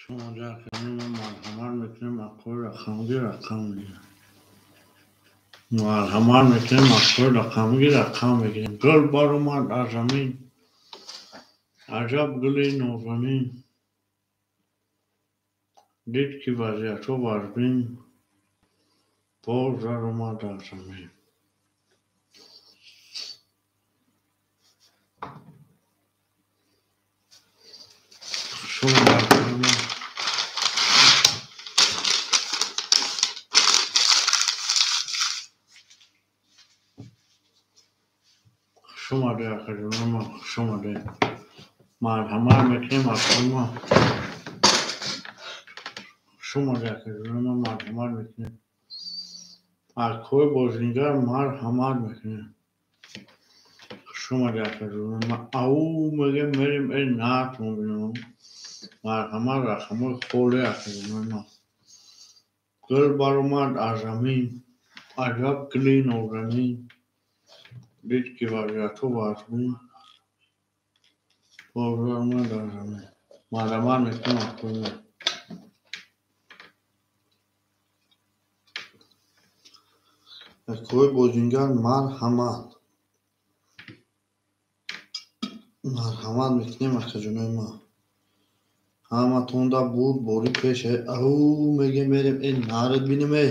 Шумо дар канали мо марҳамат мекунем, акои рақамгир рақам мегирем. Марҳамат мекунем, акои рақамгир рақам мегирем. Гул баромад аз замин, аҷаб гули нозанин. Дид ки вазъиятҳо вазмин, боз даромад аз замин. Шумо дар канали мо хуш омадед, акаҷонои мо, хуш омадед. Марҳамат мекунем, акои мо. Хуш омадед, акаҷонои мо, марҳамат мекунем. Акои бозингар марҳамат мекунем. Хуш омадед, акаҷонои мо. Ау мегем, мерем, э натон бинам. Марҳамат, рақамҳои холӣ, акаҷонои мо. Гул баромад аз замин, аҷаб гули нозанин. Дид ки вазъиятҳо вазмин, боз даромад аз замин. Марҳамат мекунем, акои мо. Акои бозингар марҳамат. Марҳамат мекунем, акаҷонои мо. Ҳаматонда бурд бори пеш. Ау мегем, мерем, э наред бинем, э.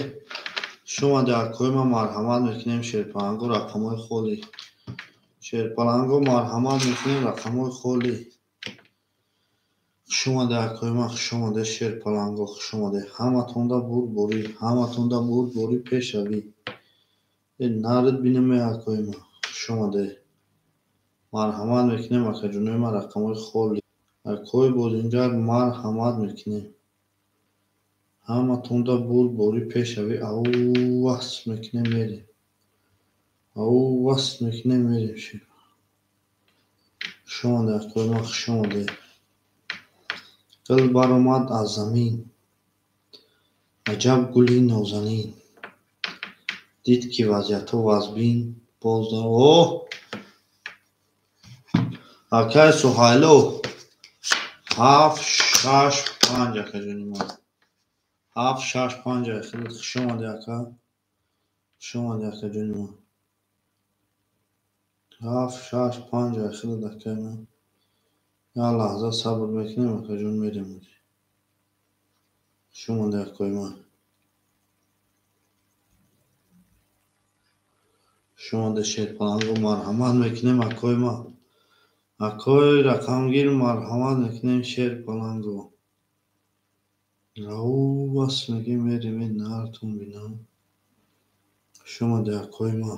Хуш омадед, акои мо, марҳамат мекунем, шерпаланго рақамҳои холӣ. Шерпаланго марҳамат мекунем, рақамҳои холӣ. Хуш омадед, акои мо, хуш омадед, шерпаланго, хуш омадед. Ҳаматонда бурд борӣ, ҳаматонда бурд борӣ пешравӣ. Э наред бинем, э акои мо. Хуш омадед. Марҳамат мекунем, акаҷонои мо, рақамҳои холӣ. Акои бозингар марҳамат мекунем. Ҳаматонда бурд борӣ пешравӣ. Ау васл мекунем, мерем. Ау васл мекунем, мерем. Хуш омадед, акои мо, хуш омадед. Гул баромад аз замин, аҷаб гули нозанин. Дид ки вазъиятҳо вазмин, боз о акай Суҳайло 7 6 5, акаҷони мо. 7 6 5. Хеле хуш омадед, ака. Хуш омадед, акаҷони мо. 7 6 5, хеле акаи мо. Як лаҳза сабр мекунем, акаҷон, мерем. Хуш омадед, акои мо. Хуш омадед, шерпаланго, марҳамат мекунем, акои мо. Акои рақамгир марҳамат мекунем, шерпаланго. Ау васл мегем, мерем, э нартон бинам. Хуш омадед, акои мо.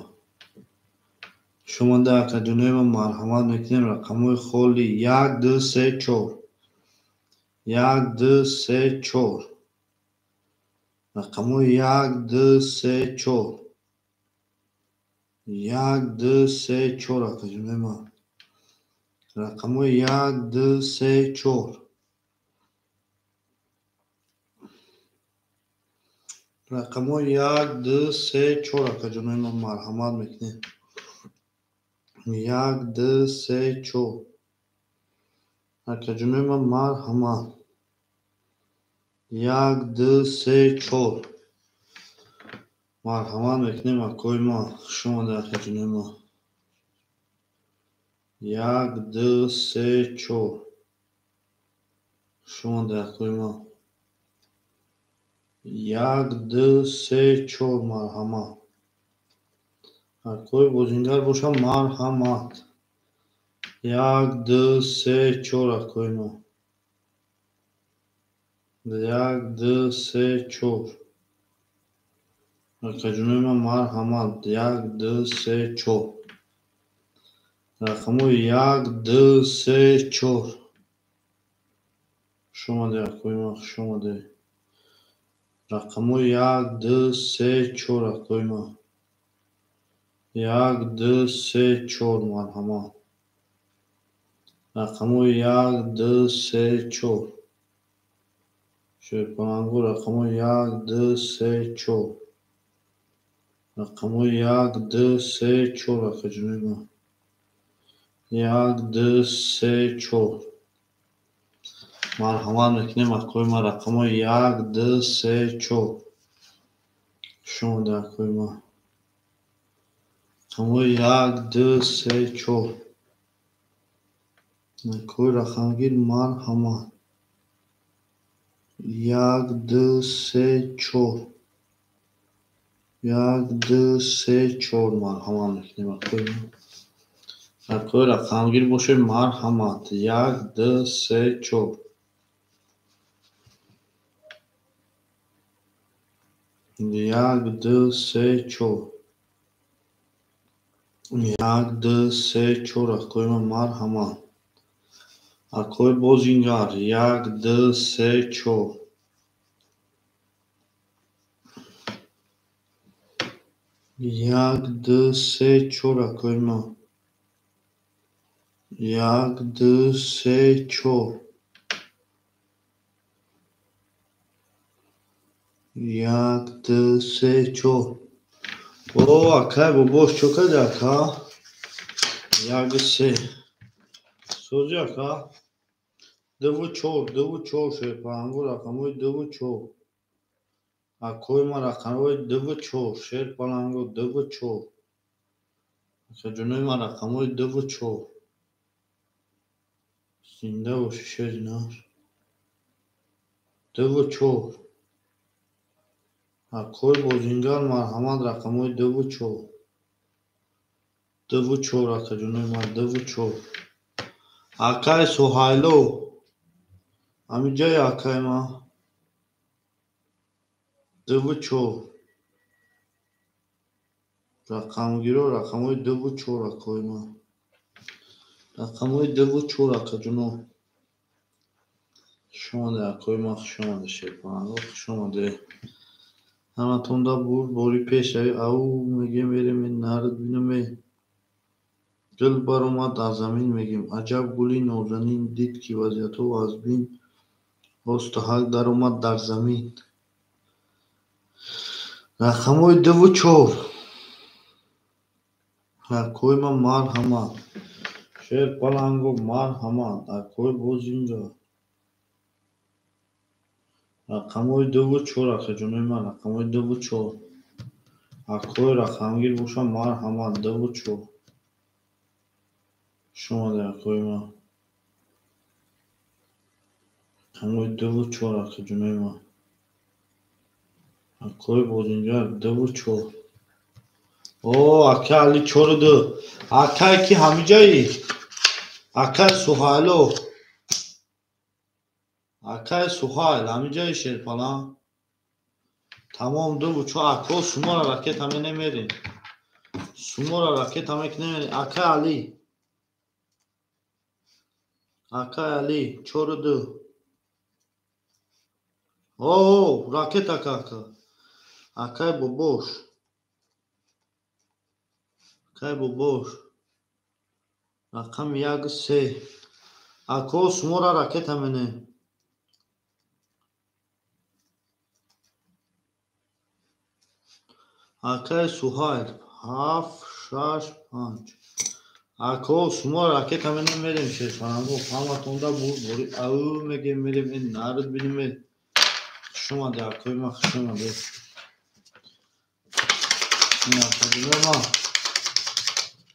Хуш омадед, акаҷонои мо, марҳамат мекунем, рақамҳои холӣ. 1 2 3 4. 1 2 3 4. Рақамҳои 1 2 3 4. 1 2 3 4, акаҷонои мо. Рақамҳои 1 2 3 4. Рақамҳои 1 2 3 4, акаҷонои мо, марҳамат мекунем. 1 2 3 4. Акаҷонои мо, марҳамат. 1 2 3 4. Марҳамат мекунем, акои мо. Хуш омадед, акаҷонои мо. 1 2 3 4. Хуш омадед, акои мо. 1 2 3 4, марҳамат. Акои бозингар бошам, марҳамат. 1 2 3 4, акои мо. 1 2 3 4. Акаҷонои мо, марҳамат. 1 2 3 4. Рақамҳои 1 2 3 4. Хуш омадед, акои мо, хуш омадед. Рақамҳои 1 2 3 4, акои мо. 1 2 3 4, марҳамат. Рақамҳои 1 2 3 4. Шерпаланго, рақамҳои 1 2 3 4. Рақамҳои 1 2 3 4, акаҷонои мо. 1 2 3 4. Марҳамат мекунем акои ма рақамҳои 1, 2, 3, 4. Хуш омаде акои ма. Рақамҳои 1, 2, 3, 4. Акои рақамгир марҳамат. 1, 2, 3, 4. 1, 2, 3, 4 марҳамат мекунем акои ма. Акои рақамгир бошед марҳамат. 1, 2, 3, 4. 1, 2, 3, 4. 1, 2, 3, 4 акои ма марҳамат. Акои бозингар 1, 2, 3, 4. 1, 2, 3, 4 акои ма. 1, 2, 3, 4. 1, 2, 3, 4. О, акай бобош чо карди ака? 1, 3. Сози ака? 2, 4, 2, 4 шерпаланго рақамҳои 2, 4. Акои ма рақамҳои 2, 4 шерпаланго 2, 4. Акаҷонои ма рақамҳои 2, 4. Зинда боши шеринар. 2, 4. Акои бозингар марҳамат рақамҳои 2, 4. 2, 4 акаҷонои ма 2, 4. Акай Суҳайло. Ҳамиҷаи акай ма. 2, 4. Рақамгиро рақамҳои 2, 4 акои ма. Рақамҳои 2, 4 акаҷоно. Хуш омаде акои ма, хуш омаде шерпаланго, хуш омаде. Ҳаматонда бурд бори пешравӣ. Ау мегем мерем нард бинаме. Гул баромад аз замин мегем. Аҷаб гули нозанин дид ки вазъиятҳо аз бин остаҳак даромад дар замин. Рақамҳои 2, 4. Акои ма марҳамат. Шерпаланго марҳамат. Акои бозингар. Рақамҳои 2, 4 акаҷонои ман рақамҳои 2, 4. Акои рақамгир бошам марҳамат 2, 4. Хуш омаде акои ман. Рақамҳои 2, 4 акаҷонои ман. Акои бозингар 2, 4. О, акай Али 4, 2. Акай ки ҳамиҷаи? Акай Суҳайло. Акай Суҳайл ҳамиҷаи шерпалан. Тамом 2, 4. Ако сумора ракета менемерем. Сумора ракета мекунем. Акай Али. Акай Али 4, 2. О, ракета кака. Акай бобош. Акай бобош. Рақами 1, 3. Ако сумора ракета менем. Акай Суҳайл 7, 6, 5. Ако сумора ракета менем мерем шерпаланго. Ҳаматонда бурд бори. Ау мегем мерем ин нард бинем. Хуш омаде акои ма, хуш омаде. Акаҷонои ма.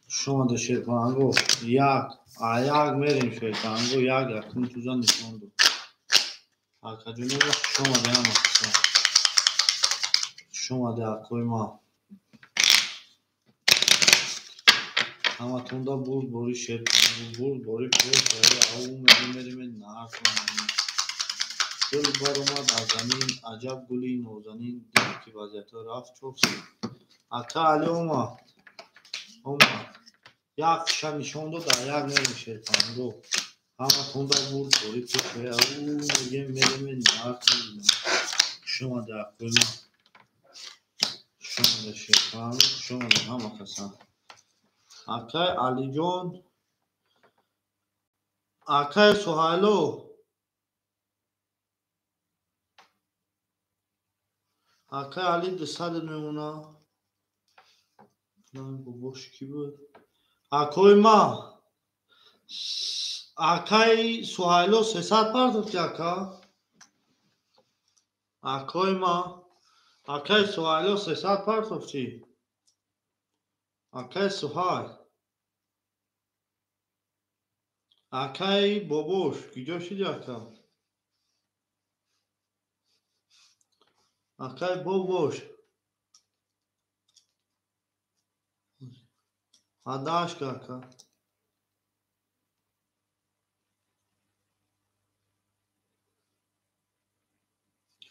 Хуш омаде шерпаланго. 1, а 1 мерем шерпаланго. 1 якум туза нишон дод. Акаҷонои ма хуш омаде ҳама каса. Хуш омаде акои ма. Ҳаматонда бурд бори шерпаланго, бурд бори пешравӣ. Ау мегем мерем нард. Гул баромад аз замин, аҷаб гули нозанин дид ки вазъиятҳо рафт 4. Ака Али омад. Омад. Як ша нишон дод, а 1 мерем шерпаланго. Ҳаматонда бурд бори пешравӣ. Ау мегем мерем нард. Хуш омаде акои ма. Хуш омаде шерпаланго, хуш омаде ҳама каса. Акай Алиҷон. Акай Суҳайло. Акай Али 200 мемона. Бобош ки буд? Акои ма. Акай Суҳайло 300 партофти ака. Акои ма. Акай Суҳайло 300 партофти. Акай Суҳайл. Акай Бобош, куҷо шуди ака? Акай Бобош. Адашка ака.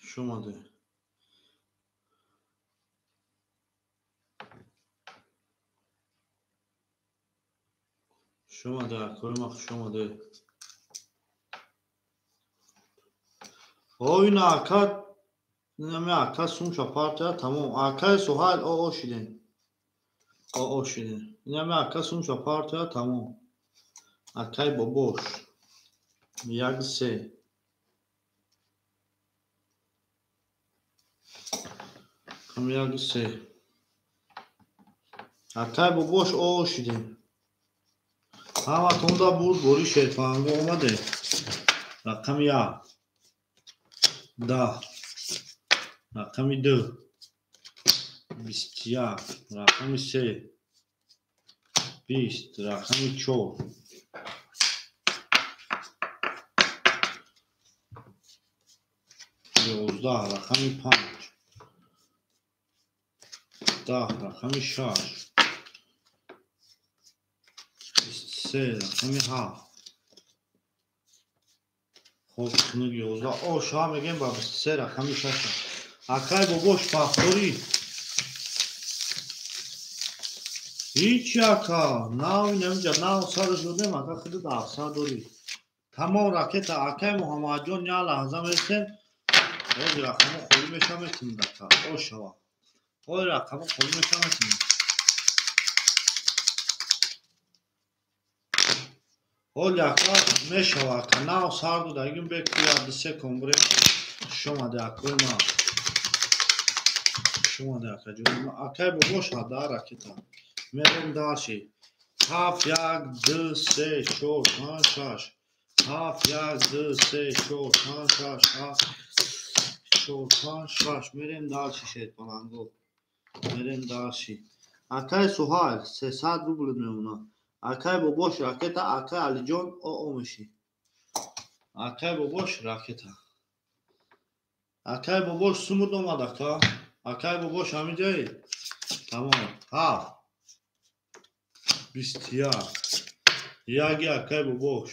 Хуш омадед. Хуш омадед, акои ма, хуш омадед. О, ина ака, инами ака сумша партия, тамом. Акаи Суҳайл оо шидем. Оо шидем. Инами ака сумша партия, тамом. Акаи Бобош. 1 3. Кам 1 3. Акаи Бобош оо шидем. Ҳаматонда бурд бори шерфанго омаде. Рақами 1. 10. Рақами 2. 21. Рақами 3. 20. Рақами 4. 11. Рақами 5. 10. Рақами 6. 3. Рақами 7. Хоб, 11. О, ша мегем ба 23 рақами 6. Акай Бобош пахторӣ. Ҳеҷ ака, нав инамиҷа нав сарш додем, ака худат 700 дорӣ. Тамом ракета акай Муҳаммадҷон як лаҳза мерасем. Ҳозир рақамо холӣ мешава метунед ака. О шава. Ҳозир рақамо холӣ мешава метунед. Ҳоли ака мешава ака, нав сар додагим бекуя 2-3 комбре. Хуш омадед акои ма. Хуш омадед ака ҷони ма. Акай Бобош ҳада ракета. Мерем дальше. 7 1 2 3 4 5 6. 7 1 2 3 4 5 6 7 4 5 6. Мерем дальше шерпаланго. Мерем дальше. Акай Суҳайл 300 рубл мемонад. Акай Бобош ракета, акай Алиҷон оо меши. Акай Бобош ракета. Акай Бобош сумуд омад ака. Акай Бобош ҳамиҷои. Тамом. 7 21. 1 акай Бобош.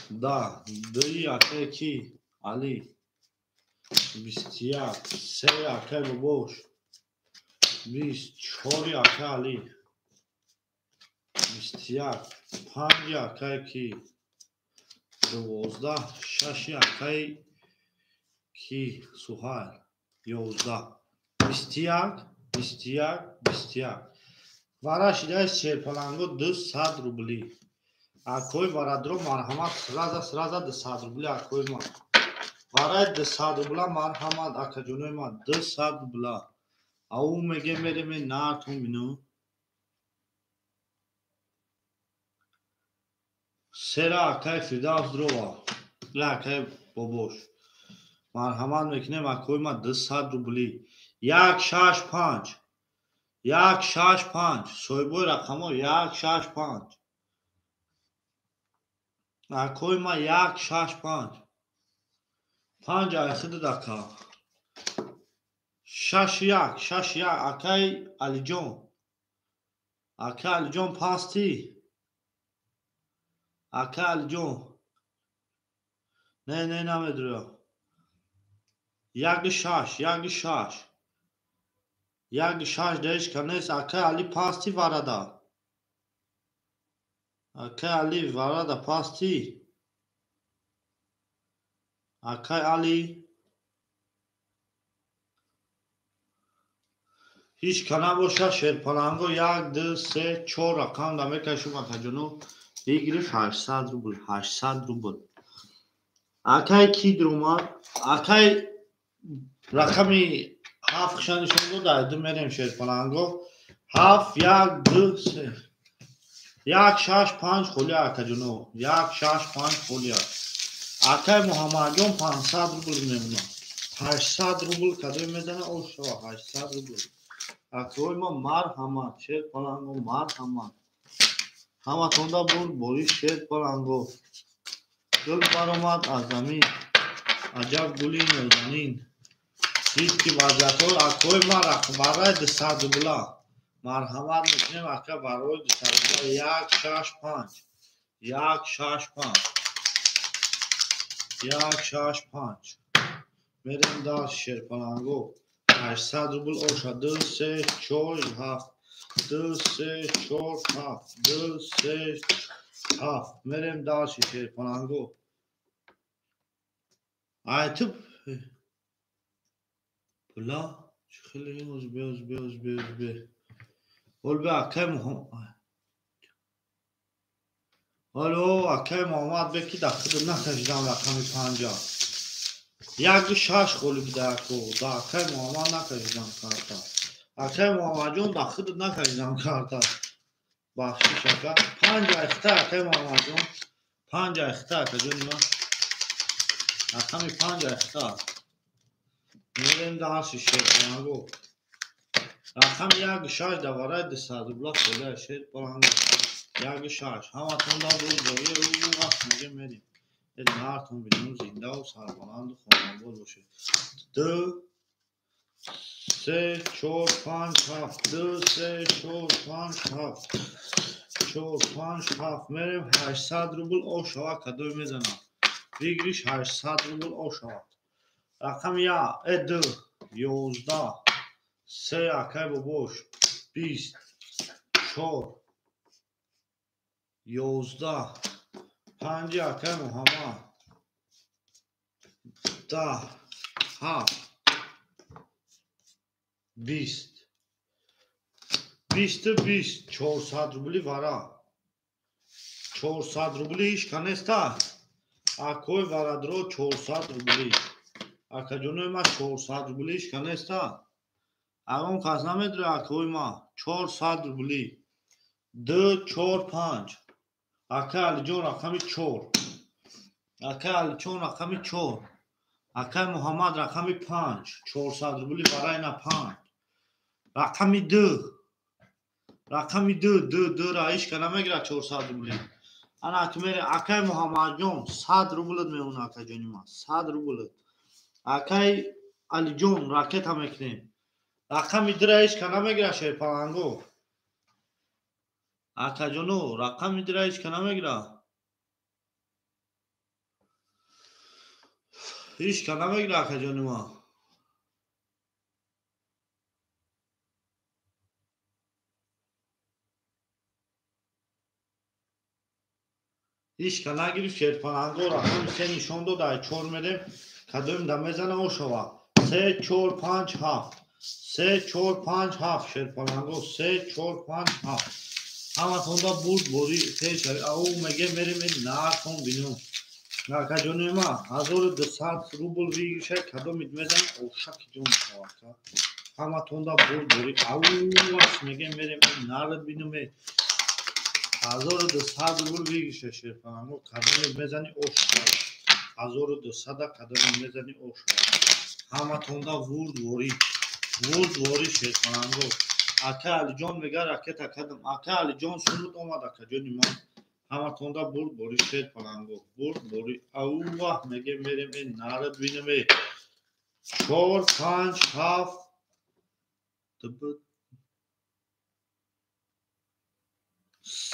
10. 2 акай ки? Али. 21. 3 акай Бобош. 24 акай Али. 21. 5 акай ки? 12. 6 акай ки? Суҳайл. 11. 21. 21. 21. Вара шидаи шерпаланго 200 рубли. Акои варадро марҳамат сраза 200 рубли акои ма. Вараи 200 рубла марҳамат акаҷонои ма 200 рубла. Ау меге мереме наатон бину. Сера акай Фирдавс дрова. Ла акай Бобош. Марҳамат мекунем акои ма 200 рубли. 1 6 5. 1 6 5. Соҳибои рақамҳо 1 6 5. Акои ма 1 6 5. 5 айхидад ака. 6 1 6 1 акай Алиҷон. Акай Алиҷон пасти. Акай Алиҷон. Не, не, намедурам. 1 6 1 6. 1 6 даиш канес акай Али пасти варада. Акай Али варада пасти. Акай Али ҳеҷ кана боша шерпаланго 1 2 3 4 рақам да мекашум акаҷоно. Бигирифт 800 рубл, 800 рубл. Акай ки дурумад? Акай рақами 7 хиша нишон дод, айду мерем шерпаланго. 7 1 2 3. 1 6 5 холия акаҷоно. 1 6 5 холия. Акай Муҳаммадҷон 500 рубл мемонад. 800 рубл кадои мезана ошава 800 рубл. Акои ма марҳамат шер паланго марҳамат. Ҳаматонда бурд бори шер паланго. Гул баромад аз замин. Аҷаб гули нозанин. Дид ки вазъиятҳо акои ма барои 200 рубла. Марҳамат мекунем ака барои 200 рубла. 1 6 5. 1 6 5. 1 6 5. Мерем дар шерпаланго. 800 рубл оша. 2 3 4 7. 2 3 4 7. 2 3 7. Мерем дар шерпаланго. Айтиб пула чӣ хеле озбе озбе озбе озбе. Олбе акай Муҳаммад. Алло акай Муҳаммад беки дар худ накашидам рақами 5. 1 6 холи буда ако. Да акай Муҳаммад накашидам карта. Акай Муҳаммадҷон дар худ накашидам карта. Бахшиш ака. 5 айхта акай Муҳаммадҷон. 5 айхта акаҷони ман. Рақами 5 айхта. Мерем дарси шерпаланго. Рақами 1 6 дар барои 200 рубла холия шерпаланго. 1 6. Ҳаматонда буд борӣ вақт мегем мерем. Нартон бинем зиндаву сарбаланду хонабод бошед. 2 3 4 5 7. 2 3 4 5 7. 4 5 7. Мерем 800 рубл ошава кадой мезанад. Выигрыш 800 рубл ошава. Рақами 1 2 11 3 акай бобош 20 4 11 5 акай Муҳаммад 10 7 20 20 20 400 рубли вара. 400 рубли ҳеч канеста. Акой варадро 400 рубли. Акаҷонои ма 400 рубли ҳеч канеста. Агон кас намедура акои ма 400 рубли. 2 4 5. Акай Алиҷон рақами 4. Акай Алиҷон рақами 4. Акай Муҳаммад рақами 5. 400 рубли барои на 5. Рақами 2. Рақами 2 2 2 ра ҳеч ка намегирад 400 рубли. Ана ки мере акай Муҳаммадҷон 100 рублат меона акаҷони ман 100 рублат. Акай Алиҷон ракета мекунем. Рақами 2 ра ҳеч ка намегирад шерпаланго. Акаҷоно рақами 2 ра ҳеч ка намегирад. Ҳеч ка намегирад акаҷони ман. Ҳеч ка нагирифт шерпаланго. Рақами 3 нишон дод. Ай 4 мерем. Кадоим да мезана ошава. 3 4 5 7. 3 4 5 7 шерпаланго. 3 4 5 7. Ҳаматонда бурд бори хел. Ау меге мерем нартон бинем. Акаҷони ма 1200 рубл выигрыша кадомид мезани ошаки ҷон мешавад. Ҳаматонда бурд бори. Ау меге мерем нард бинем. 1200 рубл выигрыша шерпаланго кадомид мезани ошава. 1200 кадомид мезани ошава. Ҳаматонда бурд бори. Бурд бори шерпаланго. Ака Алиҷон мега ракета кадам. Ака Алиҷон сунут омад акаҷони ман. Ҳаматонда бурд бори шерпаланго. Бурд бори. Аувах меге мерем нард бинем. 4 5 7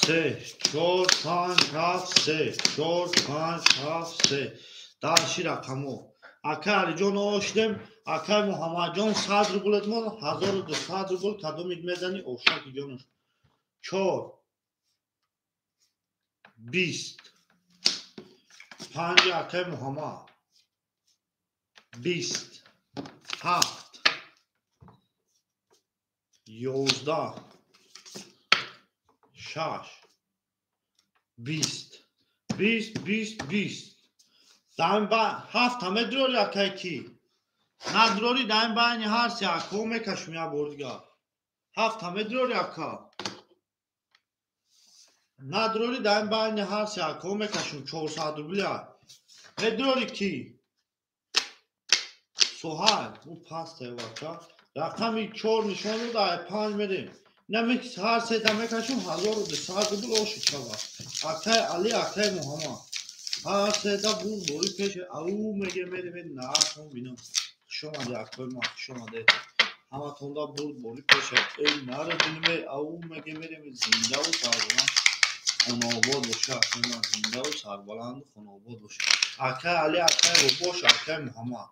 3 4 5 7 3 4 5 7 3. Дарши рақамо. Акай Алиҷон ошдем. Акай Муҳаммадҷон 100 рублат мон 1200 рубл кадомид мезани ошаки ҷонош. 4 20 5 акай Муҳаммад 20 7 11 6 20 20 20 20. Даим ба 7 ҳаме дурори акай ки надурори даим байни ҳар се ако мекашум як бор дигар. 7 ҳаме дурори ака. Надрори дар ин байни ҳар се акҳо мекашем 400 рубля. Медрори ки? Суҳайл, ӯ паст бача. Рақами 4 нишон дода, ай 5 мерем. Ҳар сета мекашем 1200 рубл оши шава. Акай Али, акай Муҳаммад. Ҳар сета бур бори пеш ау меге мерем наатон бинам. Хуш омаде акои ма, хуш омаде. Ҳаматонда бурд бори пеш. Эй нара биниме ау меге мерем зиндаву сарбаланд хонаобод боша акои ма, зиндаву сарбаланду хонаобод боша. Акай Али, акай Бобош, акай Муҳаммад.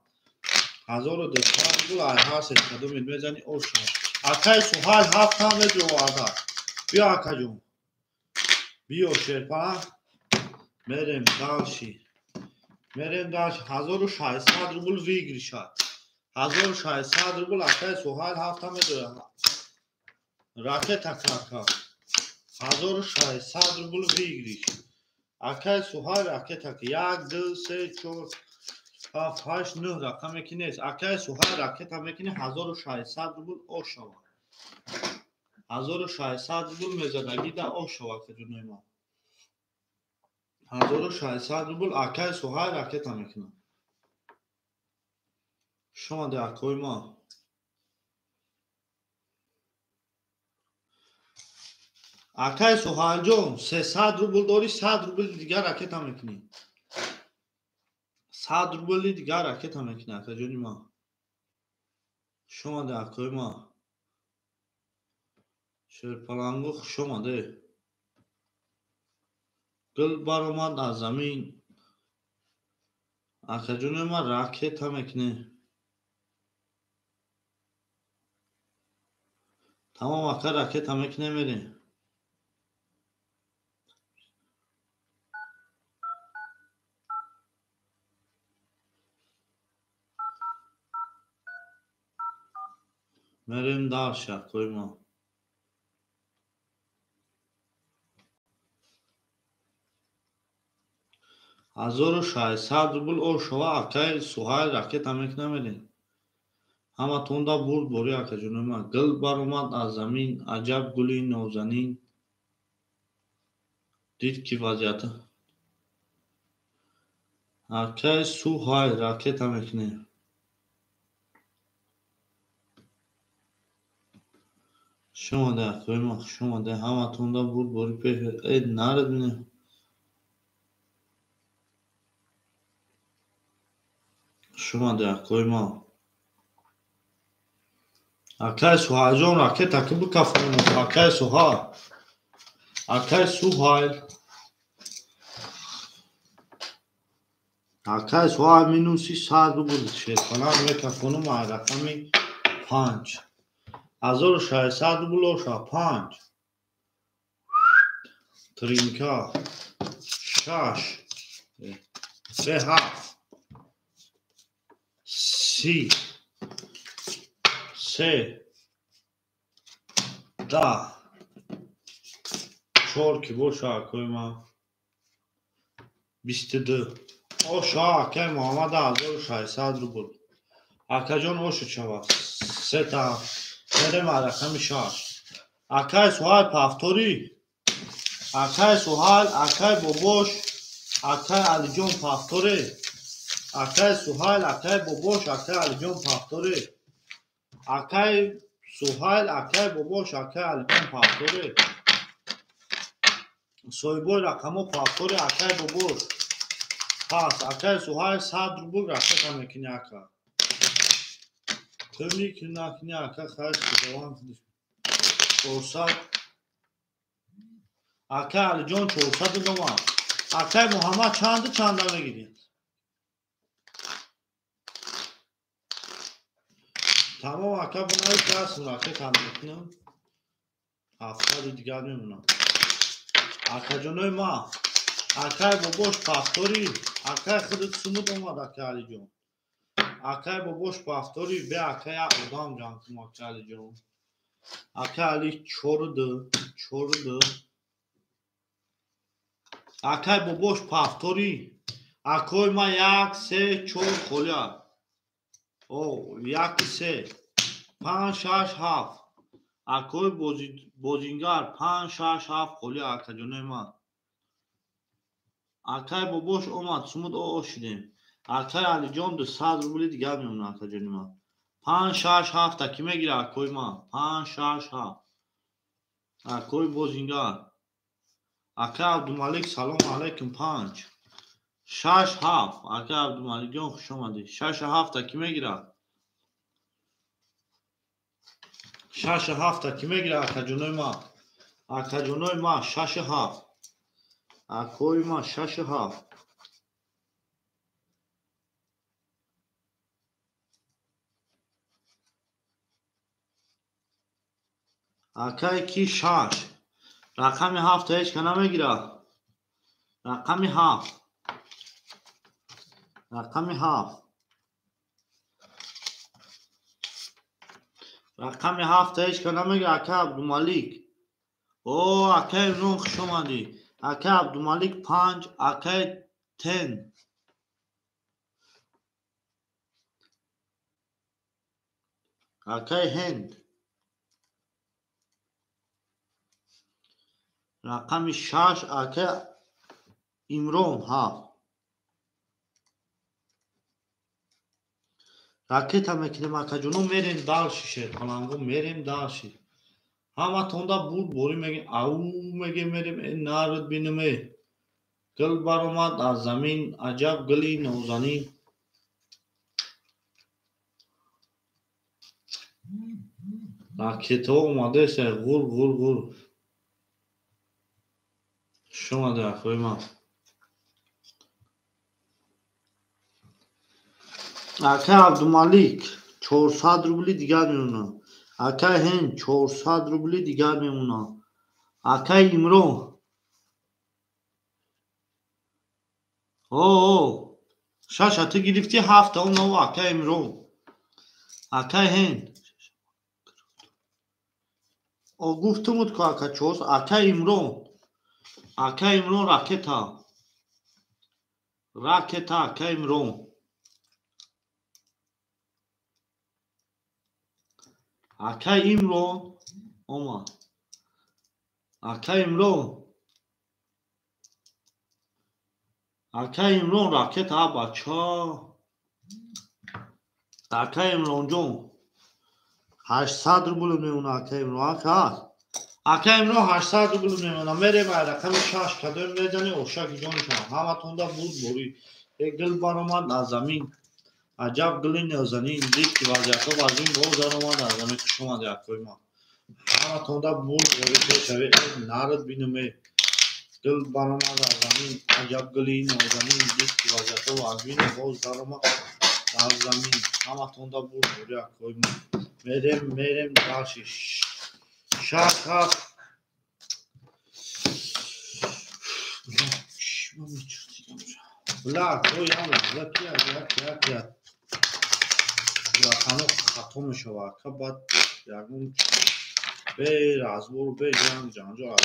1200 рубл ай ҳар сета кадомет мезани ош шава. Акай Суҳайл 7 ҳам медроварда. Биё акаҷон. Биё шерпаланг. Мерем дальше. Мерем дальше. 1600 рубл выигрыша. 1600 рубл акай Суҳайл 7 ҳам медроварда. Ракета кака. 1600 рубл выигрыш. Акай Суҳайл ракета 1 2 3 4 7 8 9 рақаме ки нест. Акай Суҳайл ракета мекунӣ 1600 рубл ошава. 1600 рубл мезадагӣ да ошава акаҷонои ман. 1600 рубл акай Суҳайл ракета мекунад. Хуш омаде акои ман. Акай Суҳайлҷон 300 рубл дорӣ, 100 рубли дигар ракета мекунӣ. 100 рубли дигар ракета мекунӣ акаҷони ман. Хуш омаде акои ман. Шерпалангу хуш омаде. Гул баромад аз замин. Акаҷони ман ракета мекунӣ. Тамом ака ракета мекунем мерем. Мерем дальше акои ман. 1600 рубл ошава акай Суҳайл ракета мекуна мерем. Ҳаматонда бурд бори акаҷонои ман. Гул баромад аз замин, аҷаб гули нозанин. Дид ки вазъията. Акай Суҳайл ракета мекунем. Хуш омаде акои ман, хуш омаде. Ҳаматонда бурд бори пеш. Э нарад бинем. Хуш омаде акои ман. Акай Суҳайлҷон ракета ки бикафонем. Акай Суҳайл. Акай Суҳайл. Акай Суҳайл минуси 100 рубл шерпаланг мекафонум ай рақами 5. 1600 рубл оша 5. Тринка 6 3 7 3 3 10 4 ки боша акои ман 22 оша акаи Муҳаммад 1600 рубл. Акаҷон ошу чава сета мерем рақами 6. Акай Суҳайл повтори. Акай Суҳайл, акай Бобош, акай Алиҷон повтори. Акай Суҳайл, акай Бобош, акай Алиҷон повтори. Акай Суҳайл, акай Бобош, акай Алиҷон повтори. Соҳибои рақамҳо повтори акай Бобош. Пас акай Суҳайл 100 рубл ракета мекунӣ ака. Кунӣ ки накунӣ ака хайр худованд худаш. 400 акай Алиҷон 400 домад. Акай Муҳаммад чанду чанда мегирӣ? Тамом ака бунавис дастм ракета мекунам. 700 дигар мемонам. Акаҷонои ман, акай Бобош повтори, акай худат сумуд омад акай Алиҷон. Акай Бобош повтори, бе акай як одам ҷамъ кун акай Алиҷон. Акай Али 4 2 4 2. Акай Бобош повтори. Акои ман 1 3 4 холия. О 1 3 5 6 7. Акои бозингар 5, 6, 7 холи акаҷонои ман. Акай бобош омад, сумуд оо шудем. Акай Алиҷон 200 рубли дигар мемонад, акаҷони ман. 5, 6, 7 ки мегира акои ман? 5, 6, 7. Акои бозингар. Акай Абдумалик, салом алайкум. 5, 6, 7. Акай Абдумаликҷон, хуш омадӣ. 6, 7 ки мегира? 6, 7 ки мегира акаҷонои ман? Акаҷонои ман 6, 7. Акои ман 6, 7. Акай ки 6. Рақами 7 ҳеҷ ка намегира. Рақами 7. Рақами 7. Рақами 7 ҳеҷ ка намегира. Акай Абдумалик. О, акай Имрон, хуш омадӣ. Акай Абдумалик 5, акай Тен. Акай Ҳенд. Рақами 6, акай Имрон 7. Ракета мекунем акаҷоно, мерем дальше, шерпаланго, мерем дальше. Ҳаматонда бурд борӣ мегем, ау мегем, мерем, э нард бинем, э. Гул баромад аз замин, аҷаб гули нозанин. Ракетаҳо омадаест, ғур ғур ғур. Хуш омадед, акои ман. Акай Абдумалик 400 рубли дигар мемонад. Акай Ҳенд 400 рубли дигар мемонад. Акай Имрон. О, 6 ту гирифтӣ, 7 он акай Имрон. Акай Ҳенд. О, гуфтумуд ку ака 400. Акай Имрон. Акай Имрон ракета. Ракета акай Имрон. Акай Имрон омад. Акай Имрон. Акай Имрон ракета, бача. Акай Имронҷон 800 рубл мемонад акай Имрон. Ака. Акай Имрон 800 рубл мемонад. Мерем ай рақами 6 кадом мезанӣ, ошаки ҷонишон. Ҳаматонда бурд борӣ. Э гул баромад аз замин. Аҷаб гули нозанин. Дид ки вазъиятҳо вазин боз даромад аз замин. Хуш омадед, акои ман. Ҳаматонда бурд борӣ пешавӣ. Э нард бинем, э. Гул баромад аз замин. Аҷаб гули нозанин. Дид ки вазъиятҳо вазин боз даромад аз замин. Ҳаматонда бурд борӣ, акои ман. Мерем, мерем дальше. 6, 7. Бла, акои яла, ки як як як. Рақамҳо хато мешавад, ака, баъд ягон бе разбору бе ҷанг ҷанҷол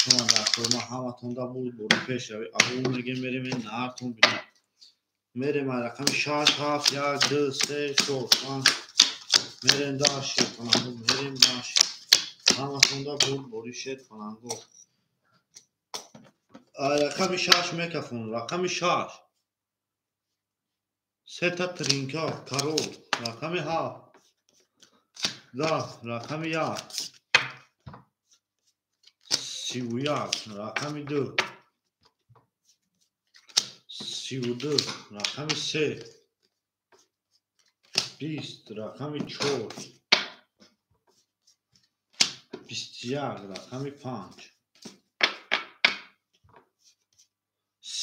шума дар ман ҳаматонда бурд борӣ пешравӣ. Ау мегем, мерем, нартон бинем. Мерем ай рақами 6, 7, 1, 2, 3, 4, 5. Мерем дальше, паланго, мерем дальше. Ҳаматонда бурд борӣ шед паланго. Ай рақами 6 мекафон, рақами 6. Сета тринка, корол, рақами 7. Да, рақами 1. 31, рақами 2. 32, рақами 3. 20, рақами 4. 21, рақами 5.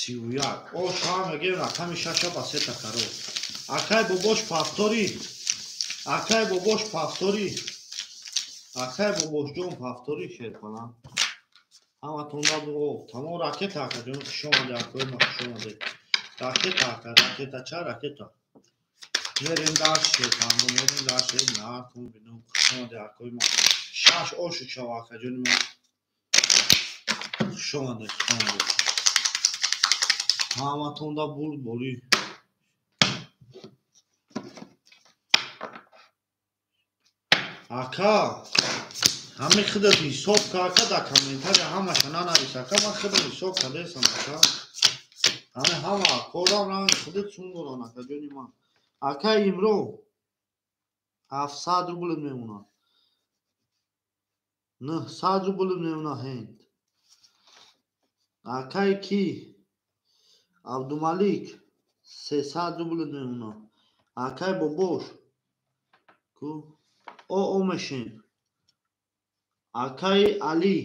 31. О, шумо мегем рақами 6 ба сета корол. Акай бобош повтори. Акай бобош повтори. Акай бобошҷон повтори шерпалан. Ҳаматонда буо. Тамом ракета акаҷон, хуш омадед, акои ман, хуш омадед. Ракета ака, ракета ча ракета. Мерем дальше, шерпаланго, мерем дальше, нартон бинум, хуш омадед, акои ман. 6 ошу чава акаҷони ман. Хуш омадед, хуш омадед. Ҳаматонда бурд борӣ. Ака, ҳамаи худат ҳисоб ка, ака, дар комментария ҳамаша нанавис, ака, ман худам ҳисоб кардесам, ака. Ҳама ҳама корам ранги худат сум доран, ака ҷони ман. Ака Имрон 700 рубл мемонад. 900 рубл мемонад ҳенд. Акай ки Абдумалик 300 рубл мемонад. Акай Бобош ку о мешем. Акай Али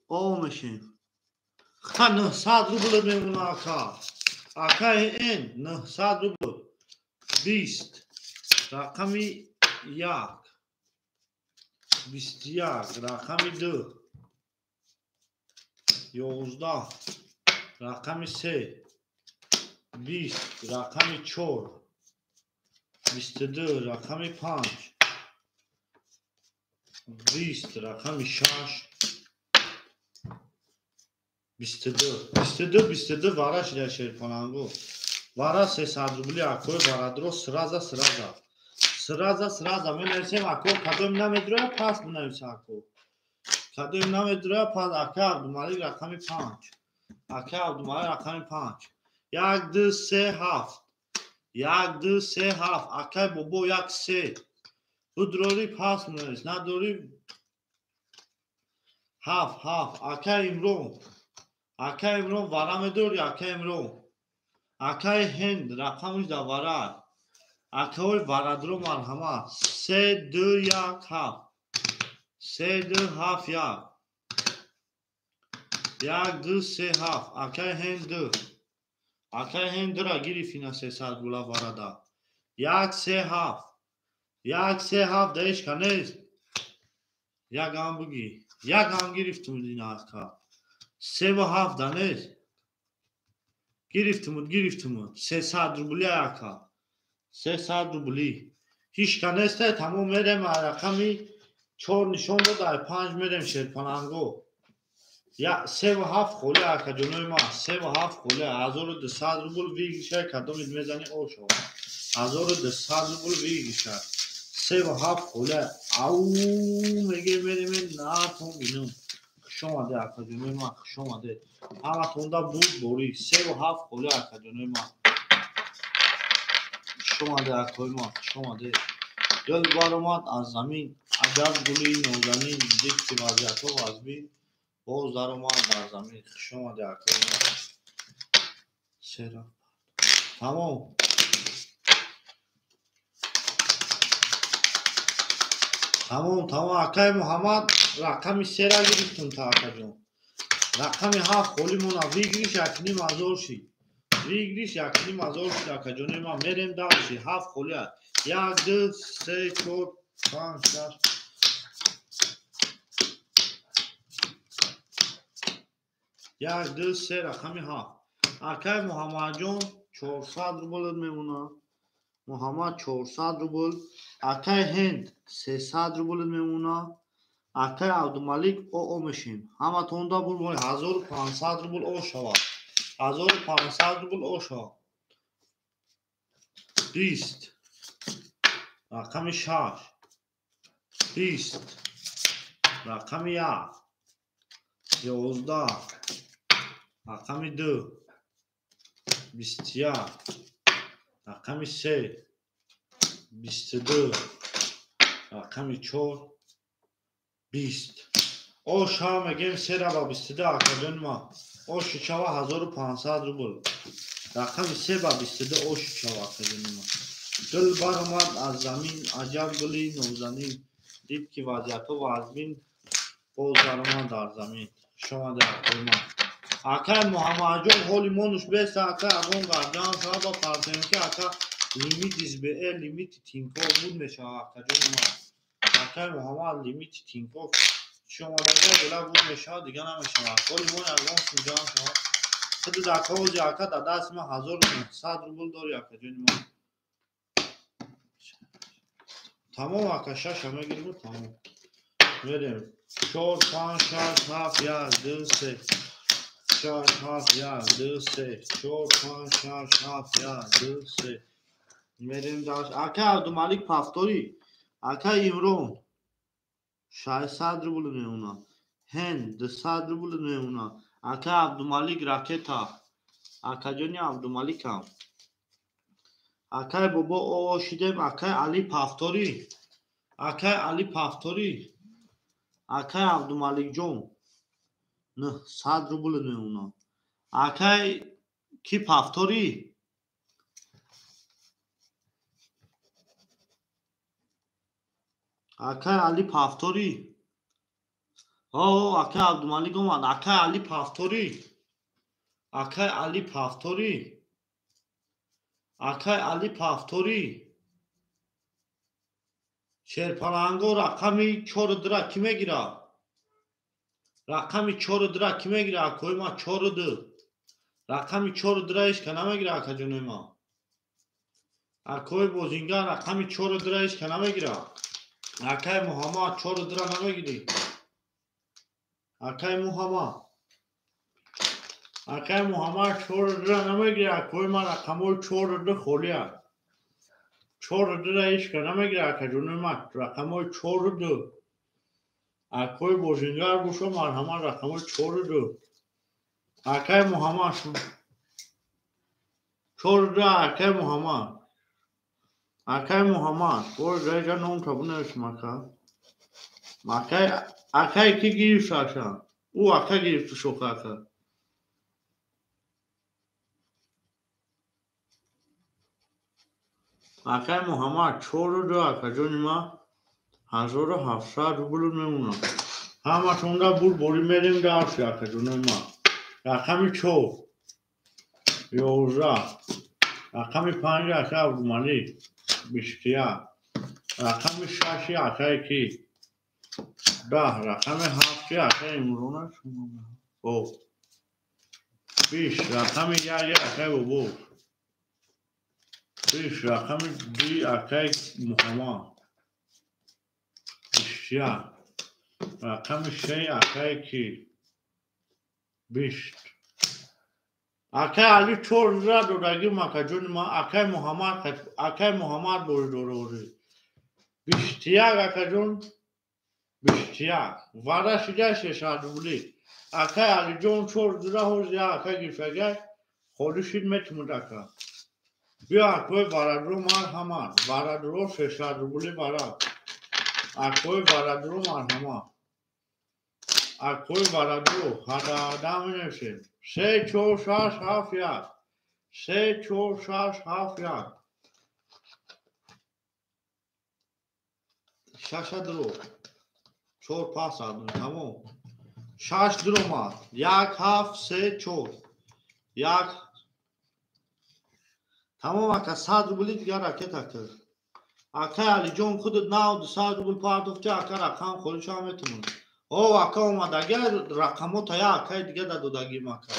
о мешем. Ха 900 рубл мемонад ака. Акай Н 900 рубл. 20 рақами 1 21 рақами 2 11 рақами 3 20 рақами 4 22 рақами 5 20 рақами 6 22 22 22 вара шида шерпаланго вара 300 рубли акои варадро сраза сраза сраза сраза менависем ако кадом намедроя пас бинависа ако кадом намедроя пас ака Абдумалик рақами 5 ака Абдумалик рақами 5 1 2 3 7 1 2 3 7 акай бобо 1 3 будрори пас бинавис надори 7 7 акай Имрон акай Имрон вара медори акай Имрон акай Ҳенд рақамиш дар вара акаҳои варадро марҳамат 3 2 1 7 3 2 7 1 1 2 3 7 акай Ҳенд 2 акай Ҳенд 2-ра гирифт ина 300 рула варада 1 3 7 1 3 7 да ҳеч ка нест ягам бугӣ ягам гирифтумуд ина ака 3 ва 7 да нест гирифтумуд гирифтумуд 300 рубли ака 300 рубли ҳеч ка несте тамом мерем рақами 4 нишон дод ай 5 мерем шерпаланго 3 ва 7 холи ака ҷонои ман 3 ва 7 холи 1200 рубл выигрыша кадомид мезани о шава 1200 рубл выигрыша 3 ва 7 холи ау меге мерем натон бинум хуш омаде ака ҷонои ман хуш омаде ҳаматонда буд борӣ 3 ва 7 холи ака ҷонои ман хуш омаде акои ман хуш омаде гул баромад аз замин аҷаб гули нозанин дид ки вазъиятҳо вазбин боз даромад дар замин хуш омаде акои ман сера тамом тамом тамом акаи Муҳаммад рақами 3-ра гирифтум та акаҷон рақами 7 холи мона выигрыш 1500 шид выигрыш 1500 шид акаҷони ман мерем дальше 7 холи 1 2 3 4 5 6 1 2 3 рақами 7 акаи Муҳаммадҷон 400 рубл мемонад Муҳаммад 400 рубл акаи Ҳенд 300 рубл мемонад акаи Абдумалик о мешем ҳаматонда бур 1500 рубл о шавад 1500 рубл о шавад 20 рақами 6 20 рақами 1 11 рақами 2 21 рақами 3 22 рақами 4 20 оша мегем 3 ба 22 акаҷони ман оши чава 1500 рубл рақами 3 ба 22 оши чава акаҷони ман гул баромад аз замин аҷаб гули нозанин дид ки вазъиятҳо вазбин боз даромад дар замин хуш омаде акои ман акай Муҳаммадҷон ҳоли монуш беста ака ягон гарҷан шава ба партем ки ака лимити СБЭ лимити Тинькофф буд мешава акаҷони ман акай Муҳаммад лимити Тинькофф чӣ омадага гула буд мешава дига намешава ҳоли мон ягон сум ҷамъ шава худуд ака ози ака дар дасти ман 1900 рубл дори акаҷони ман тамом ака шаша мегириму тамом мерем 4 5 6 7 1 2 3 6 7 1 2 3 4 5 6 7 1 2 3 мерем даш ака Абдумалик пафторӣ ака Имрон 600 рубл мемонад. Ҳен 200 рубл мемонад. Ака Абдумалик ракета. Акаҷони Абдумаликам. Акай бобо оо шидем. Акай Али Пафторӣ. Акай Али Пафторӣ. Акай Абдумаликҷон 900 рубл мемонад. Акай ки Пафторӣ? Акай Али Пафторӣ. О, акай Абдумалик омад. Акай Али Пафторӣ. Акай Али Пафторӣ. Акай Али Пафторӣ. Шерпаланго рақами 4 дра кӣ мегирад? Рақами 4 дра кӣ мегирад? Акои ма 4 д. Рақами 4 дра ҳеч ка намегирад, акаҷонои ма. Акои бозингар рақами 4 дра ҳеч ка намегирад. Акай Муҳаммад 4 дра намегирӣ. Акай Муҳаммад. Акай Муҳаммад 4 дра намегирад. Акои ма рақамҳои 4 д холиа. 4 дра ҳеч ка намегирад, акаҷонои ма. Рақамҳои 4 д. Акои бозингар бошо, марҳамат, рақамҳои 4 д. Акай Муҳаммад 4 д, акай Муҳаммад. Акай Муҳаммад, боз ҷайҷа ном табунависм ака. Акай, акай ки гирифт ака? Ӯ ака гирифту шоха ака. Акай Муҳаммад 4 д, акаҷони ма 1700 рубл мемонад. Ҳамашонда бур борӣ мерем дарси, акаҷонои ма. Рақами 4 11, рақами 5 ака Абдумалик 21, рақами 6 акай ки 10, рақами 7 акай Имрона шумо 20, рақами 1 акай бобо 20, рақами 2 акай Муҳаммад 21, рақами 6 акай ки 20. Акай Али 4 дра додагим, акаҷони ма. Акай Муҳаммад, акай Муҳаммад бори дорорӣ. 21, акаҷон, 21. Вара шида 600 рубли. Акай Алиҷон 4 дра ҳоз я ака гирифтагай, холӣ шид метумуд ака. Биё акои варадро марҳамат. Варадро 600 рубли вара. Акои варадро марҳамат. Акои варадро ҳада менависем. 3 4 6 7 1. 3 4 6 7 1. 6 дро. 4 пас адм, тамом. 6 дро омад. 1 7 3 4. 1. Тамом ака, 100 рубли дигар ракета кир. Акай Алиҷон худат нав 200 рубл партофти, ака рақам холӣ шава метавонад. О, ака омад, агар рақамҳо тая акай дига дадодагим ака.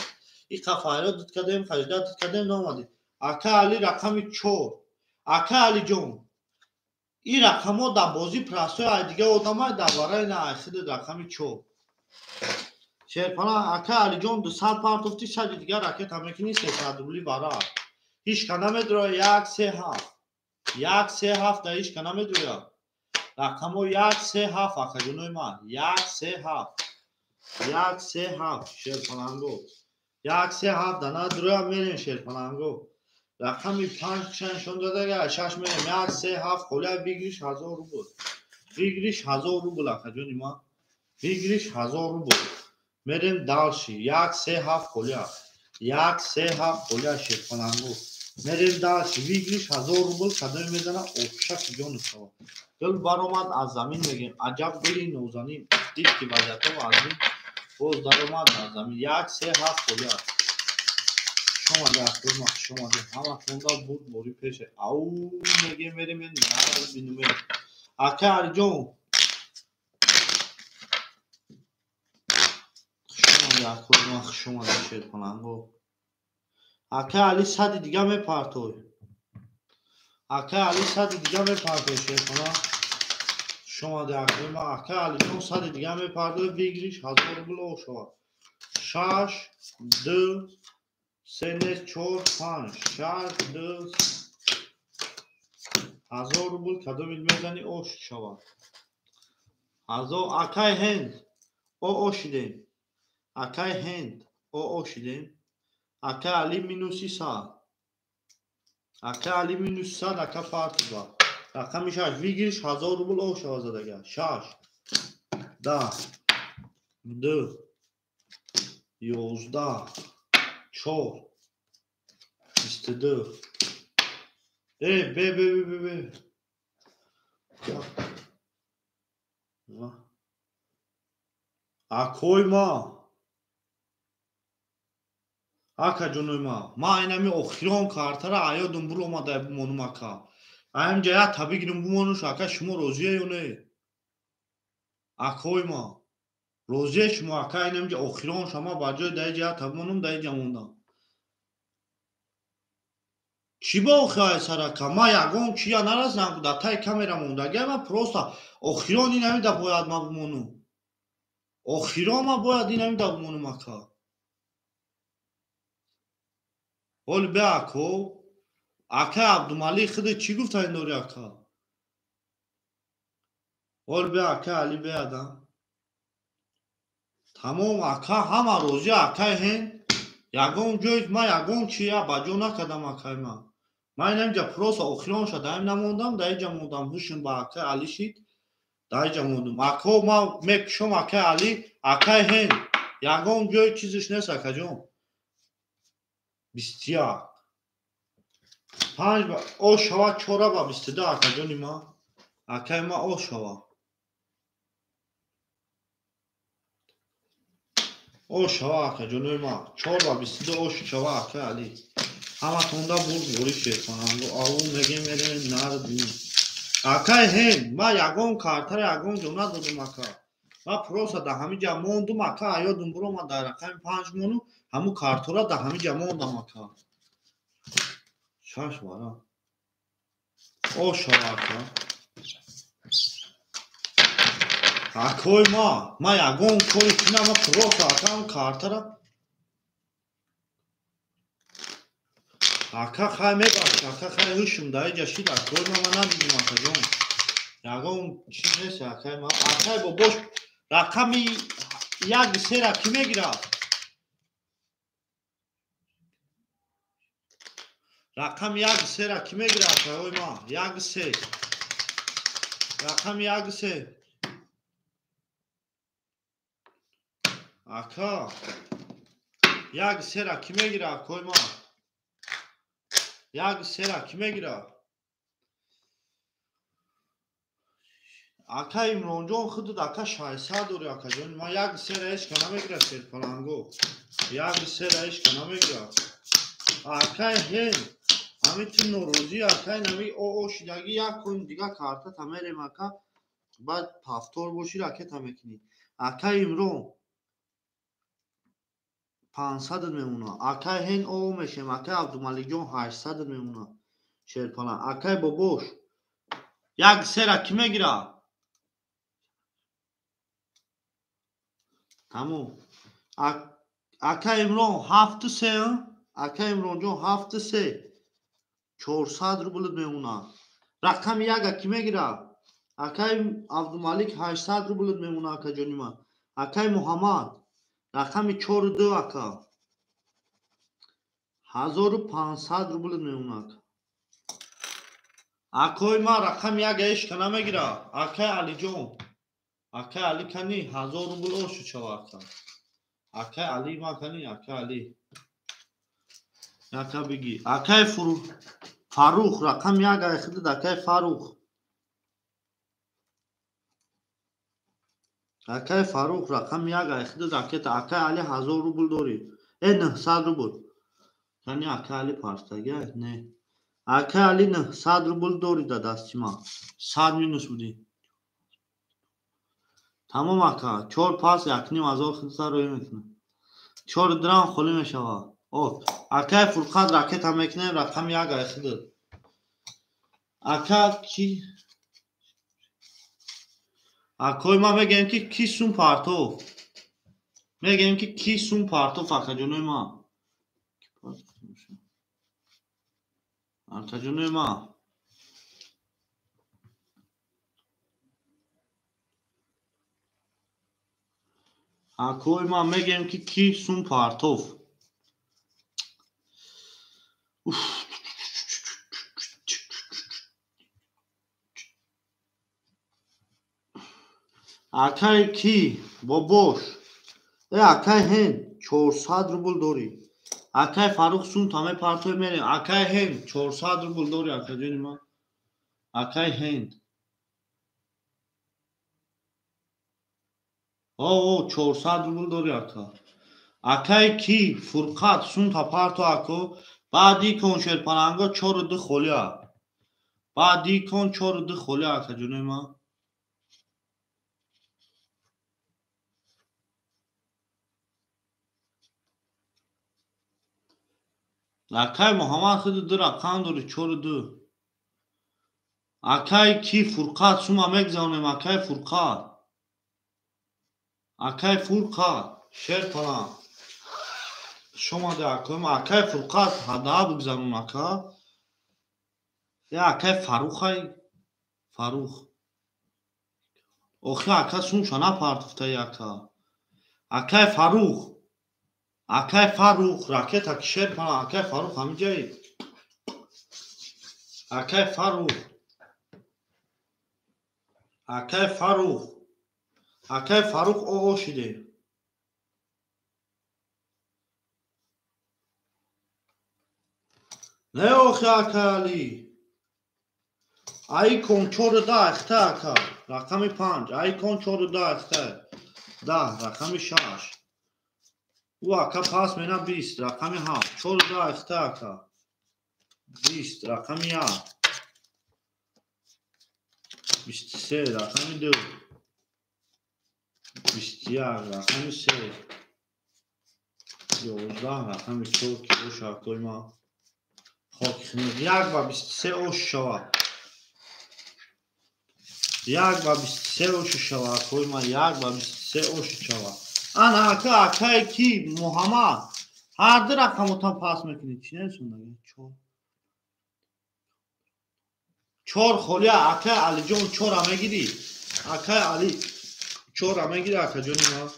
Иқа файро дид кардем, хаҷда дид кардем, наомадӣ. Ака Али рақами 4. Ака Алиҷон, ин рақамҳо дар бозӣ простой ай дига одамай, дар барои на ай худат рақами 4. Шерпала ака Алиҷон 200 партофти, 100 дигар ракета мекунӣ, 300 рубли бара. Ҳеч ка намедрояд 1 3 7. 1 3 7 да ҳеч ка намедрояд. Рақамҳо 1 3 7, акаҷонои ман. 1 3 7. 1 3 7 шерпаланго. 1 3 7 да надроя мерем шерпаланго. Рақами 5 киша нишон додага, 6 мерем. 1 3 7 холия выигрыш 1000 рубл. Выигрыш 1000 рубл, акаҷони ман. Выигрыш 1000 рубл. Мерем дальше. 1 3 7 холия. 1 3 7 холия шерпаланго. Мерем дальше. Выигрыш 1000 рубл кадоме мезана обшаки ҷону шава. Гул баромад аз замин мегем. Аҷаб гули нозанин. Дид ки вазиятҳо аз ин боз даромад аз замин. 1 3 7 холия. Шомаде акои ма, шомаде. Ҳаматонда буд бори пеше. Ау мегем мерем бинуме. Акай Алиҷон. Шомаде акои ма, шомаде шерпаланго. Акай Али 100 дига мепартой. Акай Али 100 дига мепартой шерпаланг. Шомаде акои ма, акай Алиҷон 100 дига мепартой, выигрыш 1000 рубл шавад. 6 2 3 4 5 6 2 1000 рубл кадомид мезанӣ ош шавад. Ҳазор акай ҳенд о шидем. Акай ҳенд о шидем. Акай Али минуси 100. Акай Али минуси 100 ака партба. Рақами 6 выигрыш 1000 рубл о шава задага. 6 10 2 11 4 22 Э, Б, Б, Б, Б, Б. Акой ма. Ака ҷонои ма. Ма айнами охирон картара аёдум буромада бумонум ака. Аям ҷа як та бигирум бумонуш ака, шумо розие ё не? Акой ма. Розие шумо ака, айнами ҷа охирон шама ба ҷои даи ҷа як та бумонум, даи ҷа мондам. Чӣ ба охирай сарака? Ма ягон чия нарасидам, дар таи камера мондагия, ма просто охирон инамида бояд ма бумонум. Охирон ма бояд инамида бумонум ака. Ҳоли бе ако, ака Абдумалик худи чӣ гуфта ин дори ака? Ҳоли бе ака Али беадам. Тамом ака, ҳама розӣ акай ҳен. Ягон ҷой ма ягон чия ба ҷо накардам акай ма. Ман инамҷа просто охиронша даим намондам, даиҷа мондам. Ҳушм ба акай Али шид, даиҷа мондум. Ако ма мекушом акай Али, акай ҳен. Ягон ҷой чизиш нест акаҷон. 21. 5 о шава 4 ба 22 акаҷони ма. Акай ма о шава. О шава акаҷонои ма. 4 ба 22 о шава акай Али. Ҳаматонда бурд борӣ шерпаланго. Аву мегем мерем нард. Акай ҳен, ма ягон картара ягон ҷо надодум ака. Ма просто дар ҳамин ҷа мондум ака, аёдум буромад дар рақами 5 мону, ҳамун картора дар ҳамин ҷа мондам ака. 6 бара. О шава ака. Акой ма, ма ягон кори кунам, ма просто ака ҳам картара ака хай мебахш, ака хай ҳушм даиҷа шид, акой ма ма надидим акаҷон. Ягон чиз нест акай ма. Акай бобош рақами 1 3-ра кӣ мегирад? Рақами 1 3-ра кӣ мегирад акайҳои ма? 1 3. Рақами 1 3. Ака 1 3-ра кӣ мегирад акои ма? 1 3-ра кӣ мегирад? Ака Имронҷон худат ака 600 дори акаҷон. Ма 1 3-ра ҳеч ка намегирад шерпаланго. 1 3-ра ҳеч ка намегирад. Акай ҳен, ҳами ту норозӣ акай нами о шидагӣ як кун дига карта та мерем ака, баъд повтор боши ракета мекунӣ. Акай Имрон 500 мемона. Акай ҳен о мешем. Акай Абдумаликҷон 800 мемона. Шерпаланг. Акай бобош 1 3-ра кӣ мегирад? Тамом. Ака Имрон 7 3, ака Имронҷон 7 3. 400 рубл мемона. Рақами 1 кӣ мегирад? Акай Абдумалик 800 рубл мемона акаҷони ман. Акай Муҳаммад рақами 4 2 ака. 1500 рубл мемона. Акои ма рақами 1 ҳеч ка намегирад. Акай Алиҷон. Акай Али кани 1000 рубл ошу чава ака. Акай Али ма кани, акай Али. Ака биги. Акай Фарух рақами 1 ай худат акай Фарух. Акай Фарух рақами 1 ай худат ракета. Акай Али 1000 рубл дори. 900 рубл. Кани акай Али партага? Не. Акай Али 900 рубл дори да дасти ма. 100 минус буди. Тамом ака, 4 пас 1,5 ҳазор худата рӯй мекунам. 4 драм холӣ мешавад. О, акай Фурқат ракета мекунем рақами 1 ай худат. Ака ки акои ма мегӯем ки ки сум партов. Мегӯем ки ки сум партов акаҷонои ма. Акаҷонои ма. Акои ман мегем ки ки сум партов. Акай ки бобош. Акай ҳен 400 рубл дорӣ. Акай Фарух сум таме партои мерем. Акай ҳен 400 рубл дорӣ акаҷони ман. Акай ҳен. О, 400 рубл дорӣ ака. Акай ки Фурқат сум та парто ако. Баъди кон шерпаланго 4-2 холия. Баъди кон 4-2 холия акаҷони ман. Акай Муҳаммад худи ду рақам дори 4-2. Акай ки Фурқат сума мегзавонем. Акай Фурқат. Акай Фурқат шерпаланг. Шомаде акои ма. Акай Фурқат ҳадаҳ бигзарон ака. Я акай Фарухай. Фарух. Охи ака сумша напартуфтай ака. Акай Фарух. Акай Фарух ракета ки шерпаланг. Акай Фарух ҳамиҷаи. Акай Фарух. Акай Фарух. Акай Фарух оо шиде. Не охи акай Али. Айкон 4-10 ахта ака. Рақами 5. Айкон 4-10 ахта. 10 рақами 6. У ака пас мена 20 рақами 7. 4-10 ахта ака. 20 рақами 1. 23 рақами 2. 21 рақами 3. 11 рақами 4 ки боша акои ма. Хок 1 ба 23 ош шава. 1 ба 23 ош шава акои ма. 1 ба 23 ош шава. Ана ака акай ки Муҳаммад ҳар ду рақамотан пас мекунӣ. Чӣ несондага? 4. 4 холия акай Алиҷон 4-а мегирӣ. Акай Али 4-а мегирӣ акаҷони ман.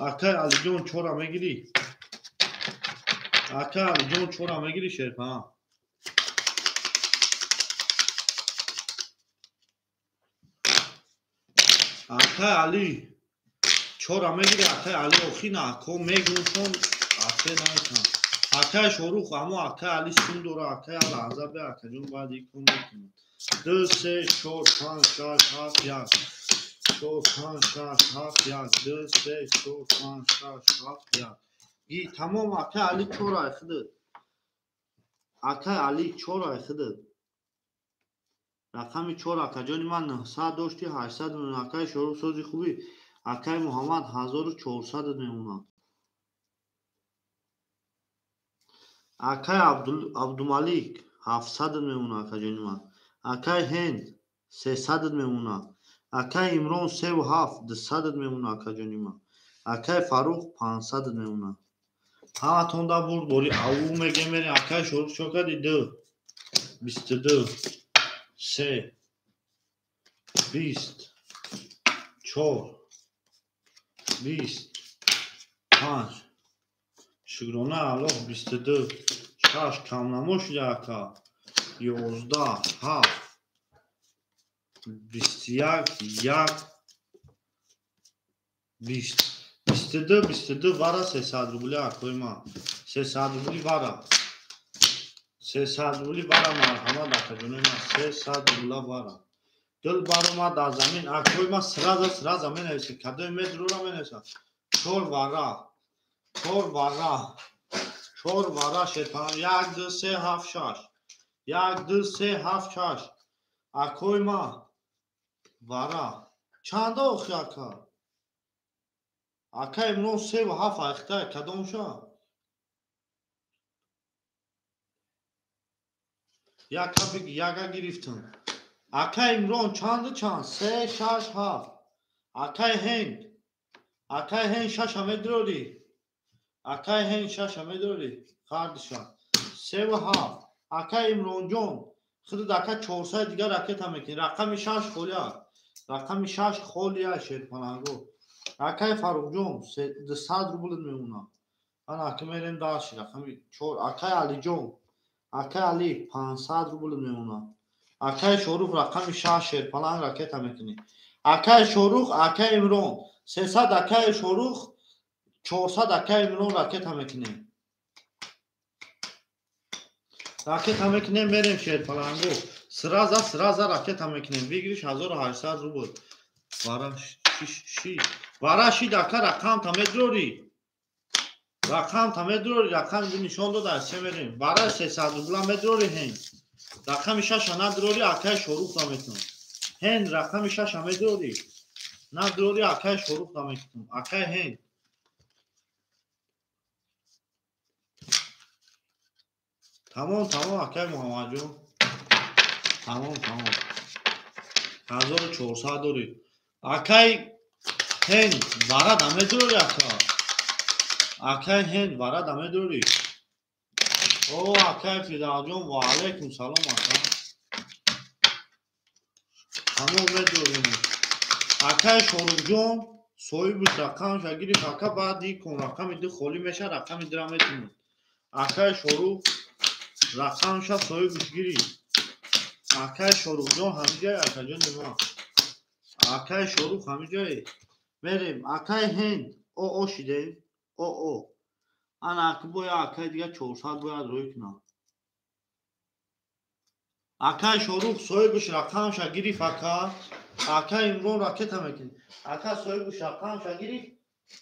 Акай Алиҷон 4-а мегирӣ. Акай Алиҷон 4-а мегирӣ шерпа. Акай Али 4-а мегирӣ. Акай Али охи на ако мегуншон асе намекунам. Акай Шорух аммо акай Али сум дора. Акай лаҳза бе акаҷон баъд икон мекунам. 2 3 4 5 6 7 1 4 5 6 7 1 2 3 4 5 6 7 1. Ги тамом акай Али 4 ай худат. Акай Али 4 ай худат. Рақами 4 акаҷони ман 900 дошти 800 мемонад. Акай Шорух сози хубӣ. Акай Муҳаммад 1400 мемонад. Акай Абдумалик 700 мемонад акаҷони ман. Акай Ҳенд 300 мемонад. Акай Имрон 3,7 200 мемонад акаҷони ман. Акай Фарух 500 мемонад. Ҳаматон да бурд бори ау мегем мерем. Акай Шорух чо кардӣ? 2 22 3 20 4 20 5. Шукрона Аллоҳ 22 6 камнамо шуда ака. 11 7 21 1 20 22 22 вара 300 рубли акои ман. 300 рубли вара. 300 рубли вара марҳамат акаҷони ман. 300 рубла вара. Дил баромад аз замин акои ман сраза менависед. Кадои метрора менависад. 4 вара. 4 вара. 4 вара шерпаланг. 1 2 3 7 6. 1 2 3 7 6. Акои ман вара. Чанда охи ака? Ака Имрон 3,7 ахта кадомша? Яка гирифтам. Ака Имрон чанду чанд? 3 6 7. Акай Ҳенд. Акай Ҳенд 6 медрорӣ. Акай Ҳенд 6 медрорӣ. Хардиша. 3,7. Акай Имронҷон худат ака 400 дигар ракета мекунӣ. Рақами 6 холия. Рақами 6 холия шерпаланго. Акай Фаррухҷон 200 рубл мемонад. Ана ака мерем дальше рақами 4. Акай Алиҷон, акай Али 500 рубл мемонад. Акай Шорух рақами 6 шерпаланг ракета мекунӣ. Акай Шорух, акай Имрон 300, акай Шорух 400, акай Имрон ракета мекунем. Ракета мекунем, мерем шерпалангу. Сразу сразу ракета мекунем. Выигрыш 1800 рубл. Вара ши. Вара ши ака рақам та медрори. Рақам та медрори, рақам нишон дода, се мерем. Вара 300 рубла медрори ҳен. Рақами 6 надрори, акай Шорух да метунам. Ҳен рақами 6 медрори. Надрори, акай Шорух да метунам. Акай ҳен. Тамом, тамом, акай Муҳаммадҷон. Тамом, тамом. 1400 дорӣ. Акай ҳен вара да медрори ака. Акай ҳен вара да медрори. О, акай Фирдавсҷон, ва алайкум салом ака. Тамом медорем. Акай Шорухҷон соҳиби рақамша гирифт. Ака баъди кон рақами 2 холӣ мешавад, рақами 2-ра метунад. Акай Шорух рақамша соҳибиш гирифт. Акай Шорухҷон ҳамиҷае, акаҷони ман. Акай Шорух ҳамиҷае. Мерем. Акай ҳенд о шидем. О. Ана ака боя акай дига 400 бояд рӯй кунам. Акай Шорух соҳибиш рақамша гирифт ака. Акай Имрон ракета мекунад. Ака соҳибиш рақамша гирифт.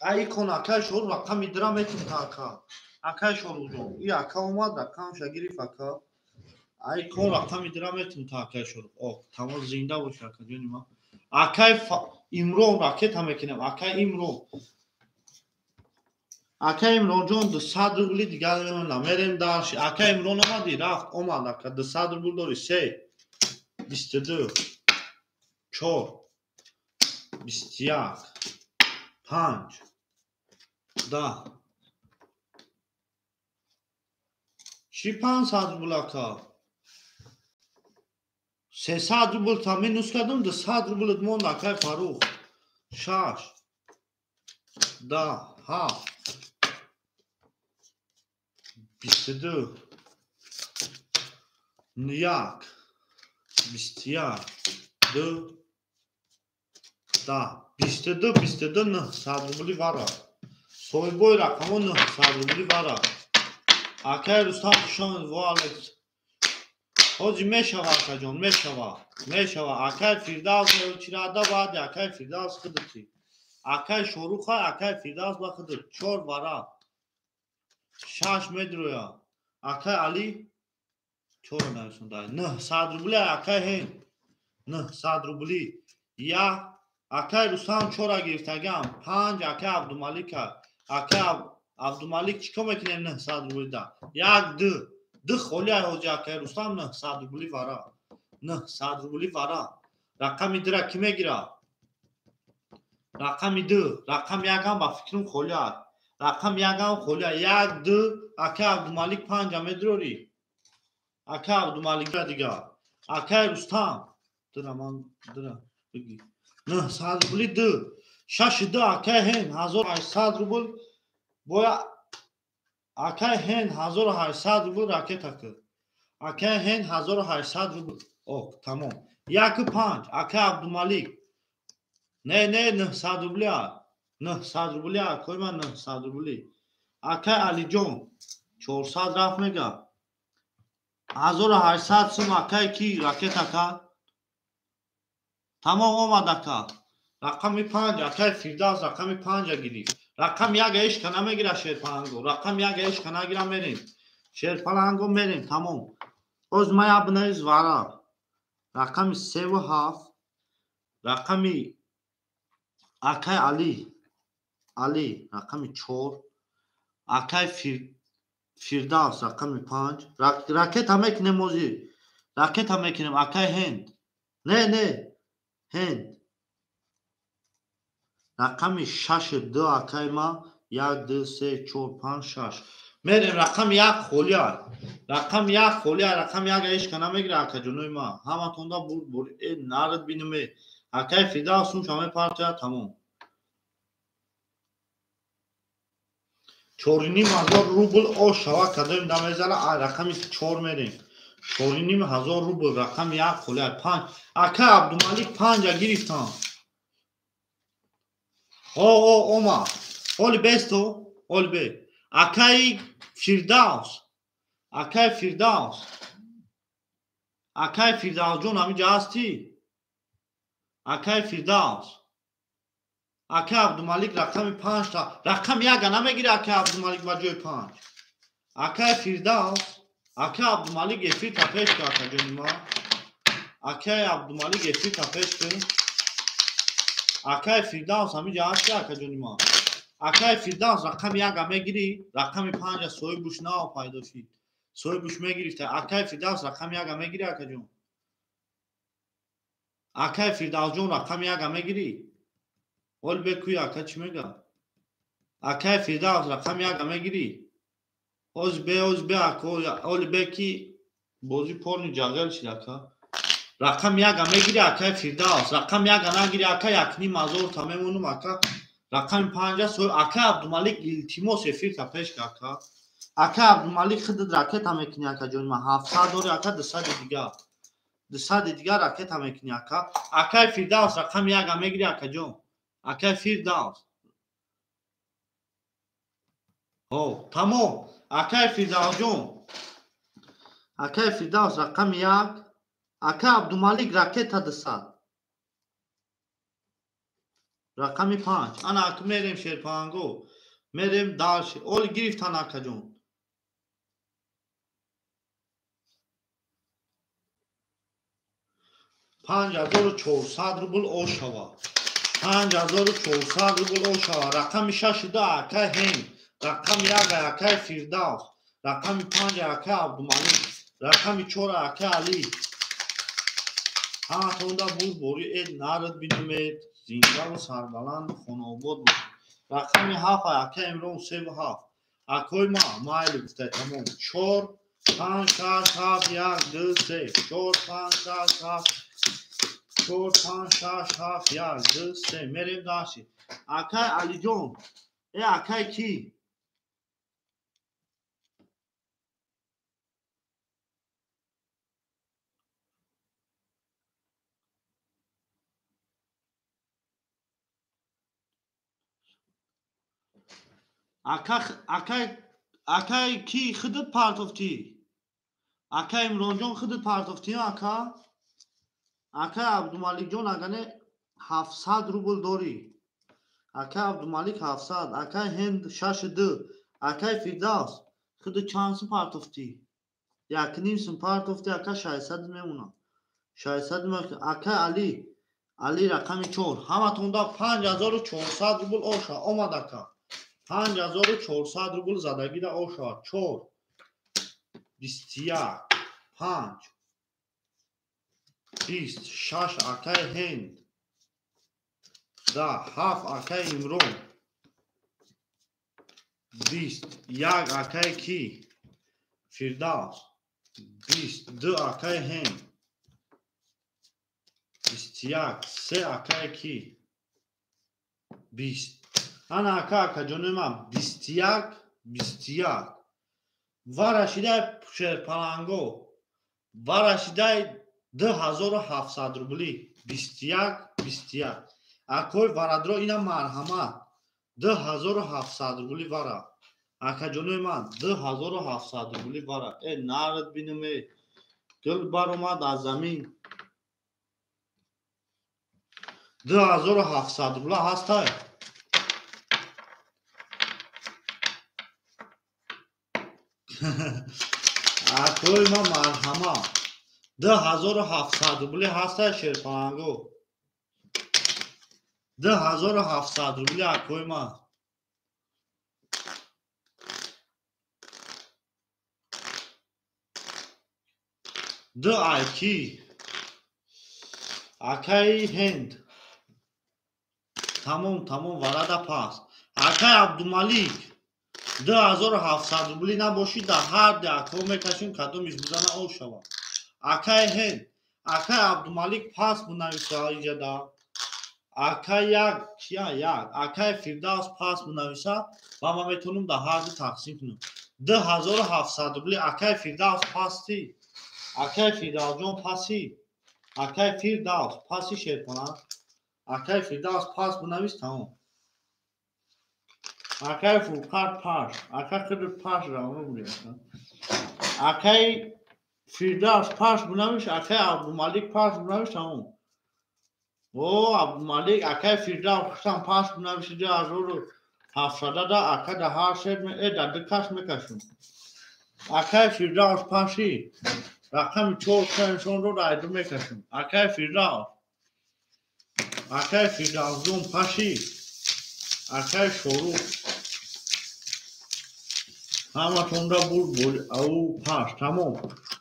Ай кон акай Шорух рақами 2-ра метунад ака. Акай Шорухҷон, и ака омад рақамша гирифт ака. Ай кон рақами 2-ра метунад акай Шорух. О, тамом зинда бош акаҷони ман. Акай Имрон ракета мекунем. Акай Имрон. Акай Имронҷон 200 рубли дигар мемонад. Мерем дальше. Акай Имрон омадӣ? Рафт, омад ака. 200 рубл дорӣ. 3 22 4 21 5 10. Чӣ 500 рубл ака? 300 рубл та минус кардам, 200 рублат монд акай Фаррух. 6 10 7 22 1 21 2 10 22 22 900 рубли вара. Соҳибои рақамо 900 рубли вара. Акай Рустам хушомад, ва алайкум. Ҳоҷи мешава акаҷон, мешава. Мешава. Акай Фирдавс чирада баъди акай Фирдавс худати. Акай Шоруха, акай Фирдавс ба худат. 4 вара. 6 медроя. Акай Али 4 нависонда. 900 рубли акай ҳен. 900 рубли. 1 акай Рустам 4 гирифтагам. 5 акай Абдумалика. Акай Абдумалик чӣ кор мекунем 900 рубли да? 1 2 2 холӣ ай ҳоҷи акай Рустам 900 рубли вара. 900 рубли вара. Рақами 2-ра кӣ мегирад? Рақами 2, рақами 1 ҳам ба фикрам холӣ аст. Рақами 1 ҳам холӣ аст. 1 2 акай Абдумалик 5 медрорӣ. Акай Абдумалик дига. Акай Рустам 2-ра ман 2-ра бигӣ. 900 рубли 2. 6 2 акай ҳен 1800 рубл боя. Акай ҳен 1800 рубл ракета кар. Акай ҳен 1800 рубл. Ок, тамом. 1 5 акай Абдумалик. Не, не, 900 рубли. 900 рубли, акой ман 900 рубли. Акай Алиҷон 400 рафт мега. 1800 сум акай ки ракета кард? Тамом омад ака. Рақами 5 акай Фирдавс рақами 5 гирифт. Рақами 1 ҳеч ка намегира шерпаланго. Рақами 1 ҳеч ка нагира мерем. Шерпаланго мерем, тамом. Оз ма я бинавис вара. Рақами 3 ва 7. Рақами акай Али. Али рақами 4. Акай Фирдавс рақами 5. Ракета мекунем озир. Ракета мекунем акай ҳенд. Не, не. Ҳенд. Рақами 6 2 акай ма 1 2 3 4 5 6. Мерем рақами 1 холӣ аст. Рақами 1 холӣ аст. Рақами 1 ҳеч ка намегира акаҷонои ма. Ҳаматонда бурд бур. Э нарад бинуме. Акай Фирдавс сум шаме партия тамом. 4,5 ҳазор рубл ошава кадоим дамезара рақами 4 мерем. 4,5 ҳазор рубл рақами 1 холия 5. Ака Абдумалик 5-а гирифтам. О, о, ома. Оли бесто, оли бе. Акаи Фирдавс. Акаи Фирдавс. Акаи Фирдавсҷон ҳаминҷа ҳастӣ? Акаи Фирдавс. Акаи Абдумалик рақами 5 та. Рақами 1-а намегири акаи Абдумалик ба ҷои 5. Акаи Фирдавс. Акаи Абдумалик эфир та пеш ку акаҷони ман. Акаи Абдумалик эфир та пеш ку. Акаи Фирдавс ҳаминҷа ҳастӣ акаҷони ман? Акаи Фирдавс рақами 1-а мегирӣ? Рақами 5-а соҳибуш нав пайдо шид. Соҳибуш мегирифта. Акаи Фирдавс рақами 1-а мегирӣ акаҷон? Акаи Фирдавсҷон рақами 1-а мегирӣ? Оли бекӯи ака чӣ мега? Акаи Фирдавс рақами 1-а мегирӣ? Оз бе, оз бе ака, оли бе ки бозӣ полный ҷағел шид ака. Рақами 1-а мегирӣ акаи Фирдавс? Рақами 1-а нагирӣ ака 1,5 ҳазор та мемонам ака. Рақами 5-а соҳиб ака Абдумалик илтимос эфир та пеш ка ака. Ака Абдумалик худат ракета мекунӣ акаҷони ман. 700 дори ака 200 дига. 200 дига ракета мекунӣ ака. Акаи Фирдавс рақами 1-а мегирӣ акаҷон? Акаи Фирдавс. Ҳо, тамом. Акаи Фирдавсҷон. Акаи Фирдавс рақами 1. Ака Абдумалик ракета 200. Рақами 5. Ана ака мерем шерпаанго. Мерем дальше. Оли гирифтан акаҷон. 5400 рубл ошава. 5400 рубл ошава. Рақами 6 акаи Ҳенд. Рақами 1 акаи Фирдавс. Рақами 5 акаи Абдумалик. Рақами 4 акаи Али. Ҳаматонда бурдборӣ эд нард бинумед. Зиндаву сарбаланду хонаобод бошед. Рақами 7 акаи Имрон 3 7. Акои ма майли гуфтай тамом. 4 5 6 7 1 2 3 4 5 6 7 4 5 6 7 1 2 3 мерем дальше. Акай Алиҷон. Э акай ки? Ака акай акай ки худат партофтӣ? Ака Имронҷон худат партофтӣ ака? Ака Абдумаликҷон агане 700 рубл дорӣ. Ака Абдумалик 700, акай Ҳенд 6 2, акай Фирдавс худат чанд сум партофтӣ? 1,5 сум партофтӣ ака 600 мемонад. 600 акай Али, Али рақами 4. Ҳаматонда 5400 рубл оша омад ака. 5400 рубл задагида оша. 4 21 5 20 6 акай Ҳенд 10 7 акай Имрон 20 1 акай ки Фирдавс 20 2 акай Ҳенд 21 3 акай ки 20. Ана ака акаҷони ман 21 21 ва рашидаи шерпаланго ва рашидаи 2700 рублӣ 21 21. Акои варадро ина марҳамат 2700 рублӣ вара. Акаҷонои ман 2700 рублӣ вара. Э нард бинуме гул баромад аз замин. 2700 рубла ҳастай. Акои ман марҳамат 2700 рубли ҳастай шерпаланго. 2700 рубли акои ман. Ду айки акаи Ҳенд тамом тамом варада пас. Акаи Абдумалик 2700 рубли набошӣ дар ҳар ди акҳо мекашем кадомиш бизана об шавад. Акаи Ҳенд, акаи Абдумалик пас бинависа иҷада. Акай як кия як акай Фирдавс пас бинависа ва ман метавонам дар ҳар ду тақсим кунам. 2700 рубли акай Фирдавс пасти. Акай Фирдавсҷон паси. Акай Фирдавс паси шерпаланг. Акай Фирдавс пас бинавис тамом. Акай Фурқат паш. Акай худат паш равно буди. Акай Фирдавс паш бинавис, акай Абдумалик паш бинавис тамом. О, Абдумалик, акай Фирдавс хусам паш бинавис 2700 да ака да ҳар шер да ду каш мекашам. Акай Фирдавс паши. Рақами 4 нишон дод, айду мекашам. Акай Фирдавс. Акай Фирдавсҷон паши. Акай Шорух. Ҳаматонда бурд боли ау паш тамом.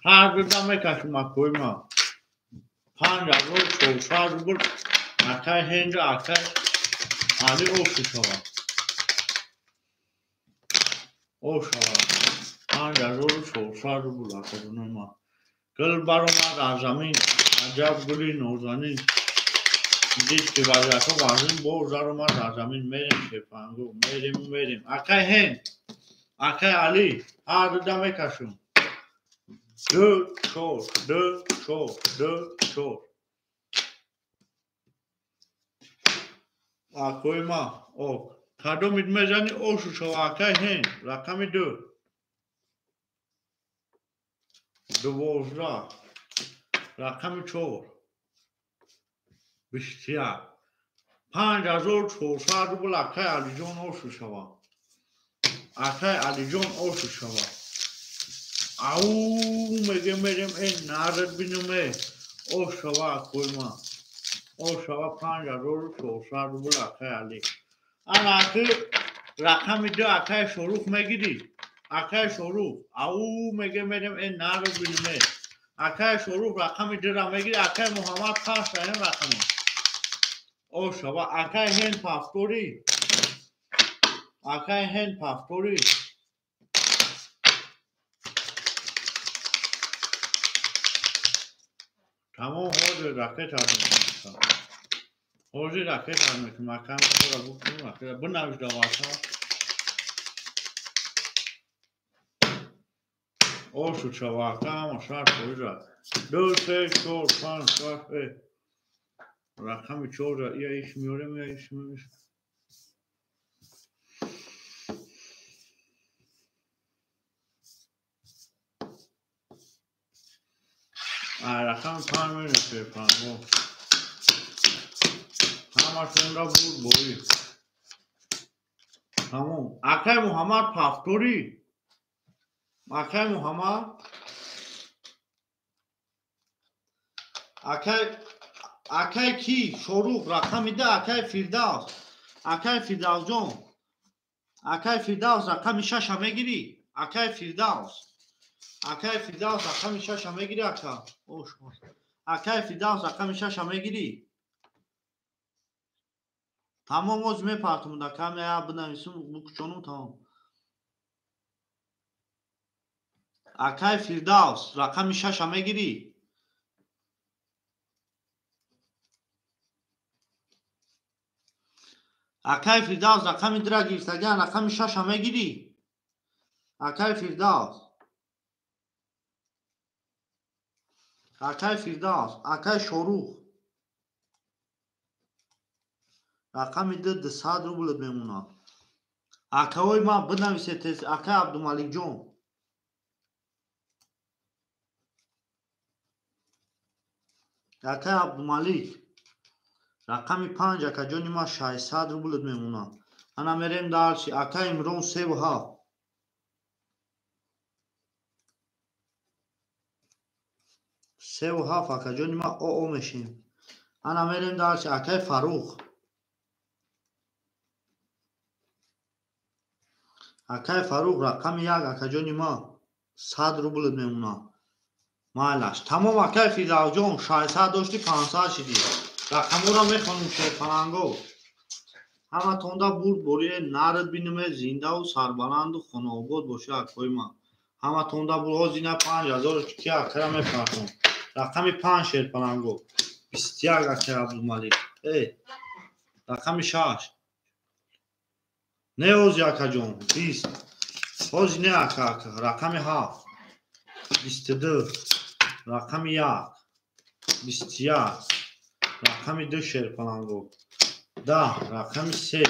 Ҳар дуда мекашам акои ман. 5400 рубл акай Ҳенда акай Али ошу шавад. Ош шавад. 5400 рубл акаҷонои ман. Гул баромад аз замин, аҷаб гули нозанин. Дид ки вазиятҳо вазин боз даромад аз замин. Мерем шерпангу, мерем мерем. Акай Ҳенд, акай Али, ҳар дуда мекашам. 2 4 2 4 2 4. Акои ман ок. Кадомит мезани ошу шава акай Ҳенд, рақами 2. 12, рақами 4. 21. 5400 рубл акай Алиҷон ошу шава. Акай Алиҷон ошу шава. Ау мегем мерем нарад бинум ош шава акои ман. Ош шава 5400 рубл акай Али. Ана аки рақами 2 акай Шорух мегирӣ. Акай Шорух. Ау мегем мерем нарад бинум. Акай Шорух рақами 2 ра мегирӣ. Акай Муҳаммад паш ин рақами. Ош шава акай Ҳенд пафторӣ. Акай Ҳенд пафторӣ. Тамом ҳозир ракет мекунам. Ҳозир ракет мекунам. Акам хора букунам, ракет бинавис давата. Ошу шава ака ҳама шарт фоиза. 2 3 4 5 6 рақами 4 я иш меорем, я иш меорем. Рақами 5 мерем шерпанго. Ҳамашонра бурд борӣ. Тамом. Акай Муҳаммад пафторӣ. Акай Муҳаммад. Акай ки? Шорух рақами 2 акай Фирдавс. Акай Фирдавсҷон. Акай Фирдавс рақами 6 мегирӣ. Акай Фирдавс. Акай Фирдавс рақами 6 мегирӣ ака. Ош ош. Акай Фирдавс рақами 6 мегирӣ. Тамом оз мепартум да каме я бинависум букучонум тамом. Акай Фирдавс рақами 6 мегирӣ. Акай Фирдавс рақами 2 гирифтагиан рақами 6 мегирӣ. Акай Фирдавс. Акай Фирдавс, акай Шорух. Рақами 2 200 рублат мемонад. Акаҳои ман бинависед тез, акай Абдумаликҷон. Акай Абдумалик. Рақами 5 акаҷони ман 600 рублат мемонад. Ана мерем дальше. Акай Имрон 3 ва 7. 3 ва 7 акаҷони ман ОО мешем. Ана мерем дальше. Акай Фарух. Акай Фарух рақами 1 акаҷони ман 100 рублат мемонад. Майлаш. Тамом акай Фирдавсҷон 600 дошти 500 шидӣ. Рақамҳоро мехонем шерпаланго. Ҳаматонда бурд борие нарад бинуме зиндаву сарбаланду хонаобод боша акои ман. Ҳаматонда бурд ҳозир ина 5000 ки акара мепартом. Рақами 5 шерпаланго. 21 акай Абдумалик. Рақами 6. Не ҳози акаҷон, 20. Ҳози не ака, рақами 7. 22. Рақами 1. 21. Рақами 2 шерпаланго. 10. Рақами 3.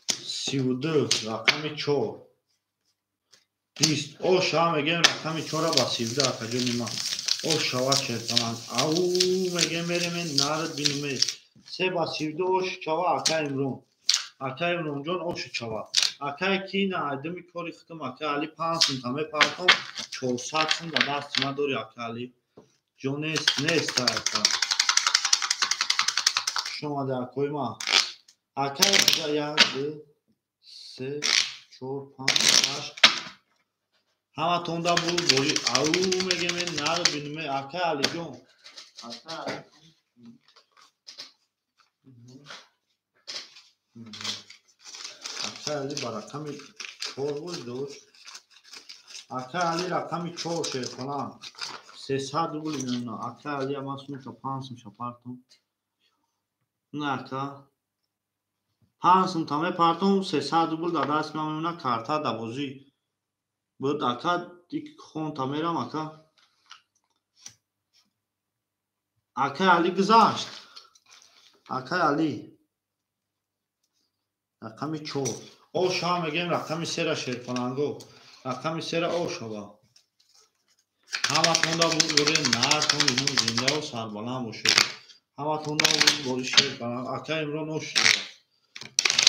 32. Рақами 4. 20. О шава мегем рақами 4 ба 32 акаҷони ман. О шава шерпаланг. Ау мегем мерем нард бинуме. 3 ба 32 ош чава ака Имрон. Ака Имронҷон ош чава. Акай ки на айдами кори худам ака Али 5 сум та мепартом 400 сум ба дасти ман дори ака Али. Ҷо нест, нест ака. Хуш омади акои ман. Акай 1 2 3 4 5 6 ҳаматонда буд бори ау мегем нар бинуме ака Алиҷон. Ака Али. Ака Али ба рақами 4 буд дошт. Ака Али рақами 4 шерпаланг. 300 рубл мемона. Ака Али ман сумка 5 сум шапартум. На ака 5 сум та мепартум 300 рубл дар даст ман мемона карта да бозӣ. Буд ака дик хон та мерам ака. Ака Али гузашт. Ака Али рақами 4. О шава мегем рақами 3-ра шерпаланго. Рақами 3-ра о шава. Ҳаматонда буд бори нартон инон зиндаву сарбаланд бошед. Ҳаматонда буд бори шерпаланг. Ака Имрон ош шава.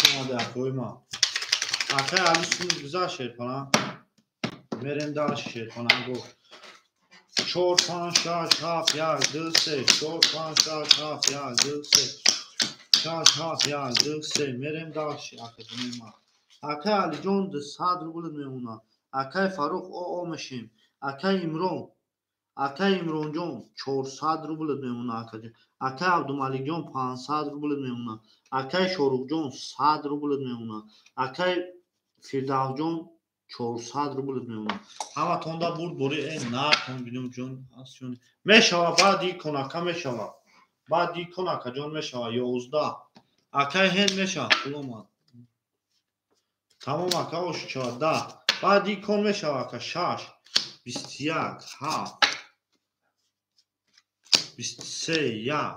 Омаде акои ман. Ака Али сум гузашт шерпаланг. Мерем дальше шерпаланго. 4 5 6 7 1 2 3 4 5 6 7 1 2 3 6 7 1 2 3 мерем дальше акаҷони ман. Акай Алиҷон 200 рубл мемонад. Акай Фарух о мешем. Акай Имрон. Акай Имронҷон 400 рубл мемонад акаҷон. Акай Абдумаликҷон 500 рубл мемонад. Акай Шоруқҷон 100 рубл мемонад. Акай Фирдавсҷон 400 рубл мемонад. Ҳаматонда бурд бори нартон бинум ҷон ҳаст. Мешава баъди конака мешава. Баъди конакаҷон мешава 11. Акай ҳен мешава пул омад. Тамом ака ош чава 10. Баъди кон мешава ака 6 21 7 23 1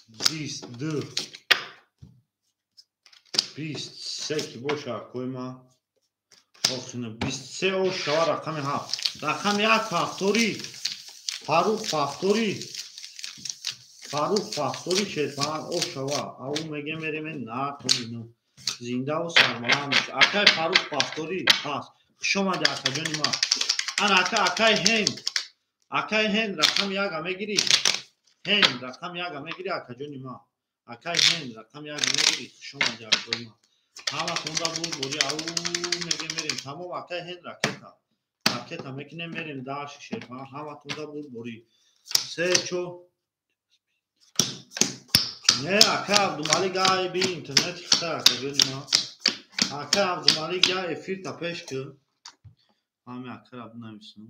22 23 ки боша акои ман. Охина 23 ош шава рақами 7. Рақами 1 фактори Фарух фактори. Фарух фактори шерпаланг ош шава. Ау мегем мерем нартон ино. Зиндаву сарбаланд бош. Акай Фарух фактори пас. Хуш омади акаҷони ман. Ана ака акай Ҳенд. Акай Ҳенд рақами 1 мегирӣ. Ҳенд рақами 1 мегирӣ акаҷони ман. Акай Ҳенд рақами 1 мегирӣ. Хуш омади акои ман. Ҳаматонда буд бори ау мегем мерем. Тамом акай Ҳенд ракета. Ракета мекунем мерем дальше шерпаланг. Ҳаматонда буд бори 3 4 Не ака Абдумалик ай би интернети хита акаҷони ман. Ака Абдумалик я эфир та пеш кун. Ҳами акара бинависам.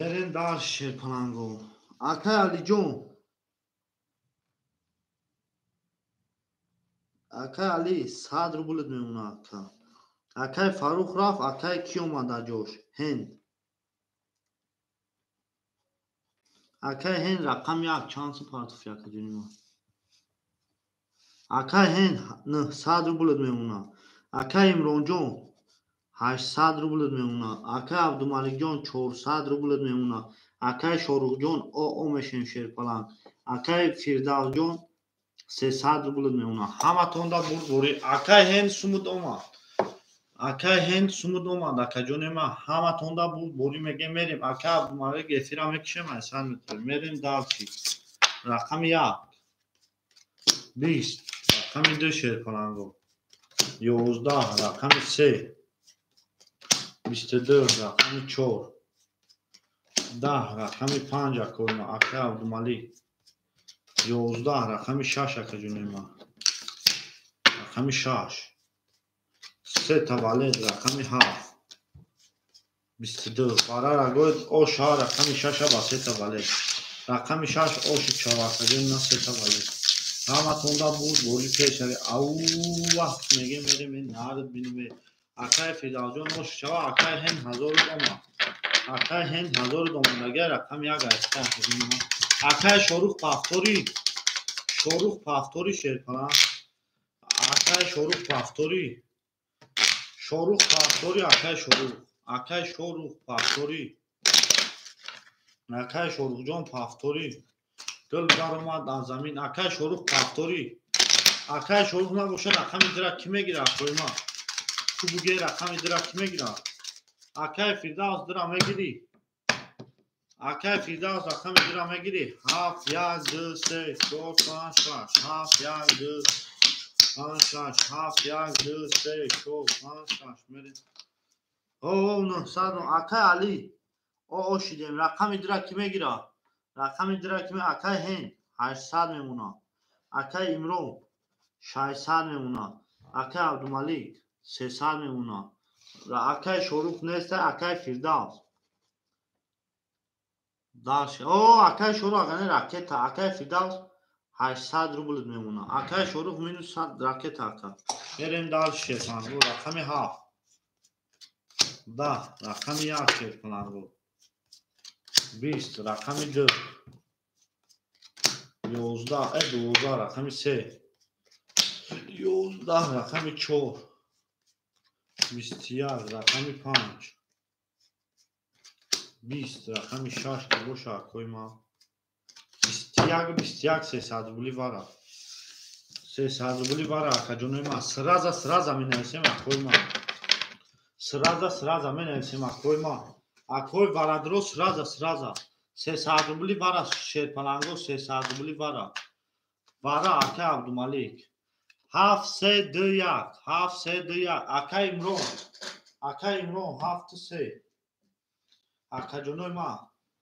Мерем дальше шерпаланго. Акай Алиҷон. Акай Али 100 рубл мемонад ака. Акай Фарух рафт, акай ки омад дар ҷош? Ҳенд. Акай Ҳенд рақами 1 чанд сум партофи акаҷони ман? Акай Ҳенд 900 рубл мемонад. Акай Имронҷон 800 рубл мемонад. Акай Абдумаликҷон 400 рубл мемонад. Акай Шоруқҷон о мешем шерпаланг. Акай Фирдавсҷон 300 рубл мемонад. Ҳаматонда бурд бори. Акай Ҳенд сумуд омад. Акай Ҳенд сумуд омад акаҷони ман. Ҳаматонда бурд бори мегем мерем. Акай Абдумалик эфира мекишем 800 метр. Мерем дальше. Рақами 1 20, рақами 2 шерпаланго 11, рақами 3 22, рақами 4 10, рақами 5 акои ма акай Абдумалик 11, рақами 6 акаҷони ма рақами 6 се таваллуд, рақами 7 22 барара гӯед оша рақами 6 ба се таваллуд, рақами 6 оши чавакаҷони ма се таваллуд. Ҳаматонда буд бори пешави ау вақт мегем мерем нард бинем. Акай Фирдавсҷон оши чава, акай ҳен 1000 дома, акай ҳен 1000 дома дагар рақами 1 айста. Акай Шорух пафтори, Шорух пафтори шерпалан, акай Шорух пафтори, Шорух пафтори, акай Шорух, акай Шорух пафтори, акай Шорухҷон пафтори, дил баромад аз замин. Акай Шорух пафтори, акай Шорух набошад рақами дира кӣ мегирад? Акои ма ту буге рақами дира кӣ мегирад? Акай Фирдавс дира мегирӣ? Акай Фирдавс рақами дира мегирӣ? 7 1 2 3 4 5 6 7 1 2 5 6 7 1 2 3 4 5 6 мерем. О 900 акай Али о шидем. Рақами дира кӣ мегирад? Рақами дира кӣ? Акай Ҳенд 800 мемонад, акай Имрон 600 мемонад, акай Абдумалик 300 мемонад, акай Шорух неста, акай Фирдавс о акай Шорух агане ракета, акай Фирдавс 800 рубл мемонад, акай Шорух минус 100 ракета ака. Мерем дальше шерпаланго рақами 7 10, рақами 1 шерпаланго 20, рақами 2 11 12, рақами 3 11, рақами 4 21, рақами 5 20, рақами 6 ки боша акои ма 21 21 300 рубли вара, 300 рубли вара акаҷонои ма. Сраза сраза менависем акои ма, сраза сраза менависем акои ма, акои варадро сраза сраза 300 рубли вара шерпаланго 300 рубли вара вара. Акай Абдумалик 7 3 2 1 7 3 2 1 акай Имрон, акай Имрон 7 3 акаҷонои ма.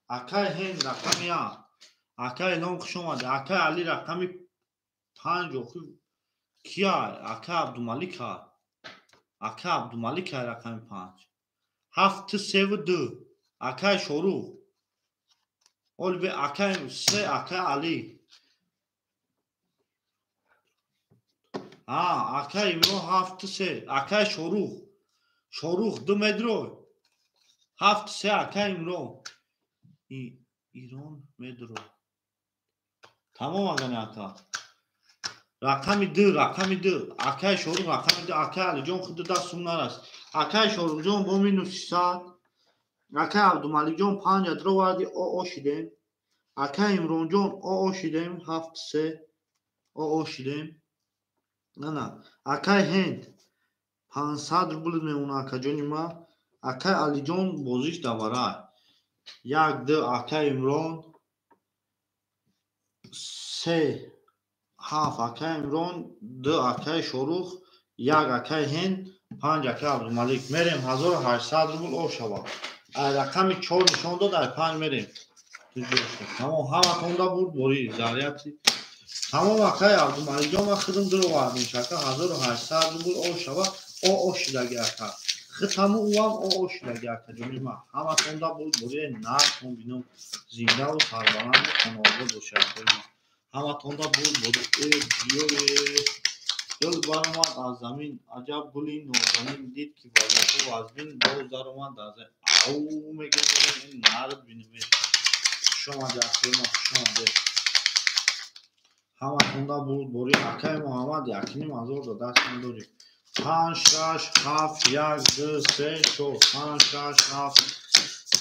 Акай Ҳенд рақами 1, акай Илҳом хуш омадӣ. Акай Али рақами 5 охи кия? Акай Абдумалика, акай Абдумалика рақами 5 7 3 2 акай Шорух олбе акай 3 акай Али акай Имрон 7 3 акай Шорух, Шорух 2 медрой 7 3 акай Имрон Ирон медро. Тамом агане ака. Рақами 2, рақами 2 акай Шорух рақами 2 акай Алиҷон худ даст сум нараст. Акай Шорухҷон бо минус 600, акай Абдумаликҷон 5 ядро варди о шидем, акай Имронҷон о шидем 7 3 о шидем. Ана акай Ҳенд 500 рубл мемонад акаҷони ма. Акай Алиҷон бозиш даварай 1 2 акай Имрон 3 7 акай Имрон 2 акай Шорух 1 акай Ҳенд 5 акай Абдумалик. Мерем 1800 рубл о шава. Ай рақами 4 нишон дод, ай 5 мерем. Тамом ҳаматонда бурд бори заряти. Тамом акай Абдумаликҷон ман худам дуровардем шака 1800 рубл о шава о шидаги ака. Хитаму уам о шидаги акаҷони ма. Ҳаматонда бурд бори нархон бинум зиндаву сарбаланду хонаобод бошад акои ма. Ҳаматонда бурд бори биёе дил баромад аз замин аҷаб гули нозанин дид ки вазифа вазбин боз даромад аз ау мегем ин нард бинем. Хуш омадӣ акои ма, хуш омадӣ. Ҳаматонда бурд бори акай Муҳаммад 1,5 ҳазор да дастам дорӣ. 5 6 7 1 2 3 4 5 6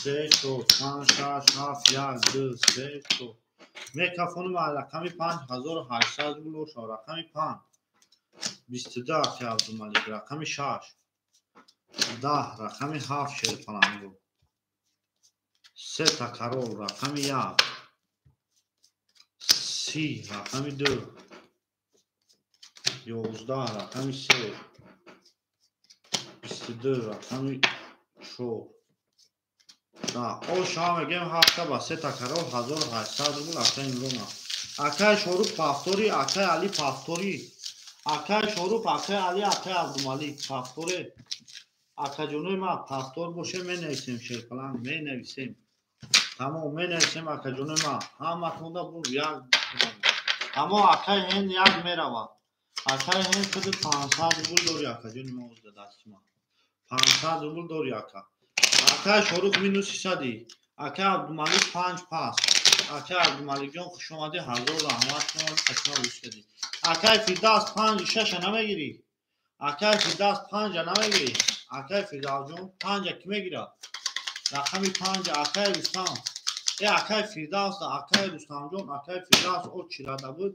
7 3 4 5 6 7 1 2 3 4 Микрофони ма рақами 5800 рубл боша. Рақами 5 22 акай Абдумалик, рақами 6 10, рақами 7 шерпаланго 3 та карол, рақами 1 30 рақами 2, 11 рақами 3, 22 рақами 4. Да, оша мегем ҳафта ба се такарор 1800 рубл акай Имрона. Акай Шорух повтори, акай Али повтори. Акай Шорух, акай Али, акай Абдумалик повторе. Акаҷонои ма повтор боше менависем шерпаланг, менависем. Тамом менависем акаҷонои ма. Ҳаматонда бур як. Аммо акай ҳен як меравад. Акай ҳен худи 500 рубл дори акаҷони ма озда дасти ма. 500 рубл дори ака. Акай Шорух минус 300. Акай Абдумалик 5 пас. Акай Абдумаликҷон хуш омадӣ, ҳазор раҳмат шуморо қисма гӯш кардӣ. Акай Фирдавс 5 6 намегирӣ. Акай Фирдавс 5 намегирӣ. Акай Фирдавсҷон 5 ки мегирад? Рақами 5 акай Рустам. Акай Фирдавс, акай Рустамҷон, акай Фирдавс о чирада буд.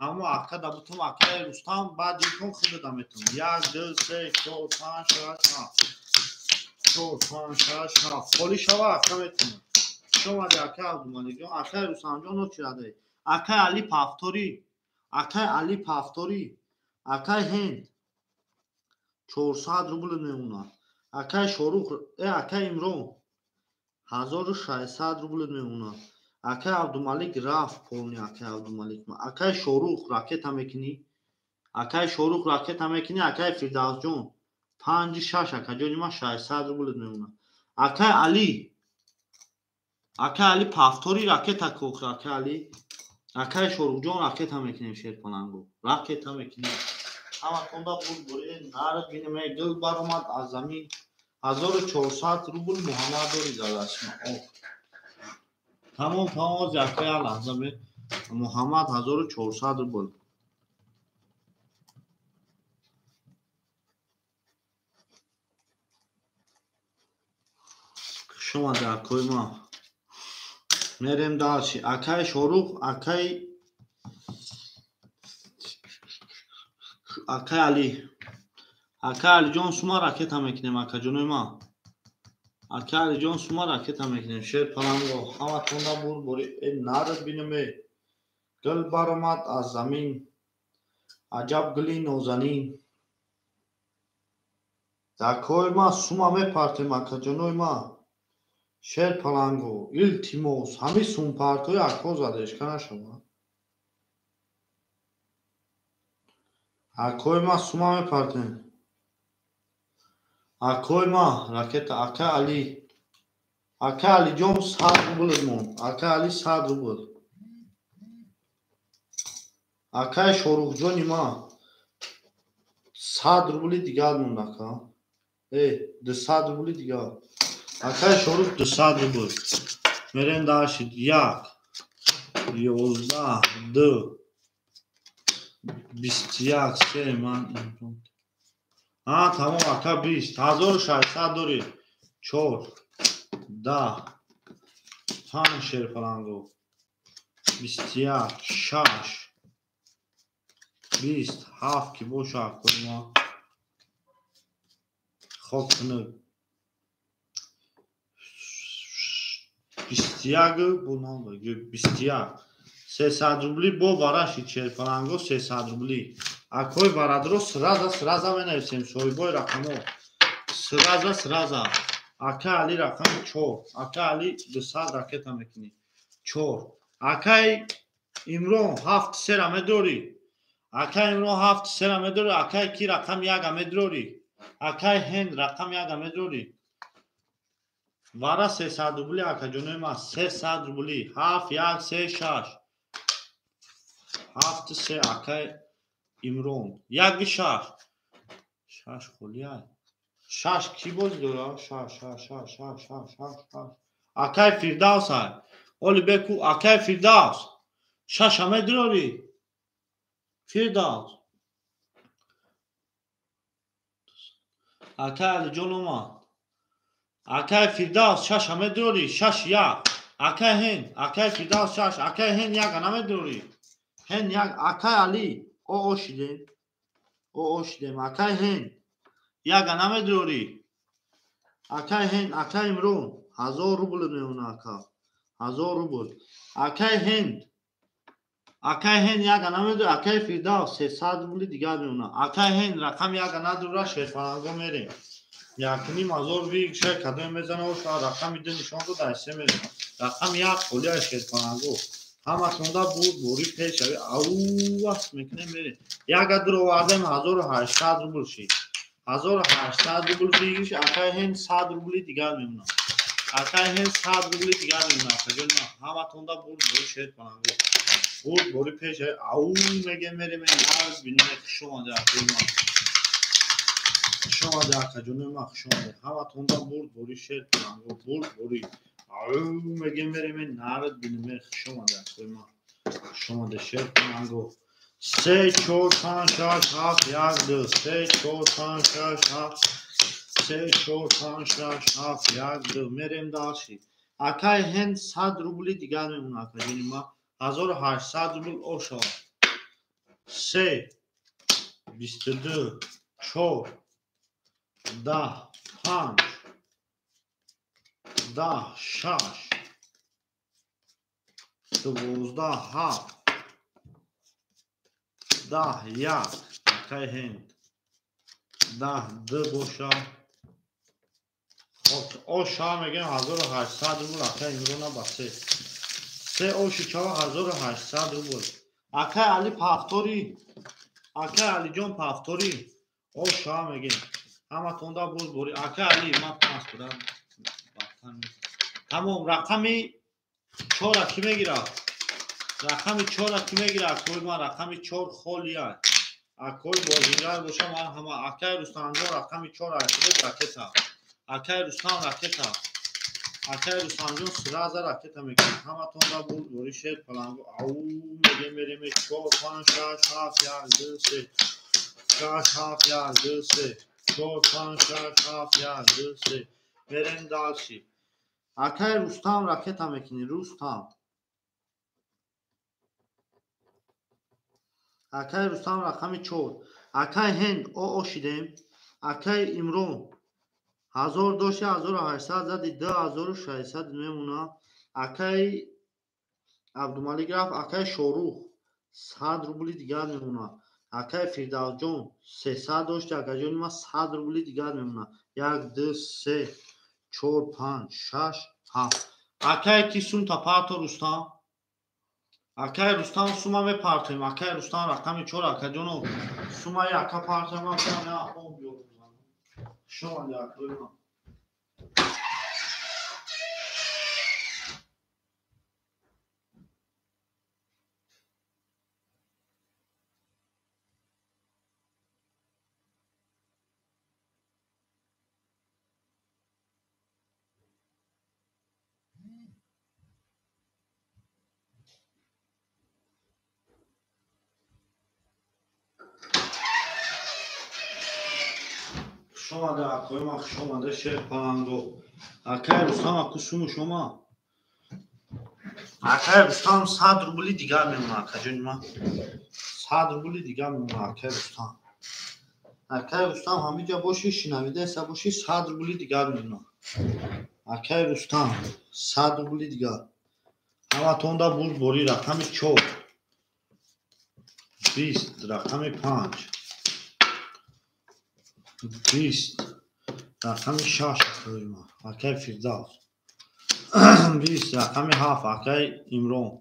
Аммо ака да бутум акай Рустам баъд икон худада метум. 1 2 3 4 5 6 7. 4 5 6 7. Холи шава ака метунам. Хуш омадӣ акай Абдумаликҷон, акай Рустамҷон о чирадаи. Акай Али повтори, акай Али повтори, акай Ҳенд 400 рубл мемонад. Акай Шорух, акай Имрон 1600 рубл мемонад. Акай Абдумалик рафт полни акай Абдумалик. Акай Шорух ракета мекунӣ. Акай Шорух ракета мекунӣ, акай Фирдавсҷон 5 6 акаҷони ма 600 рубл мемонад. Акай Али, акай Али повтори ракета кох, акай Али. Акай Шорухҷон ракета мекунем шерпаланго. Ракета мекунем. Ҳаматонда буд буре нард бинем, гул баромад аз замин. 1400 рубл Муҳаммад дори задашма. Тамом тамом акай лаҳза бе Муҳаммад 1400 рубл. Хуш омадӣ акои ма. Мерем дальше. Акай Шорух, акай Али. Акай Алиҷон сума ракета мекунем акаҷонои ма. Акай Алиҷон сума ракета мекунем. Шер паланго ҳаматонда бур бори нард бинем. Гул баромад аз замин. Аҷаб гули нозанин. Акои ма сума мепартем акаҷонои ма. Шер паланго илтимос ҳамин сумпартои ако задешка нашавад. Акои ма сума мепартем. Акои ма ракета акай Али. Акай Алиҷон 100 рубл монд. Акай Али 100 рубл. Акай Шорухҷони ма 100 рубли дигар монд ака. 200 рубли дигар. Акай Шорух 200 рубл. Мерем дальше. 1 11 2 21 3 ман тамом ака 20 1600 дори 4 10 5 шерпаланго 21 6 20 7 ки боша акои ма хок кунад 21 бо нам 21 300 рубли бо вараши шерпаланго 300 рубли. Акои варадро сраза сраза менависем соҳибои рақамо. Сраза сраза. Акай Али рақами 4. Акай Али 200 ракета мекунӣ. 4. Акай Имрон 7 сера медорӣ. Акай Имрон 7 сера медорӣ. Акай ки рақами 1 медорӣ. Акай Ҳенд рақами 1 медорӣ. Вара 300 рубли акаҷонои ма 300 рубли. 7 1 3 6. 7 3 акай Имрон. 1 6. 6 холия. 6 ки боз дора? 6 6 6 6 6 6 6. Акай Фирдавс ай. Оли беку акай Фирдавс. 6 медорӣ. Фирдавс. Акай Алиҷон омад. Акай Фирдавс 6 медорӣ. 6 1. Акай Ҳенд, акай Фирдавс 6, акай Ҳенд 1 намедорӣ. Ҳенд 1, акай Али о шидем. О шидем. Акай Ҳенд 1 намедорӣ. Акай Ҳенд, акай Имрон 1000 рубл мемонад ака. 1000 рубл. Акай Ҳенд. Акай ҳен яга намедур, акай Фирдавс 300 рубли дигар мемонад. Акай ҳен рақами яга надура, шерпаланго мерем. 1,5 ҳазор вигша кадоме мезана, оша рақами ду нишон дод, ай се мерем. Рақами як холия, шерпаланго. Ҳаматонда бурд бори пешави ау аст мекунем, мерем. Яга дур овардем, 1800 рубл шид. 1800 рубл выигрыш, акай ҳен 100 рубли дигар мемонад. Акай ҳен 100 рубли дигар мемонад. Акаҷон, ҳаматонда бурд бори, шерпаланго. Бурд бори пеш ау мегем, мерем, нарз бинем. Хуш омаде, акои ман. Хуш омаде, акаҷони ман, хуш омаде. Ҳаматонда бурд бори, шерпаланго, бурд бори. Ау мегем, мерем, нарз бинем. Хуш омаде, акои ман. Хуш омаде, шерпаланго. Се, чор, панҷ, шаш, ҳафт, як, ду. Се, чор, панҷ, шаш, ҳафт. Се, чор, панҷ, шаш, ҳафт, як, ду. Мерем дальше. Акай ҳен 100 рубли дигар мемонад, акаҷони ман. 1800 рубл ошавад. Се, 22, чор, 10, панҷ, 10, шаш, 12, ҳафт, 10, як, акай ҳенд. 10, ду боша. Оша мегӯем, 1800 рубл, акай Имрона ба се. Се оши чава, 1800 рубл. Акай Али повтори. Акай Алиҷон повтори. Оша мегӯем. Ҳаматонда бурд бори. Акай Али, ман панҷ куда. Тамом, рақами чора кӣ мегирад? Рақами чора кӣ мегирад? Акои ман, рақами чор холия. Акои бозингар боша, ман ҳама. Акай Рустамҷон, рақами чор айхудед ракета. Акай Рустам ракета. Акай Рустамҷон сразу ракета мекунад. Ҳаматонда бурд бори, шер паланго. Ау мегем, мерем, чор, панҷ, шаш, ҳафт, як, ду, се. Шаш, ҳафт, як, ду, се. Чор, панҷ, шаш, ҳафт, як, ду, се. Мерем дальше. Акай Рустам ракета мекунӣ, Рустам. Акай Рустам рақами чор. Акай ҳенд о ошидем. Акай Имрон ҳазор дошти, 1800 зади, 2600 мемонад. Акай Абдумалик рафт, акай Шорух 100 рубли дигар мемонад. Акай Фирдавсҷон 300 дошти, акаҷони ман, 100 рубли дигар мемонад. Як, ду, се, чор, панҷ, шаш, ҳафт. Акай ки сумта парто, Рустам. Акай Рустам сума мепартоем. Акай Рустам рақами чор, акаҷоно, сумаи ака партоем. Ман об биёрам. Хуш омади, акои ман. Хуш омаде, акои ман, хуш омаде, шер паланго. Акай Рустам, аку суму шума. Акай Рустам 100 рубли дигар мемонад, акаҷони ман. 100 рубли дигар мемонад, акай Рустам. Акай Рустам ҳамиҷа бошӣ, шинавидаеса бошӣ, 100 рубли дигар мемонад. Акай Рустам 100 рубли дигар. Ҳаматонда бурд бори, рақами чор. 20, рақами панҷ. 20, рақами шаш, акои ман, акай Фирдавс. 20, рақами ҳафт, акай Имрон.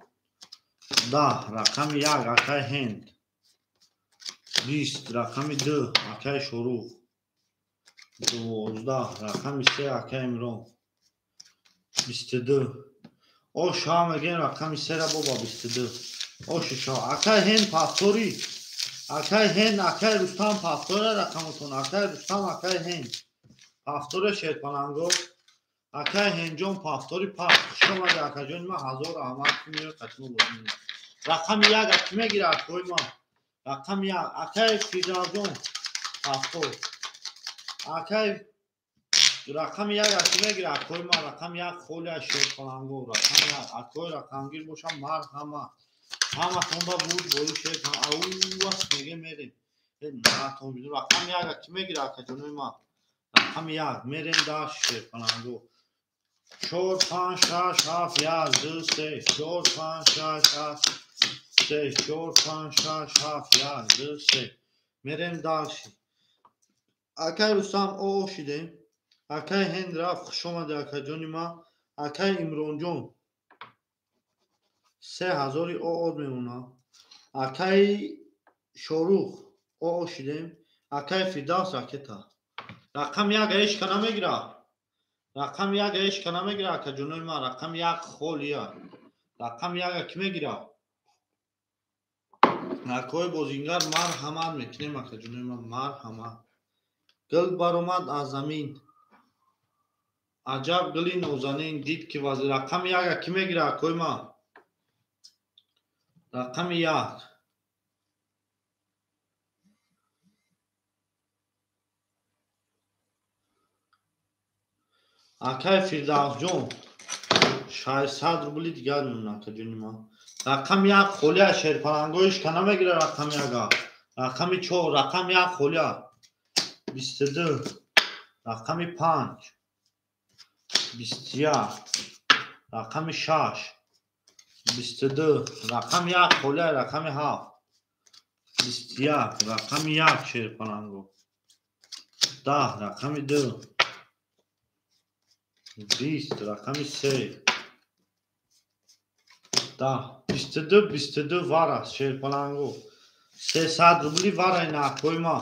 10, рақами як, акай Ҳенд. 20, рақами ду, акай Шорух. 12, рақами се, акай Имрон. 22. Оша мегӯем, рақами сера боба 22. Оши шо. Акай Ҳенд повтори. Акай Ҳенд, акай Рустам повтора рақамотон. Акай Рустам, акай Ҳенд. Повтора, шерпаланго. Акай Ҳенҷон повтори пас. Хуш омади, акаҷони ман, ҳазор раҳмат, ки меояд қатимо бозӣ мекунад. Рақами як кӣ мегирад, акои ман? Рақами як. Акай Фирдавсҷон повтор. Акай рақами як кӣ мегирад, акои ман? Рақами як холия, шерпаланго. Рақами як. Акои рақамгир бошам, марҳамат. Ҳаматонда бурд бори, шер ау аст мегем, мерем. Наратон биду. Рақами як кӣ мегирад, акаҷонои ман? Рақами як. Мерем дальше, шерпаланго. Чор, панҷ, шаш, ҳафт, як, ду, се. Чор, панҷ, шаш, ҳафт. 3, 4, 5, 6, 7, 1, 2, 3. Мерем дальше. Акай Рустам о шидем. Акай Ҳенд рафт, хуш омади акаҷони ма. Акай Имронҷон 3000 оод мемона. Акай Шорух о шидем. Акай Фирдавс ракета. Рақами як ҳечка намегира. Рақами як ҳечка намегира акаҷонои ма. Рақами як холия. Рақами яка кӣ мегира? Акои бозингар марҳамат мекунем акаҷонои ма, марҳамат. Гул баромад аз замин. Аҷаб гули нозанин дид ки вазир. Рақами яка кӣ мегира акои ма? Рақами як. Акай Фирдавсҷон 600 рубли дигар мемонад акаҷони ма. Рақами як холия, шерпалангои ҳечка намегира рақами яка. Рақами 4, рақами як холия. 22, рақами 5, 21, рақами 6, 22, рақами як холия, рақами 7, 21, рақами 1 шерпаланго. 10, рақами 2, 20, рақами 3, 10, 22, 22 вара шерпаланго. 300 рубли вара ин акои ма.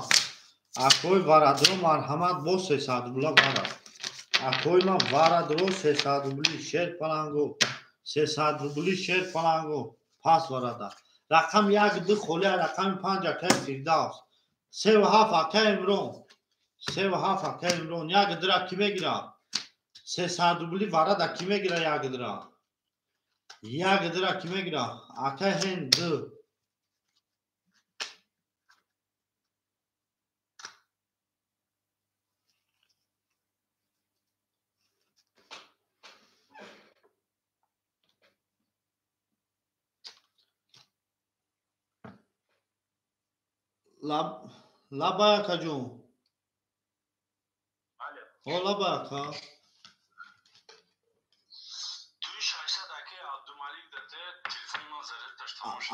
Акои варадро марҳамат бо 300 рубла вара. Акои ма варадро 300 рубли шерпаланго. 300 рубли шерпаланго. Пас варада. Рақами 1, 2 холия, рақами 5 акаи Фирдавс. 3 ва 7 акаи Имрон. 3 ва 7 акаи Имрон. 1 дра кӣ мегира? 300 рубли варада кӣ мегира 1 дра? 1 дра кӣ мегира? Акаи Ҳенд 2. Лабай акаҷон. О лабай ака.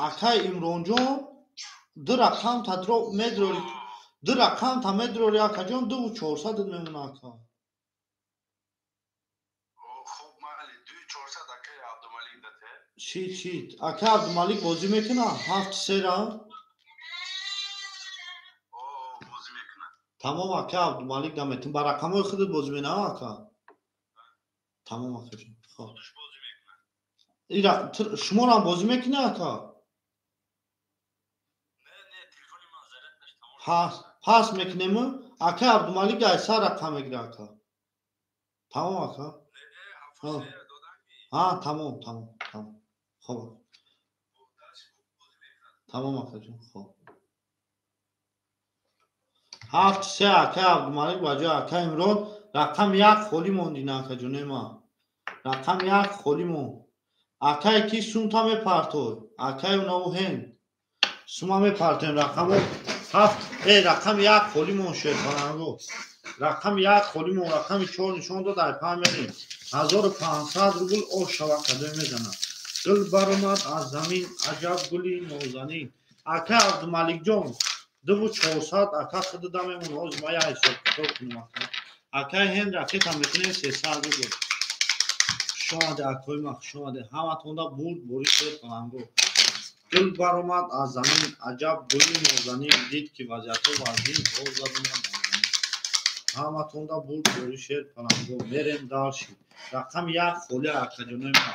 Акай Имронҷон ду рақам та медрори, ду рақам та медрори акаҷон, 2400 мемона ака. Шит, шит. Акай Абдумалик бозӣ мекуна? 7 сера? Тамом ака Абдумалик даметин. Ба рақамҳои худат бозӣ менава ака? Тамом акаҷон. Хоб. Ира шуморам бозӣ мекунӣ ака? Пас, пас мекунем. Ака Абдумалик айсар рақам мегира ака. Тамом ака? Ҳа, тамом, тамом, тамом. Хоб. Тамом акаҷон, хоб. 7 3 ака Абдумалик ба ҷои ака Имрон. Рақами 1 холӣ мондин акаҷонои ма. Рақами 1 холӣ монд. Акае ки сумта мепартой, акаи унаву Ҳенд сума мепартоем. Рақамо 7, рақами 1 холӣ монд шерпаланго. Рақами 1 холӣ монд, рақами 4 нишон дод, ай паҳ мерем. 1500 рубл ош шава кадое мезанад. Гул баромад аз замин, аҷаб гули нозанин. Ака Абдумаликҷон 2400 ака худуда мемон. Ҳозир ма як ҳисоб китоб кунем ака. Акаи Ҳенд ракета мекунем 300 рубл. Хуш омаде акои ма, хуш омаде. Ҳаматонда бурд бори шерпаланго. Гул баромад аз замин, аҷаб гули нозанин, дид ки вазъиятҳо вазнин, боз задумад аз замин. Ҳаматонда бурд бори шерпаланго. Мерем дальше. Рақами 1 холия акаҷонои ма.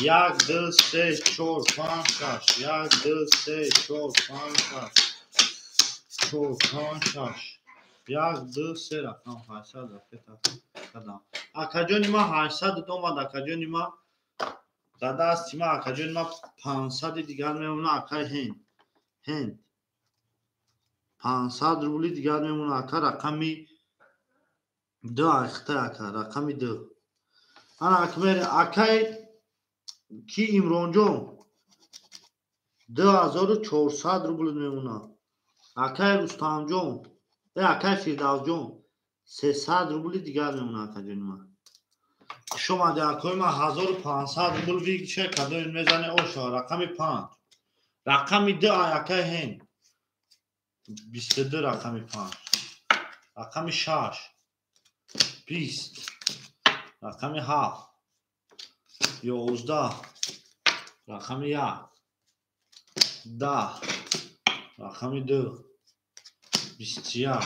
1, 2, 3, 4, 5, 6. 1, 2, 3, 4, 5, 6. 4, 5, 6. 1, 2, 3 рақам 800 ракета кардам. Акаҷони ма 800 омад, акаҷони ма дар дасти ма, акаҷони ма 500 дигар мемона, акаи Ҳенд. Ҳенд 500 рубли дигар мемона, ака рақами 2 айхта ака, рақами 2. Ана акмер акаи ки Имронҷон 2400 рубл мемона. Акаи Рустамҷон, акаи Фирдавсҷон 300 рубли дигар мемона акаҷони ма. Хуш омаде акои ма, 1500 рубл вигше кадоин мезане оша. Рақами 5. Рақами 2 акай ҳен. 22 рақами 5. Рақами 6. 20. Рақами 7. 11. Рақами 1. 10. Рақами 2. 21.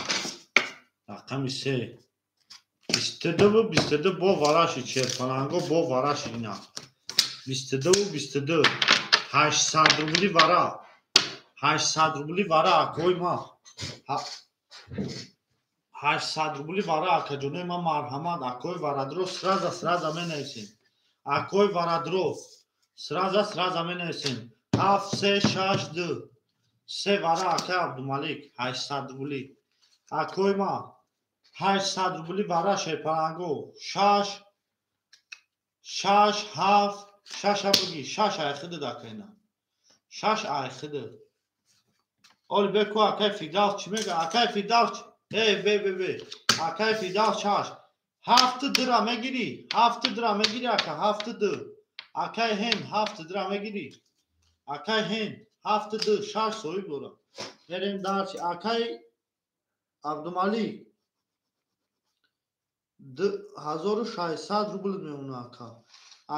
Рақами 3. 22 22 бо вараши черпаланго бо вараши ина. 22 22 800 рубли вара. 800 рубли вара акои ма. 800 рубли вара акаҷонои ма марҳамат. Акои варадро сраза сраза менависем. Акои варадро сраза сраза менависем. 7 3 6 2 се вара акай Абдумалик 800 рубли. Акои ма 800 рубли вара шерпаланго 6 6 7 6 буги 6 ай хиди дакайна 6 ай хиди. Оли беку акай Фидавс чӣ мега? Акай Фидавс эй бе бе бе акай Фидавс 6 7 дира мегирӣ 7 дира мегирӣ ака 7 2 акай ҳен 7 дира мегирӣ акай ҳен 7 2 6 соҳиб дора. Мерем дарси акай Абдумалик 1600 рубл мемона ака.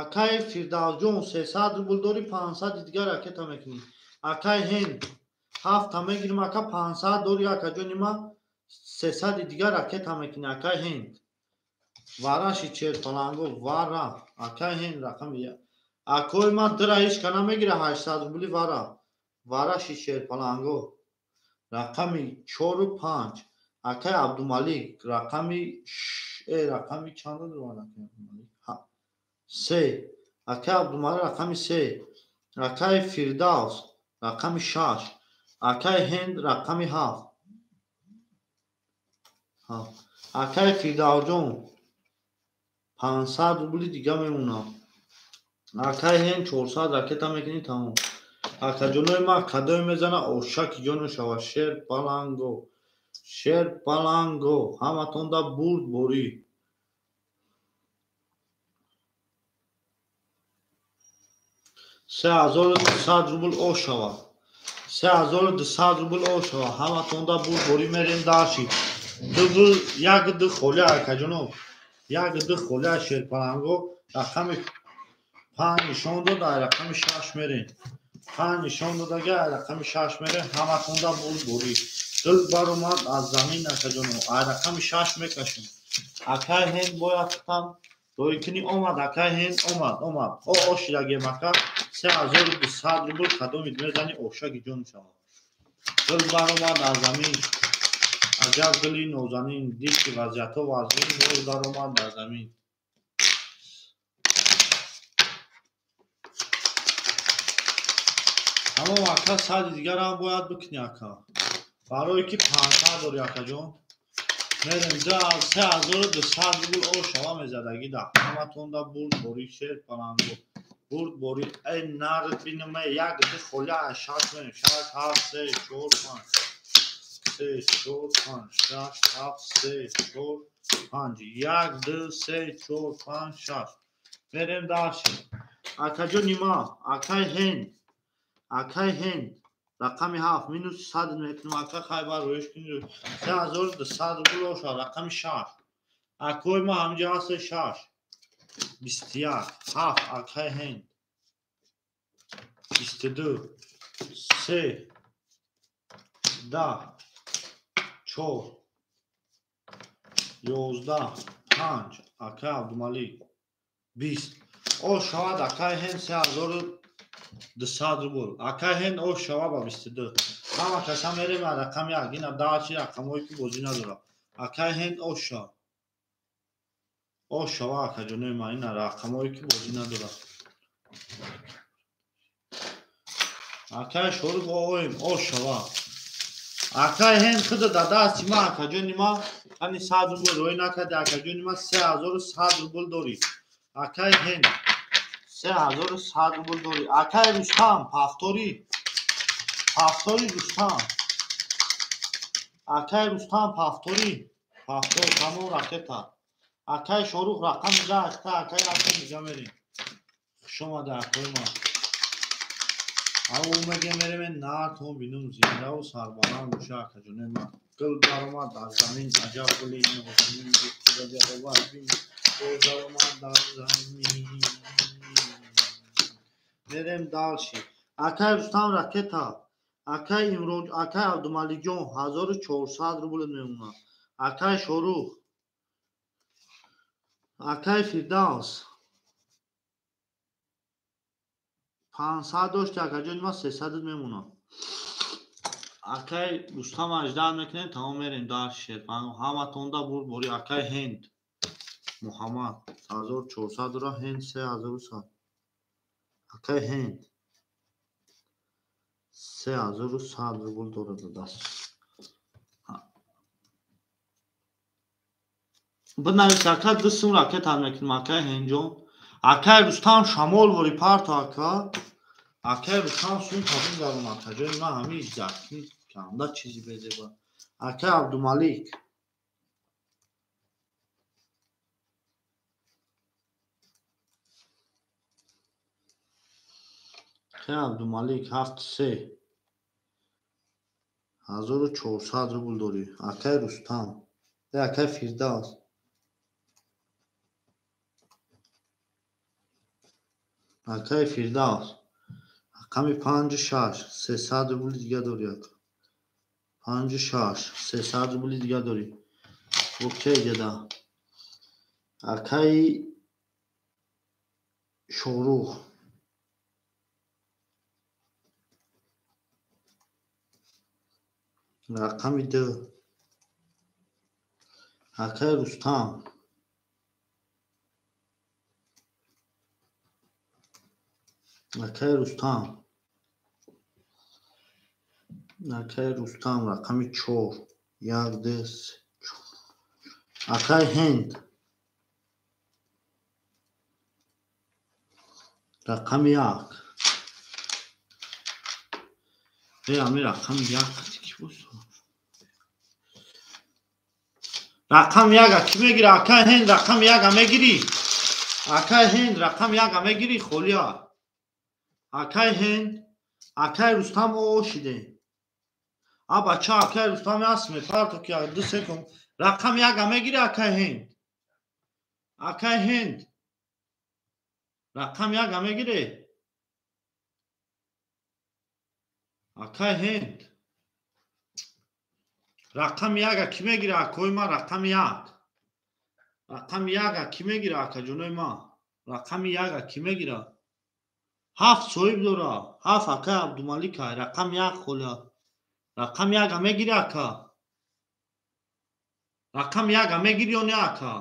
Акай Фирдавсҷон 300 рубл дорӣ 500 дигар ракета мекунӣ. Акай ҳен 7 мегирим ака 500 дорӣ акаҷони ма 300 дигар ракета мекунӣ. Акай ҳен вараши черпаланго вара акай ҳен рақами акои ма дира ҳеч ка намегира 800 рубли вара. Вараши черпаланго рақами 4 5 акай Абдумалик рақами рақами чанд дорад акай Абдумалик? 3 акай Абдумалик рақами 3 акай Фирдавс рақами 6 акай Ҳенд рақами 7. Акай Фирдавсҷон 500 рубли дига мемонад. Акай Ҳенд 400 ракета мекунӣ тамом. Акаҷонои ма кадое мезана ошаки ҷоно шава. Шер паланго шер паланго ҳаматонда бурд борӣ. 3200 рубл ош шава. 3200 рубл ош шава. Ҳаматонда бурд борӣ. Мерем дарши. Ду як ду холи акаҷоно. Як ду холи шерпаланго рақами 5 нишон дод, ай рақами 6 мерем. 5 нишон додага ай рақами 6 мерем. Ҳаматонда бурд борӣ. Дил баромад аз замин акаҷоно. Ай рақами 6 мекашем. Акай ҳен бояд там доикини омад. Акай ҳен омад омад. О ошидагем ака 3200 рубл кадомид мезани ошаги ҷон шавад. Дил баромад аз замин. Аҷаб дили нозанин дид ки вазъиятҳо вазъин боз даромад аз замин. Тамом ака сади дигарам бояд бикунӣ ака. Барое ки 500 дорӣ акаҷон. Мерем 3200 рубл ош шава мезадаги да. Ҳаматонда бурд борӣ шер паланго. Бурд борӣ эй нар бинуме як ду холи 6 мерем. 6 7 3 4 5 3 4 5 6 7 3 4 5 1 2 3 4 5 6 мерем дарши. Акаҷони ма акай ҳен акай ҳен рақами 7 минус 100 мекунем ака хайбар рӯиш кунӣ 3200 рубл оша рақами 6 акои ма ҳамҷа ҳаст 6 21 7 акай ҳен 22 3 10 4 11 5 акай Абдумалик 20 ош шавад акай ҳен 3200 рубл. Акай ҳен ош шава ба 22. Ҳама каса мерем рақами 1. Ина дарчи рақамҳое ки бозӣ надорад. Акай ҳен ош шава. Ош шава акаҷонои ма ина рақамҳое ки бозӣ надорад. Акай Шорух оем ош шава. Акай ҳен худа да дасти ма акаҷони ма ани 100 рубл рӯй накарди акаҷони ма 3100 рубл дорӣ. Акай ҳен 3100 рубл дорӣ. Акай Рустам пафтори пафтори Рустам. Акай Рустам пафтори пафтор тамом ракета. Акай Шорух рақами 10 акай акай дига мерем. Хуш омада акои ма. Ау мегем мерем нартон бинум зиндаву сарбаланд боша акаҷонои ман. Гул баромад дар замин, аҷаб гули нозанин, бин баромад дар замин. Мерем дальше. Акай Рустам ракета. Акай Имрон, акай Абдумаликҷон 1400 рубл мемонад. Акай Шорух. Акай Фирдавс 500 дошти, акаҷони ман 300 мемонад. Акай Рустам аждаҳ мекунем, тамом мерем дар шер. Ҳаматонда бурд бори. Акай Ҳенд Муҳаммад 1400 дора, Ҳенд 3100. Акай Ҳенд 3100 рубл дорад даст. Бинавис ака, ду сум ракета мекунем акай Ҳенҷон. Акай Рустам шамол вори парто ака. Акай Рустам сум табин дарун акаҷони ман ҳамин закни канда чизи безеба. Акай Абдумалик. Акай Абдумалик 7-3. 1400 рубл дорӣ. Акай Рустам. Акай Фирдавс. Акай Фирдавс. Рақами 5-6. 300 рубли дига дорӣ ака. 5-6. 300 рубли дига дорӣ. Окей деда. Акай Шорух. Рақами 2. Акай Рустам. Акай Рустам. Акай Рустам рақами 4. 1, 2, 3, 4. Акай Ҳенд. Рақами 1. Ами рақами 1 ки буд? Рақами 1 ки мегирӣ? Акай Ҳенд рақами 1 мегирӣ? Акай Ҳенд рақами 1 мегирӣ? Холия. Акай Ҳенд, акай Рустам ошиде. А бача акай Рустам аст мепарто ки 2 секунд. Рақами 1 мегирӣ акай Ҳенд? Акай Ҳенд. Рақами 1 мегирӣ? Акай Ҳенд. Рақами 1 ки мегирӣ акои ман? Рақами 1. Рақами 1 ки мегирӣ акаҷонои ман? Рақами 1 ки мегирад? 7 соҳиб дора. 7 акай Абдумалик ай. Рақами 1 холия. Рақами 1 мегирӣ ака? Рақами 1 мегирӣ ё не ака?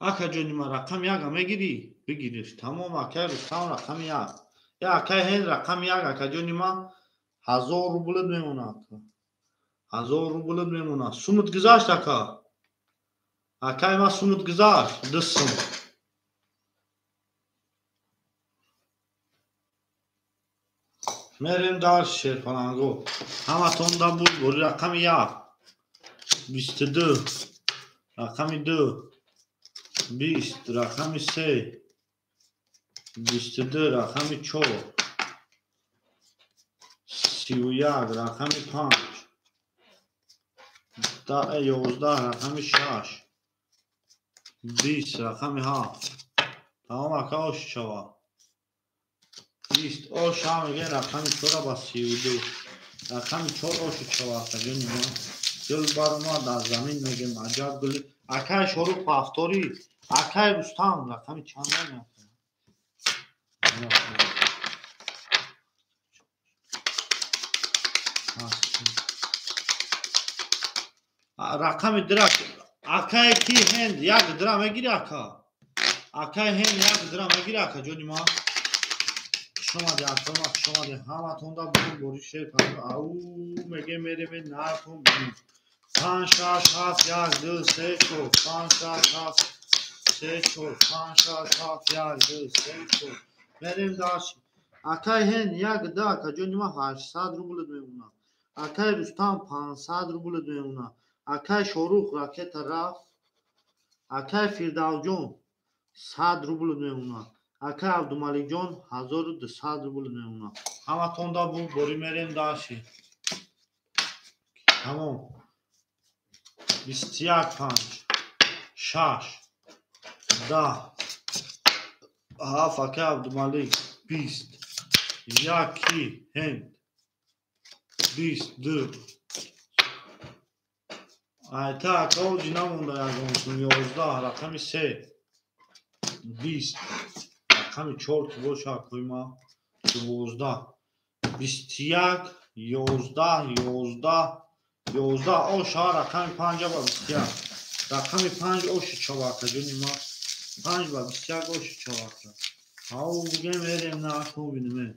Ака ҷони ман рақами 1 мегирӣ? Бигириш. Тамом акай Рустам рақами 1. Я акай Ҳенд рақами 1 ака ҷони ман 1000 рублт мемонад. 1000 рублт мемонад. Сумут гузашт ака. Акай ман сумут гузашт. 2 сум. Мерем дар шерпаланго. Ҳаматонда буд бори рақами 1. 22. Рақами 2. 20. Рақами 3. 22. Рақами 4. 31. Рақами 5. 11. Рақами 6. 20. Рақами 7. Тамом ака ош шава. 20 ош ҳам мегӯем рақами 4 ба 32. Рақами 4 ош шава акаҷони ман. Гул баромад аз замин мегӯем аҷаб гул. Акай Шорух повтори. Акай Рустам рақами чанд меафтад? Рақами драк. Акай ки Ҳенд як дра мегирӣ ака? Акай Ҳенд як дра мегирӣ акаҷони ман? Шумаде акома, шумаде ҳаматонда буд бори шер. Ау мегем мерем нартон бинем. 5 6 7 1 2 3 4 5 6 7 3 4 5 6 7 1 2 3 4. Мерем дальше. Акай Ҳенд як да акаҷони ман 800 рубл мемонад. Акай Рустам 500 рубл мемонад. Акай Шорух ракета рафт. Акай Фирдавсҷон 100 рубл мемонад. Акай Абдумаликҷон 1200 рубл мемонад. Ҳаматонда буд, борӣ мерем даши. Тамом. 21 5 6 10 7 акай Абдумалик 20 1 ҳенд 22 айта ака оҷи намонда ягонсун 11 рақами 3 20 рақами 4 ки боша акои ма 12 21 11 11 11 оша рақами 5 ба 21 рақами 5 оши чавака ҷони ма 5 ба 21 оши чавака ҳав бугем мерем на акмо бинем.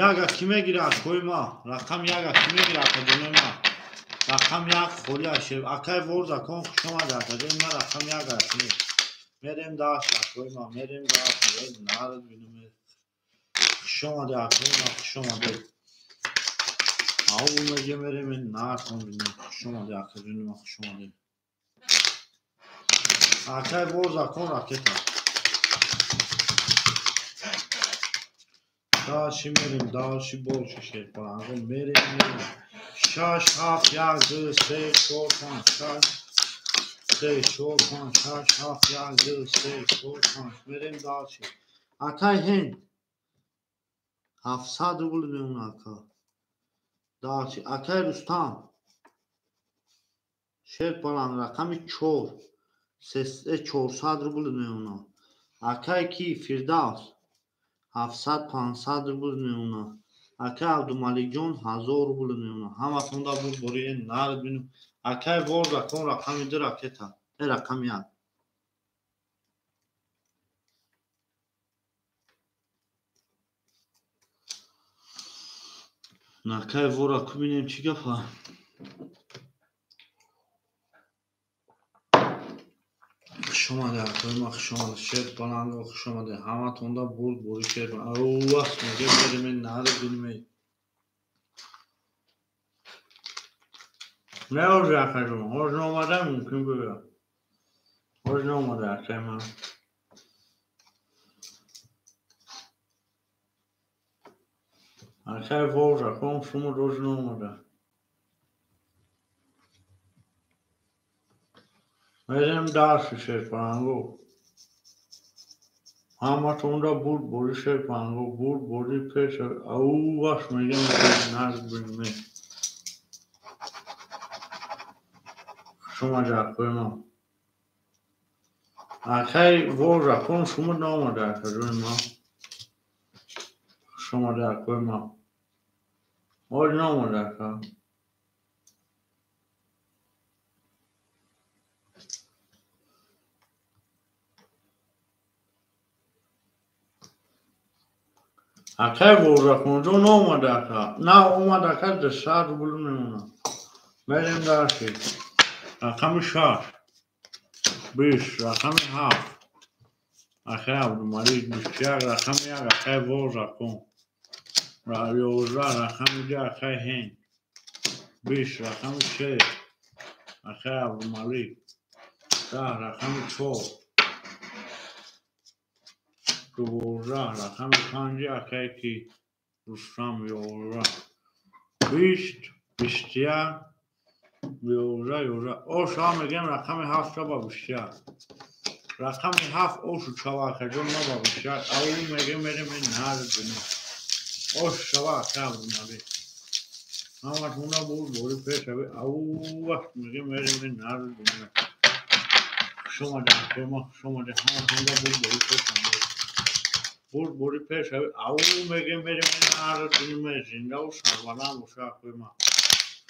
Яга ки мегира акои ма? Рақам яга ки мегира акаҷони ма? Рақам як холи ашеб. Акай ворзакон хуш омада акаҷони ма рақам як ашне. Мерем даш акои ма, мерем даш, нард бинем. Хуш омада акои ма, хуш омада. Ав меге мерем нард бинем. Хуш омада акаҷони ма, хуш омада. Акай ворзакон ракета. Дальше мерем, дальше больше шерпаланго мерем, мерем. 6 7 1 2 3 4 5 6 3 4 5 6 7 1 2 3 4 5 мерем дальше. Акай ҳенд 700 рубл мемонад ака. Дальше акай Рустам шерпаланг рақами 4 400 рубл мемонад. Акай ки Фирдавс 700 500 рубл мемонад. Акай Абдумаликҷон 1000 рубл мемонад. Ҳаматонда буд бори нард бинем. Акай ворзакон рақами 2 ракета. Рақами 1. Акай вора ку бинем чӣ гапа. Хуш омада акои ма, хуш омада шер баланго, хуш омада. Ҳаматонда бурд бори шер. Аллах меге мерем нард бинем. Не ожи акаҷон, ожи омада мумкин бигӯя. Ожи омада акаи ман. Акай ворзакон шумо ожи омада. Мерем даши шерпаланго. Ҳаматонда бурд бори шерпаланго, бурд бори пеш. Ауваш мегем нард бинем. Хуш омада акои ма. Акай ворзакон шумо наомада акаҷони ма. Хуш омада акои ма. Оҷ наомада ака. Акай ворзаконҷон наомада ака. На омада ака 200 рубл мемонад. Мерем даши. Рақами 6 20 рақами 7 акай Абдумалик 21 рақами 1 акай ворзакон 11 рақами 2 акай ҳенд 20 рақами 6 акай Абдумалик 10 рақами 4 12 рақами 5 акай ки Рустам 11 20 21 11 11 оша мегем рақами 7 ба 21 рақами 7 ошу чава акаҷон ма ба 21 ау мегем мерем нард бинем. Ош шава акай Абдумалик. Ҳаматонда буд бори пешави. Ау вақт мегем мерем нард бинем. Хуш омада акои ма, хуш омада. Ҳаматонда буд бори пешави. Буд бори пешави. Ау мегем мерем нард бинем. Зиндаву сарбаланд боша акои ма.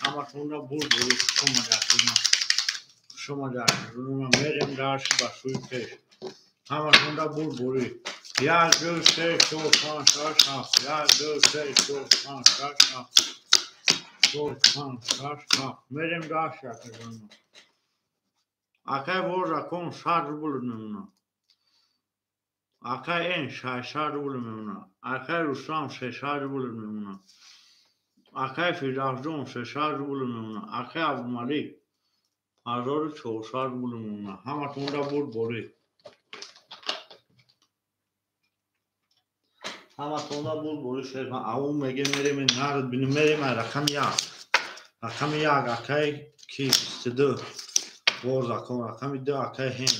Ҳаматонда буд бори хуш омада акои ма. Хуш омада акои ма. Мерем даши ба сӯи пеш. Ҳаматонда буд бори 1 2 3 4 5 6 7 1 2 3 4 5 6 7 4 5 6 7 мерем даши акаҷони ма. Акай ворзакон 100 рубл мемонад. Акай эн 600 рубл мемонад. Акай Рустам 600 рубл мемонад. Акай Фирдавсҷон 600 рубл мемонад. Акай Абдумалик 1400 рубл мемонад. Ҳаматонда бурд борӣ. Ҳаматонда бурд борӣ шер. Ау мегем мерем нард бинем мерем рақами 1. Рақами 1 акай ки 22 бор закон. Рақами 2 акай Ҳенд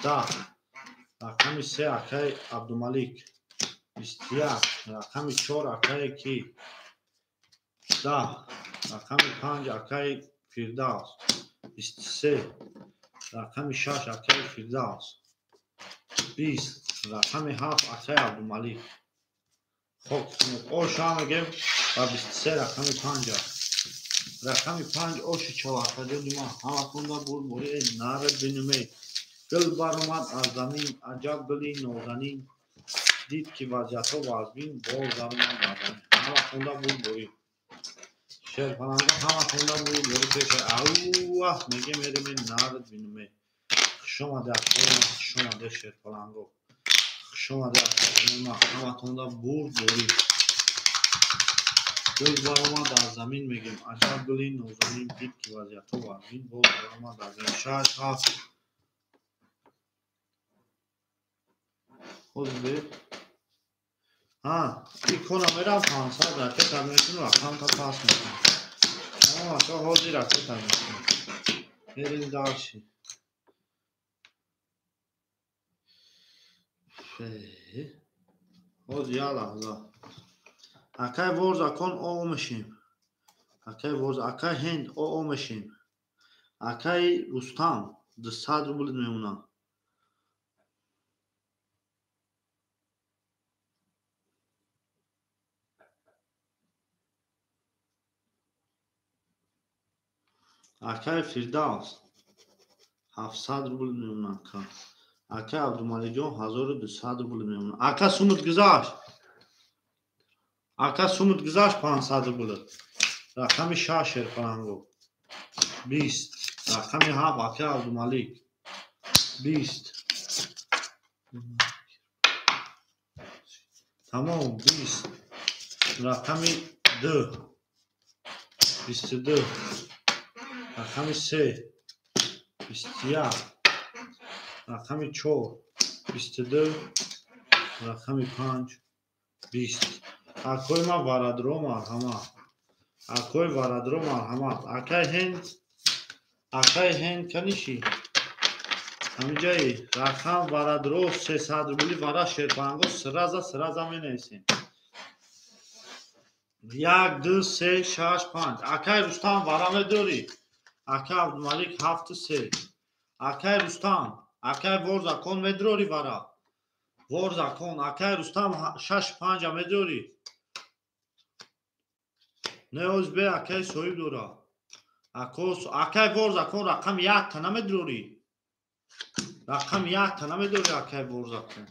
10. Рақами 3 акай Абдумалик 21. Рақами 4 акай ки 10. Рақами 5 акай Фирдавс 23. Рақами 6 акай Фирдавс 20. Рақами 7 акай Абдумалик. Хоб, оша мегем ва 23 рақами 5. Рақами 5 оши чавақаҷони ма. Ҳаматонда бурд борӣ нард бинуме. Гул баромад аз замин, аҷаб гули нозанин. Дид ки вазъиятҳо вазмин, боз даромад бар замин. Ҳаматонда бурд борӣ. Шерпаланга ҳаматонда бурд борӣ пеша. Ауах мегем мерем нард бинуме. Хуш омаде акои ма, хуш омаде шерпаланго. Хуш омаде акои ма, ҳаматонда бурд борӣ. Гул баромад аз замин мегем, аҷаб гули нозанин. Дид ки вазъиятҳо вазмин, боз баромад аз замин. 6 7 ҳозир ҳа икона мерам 500 ракета мекунам, рақамта пас мекунам. Тамом ака, ҳозир ракета мекунам. Мерем дальше. Ҳозир як лаҳза. Акай вор закон оо мешем. Акай вор, акай Ҳенд оо мешем. Акай Рустам 200 рубл мемонад. Акай Фирдавс 700 рубл мемонад. Акай Абдумаликҷон 1200 рубл мемонад. Ака сумут гузашт. Ака сумут гузашт 500 рубл. Рақами 6 шерпаланго 20. Рақами 7 акай Абдумалик 20. Тамом 20. Рақами 2 22. Рақами 3 21. Рақами 4 22. Рақами 5 20. Акои ма варадро марҳамат. Акои варадро марҳамат. Акай Ҳенд, акай Ҳенд каниши? Ҳамиҷаи рақам варадро 300 рубли вара шерпанго сраза сраза менависем. 1 2 3 6 5. Акай Рустам вара медорӣ? Акай Абдумалик 7 3. Акай Рустам, акай вор закон медорӣ вара? Вор закон. Акай Рустам 6 5 медорӣ? Не оз бе акай соҳиб дора. Акай вор закон рақам 1 та намедорӣ? Рақам 1 та намедорӣ акай вор закон.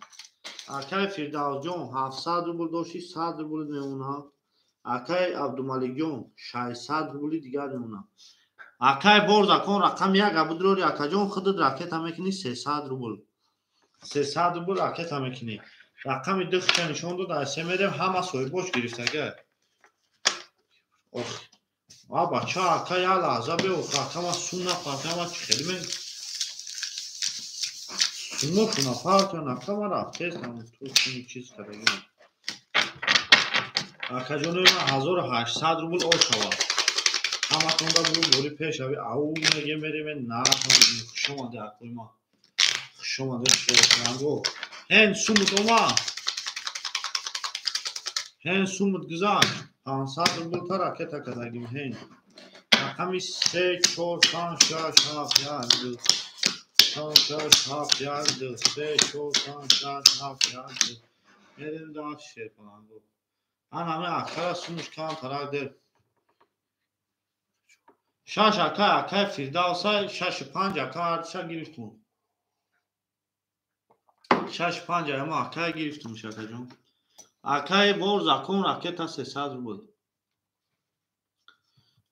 Акай Фирдавсҷон 700 рубл дошти, 100 рубл мемонад. Акай Абдумаликҷон 600 рубли дигар мемонад. Акай вор закон рақам 1 абудорӣ акаҷон, худат ракета мекунӣ 300 рубл. 300 рубл ракета мекунӣ. Рақами 2 хиша нишон дод, аз се мерем ҳама соҳибош гирифтага. Ох, а бача ака як лаҳза беох, ака ма сум напартам, ма чӣ хеле мен сумошу напартам, ака ма рафтестам, ту суми чиз кардагӣ. Акаҷонои ман 1800 рубл ошавад. Ҳаматонда буру бори пешави. Ау мегем мерем нархам. Хуш омаде акои ма. Хуш омаде шерпаланго. Ҳен сумут омад. Ҳен сумут гузашт. 500 рубл та ракета кардагим ҳен. Рақами 3 4 5 6 7 1 2 5 6 7 1 2 3 4 5 6 7 1 2. Мерем дар шерпаланго. Ан ҳаме акара сумуш кам тарак дер. 6 акай акай Фирдавсай 6 5 ака ҳардиша гирифтум. 6 5 ама акай гирифтум шакаҷон. Акай вор закон ракета 300 рубл.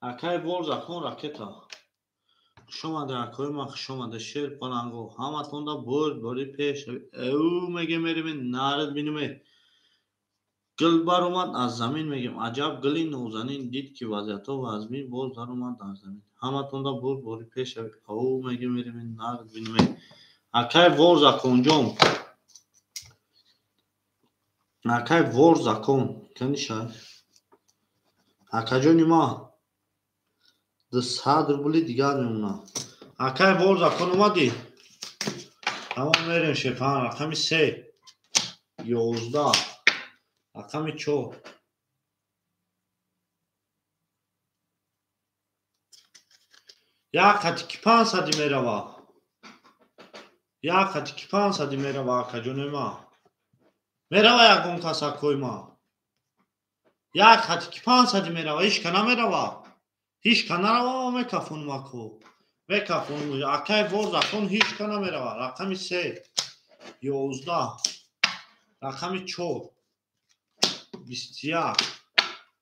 Акай вор закон ракета. Хуш омаде акои ма, хуш омаде шерпаланго. Ҳаматонда бурд бори пеш. Эу меге мерем нард бинуме. Гул баромад аз замин мегем. Аҷаб гули нозанин дид ки вазъиятҳо вазмин боз даромад дар замин. Ҳаматонда боз бори пеша ау мегем мерем нард бинем. Акай вор законҷон. Акай вор закон. Каниша. Акаҷони ма 200 рубли дигар мемонад. Акай вор закон омадӣ? Тамом мерем шефан. Рақами 3 11 рақами 4 як қати ки 500 мерава. Як қати ки 500 мерава акаҷони ма. Мерава ягон кас акои ма. Як қати ки 500 мерава, ҳичка намерава. Ҳичка нарава, ма мекафонум ако. Мекафонум. Акай вор закон ҳичка намерава. Рақами 3 11 рақами 4 21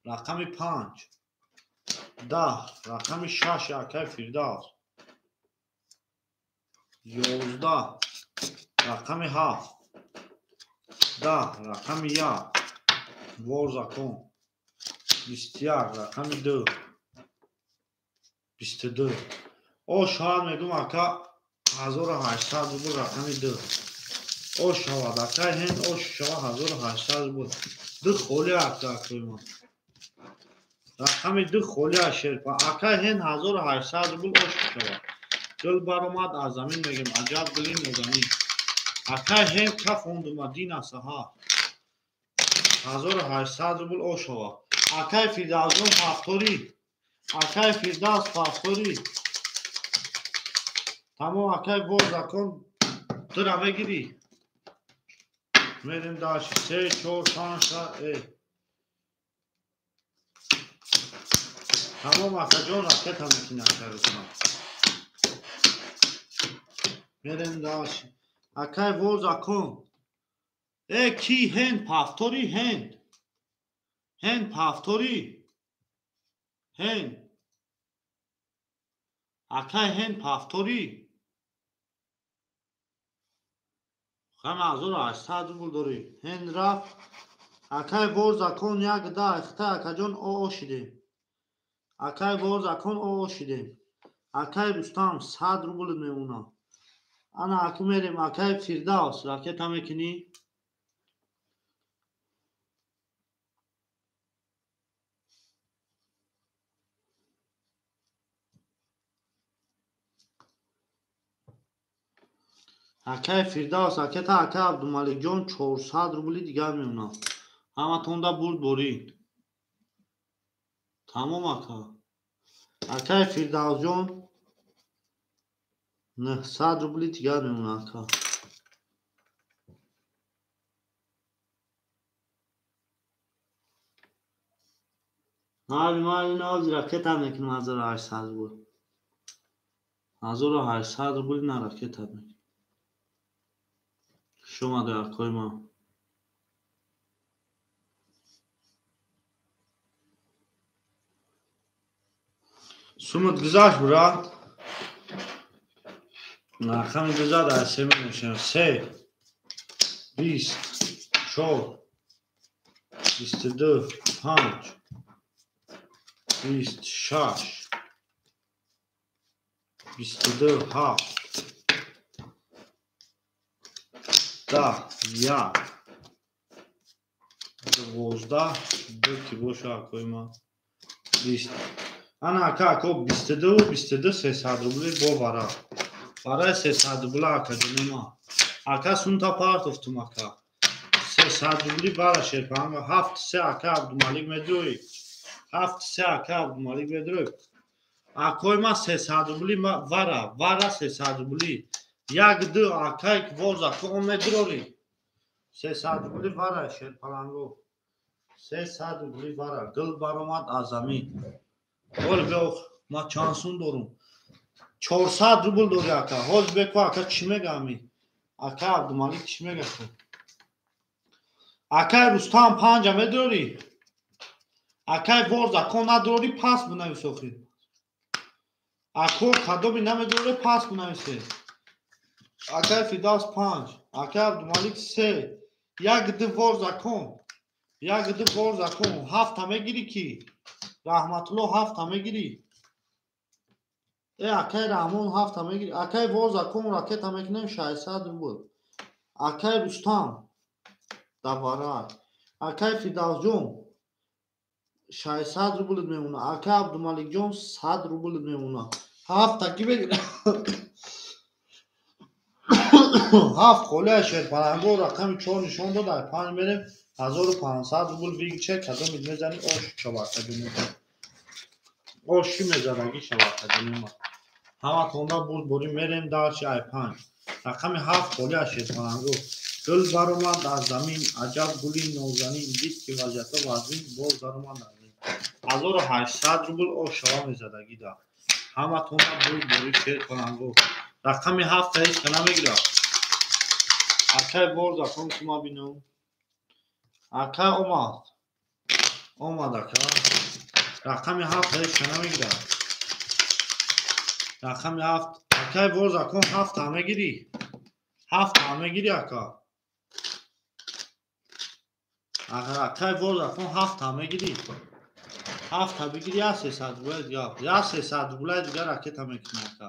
рақами 5 10 рақами 6 акай Фирдавс 11 рақами 7 10 рақами 1 вор закон 21 рақами 2 22 о шояд мегум ака 1800 рубл рақами 2 о шавад акай ҳен о шава 1800 рубл ду холи ака акои ма рақами 2 холи шерпа акай ҳен 1800 рубл ош шавад. Гул баромад аз замин мегем. Аҷаб гули нозанин. Акай ҳен кафондума дина саҳар 1800 рубл ош шавад. Акай Фирдавсҷон пафторӣ. Акай Фирдавс пафторӣ. Тамом акай вор закон дура мегирӣ. Мерем дальше. 3 4 5 6 Тамом акаҷон ракета мекунӣ акай Рустам. Мерем дальше. Акай вор закон. Ки ҳен пафторӣ ҳен. Ҳен пафторӣ. Ҳен. Акай ҳен пафторӣ. Хама 1800 рубл дорӣ. Ҳен рафт. Акай вор закон як да ихта акаҷон о шидем. Акай вор закон о шидем. Акай Рустам 100 рубл мемонад. Ана аку мерем акай Фирдавс ракета мекунӣ? Акай Фирдавс ракета акай Абдумаликҷон 400 рубли дигар мемонад. Ҳаматонда бурд борӣ. Тамом ака. Акай Фирдавсҷон 900 рубли дигар мемонад ака. Мали нози ракета мекунам 1800 рубл. 1800 рубл на ракета мекунам. Шумо акои ма. Сумат гузашт брат. Рақами гузад аз се менависем. 3 24 22 5 26 22 7 10 1 12 2 ки боша акои ма 20. Ана ака ако 22 22 300 рубли бо вара. Барои 300 рубла ака ҷони ма. Ака сунта партофтум ака. 300 рубли бара шерпанга 7 3 ака Абдумалик медрои. 7 3 ака Абдумалик медрои. Акои ма 300 рубли вара, вара 300 рубли. 1 2 акай воза ко медрори. 300 рубли вара шерпаланго. 300 рубли вара. Гул баромад аз замин. Ҳол беох ма чанд сум дорум? 400 рубл дори ака. Ҳоз беко ака чӣ мега ами? Ака Абдумалик чӣ мега? Акай Рустам 5 медорӣ? Акай вор закон надорӣ пас бинавис охир. Ако кадоми намедорӣ пас бинависе. Акай Фирдавс 5, акай Абдумалик 3, 1 2 вор закон. Як ду бор закон ҳафта мегирӣ ки? Раҳматулло ҳафта мегирӣ? Э акай Раҳмон ҳафта мегирӣ? Акай бор закон ракета мекунем 600 рубл. Акай Рустам даварай. Акай Фирдавсҷон 600 рубл мемона. Акай Абдумаликҷон 100 рубл мемона. Ҳафта ки мегирӣ? Ҳафт холия шерпаланго рақами 4 нишон дод. Ай 5 мерем 1500 рубл вигче кадом мезани ош шавака ҷунем. Оши мезадаги шавака ҷунем. Ҳаматонда бурд борӣ мерем дарчи ай 5. Рақами 7 холия шерпаланго. Гул баромад аз замин, аҷаб гули нозанин, дид ки вазъиятҳо вазнин, боз даромад аз замин. 1800 рубл ош шава мезадаги да. Ҳаматонда бурд борӣ шерпаланго. Рақами 7 ҳеҷ ка намегирад. Акай бор закон кума бинам. Акай омад. Омад ака. Рақами 7 ҳеҷ ка намегирад. Рақами 7. Акай бор закон 7 мегирӣ? 7 мегирӣ ака? Акай бор закон 7 мегирӣ? 7 бигирӣ 300 рубл дигар. 300 рубл дигар ракета мекунӣ ака.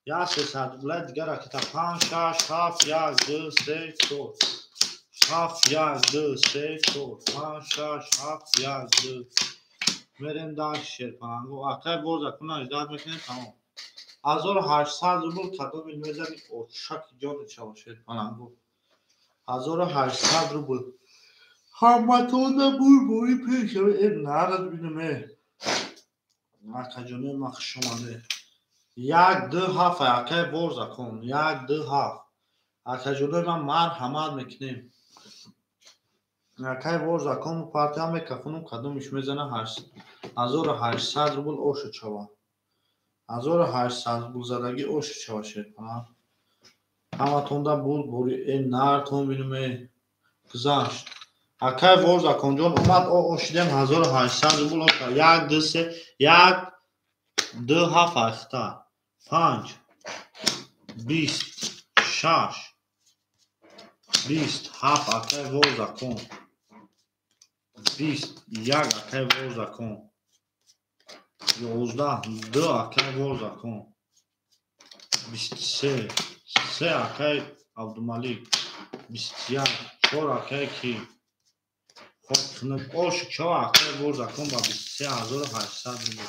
300 рубл дигар ракета. 5 6 7 1 2 3 4. 7 1 2 3 4 5 6 7 1 2. Мерем дар шерпаланго. Акай бор закон 18 мекунем тамом. 1800 рубл кадоми мезани ошаки ҷони шава шерпаланго. 1800 рубл. Ҳаматонда бурбори пеш э нарад бинам э. Акаҷони ма хуш омаде. 1 2 7 акай бор закон. 1 2 7. Акаҷони ма марҳамат мекунем. Акай бор закон партия мекафунум кадомиш мезана 1800 рубл ошу чава. 1800 рубл задаги ошу чава шерпаланг. Ҳаматонда бурд бори э нартон бинам э. Гузашт. Акай бор законҷон омад о ошидем 1800 рубл оша. 1 2 3 1 2 7 ахта 5 20 6 20 7 акай бор закон 21 акай бор закон 11 2 акай бор закон 23 3 акай Абдумалик 21 4 акай ки ош чо акай бор закон ба 23800 рубл.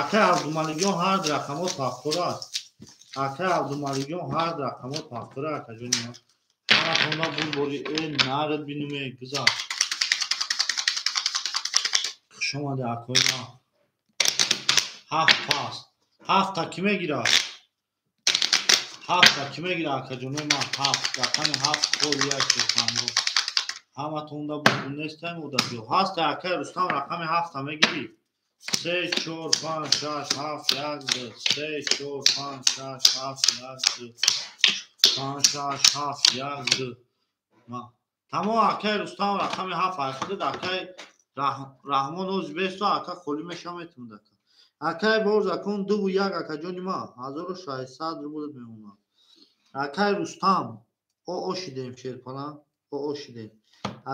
Акай Абдумаликҷон ҳар рақамот ҳафтора аст. Акай Абдумаликҷон ҳар рақамот ҳафтора акаҷони ман. Ҳаматонда бурд бори э нарад бинуме гузашт. Хуш омаде акои ман. 7 пас. 7 ки мегирад? 7 ки мегирад акаҷони ман? 7 рақами 7 холия шерпаланго. Ҳаматонда бурд нестаем одатиё. Ҳаста акай Рустам рақами 7 мегирӣ? 3 4 5 6 7 1 2 3 4 5 6 7 1 2 5 6 7 1 2. Тамом акай Рустам рақами 7 айхудад. Акай Раҳмон оз бесто ака холӣ мешавам метавонад ака. Акай бор закон 2 1 акаҷони ман 1600 рубл мемонад. Акай Рустам о ошидем шерпаланг, о ошидем.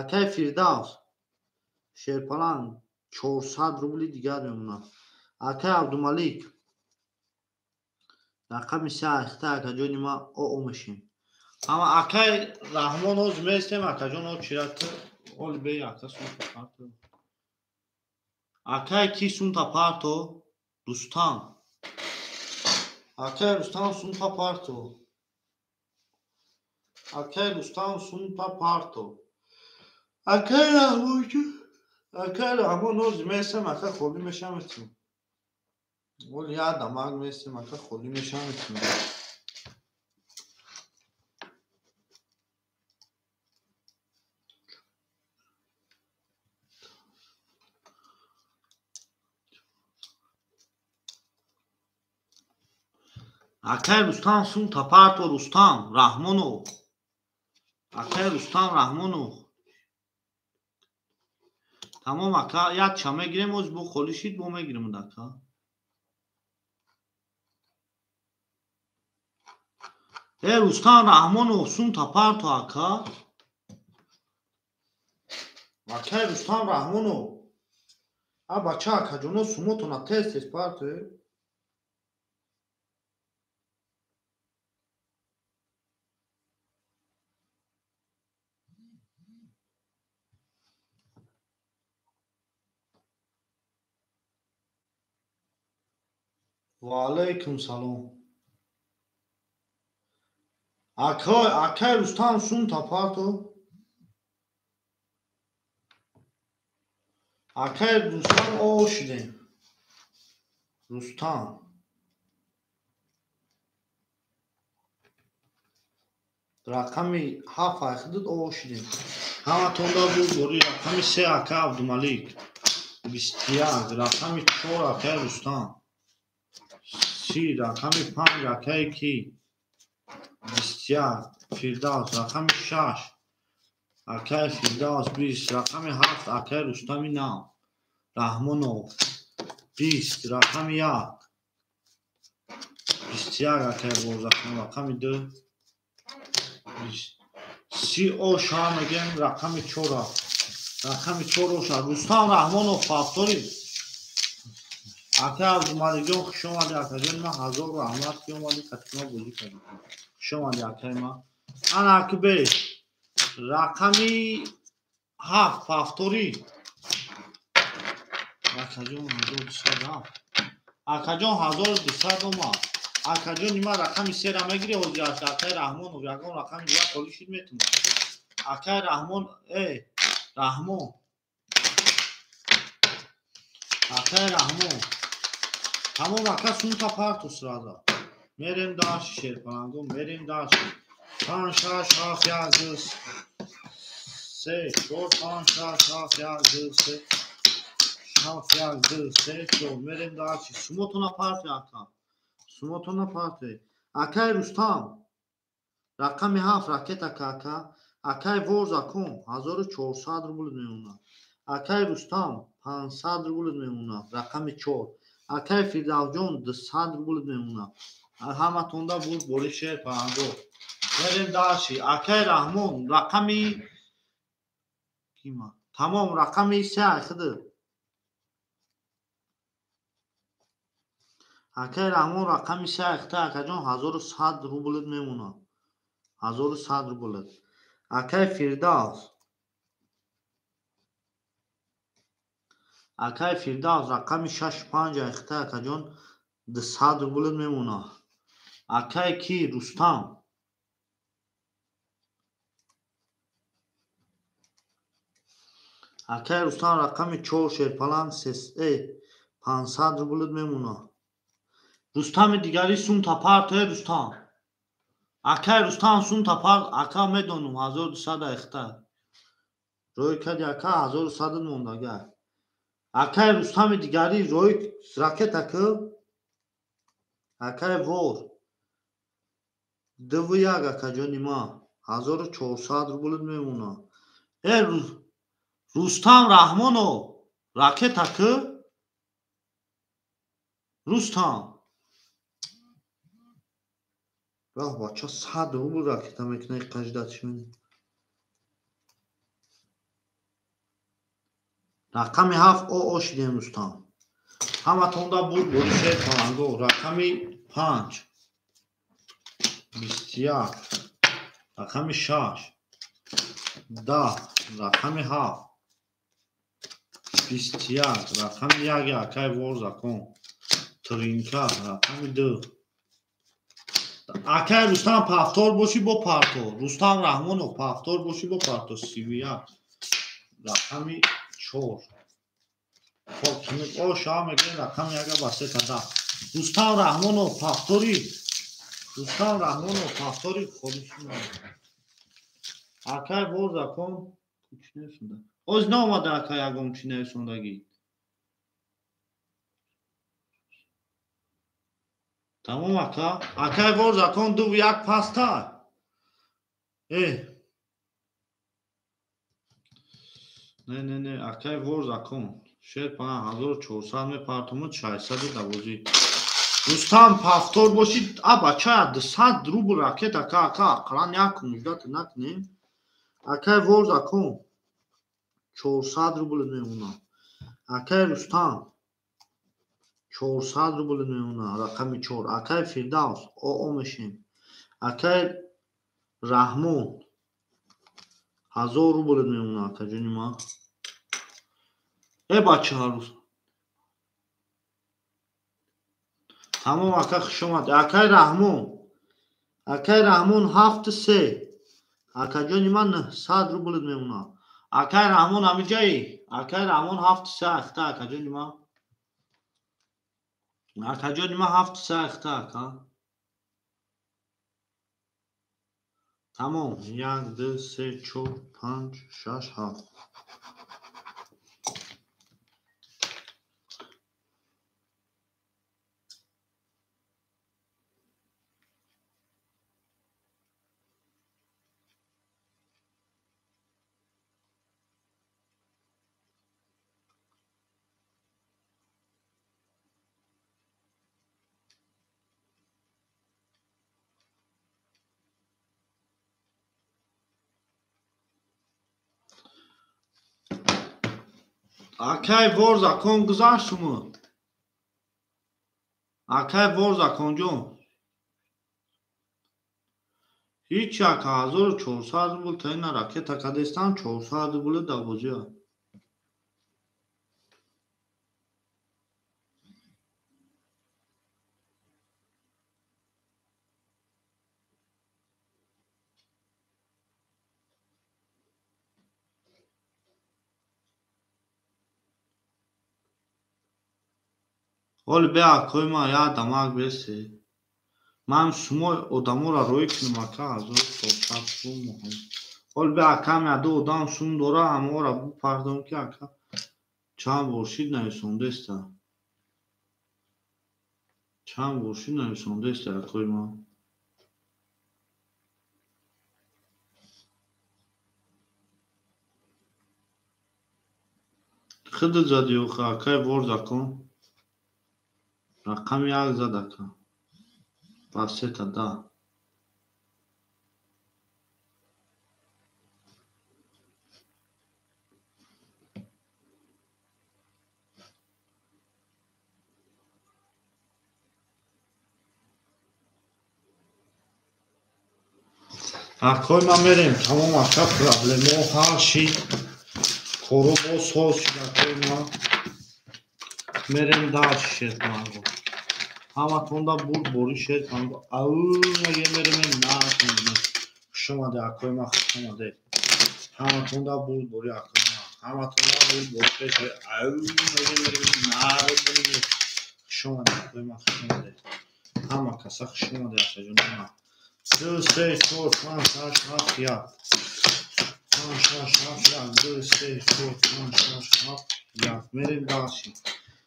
Акай Фирдавс шерпаланг 400 рубли дигар мемонад. Акай Абдумалик рақами 3 ахта акаҷони ман о мешем. Ама акай Раҳмон оз местем акаҷон о чират оли бе ака сунта парто. Акай ки сунта парто? Рустам. Акай Рустам сунта парто. Акай Рустам сунта парто. Акай Раҳмон акай Раҳмон оз местем ака холӣ мешам метим. Оли як дамак местем ака холӣ мешам метим. Акай Рустам сунта парто Рустам Раҳмонов. Акай Рустам Раҳмонов. Тамом ака, як ча мегирем, оз бо холӣ шид, бо мегирем ака. Э Рустам Раҳмонов сунта парто ака. Акай Рустам Раҳмонов. А бача акаҷоно сумотона тез тез партоед. Ва алайкум салом. Акай Рустам сумта парто. Акай Рустам ошидем. Рустам. Рақами 7 айхидид ошидем. Ҳаматонда буд бори рақами 3 ака Абдумалик. 21 рақами 4 акай Рустам. 30 рақами 5 акай ки 21 Фирдавс рақами 6 акай Фирдавс 20 рақами 7 акай Рустами нав Раҳмонов 20 рақами 1 21 акай Борзахон рақами 2 20 30 оша мегем рақами 4 рақами 4 оша Рустам Раҳмонов повтори. Акай Абдумаликҷон хуш омадӣ акаҷон ман ҳазор раҳмат ки омадӣ қатима бозӣ кардӣ. Хуш омадӣ акай ман. Ана акбе рақами 7 повтори. Акаҷон 1207. Акаҷон 1200 омад. Акаҷон нима рақами 3 ра мегирӣ ҳозир аз акай Раҳмонов ягон рақами дигар холӣ шуд метавонад. Акай Раҳмон Раҳмон. Акай Раҳмон. Тамом ака сумта парту сразу. Мерем дальше шерпаланго, мерем дальше. 5 6 7 1 2 3 4 5 6 7 1 2 3 7 1 2 3 4 мерем дальше. Сумотона парти ака. Сумотона парти. Акай Рустам. Рақами 7 ракета ака. Акай Ворзакон 1400 рубл мемонад. Акай Рустам 500 рубл мемонад. Рақами 4. Акай Фирдавсҷон 200 рубл мемонад. Ҳаматонда буд бори шерпаланго. Мерем дальше. Акай Раҳмон рақами кима? Тамом рақами 3 айхиди. Акай Раҳмон рақами 3 айхиди акаҷон 1100 рубл мемонад. 1100 рубл. Акай Фирдавс. Акай Фирдавс рақами 6 5 айхиди акаҷон 200 рубл мемонад. Акай ки Рустам. Акай Рустам рақами 4 шерпаланг 500 рубл мемонад. Рустами дигари сумта партоe Рустам. Акай Рустам сумта парт ака медонум 1200 айхта. Рӯй кади ака 1100 мондага. Акай Рустами дигари рӯй ракета ки акай вор 2 1 акаҷони ма 1400 рубл мемонад. Рустам Раҳмонов ракета ки Рустам раҳ бача 100 рубл ракета мекунад қаждат шуни. Рақами 7 ошидем Рустам. Ҳаматонда буд бори шерпаланго. Рақами 5 21 рақами 6 10 рақами 7 21 рақами 1 акай Ворзакон Тринка рақами 2. Акай Рустам повтор бошӣ бо парто. Рустам Раҳмонов повтор бошӣ бо парто. 31 рақами 4. Оша мегӯем рақами 1 ба 3 та 10. Рустам Раҳмонов повтори. Рустам Раҳмонов повтори холиш. Акай Ворзакон оз наомада акай ягон чи нависондагӣ. Тамом ака. Акай Ворзакон 2 1 паста. Не не не акай Ворзакон шерпаланг 1400 мепартумуд 612. Рустам повтор бошӣ а бача 200 рубл ракета ака ака ақаллан як муждат накунем. Акай Ворзакон 400 рубл мемонад. Акай Рустам 400 рубл мемонад, рақами 4. Акай Фирдавс ОО мешем. Акай Раҳмон 1000 рубл мемонад, акаҷони ман. Э бачаҳо, тамом ака, хуш омад. Акай Раҳмон, акай Раҳмон 7-3. Акаҷони ман 900 рубл мемонад. Акай Раҳмон ҳамиҷаи? Акай Раҳмон 7-3 ахта, акаҷони ман. Акаҷони ман 7-3 ахта, ака. Тамом. 1, 2, 3, 4, 5, 6, 7. Акай Ворзакон гузашт шумо. Акай Ворзаконҷон. Ҳеҷ ака 1400 рубл та ина ракета кадестан 400 рубл да бозия. Ҳоли бе акои ман як дамак бесе. Ман шумо одаморо рӯй кунам ака 1400 сум. Ҳоли бе акам як ду одам сум дора, ҳамаро бупардом ки ака чанд бор шид нависондеста. Чанд бор шид нависондеста акои ман. Худат зади охи акай Ворзакон. Рақами як зад ака. Ба сета да. Акои ман мерем. Тамом ака, проблемо ҳал шид. Коро боз соз шид акои ман. Мерем дальше шерпанго. Ҳаматонда бурд бори шерпанго. Ау меге мерем на. Хуш омаде акои ман, хуш омаде. Ҳаматонда бурд бори акои ман. Ҳаматонда бурд бори пеш. Ау меге мерем на. Хуш омаде акои ман, хуш омаде. Ҳама каса хуш омаде акаҷони ман. 2, 3, 4, 5, 6, 7, 1. 5, 6, 7, 1. 2, 3, 4, 5, 6, 7, 1. Мерем дальше.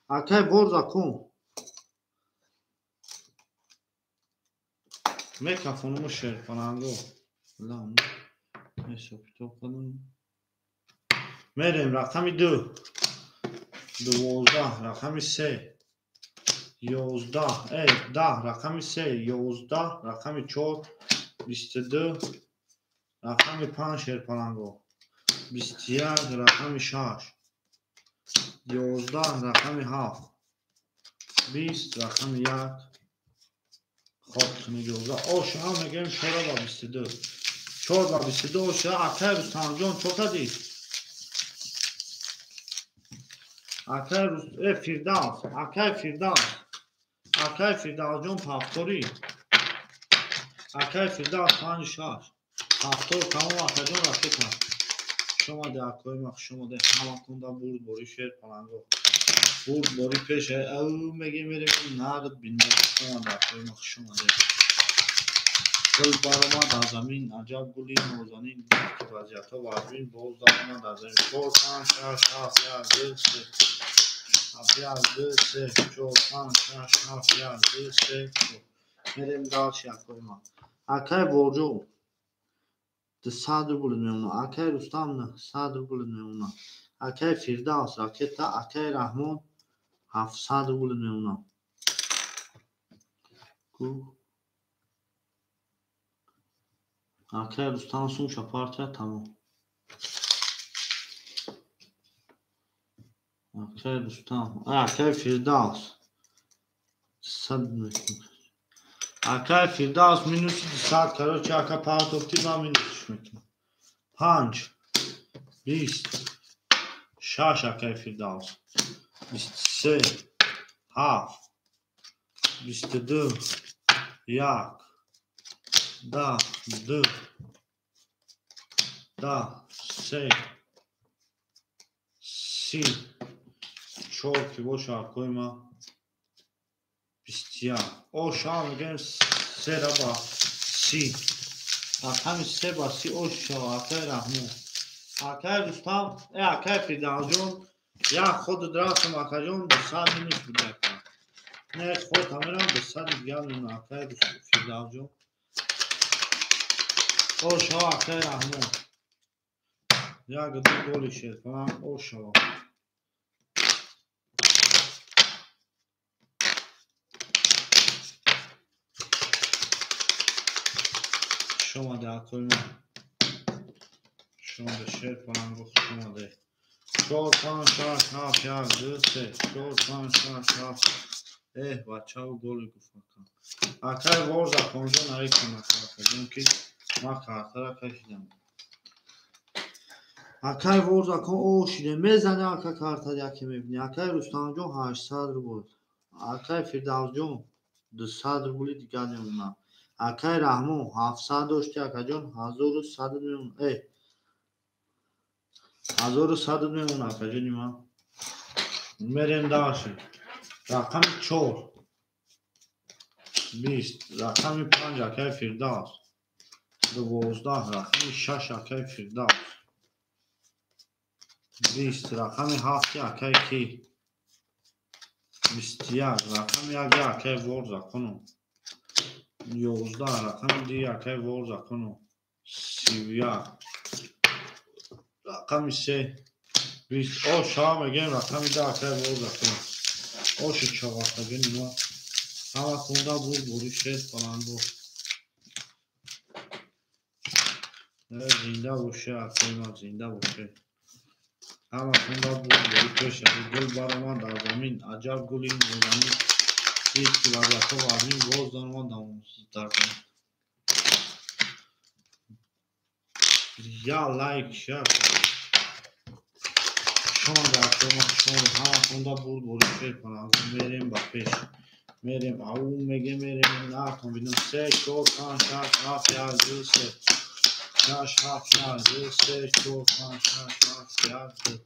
Акай Ворзакон. Мекафонумо шерпананго. Лам. Ҳисоб-китоб кардам. Мерем рақами 2. 12, рақами 3. 11, 10, рақами 3, 11, рақами 4, 22, рақами 5 шерпананго. 21, рақами 6. 11, рақами 7. 20, рақами 1. Хоб кунед 11. Ош ҳам мегӯем 4 ба 22. 4 ба 22 ош. Акай Рустамҷон чо кардӣ? Акай Фирдавс, акай Фирдавс. Акай Фирдавсҷон пафторӣ. Акай Фирдавс 5 6. Пафтор тамом акаҷон ракета. Хуш омаде акои ман, хуш омаде. Ҳаматонда бурд бори шерпаланго. Бурд бори пеш. Ау мегем мерем нард бинем. Хуш омаде акои ман, хуш омаде. Гул баромад аз замин, аҷаб гули нозанин. Дид ки вазъиятҳо вазмин, боз даромад аз замин. 4, 5, 6, 7, 1, 2, 3. 7, 1, 2, 3, 4, 5, 6, 7, 1, 2, 3, 4. Мерем дальше акои ман. Акай Ворҷо 200 рубл мемонад. Акай Рустам 900 рубл мемонад. Акай Фирдавс ракета, акай Раҳмон 700 рубл мемонад. Акай Рустам сумша партия тамом. Акай Рустам, акай Фирдавс. 100 мекунем. Акай Фирдавс минуси 200, короче, ака партофти ба минусш мекунем. 5 20 6 акай Фирдавс. 23 7 22 1 10 2 10 3 30 4 ки боша акои ма 21. О шава мегӯем 3 ба 30. Рақами 3 ба 30 о шава акай Раҳмон. Акай Рустам, акай Фирдавсҷон, як ход рафтам акаҷон, 200 минус буд ака. Не ход ҳамерам 200 дигар мемонад акай Фирдавсҷон. О шава акай Раҳмон. Як ду голи шерпаланг о шава. Хуш омаде акои ма. Хуш омаде шерпаланго, хуш омаде. 4 5 6 7 1 2 3 4 5 6 7. Бачао голи гуфт ака. Акай ворза конҷо нарикун ака, акаҷон ки ман картара кашидам. Акай ворза кон о шиде мезане ака карта яке мебини. Акай Рустамҷон 800 рубл. Акай Фирдавсҷон 200 рубли дигар мемонад. Акай Раҳмон 700 дошти акаҷон 1100 мемонад. 1100 мемонад акаҷони ман. Мерем дальше. Рақами 4 20 рақами 5 акай Фирдавс 12 рақами 6 акай Фирдавс 20 рақами 7 акай ки 21 рақами 1 акай ворза куну 11 рақами 2 акай ворза куну 31 рақами 3 20 о шава мегӯем рақами 2 акай ворза куну оши чавақаҷони ма ҳама хунда буд бури шерпаланго. Зинда боше акои ма, зинда боше. Ҳама хунда буд бури пеш гул баромад дар замин, аҷаб гули нозанин. Дид ки вазъиятҳо вазнин боз даромад дар замин. Я лайк ша. Шонда акои ма, шонда ҳама хунда буд бури шерпаланго. Мерем ба пеш. Мерем ау мегем мерем натон бинам 3 4 5 6 7 1 2 3 6 7 1 2 3 4 5 6 7 1 2.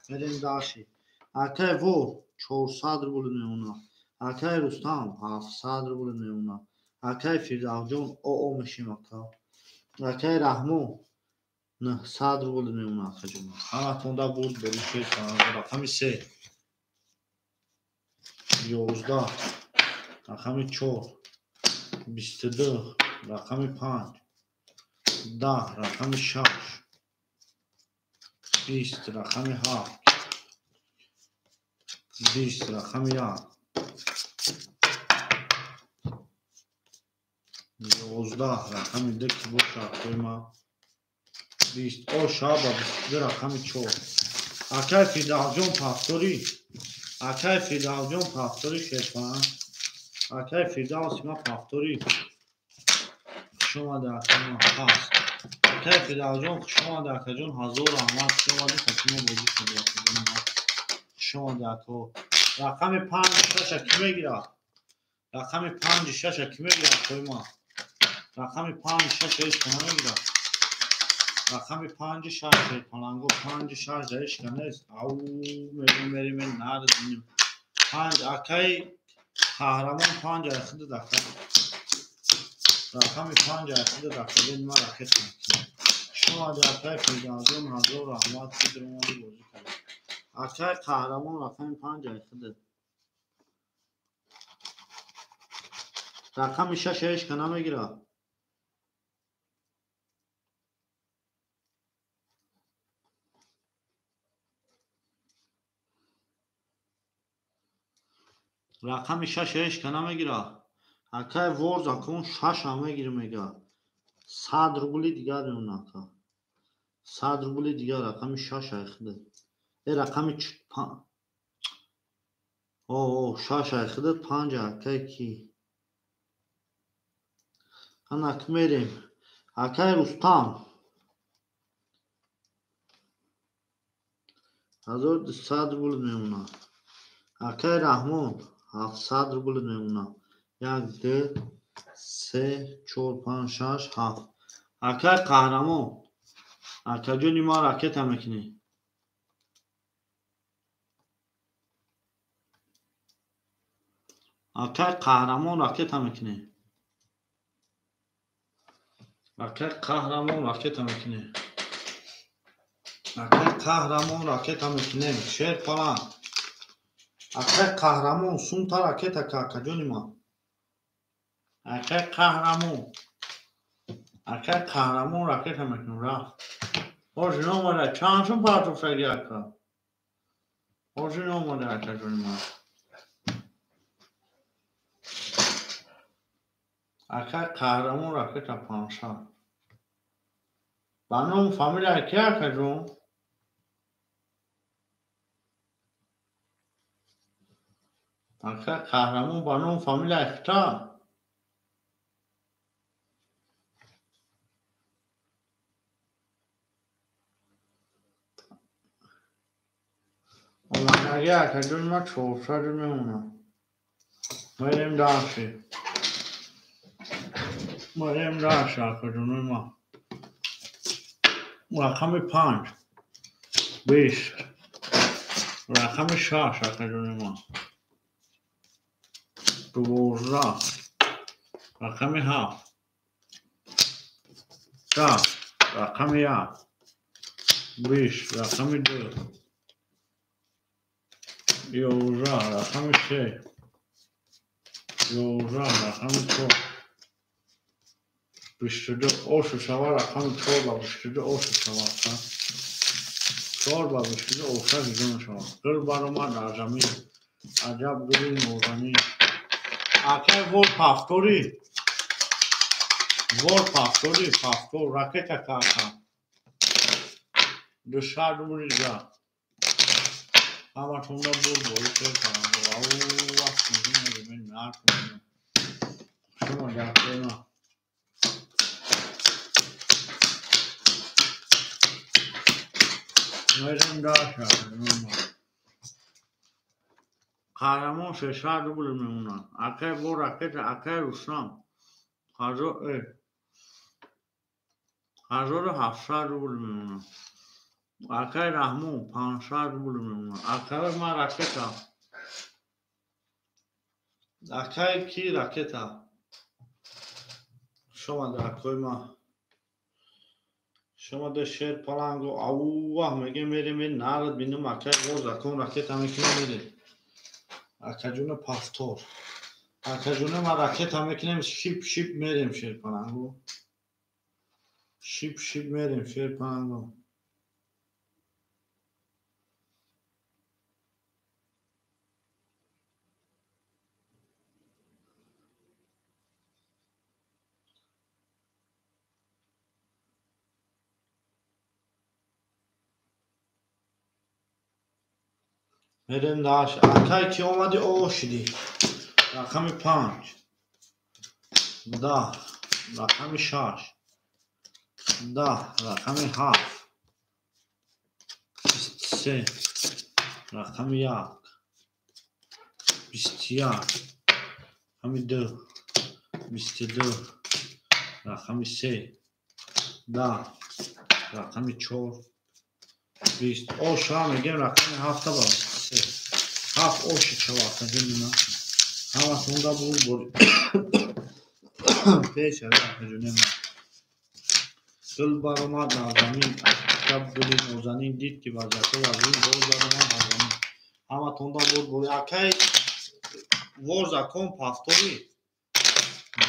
Мерем дальше. Акай во 400 рубл мемонад. Акай Рустам 700 рубл мемонад. Акай Фирдавсҷон оо мешим ака. Акай Раҳмон 900 рубл мемонад акаҷон. Ҳаматонда буд бури шерпаланго. Рақами 3 11 рақами 4 22 рақами 5 10 рақами 6 20 рақами 7 20 рақами 1 11 рақами 2 ки боша акои ма 20 о шаба 22 рақами 4. Акай Фирдавсҷон пафтори. Акай Фирдавсҷон пафтори шерпаланг. Акай Фирдавс ма пафтори. Хуш омаде акаи ма ҳаст. Акай Фирдавсҷон хуш омаде акаҷон, ҳазор раҳмат, хуш омади Фатима бозӣ шуди акаҷон ма. Хуш омаде ако. Рақами 5 6 ки мегирад? Рақами 5 6 ки мегирад акои ма? Рақами 5 6 ҳеҷ ка намегирад. Рақами 5 6 шерпаланго 5 6 ҳеҷ ка нест. Ау мегӯем мерем нарадинем. 5 акай Қаҳрамон 5 ай худат ака. Рақами 5 ай худат ака. Бин ма ракет мекунам. Хуш омади акай Фирдавсҷон, ҳазор раҳмат, ки даромади бозӣ кардӣ. Акай Қаҳрамон рақами 5 ай худат. Рақами 6 ҳеҷ ка намегирад. Рақами 6 ҳеҷ ка намегирад. Акай ворза кун 6 ҳам мегирем мега. 100 рубли дигар мемонад ака. 100 рубли дигар рақами 6 ай худат. Рақами О, шаш ай худат, панҷ акай ки. Анак мерем. Акай Рустам. 1200 рубл мемонад. Акай Раҳмон 700 рубл мемонад. 1, 2, 3, 4, 5, 6, 7. Акай Қаҳрамон. Акаҷони ма ракета мекунӣ. Акай Қаҳрамон ракета мекунӣ. Акай Қаҳрамон ракета мекунӣ. Акай Қаҳрамон ракета мекунем. Шер паланг. Акай Қаҳрамон сумта ракета ка, акаҷони ман. Акай Қаҳрамон. Акай Қаҳрамон ракета мекунем. Рафт. Ҳозир омада. Чанд сум партофтаги ака? Ҳозир омада, акаҷони ман. Акай Қаҳрамон ракета 500. Ба ному фамилияи ки, акаҷон? Акай Қаҳрамон ба ному фамилияи хита? Омадаги, акаҷони ман, 400 мемонад. Мерем дальше. Мерем дальше, акаҷонои ман. Рақами 5, 20, рақами 6, акаҷони ман. 12, рақами 7, 10, рақами 1, 20, рақами 2, 11, рақами 3, 11, рақами 4, 22 ошу шава, рақами 4 ба 22 ошу шава, 4 ба 22 оша ҷудо мешавад. Гул баромад аз замин, аҷаб гули нозанин. Акай вор пафтори, вор пафтори, пафтор, ракета ка ака. 200 рубли дига. Ҳаматонда бурд бори шер паланг. Ау, вақт мебинем, нархо. Шумо ҷаҳдона. Мерем дальше. Қаҳрамон 600 рубл мемонад. Акай бо ракета, акай Рустам. 1700 рубл мемонад. Акай Раҳмон 500 рубл мемонад. Акай ман ракета. Акай ки ракета? Шомада, акои ман. Шомада, шер палангу. Авваҳ, мегем, мерем, нарад бинум, акай бо закон ракета мекунем, мерем. Акаҷуна пафтор. Акаҷуна ман ракета мекунем, шип шип мерем, шер палангу. Шип шип мерем, шер палангу. Мерем дальше. Акай ки омади, о шидӣ. Рақами 5, 10, рақами 6, 10, рақами 7, 23, рақами 1, 21, рақами 2, 22, рақами 3, 10, рақами 4, 20. Оша мегем, рақами 7 ба 23. 7 оши шава, акаҷони ман. Ҳаматонда бурд бори пеш, акаҷони ман. Гул баромад аз замин, аҷаб гули нозанин, дид ки вазъиятҳо вазин, боз баромад аз замин. Ҳаматонда бурд бори. Акай вор закон пафтори.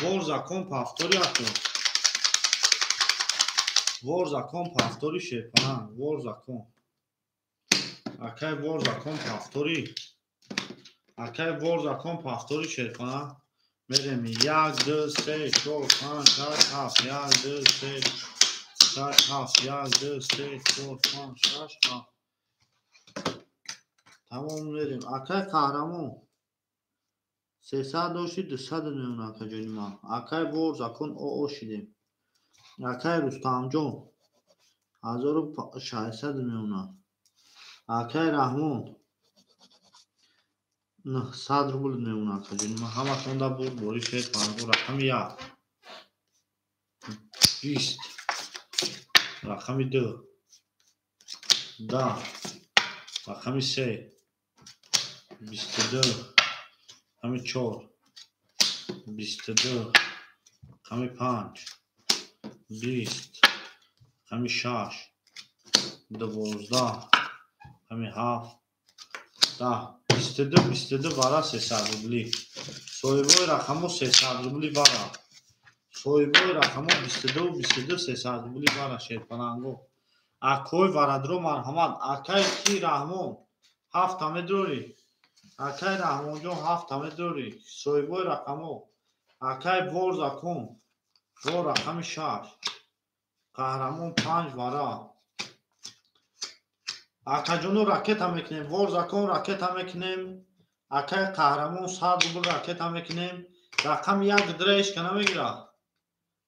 Вор закон пафтори, ака. Вор закон пафтори, шерпаланг. Вор закон. Акай вор закон пафтори. Акай вор закон пафтори, шерпаланг. Мерем 1, 2, 3, 4, 5, 6, 7. 1, 2, 3, 6, 7. 1, 2, 3, 4, 5, 6, 7. Тамом, мерем. Акай Қаҳрамон. 300 дошти 200 мемонад акаҷони ман. Акай вор закон оо шидем. Акай Рустамҷон 1600 мемонад. Акай Раҳмон 900 рубл мемонад акаҷони ман. Ҳаматонда бурд бори шерпаланго. Рақами 1 20, рақами 2 10, рақами 3 22, рақами 4 22, рақами 5 20, рақами 6 12, рақами 7 10. 22 22 вара 300 рубли. Соҳибои рақамҳо 300 рубли вара. Соҳибои рақамҳо 22 22 300 рубли вара шерпаланго. Акой варадро марҳамат. Акай ки Раҳмон ҳафта медорӣ. Акай Раҳмонҷон ҳафта медорӣ. Соҳибои рақамҳо. Акай вор закон. Вор рақами 6. Қаҳрамон 5 вара. Акаҷоно ракета мекунем. Вор закон ракета мекунем. Акай қаҳрамон 100 рубл ракета мекунем. Рақами 1 драишка намегирад.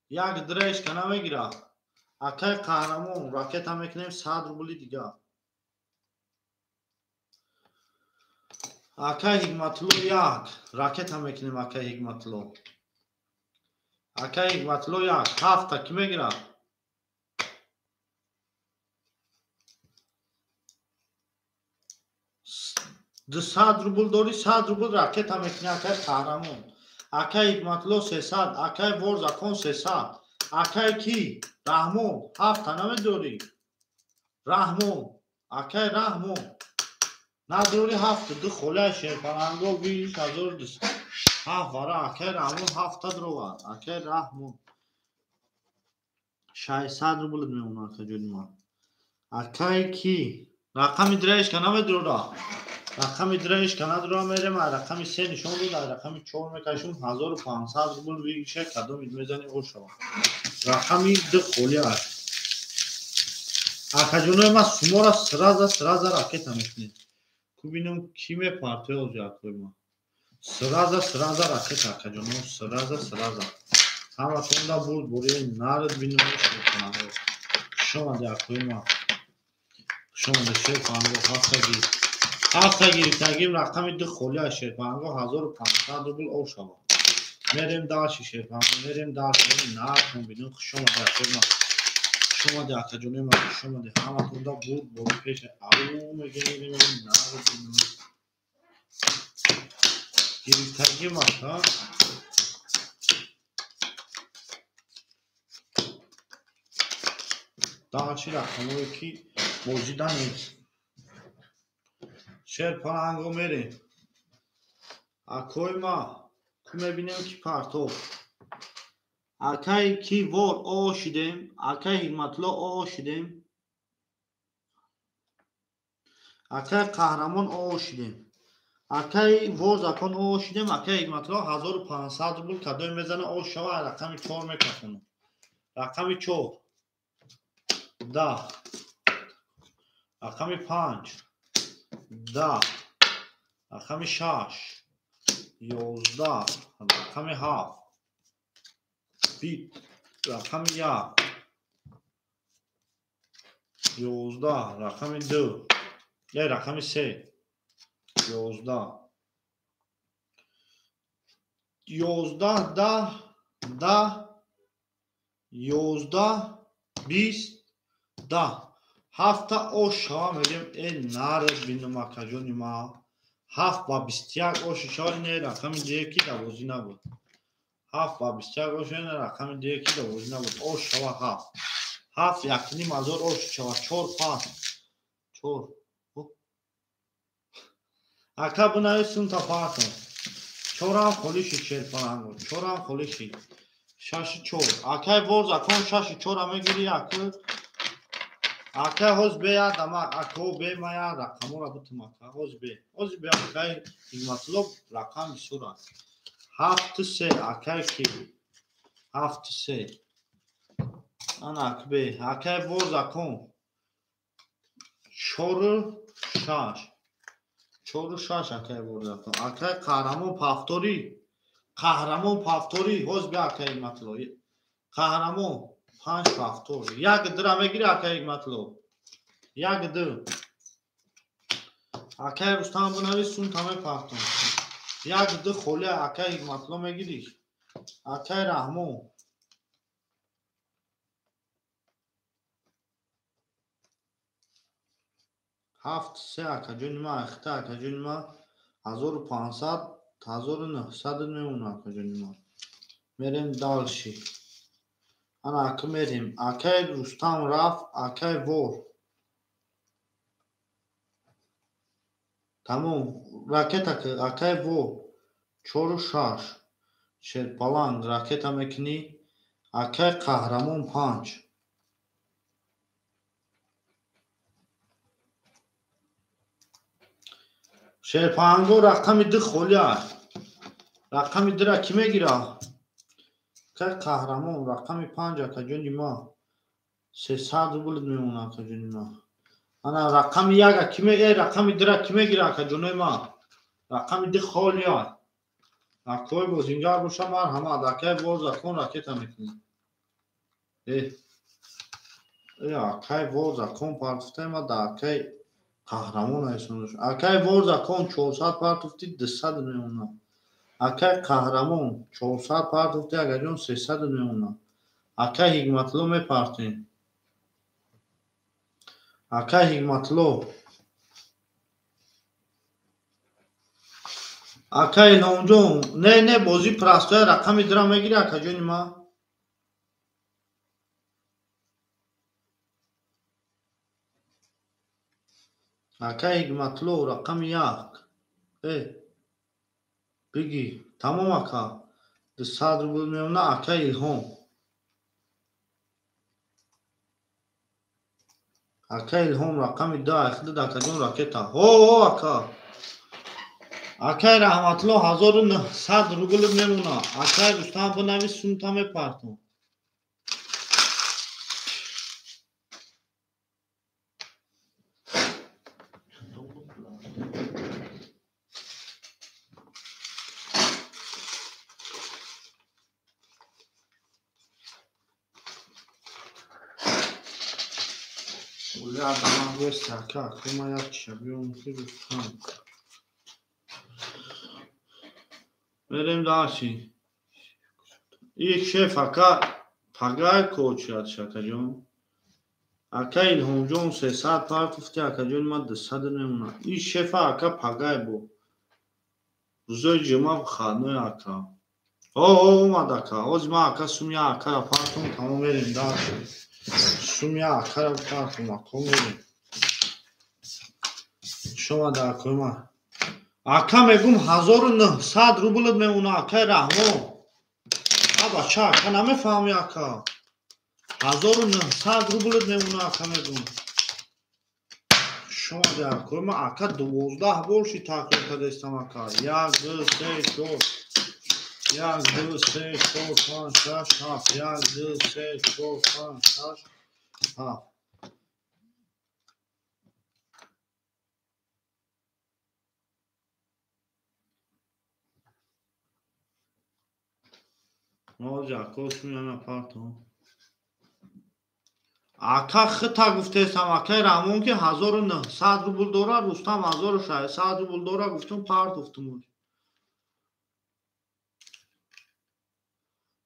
1 драишка намегирад. Акай қаҳрамон ракета мекунем 100 рубли дигар. Акай Ҳикматулло 1 ракета мекунем. Акай Ҳикматулло. Акай Ҳикматулло 1 ҳафта ки мегирад? 200 рубл дорӣ, 100 рубл ракета мекунӣ акай қаҳрамон. Акай Ҳикматулло 300, акай вор закон 300. Акай ки Раҳмон ҳафта намедорӣ. Раҳмон, акай Раҳмон надорӣ ҳафта ду холия шерпаланго 20200. Ҳафт вара акай Раҳмон ҳафта дровад. Акай Раҳмон 600 рубл мемонад акаҷони ман. Акай ки рақами драишка намедорад. Рақами драишка надорад, мерем рақами 3 нишон дод, рақами 4 мекашем 1500 рубл вигиша кадом мезани о шавад. Рақами 2 холӣ аст. Акаҷонои ман сумора сраза ракета мекунем. Ку бинам ки мепартояд ози акои ман. Сраза ракета акаҷоно, сраза. Ҳаматонда бурд бори нард бинам шерпаланго. Хуш омади акои ман. Хуш омади шерпаланго ҳафтаги. Ҳафта гирифтагим рақами 2 холӣ аст шерпаланго 1500 рубл об шавад. Мерем дальше шерпаланго, мерем дальше. Нархон бинем. Хуш омади акои ман. Хуш омади акаҷонои ман, хуш омади. Ҳаматонда бурд бори пеш. Ау мегирем нард бинем. Гирифтагим аст, ҳа? Дальше рақамҳое ки бозида нест. Шерпаланго мерем. Акои ма ку мебинем ки партов. Акай ки вор о шидем, акай Ҳикматулло о шидем. Акай қаҳрамон о шидем. Акай вор закон о шидем, акай Ҳикматулло 1500 рубл кадои мезана о шава, рақами 4 мекашонам. Рақами 4 10, рақами 5 10, рақами 6 11, рақами 7 20, рақами 1 11, рақами 2, рақами 3 11, 11 10 10 11 20 10. Ҳафта ош шава мегем э нард бинам акаҷони ман. 7 ба 21 оши шава не рақами 2 ки дар бозӣ набуд. 7 ба 21 ош не рақами 2 ки дар бозӣ набуд. Ош шава 7. 7 1,5 ҳазор ош шава 4 5 4. Ака бинавис сумта партон. 4 ам холӣ шид шерпаланго. 4 ам холӣ шид. 6 4. Акай вор закон 6 4 мегирӣ ака. Акай ҳоз бе ядама ако бе ма я рақамора бутум ака ҳоз бе. Ҳоз бе акай Ҳикматулло рақам бисёр аст. 7 3 акай ки 7 3. Ана акбе акай вор закон 4 6. 4 6 акай ворзакон. Акай қаҳрамон пафторӣ. Қаҳрамон пафторӣ. Ҳоз бия акай Ҳикматулло. Қаҳрамон 5 пафтор. Як дра мегири акай Ҳикматулло. Як ду. Акай Рустам бинавис сумта мепартон. Як ду холи акай Ҳикматулло мегирӣ. Акай Раҳмон. 7 3 акаҷони ман, ахта акаҷони ман 1500 1900 мемонад акаҷони ман. Мерем дальше. Ана ака мерем. Акай Рустам рафт, акай вор. Тамом, ракета акай вор. 4 6. Шерпаланг ракета мекунӣ. Акай қаҳрамон 5. Шерпаланго рақами 2 холи аст. Рақами 2-ра кӣ мегирад? Акай қаҳрамон рақами 5 акаҷони ман. 300 рубл мемонад акаҷони ман. Ана рақами 1 кӣ рақами 2-ра кӣ мегирад акаҷонои ман? Рақами 2 холи аст. Акои бозингар боша марҳамат. Акай вор закон ракета мекунӣ. Акай вор закон партуфтаи ма да акай қаҳрамон ҳайсонаш. Акай вор закон 400 партуфти 200 мемонад. Акай қаҳрамон 400 партуфти акаҷон 300 мемонад. Акай Ҳикматулло мепартем. Акай Ҳикматулло. Акай Илҳомҷон, не не бозӣ простая рақами 2-ра мегири акаҷони ман. Акай Ҳикматулло рақами 1. Бигӣ. Тамом ака. 200 рубл мемонад акай Илҳом. Акай Илҳом рақами 2 айхидид акаҷон ракета. Ҳо ҳо ака. Акай Раҳматулло 1900 рубл мемонад. Акай Рустам бинавис сумта мепартон. Ака, ма як чиша биём ки Рустам. Мерем дальше. Ик шеф ака пагай кочият шакаҷон. Ака Илҳомҷон 300 партуфти акаҷони ман 200 мемонад. Ин шефа ака пагай бо. Рӯзои ҷума выходной ака. О, о, омад ака. Ҳозир ман ака сумя акара партум тамом мерем дальше. Сумя акара партум ака мерем. Шумо дар акои ман. Ака мегум 1900 рубл мемонад акай Раҳмон. А бача ака намефаҳми ака. 1900 рубл мемонад ака мегум. Шумо дар акои ман ака 12 бор ши такрор кардаистам ака. 1 2 3 4 1 2 3 4 5 6 7 1 2 3 4 5 6 7. Ака хита гуфтестам акай Раҳмон ки 1900 рубл дора, Рустам 1600 рубл дора, гуфтум партуфтум.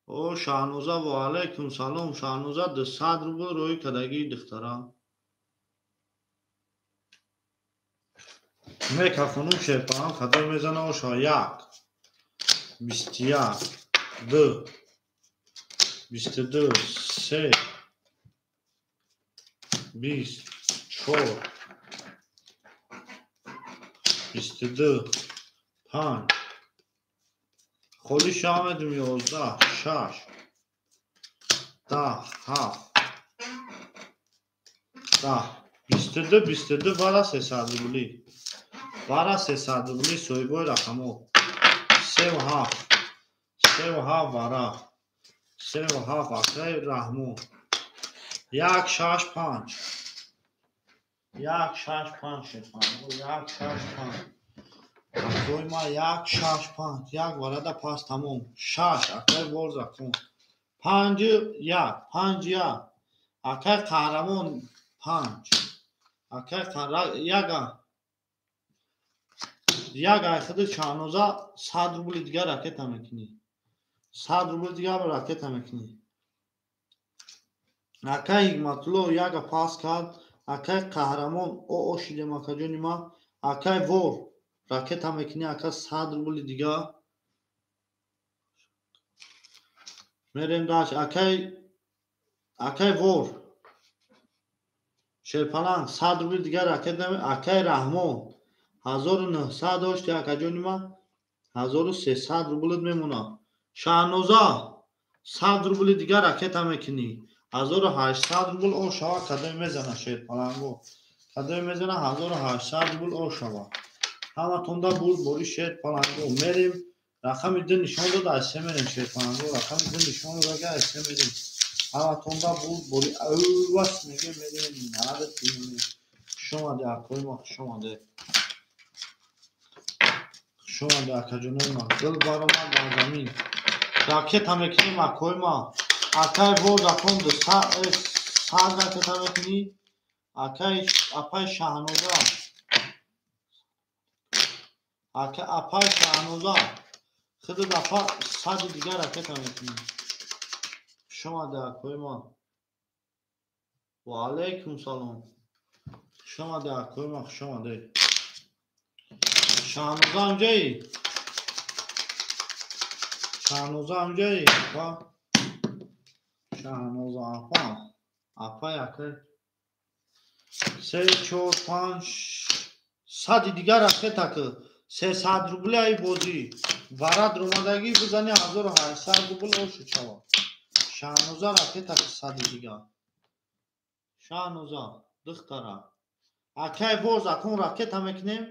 О Шаҳноза ва алайкум салом. Шаҳноза 200 рубл рӯи кадагии духтара. Мекафонум шерпаам кадом мезана оша 1 21 2 22 3 20 4 22 5 холи шамедум 11 6 10 7 10 22 22 вара 300 рубли. Вара 300 рубли соҳибои рақамҳо. 3 7 3 7 вара 3 7 акай Раҳмон. 1 6 5 1 6 5 1 6 5. Акои ма 1 6 5 як варада пас тамом. 6 акай вор закон. 5 1 5 1. Акай қаҳрамон 5. Акай яга. Як айхиди Шаҳноза 100 рубли дигар ракета мекунӣ. 100 рубли дигар ракета мекунӣ. Акай Ҳикматулло яга пас кард. Акай қаҳрамон о шидем акаҷони ма. Акай вор ракета мекунӣ ака 100 рубли дигар. Мерем даш. Акай вор Шерпаланг 100 рубли дигар ракета. Акай Раҳмон 1900 дошти акаҷони ма, 1300 рублит мемонад. Шаҳноза 100 рубли дигар ракета мекунӣ. 1800 рубл о шава. Кадоме мезана Шерпаланго? Кадоме мезана 1800 рубл о шава. Ҳаматонда бурд бори Шерпаланго. Мерем рақами 2 нишон дод, аз се мерем Шерпаланго. Рақами 2 нишон дод, аз се мерем. Ҳаматонда бурд бори аввас меге мерем. Нарад бинем. Хуш омаде акои ма, хуш омаде. Хуш омаде акаҷонои ма. Дил баромад бар замин. Ракета мекунем акои ма. Акай вор закон 100 ракета мекунӣ. Акай апай Шаҳноза. Ака апай Шаҳноза. Худат апа 100 дигар ракета мекунӣ. Хуш омаде акои ма. Ва алайкум салом. Хуш омаде акои ма, хуш омаде. Шаҳноза ҳамҷаи? Шаҳноза ҳамҷаи? Апа? Шаҳноза апа. Апай акай. 3 4 5 100 дигар ракета ки. 300 рубли ай бозӣ. Варад ромадагӣ бизани 1800 рубл ошу шава. Шаҳноза ракета ки 100 дигар. Шаҳноза духтара. Акай воз акун ракета мекунем.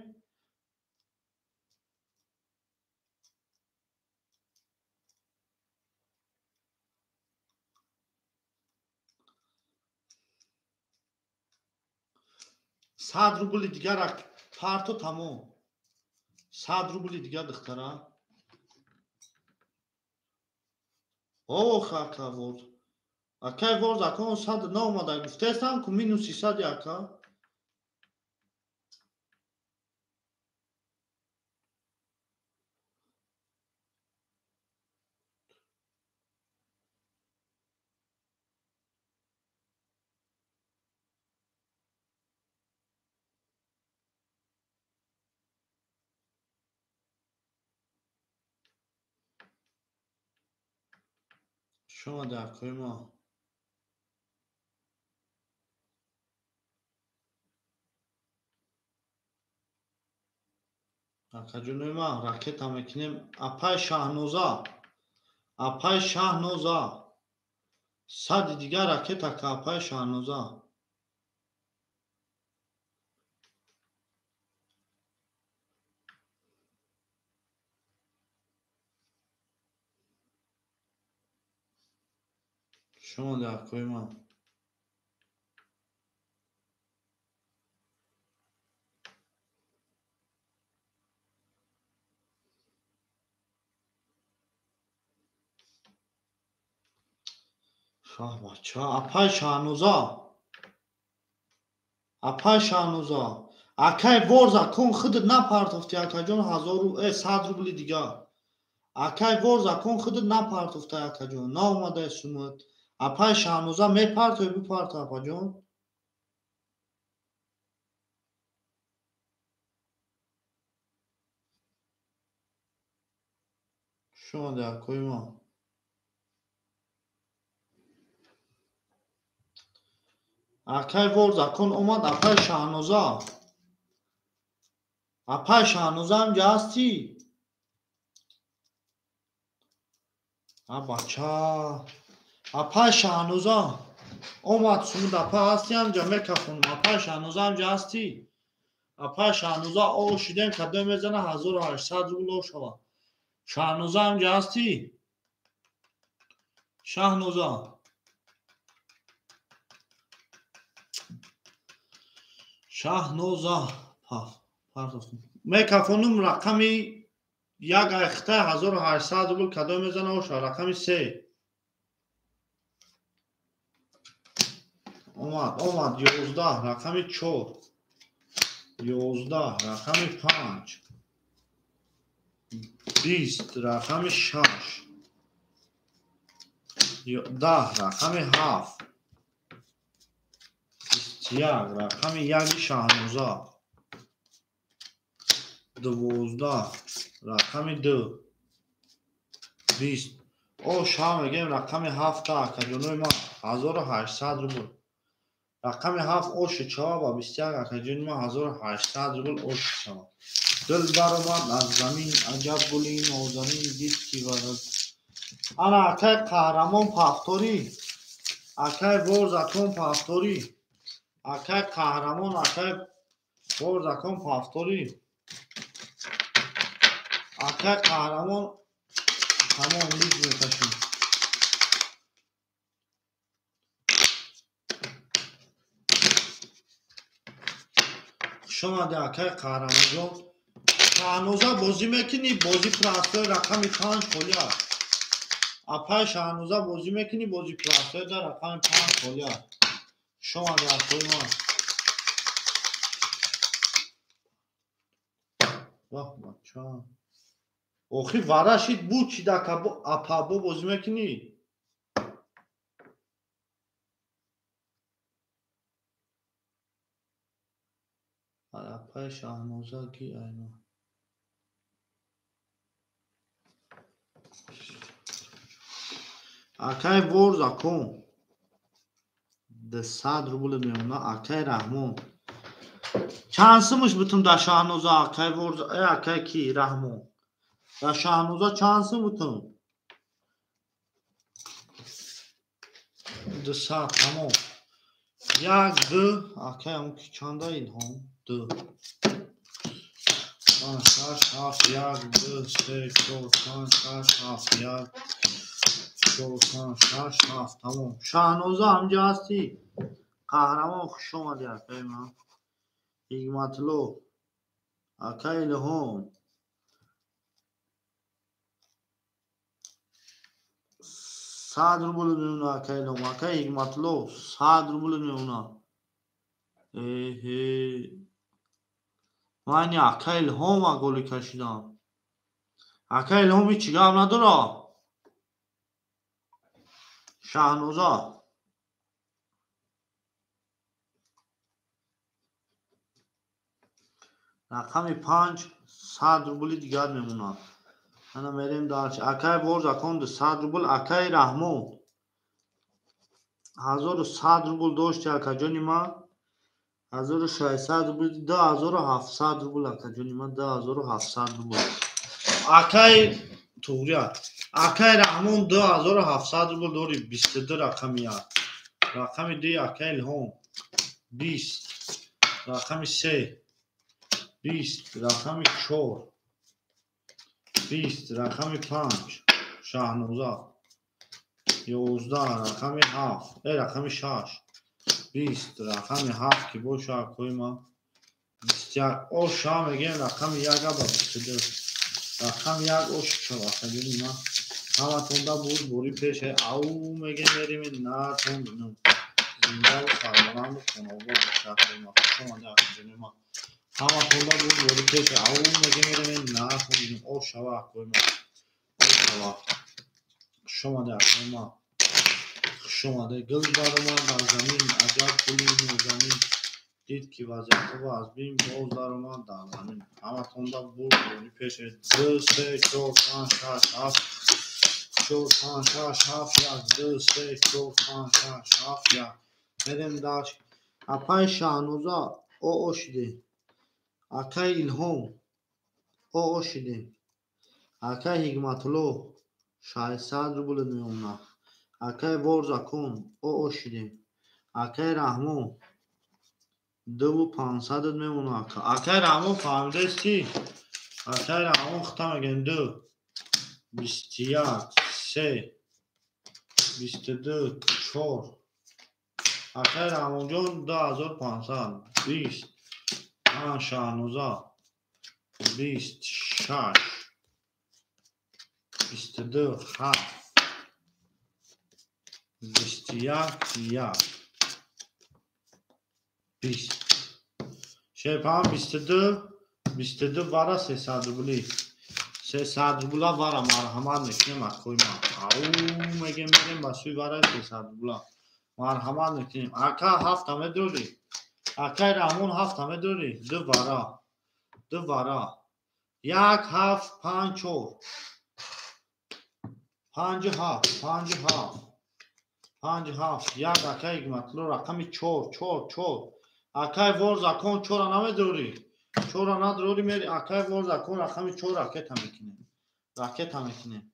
100 рубли дигар парто тамом. 100 рубли дигар духтара. Ох ака воз. Акай воз акон 100 наомада. Гуфтаестам ку минус 300 ака. Хуш омаде акои ма. Акаҷонои ма ракета мекунем. Апай Шаҳноза. Апай Шаҳноза. 100 дигар ракета ка апай Шаҳноза. Хуш омаде акои ма. Шаҳ бача. Апай Шаҳноза. Апай Шаҳноза. Акай вор закон худат напартофти акаҷон 100 рубли дигар. Акай вор закон худат напартофта акаҷон. Наомадаи сумат. Апай Шаҳноза мепартои бипарто апаҷон. Хуш омаде акои ма. Акай вор закон омад. Апай Шаҳноза. Апай Шаҳноза ҳамҷа ҳастӣ? А бача. Апай Шаҳноза омад сумуд. Апай ҳастӣ ҳамҷа? Мекафонам. Апай Шаҳноза ҳамҷа ҳастӣ? Апай Шаҳноза о шидем кадом мезана 1800 рубл о шава. Шаҳноза ҳамҷа ҳастӣ? Шаҳноза. Шаҳноза. Паф. Мекафонум рақами як айхта 1800 рубл кадом мезана оша рақами 3. Омад, омад 11 рақами 4. 11 рақами 5. 20 рақами 6. 10 рақами 7. 21 рақами 1 Шаҳноза. 12 рақами 2. 20. О ша мегем рақами 7 акаҷонои ман 1800 рубл. Рақами 7 оши чава ба 21 акаҷони ман 1800 рубл оши чава. Дил баромад аз замин аҷаб гули нозанин дид ки варад. Ана акай қаҳрамон пафторӣ, акай борзакон пафторӣ, акай қаҳрамон, акай борзакон пафторӣ, акай қаҳрамон тамом лиз мекашем. Хуш омадӣ акай қаҳрамонҷон. Шаҳноза бозӣ мекунӣ? Бозӣ простой рақами 5 холӣ аст. Апай Шаҳноза бозӣ мекунӣ? Бозӣ простой дар рақами 5 холӣ аст. Хуш омадӣ акои ман. Ваҳ бача. Охи варашид буд чи дака апа бо бозӣ мекунӣ? Апай Шаҳноза ки айно. Акай Ворзакон 200 рубл мемона. Акай Раҳмон чанд сумаш бутум дар Шаҳноза? Акай Ворза, акай ки Раҳмон дар Шаҳноза чанд сум бутум? 200 тамом. 1 2 акай ҳамон ки чанда Илҳом? 2 5 6 7 1 2 3 4 5 6 7 1 4 5 6 7 тамом. Шаҳноза ҳамҷа ҳастӣ? Қаҳрамон хуш омадӣ акай ман. Ҳикматло, акай Илҳом 100 рубл мемона. Акай Илҳом, акай Ҳикматло 100 рубл мемона. Эҳе, ман акай Илҳом голи кашидам. Акай Илҳом ҳеҷ гап надора. Шаҳноза рақами 5 100 рубли дигар мемонад. Ана мерем дар акай Борзакон 200 рубл. Акай Раҳмон 1100 рубл дошти акаҷони ман. 1600 рубл, 2700 рубл акаҷони ман, 2700 рубл. Акай туғрия, акай Раҳмон 2700 рубл дори. 22 рақами 1. Рақами 2 акай Илҳом 20. Рақами 3 20. Рақами 4 20. Рақами 5 Шаҳноза 11. Рақами 7, рақами 6 20. Рақами 7 ки боша акои ман 21. Оша мегем рақами 1 ба 22. Рақами 1 ош чава акаҷони ман. Ҳаматонда буд бори пеш ау мегем мерем натон зиндаву сарбаланду хонобод боша акои ман. Хуш омадӣ акаҷони ман. Ҳаматонда буд бори пеш ау мегем мерем натон ош шава акои ман. Ош шава. Хуш омадӣ акои ман. Хуш омадӣ. Гул баромад аз замин аҷаб гули нозанин дид ки вазъиятҳо аз бин боз даромад дар замин. Ҳаматонда буд бори пеш 2 3 4 5 6 7 4 5 6 7 1 2 3 4 5 6 7 1. Мерем дар апай Шаҳноза о шидем. Акай Илҳом о шидем. Акай Ҳикматулло 600 рубл мемонад. Акай Ворзакон о шидем. Акай Раҳмон 2500 мемонад. Акай Раҳмон фаҳмидасти? Акай Раҳмон хита мегем 2 21 3 22 4. Акай Раҳмонҷон 2500 20 5 Шаҳноза 20 6 22 7 21 1 20 шерпаланг 22 22 вара 300 рубли 300 рубла вара марҳамат мекунем акои ма. Ау мегем мерем ба сӯи вараи 300 рубла марҳамат мекунем. Ака ҳафта медорӣ? Акай Раҳмон ҳафта медорӣ? Ду вара, ду вара, 1 7 5 4 5 7 5 7 5 7 1. Акай Ҳикматулло рақами 4 4 4. Акай вор закон 4 намедорӣ? 4 надорӣ мери. Акай вор закон рақами 4 ракета мекунем, ракета мекунем.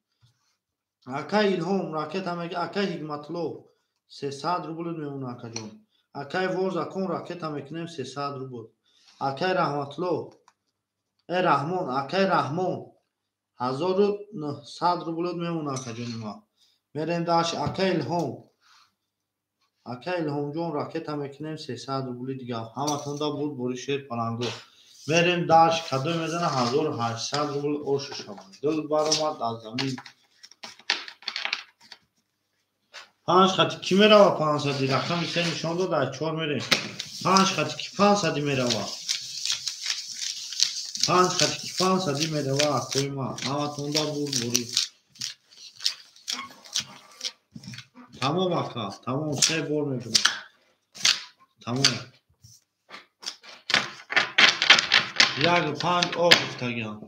Акай Илҳом ракета меги. Акай Ҳикматулло 300 рубл мемона акаҷон. Акай вор закон ракета мекунем 300 рубл. Акай Раҳматулло, э Раҳмон, акай Раҳмон 1900 рубл мемона акаҷони ма. Мерем даш. Акай Илҳом, акай Илҳомҷон ракета мекунем 300 рубли дига. Ҳаматонда буд бори шер паланго. Мерем даш. Кадой мезана 1800 рубл ошу шавад. Дил баромад аз замин. 5 хати ки мерава 500? Рақами 3 нишон дод, аз 4 мерем. 5 хати ки 500 мерава? 5 хати ки 500 мерава акои ма. Ҳаматонда бурд бори. Тамом ака, тамом, 3 бор мебинам. Тамом. 1 5 о гуфтагиам.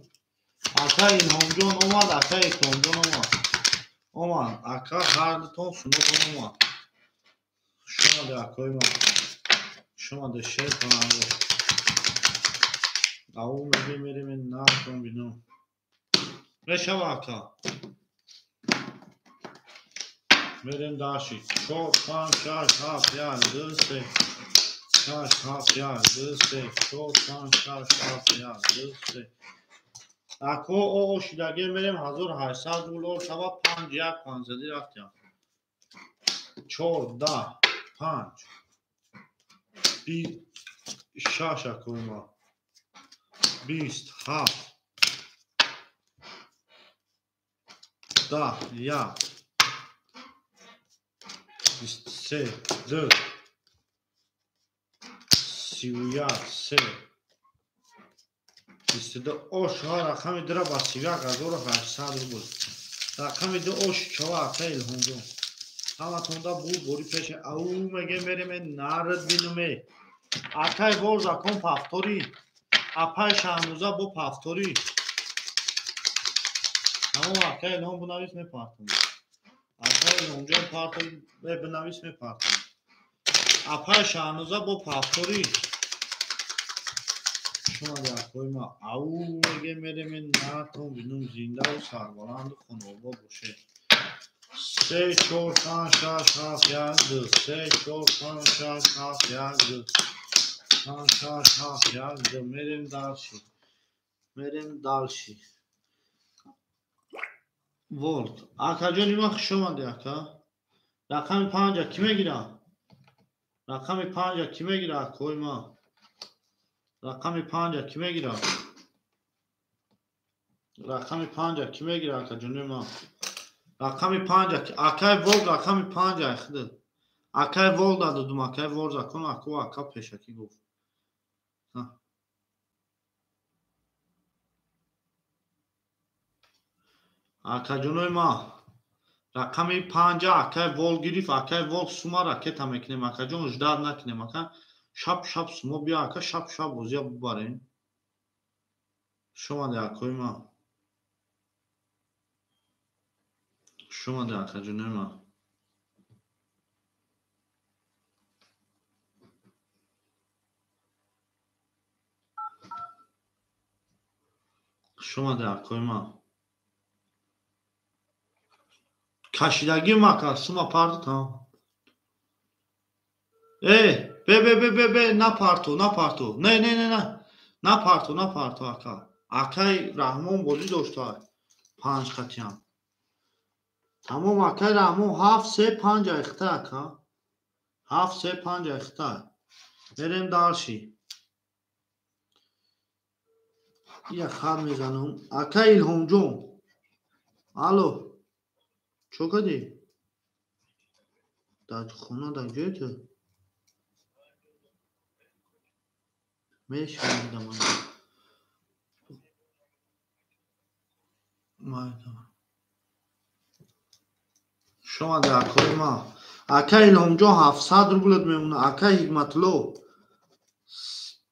Ака Илҳомҷон омад, ака Икромҷон омад. Омад, ака ҳардутон сунотон омад. Шумоде акои ма. Шумоде шер паланго. Ау мегем мерем нартон бинам. Мешава ака. Мерем даши. 4 5 6 7 1 2 3 6 7 1 2 3 4 5 6 7 1 2 3. Ако о шидаге мерем 1800 рубл о шава 5 1 500 рафтям. 4 10 5 6 акои ма. 20 7 10 1 23 2 31 3 22 ош рақами 2 ба 31800 рубл. Рақами 2 ош чава акай Илҳомҷон. Ҳаматонда буд бори пеше. Ау мегем мерем нард бинуме. Акай вор закон пафтори. Апай Шаҳнуза бо пафтори. Тамом акай Илҳом бинавис мепартом. Акай Илҳомҷон партом бинавис мепартом. Апай Шаҳнуза бо пафтори. Шумоде акои ма. Ау мегем мерем нартон бинум зиндаву сарбаланду хонобод боше. 3 4 5 6 7 1 2 3 4 5 6 7 1 2 5 6 7 1 2. Мерем дальше. Мерем дальше. Волт. Акаҷони ма хуш омадӣ ака. Рақами 5 ки мегира? Рақами 5 ки мегира акои ма? Рақами 5 ки мегира? Рақами 5 ки мегира акаҷони ма? Рақами 5 акай Волг рақами 5 айхда. Акай Волг дадудум, акай Волг закон аку ака пешакӣ гуфт. Акаҷонои ма рақами 5 акай Волг гирифт, акай Волг сума ракета мекунем. Акаҷон ждат накунем, ака шаб шаб сумо биё, ака шаб шаб бозия бубарем. Шумоде акои ма. Шумоде акаҷонои ма. Шумоде акои ма. Кашидагӣ мака, сума парту там. Э, бе бе бе бе бе, напарту, напарту. Не, не, не, не. Напарту, напарту ака. Акай Раҳмон бозӣ дошта. 5 хатиям. Тамом акай Раҳмон 7 3 5 айхта ака. 7 3 5 айхта. Мерем дальше. Я хат мезанам. Ака Илҳомҷон. Алло. Чо кардӣ? Дар хона дар ҷое ту? Мешунидам. Шумо дар акои ма. Ака Илҳомҷон 700 рублет мемона. Ака Ҳикматулло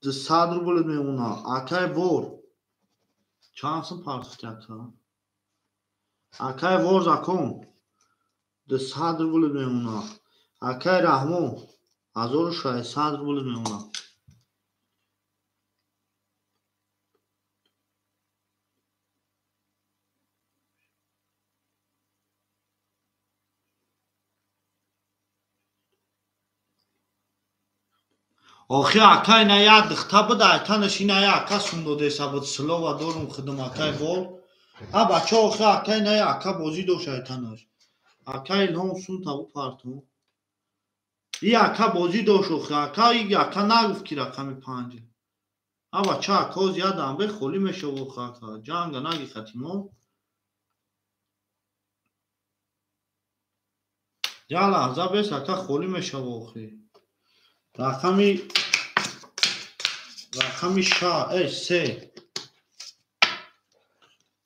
200 рублет мемона. Акай Вор чанд сум партофти ака? Акай Вор закон 200 рублет мемона. Акай Раҳмон 1600 рублет мемона. Охи акай на як духта буд, айтанаш ина як ака сум додеса буд, слова дорум худум акай Вор. А бача охи акай на як ака бозӣ дошт айтанаш. Акай Илҳом сум табу парту. И ака бозӣ дошт охи ака, и ака нагуфт ки рақами 5. А бача ака оз як дамбе холӣ мешава охи ака. Ҷанга наги хатимо. Як лаҳза бес ака холӣ мешава охи. Рақами 3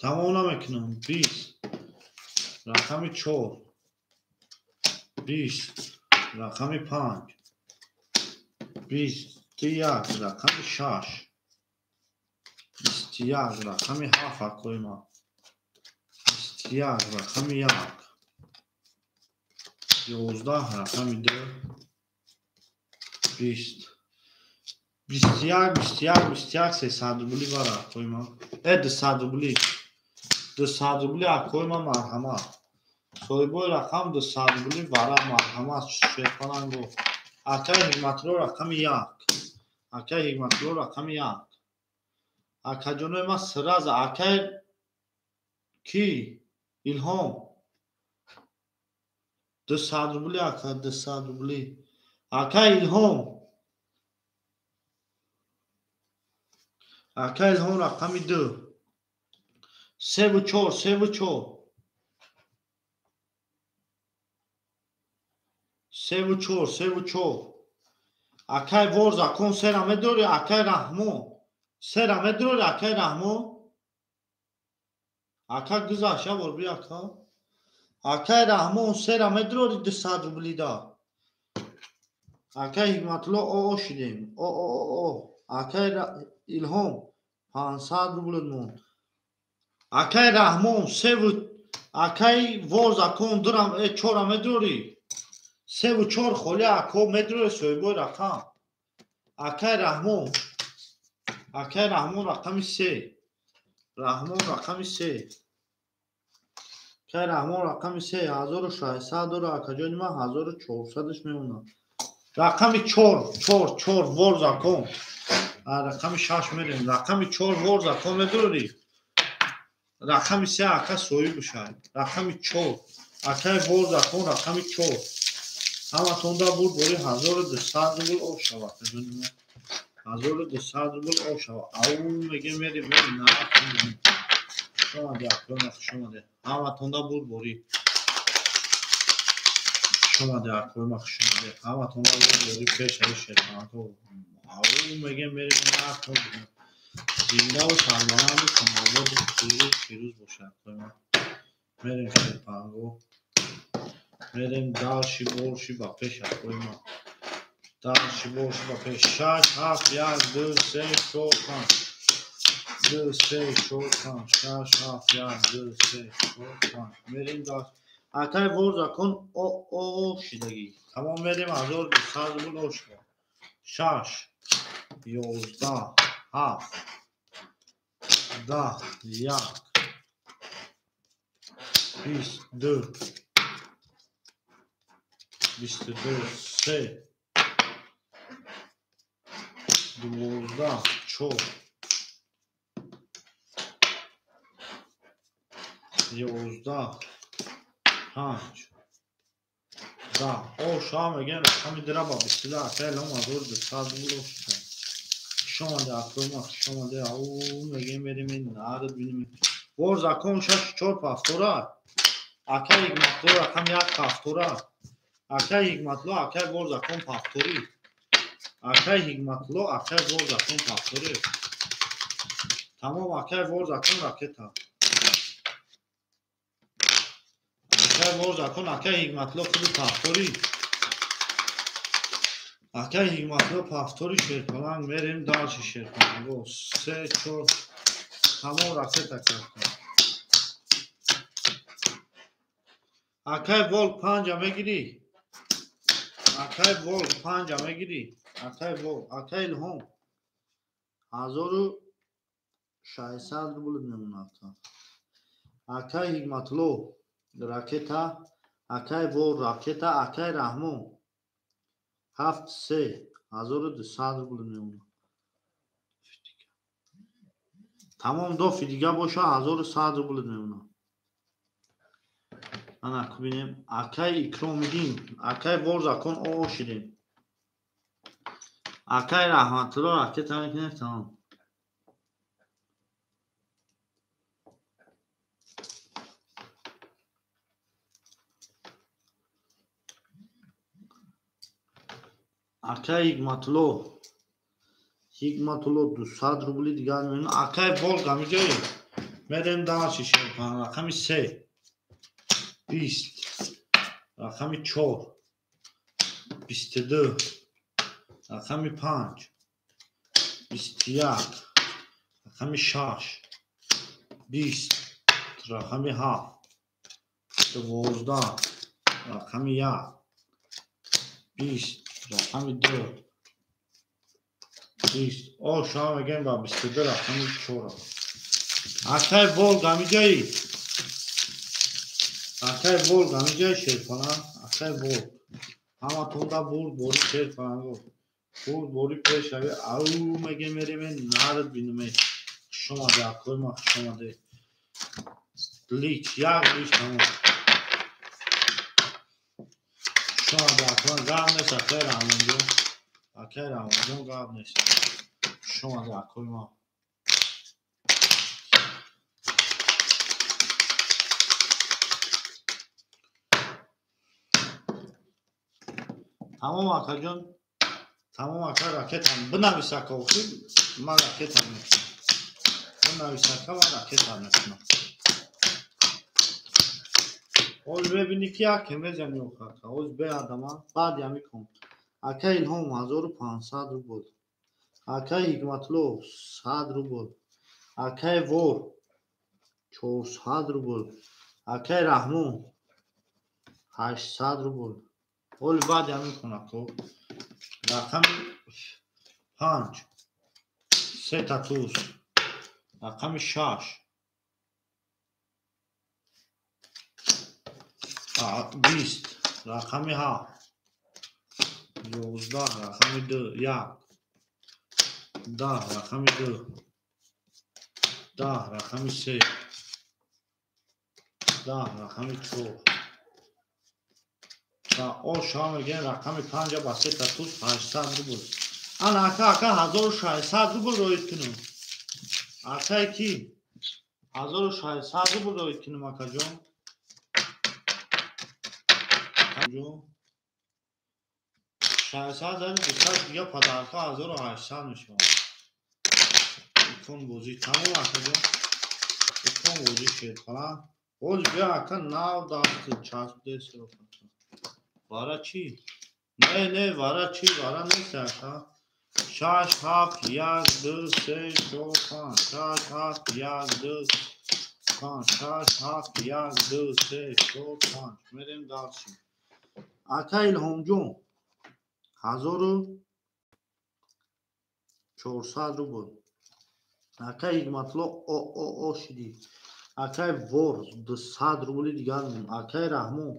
тамом намекунам. 20 рақами 4 20 рақами 5 21 рақами 6 21 рақами 7 акои ман 21 рақами 1 11 рақами 2 20 21 21 21 300 рубли бара акои ман. 200 рубли 200 рубли акои ман марҳамат. Соҳибои рақам 200 рубли вара марҳамат. Шерпаланго. Акаи Ҳикматулло рақами 1. Акаи Ҳикматулло рақами 1. Акаҷонои ман сразу акаи ки Илҳом 200 рубли ака 200 рубли. Акаи Илҳом. Ака Илҳом рақами 2 3 ва 4 3 ва 4 3 ва 4 3 ва 4. Акай Вор закон сера медори. Акай Раҳмон сера медори. Акай Раҳмон ака гузашт я бор би ака. Акай Раҳмон сера медори 200 рубли да. Акай Ҳикматулло о шидем. О о о. Акай Илҳом 500 рубл монд. Акай Раҳмон 3 акай Вор закон дурам 4 медори. 3 ва 4 холӣ ако медори соҳибои рақам. Акай Раҳмон. Акай Раҳмон рақами 3. Раҳмон рақами 3. Акай Раҳмон рақами 3 1600 дора акаҷони ман 1400-ш мемонад. Рақами 4 4 4 Вор закон. Рақами 6 мерем. Рақами 4 Вор закон медорӣ. Рақами 3 ака соҳиб бошад. Рақами 4 акаи Вор закон рақами 4. Ҳаматонда бурд бори 1200 рубл об шавад. 1200 рубл об шавад. Ау мегем мерем мерем на. Шумо де акои ма хуш омаде. Ҳаматонда бурд бори. Шумо де акои ма хуш омаде. Ҳаматонда бурд бори пеш ай шерпаланго. Ау мегем мерем на. Зиндаву сарбаланду камолободу пирӯз бошад акои ма. Мерем шерпаланго. Мерем дальше больше ба пеш акои ма. Дальше больше ба пеш. 6 7 1 2 3 4 5 2 3 4 5 6 7 1 2 3 4 5. Мерем дальше. Акай Вор закон о о шидагӣ. Тамом мерем 1200 рубл об шавад. 6 11 7 10 1 22 22 3 12 4 11 5 10. О шумо мегӯям рақами дира ба 22 акай Илҳом 1200 рубл об шудад. Хуш омаде, акои ма, хуш омаде. Ау, мегем мерем, нард бинем. Вор закон 6 4 повтора. Акай Ҳикматулло рақам 1 повтора. Акай Ҳикматулло, акай вор закон повтори. Акай Ҳикматулло, акай вор закон повтори. Тамом, акай вор закон ракета. Акай вор закон, акай Ҳикматулло худи повтори. Акай Ҳикматулло повтори шерпаланг мерем дальше шерпаланго. 3 4 тамом ракета кард. Акай волк 5 мегирӣ. Акай волк 5 мегирӣ. Акай волк, акай Илҳом 1600 рубл мемонад. Акай Ҳикматулло ракета, акай вол ракета, акай Раҳмон 7 3 1200 рубл мемонад. Тамом дофи дига боша 1100 рубл мемонад. Ана бинем, акай Икромиддин, акай вор закон о шидем. Акай Раҳматулло ракета мекунем тамом. Акай Ҳикматулло, Ҳикматулло 200 рубли дигар мемонад. Акай волк ҳамиҷое мерем дальше шерпан рақами 3 20 рақами 4 22 рақами 5 21 рақами 6 20 рақами 7 12 рақами 1 20 рақами 2 20. О, шумо мегӯем ба 22 рақами 4. Акай волк ҳамиҷои. Акай волк ҳамиҷои шерпаланг, акай волк. Ҳаматонда бурд бори шерпаланго. Бурд бори пешрави. Ау мегем мерем нард бинем. Хуш омаде, акои ма, хуш омаде. Лич, як лич тамом. Хуш омаде, акои гап нест, акай Раҳмонҷон. Акай Раҳмонҷон гап нест. Хуш омаде, акои ма. Тамом акаҷон, тамом ака ракетам. Бинавис ака охир, ман ракетам мекунам. Бинавис ака, ман ракетам мекунам. Ҳоз мебинӣ ки яке мезани охир ака. Ҳоз беадама, баъд ями кун. Ака Илҳом 1500 рубл. Акай Ҳикматулло 100 рубл. Акай Вор 400 рубл. Акай Раҳмон 800 рубл. Ҳоли баъд ҳамин кун ако. Рақами 5 3 та туз. Рақами 6 20 рақами 7 11 рақами 2 1 10 рақами 2 10 рақами 3 10 рақами 4. О, шумо мегӯем рақами 5 ба 3 та туз 800 рубл. Ана ака, ака 1600 рубл роид кунем. Акай ки 1600 рубл роид кунем акаҷон. 600 200 дига падарка 1800 мешавад. Икон бозӣ тамом акаҷон. Икон бозӣ шерпаланг. Боз бия ака нав даст часпдес. Вара чӣ? Не, не, вара чӣ? Вара нест ака. 6 7 1 2 3 4 5 6 7 1 2 5 6 7 1 2 3 4 5. Мерем дальше. Ака Илҳомҷон 1400 рубл. Акай Ҳикматулло о о о шидӣ. Акай Вор 200 рубли дигар мемон. Акай Раҳмон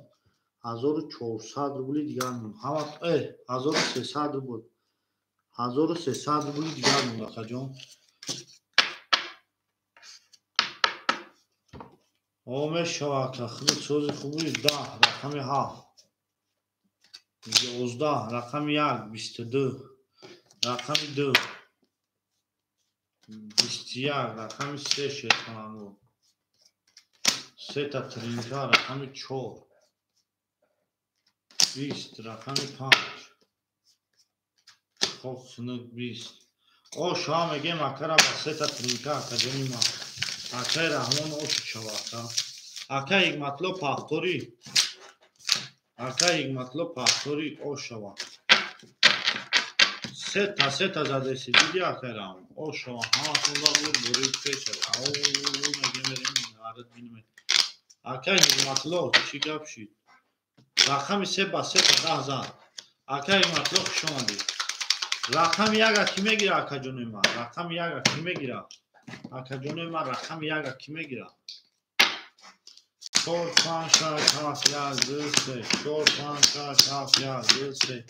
1400 рубли дигар мемон. Ҳама 1300 рубл. 1300 рубли дигар мемон акаҷон. О мешава ака, худи сози хуби 10 рақами 7 11 рақами 1 22 рақами 2 21 рақами 3 шерпаланго. Сета тринка рақами 4. 20 рақами 5. Хоб сунук 20. Оша мегем акара ба сета тринка акаҷони ма. Акаи Раҳмон оши шава ака. Ака Ҳикматло пахтори. Ака Ҳикматло пахтори ош шава. Сета задеси диди акаи Раҳмон. Ош шава. Ҳаматонда бур бурид пеша. Ау мегем мерем нарад бинем. Акаи Ҳикматло чӣ гап шид? Рақами 3 ба 3 10 зад. Акаи Ҳикматло хуш омадӣ. Рақами 1 кӣ мегира акаҷони ман? Рақами 1 кӣ мегира? Акаҷони ман рақами 1 кӣ мегира? 4 5 6 7 1 2 3 4 5 6 7 1 2 3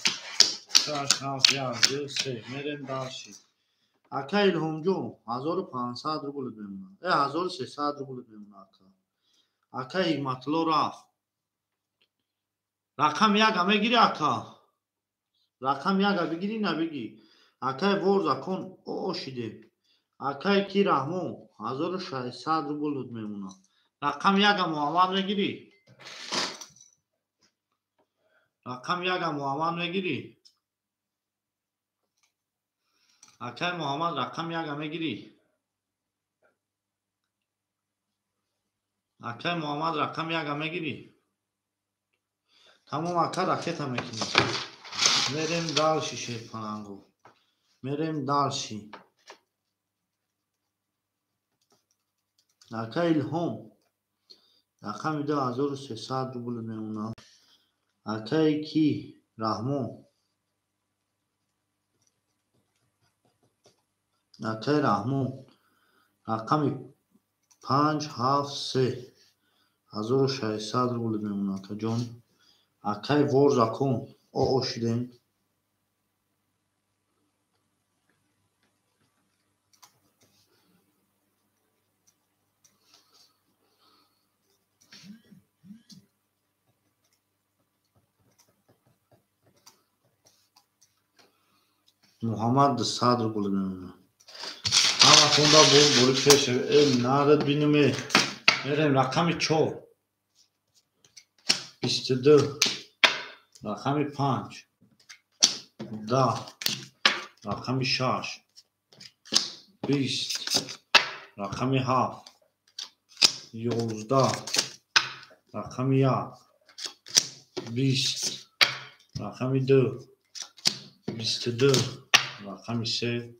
6 7 1 2 3 мерем дальше. Ака Илҳомҷон 1500 рубл мемонад. 1300 рубл мемонад ака. Ака Ҳикматло рафт. Рақами 1 мегири ака? Рақами 1 бигири набигӣ? Акаи Ворзакон ошидем. Акаи ки Раҳмон 1600 рубл мемонад. Рақами 1 Муҳаммад мегирӣ? Рақами 1 Муҳаммад мегирӣ? Акаи Муҳаммад рақами 1 мегирӣ? Акаи Муҳаммад рақами 1 мегирӣ? Тамом ака ракета мекунем. Мерем дальше шерпаланго. Мерем дальше. Ака Илҳом рақами 2300 рубл мемонад. Акаи ки Раҳмон. Акаи Раҳмон рақами 5 7 3 1600 рубл мемонад акаҷон. Акаи Ворзакон ошидем. Муҳаммад 200 рубл мемонад. Ҳаматонда бур пеш. Нарад бинем. Мерем рақами 4. 22 рақами 5. 10 рақами 6. 20 рақами 7. 11 рақами 1. 20 рақами 2. 22 рақами 3.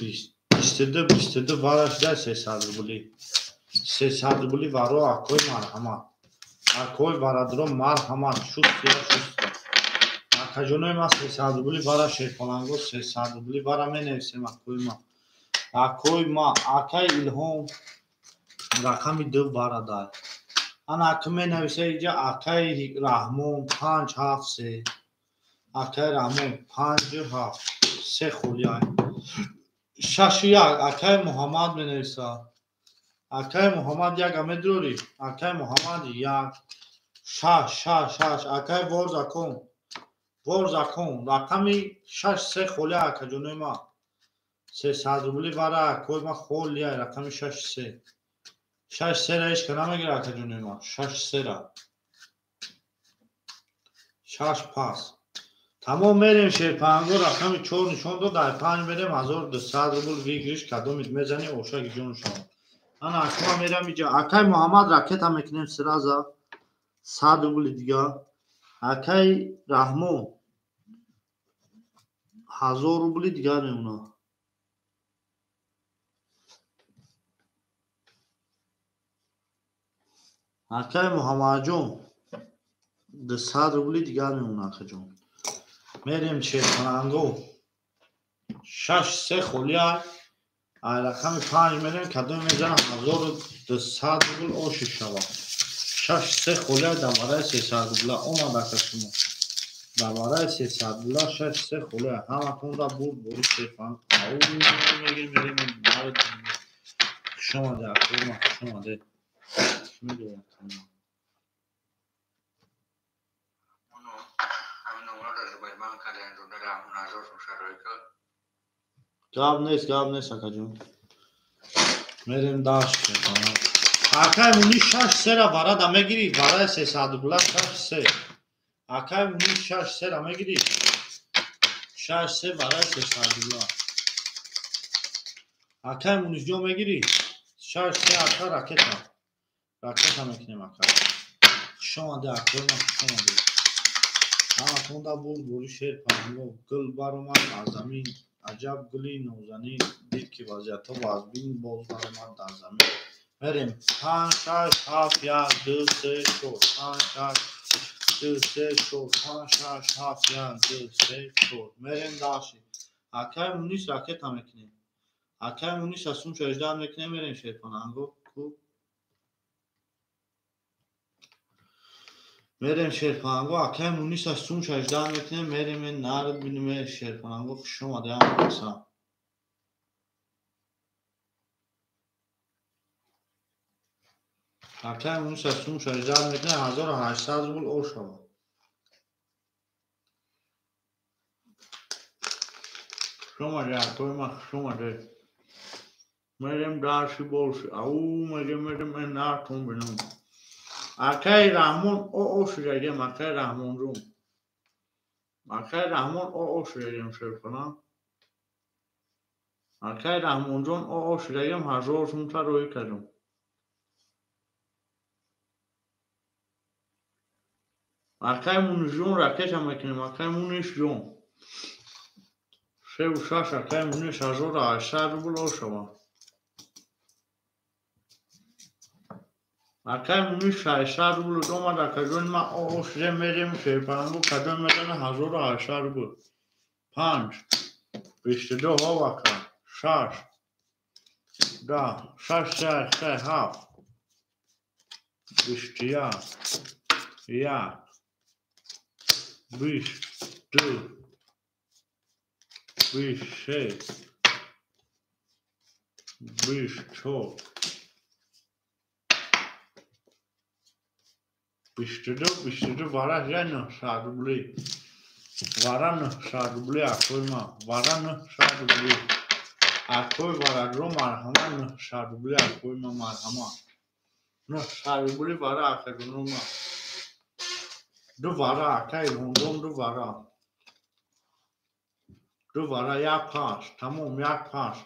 20 22 22 вараш да 300 рубли. 300 рубли варо акои марҳамат. Акои варадро марҳамат. Шуд сия шуд. Акаҷонои ма 300 рубли вара шерпаланго 300 рубли вара менависем акои ма. Акои ма акаи Илҳом рақами 2 вара дай. Ана ака менависа иҷа акаи Раҳмон 5 7 3. Акаи Раҳмон 5 7 3 холиай. 6 1 акаи Муҳаммад менависа. Акаи Муҳаммад 1 медрорӣ? Акаи Муҳаммад 1 6 6 6 акаи Ворзакон. Ворзакон рақами 6 3 холиай акаҷонои ма. 300 рубли вара акои ма холиай рақами 6 3. 6 3 ра ҳеч ка намегира акаҷонои ма. 6 3 ра. 6 пас. Тамом мерем шерпанго рақами 4 нишон дод, дар 5 мерем 1200 рубл выигрыш кадомит мезани ошаги ҷон шавад. Ана акма мерам иҷа. Акаи Муҳаммад ракета мекунем сразу 100 рубли дига. Акаи Раҳмон 1000 рубли дига мемонад. Акаи Муҳаммадҷон 200 рубли дига мемонад акаҷон. Мерем шерпаланго 6 3 холиай. Ай рақами 5 мерем кадом мезанам 1200 рубл оши шавад. 6 3 холиай дар барои 300 рубла омад ака шумо. Дар барои 300 рубла 6 3 холиай. Ҳаматонда бурд бори шерпаланго. Ау мегирем мерем нарад. Хуш омадед акои ма, хуш омадед. Мегӯям тамом. Гап нест, гап нест, акаҷон. Мерем даш шерпаланг. Акай Мунис шаш сера варада мегирӣ, вараи 300 рубла шаш се. Акай Мунис шаш сера мегирӣ. Шаш се вараи 300 рубла. Акай Мунисҷон мегирӣ? Шаш се ака ракета. Ракета мекунем ака. Хуш омадӣ акои ман, хуш омадӣ. Ҳаматонда бурд бори шер паҳло. Гул баромад аз замин. Аҷаб гули нозанин. Дид ки вазъиятҳо вазбин боз баромад дар замин. Мерем. 5 6 7 1 2 3 4 5 6 2 3 4 5 6 7 1 2 3 4. Мерем даши. Акай Мунис ракета мекунем. Акай Мунис аз сум 18 мекунем, мерем шерпаланго. Ку мерем шерпаланго. Акай Мунис аз сум 18 мекунем, мерем нард бинем шерпаланго. Хуш омадӣ ҳамакаса. Акай Мунис аз сум 18 мекунем, 1800 рубл ошава. Хуш омадӣ акои ман, хуш омадӣ. Мерем даши боши. Ау мегем мерем нартон бинам. Акай Раҳмон о шудагем, акай Раҳмонҷон. Акай Раҳмон о шудагем шерпаланг. Акай Раҳмонҷон о шудагем, 1000 сумта рӯй кардам. Акай Мунисҷон ракета мекунем, акай Мунисҷон. 3 6 акай Мунис 1800 рубл ошава. Акай Мунис 600 рубл омад, акаҷони ман о шуда мерем шерпалангу кадом мезана 1800 рубл. 5 22 ҳов ака 6 10 6 3 3 7 21 1 22 23 24 22 22 вара 900 рубли. Вара 900 рубли акои ман. Вара 900 рубли. Акои вараҷо марҳама 900 рубли акои ман марҳама. 900 рубли вара акаҷоно ман. Ду вара акаи Илҳомҷон ду вара. Ду вара як панҷ. Тамом як панҷ.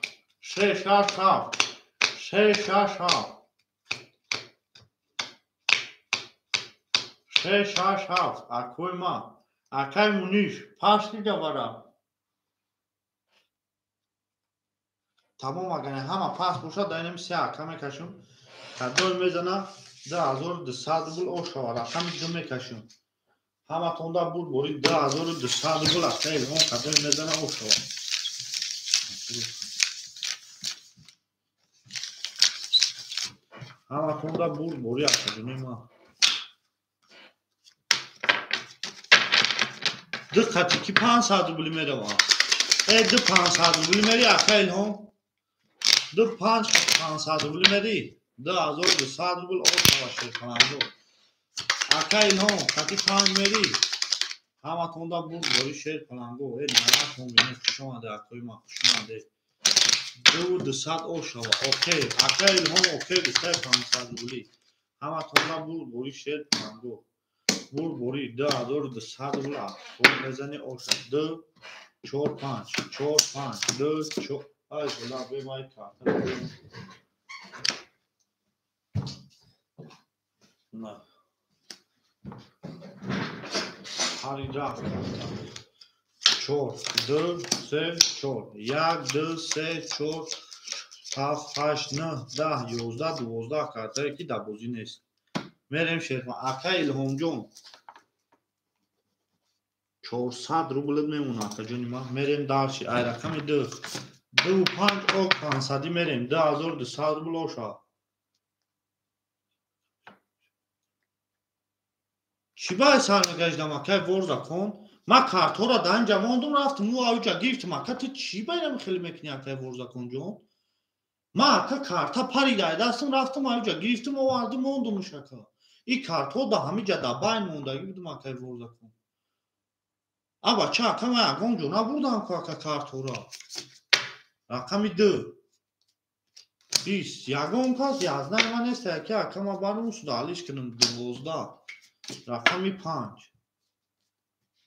3 6 7. 3 6 7. 3 6 7. Акои ман. Акай Мунис пас дида вара. Тамом агар ҳама пас бошад, дар инами се ака мекашем. Кадом мезана 2200 рубл ошава. Рақами ду мекашем. Ҳаматонда бурд бори 2200 рубл ака Илҳом кадом мезана ошава. Ҳаматонда бурд бори акаҷони ман. Ду қати ки 500 рубли мерава. Ду 500 рубли мери ака Илҳом. Ду 5 500 рубли мери. 2200 рубл ошава шерпаланго. Ака Илҳом қати 5 мери. Ҳаматонда бурд бори шерпаланго. Наратон бинем, хуш омадӣ акои ман, хуш омадӣ. 2200 ошава. Окей. Ака Илҳом окей гуфтаи 500 рубли. Ҳаматонда бурд бори шерпаланго. Бурд бори 2200 рубл акои мезани оша. 2 4 5 4 5 2 4. Ай бола бемай карта. На. Ҳари рафт карта. 4 2 3 4 1 2 3 4 7 8 9 10 11 12 картае ки дар бозӣ нест. Мерем шерпа. Ака Илҳомҷон 400 рублет мемона акаҷони ман. Мерем дарши. Ай рақами 2 2 5 о 500 мерем. 2200 рубл оша. Чӣ бай сар мегаштам акай ворзакон? Ман картҳоро дар инҷа мондум, рафтум ӯ авҷа гирифтум. Ака ту чӣ байрам хеле мекунӣ акай ворзаконҷон? Ман ака карта парида дастам, рафтум авҷа гирифтум, овардум, мондумш ака. Ин картҳо да ҳамиҷа дар байн мондагӣ будум акай ворзакон. А бача ака ман ягон ҷо набурдам ку ака картҳоро. Рақами 2. 20. Ягон кас 11 ман нест, яке акама барум суда алиш кунам 12. Рақами 5.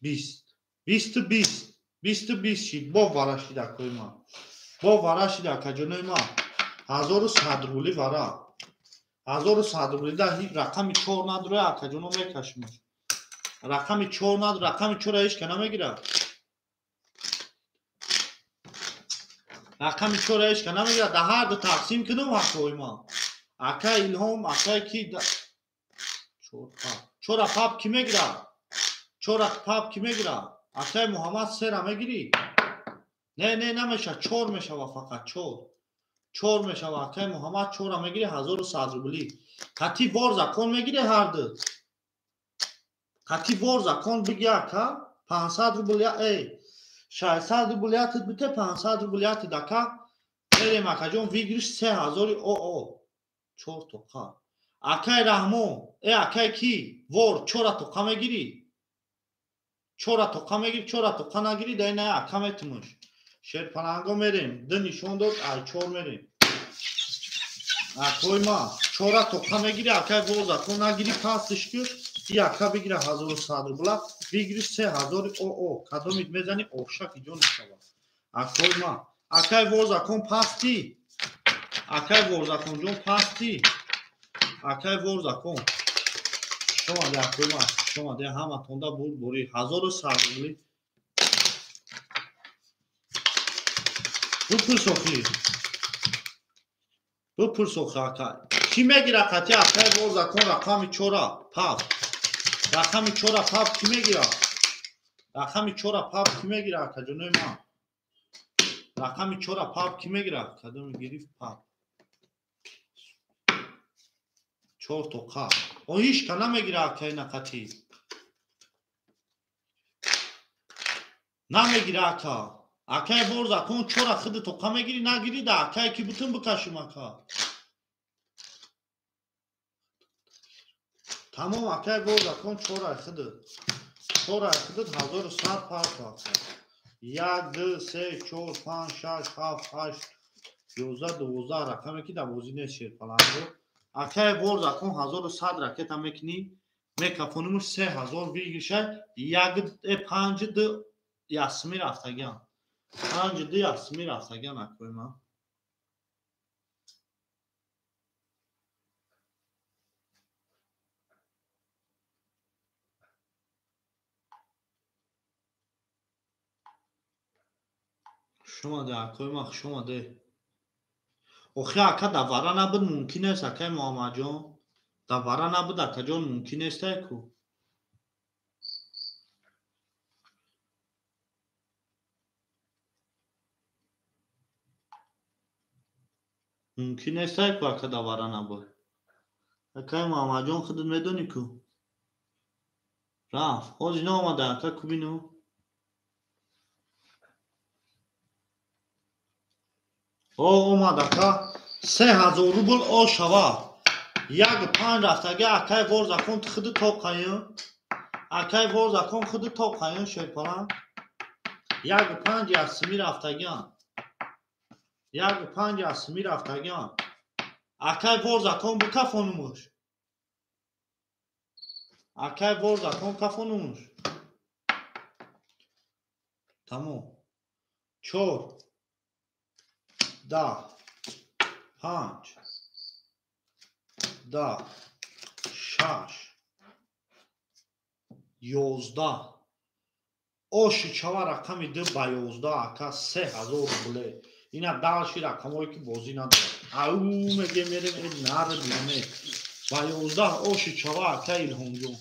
20. 20 20. 20 20 шид. Бо вара шид акои ман. Бо вара шид акаҷонои ман. 1100 рубли вара. 1100 рубли да рақами 4 надора акаҷоно мекашимаш. Рақами 4 надора, рақами 4 ҳеч ка намегирад. Рақами 4 ҳеч ка намегирад. Да ҳар ду тақсим кунам акои ман. Ака Илҳом, акай ки 4 пап. 4 пап ки мегирад? 4 пап ки мегирад? Акай Муҳаммад 3 мегирӣ? Не, не, намеша, 4 мешава фақат 4. 4 мешава. Акай Муҳаммад 4 мегирӣ 1100 рубли. Қати вор закон мегирӣ ҳар ду. Қати вор закон биги ака 500 рубл я 600 рубл ятид бите 500 рубл ятид ака. Мерем акаҷон выигрыш 3000 ОО. 4 тоқа. Акай Раҳмон, акай ки вор 4 тоқа мегирӣ? 4 тоқа мегирӣ, 4 тоқа нагирӣ, дай на ака метумуш. Шерпаланго мерем, 2 нишон дод, ай 4 мерем. Акой ма 4 тоқа мегирӣ, акай вор закон нагирӣ, пасш ки и ака бигира 1100 рубла, выигрыш 3000 ОО. Кадомит мезани ошак иҷо мешавад. Акой ма, акай вор закон пасти. Акай вор закон ҷон пасти. Акай вор закон. Шумо де акой ма, шумо де ҳаматонда бурд бори 1100 рубли. Бипурсохи. Бипурсохи акай. Ки мегира қати акай вор закон рақами 4 пап. Рақами 4 пап ки мегира? Рақами 4 пап ки мегира акаҷонои ман? Рақами 4 пап ки мегира? Кадоми гирифт пап? 4 тоқа. О ҳеч ка намегира акай нақати. Намегира ака. Акай вор закон 4 худ тоқа мегири, нагири да акай ки бутун бикашим ака. Тамом акай вор закон 4 худ. 4 худ 1100 парт ака. 1 2 3 4 5 6 7 8 11 12 рақаме ки дар бозӣ нест шерпаланго. Акай вор закон 1100 ракета мекунӣ, мекафонимуш 3000 выигрыша, 1 5 2 ясми рафтагиан. 5 2 ясми рафтагиан акои ман. Хуш омаде акои ман, хуш омаде. Охи ака дар вара набуд мумкин нест акай Муҳаммадҷон. Дар вара набуд акаҷон мумкин нест ку. Мумкин нест ку ака дар вара набуд. Акай Муҳаммадҷон худат медонӣ ку. Рафт. Ҳозир наомада ака ку бину. О омад ака 3000 рубл о шава. 1 5 рафтаги акай вор закон худ тоқайын. Акай вор закон худ тоқайын шерпалан. 1 5 ясми рафтагиан. 1 5 ясми рафтагиан. Акай вор закон бикафонумуш. Акай вор закон кафонумуш. Тамом. 4 10 5 10 6 11 оши чава рақами 2 ба 11 ака 3000 рубле. Ина далши рақамое ки бозӣ надорад. Ау меге мерем э нар биме. Ба 11 оши чава ака Илҳомҷон.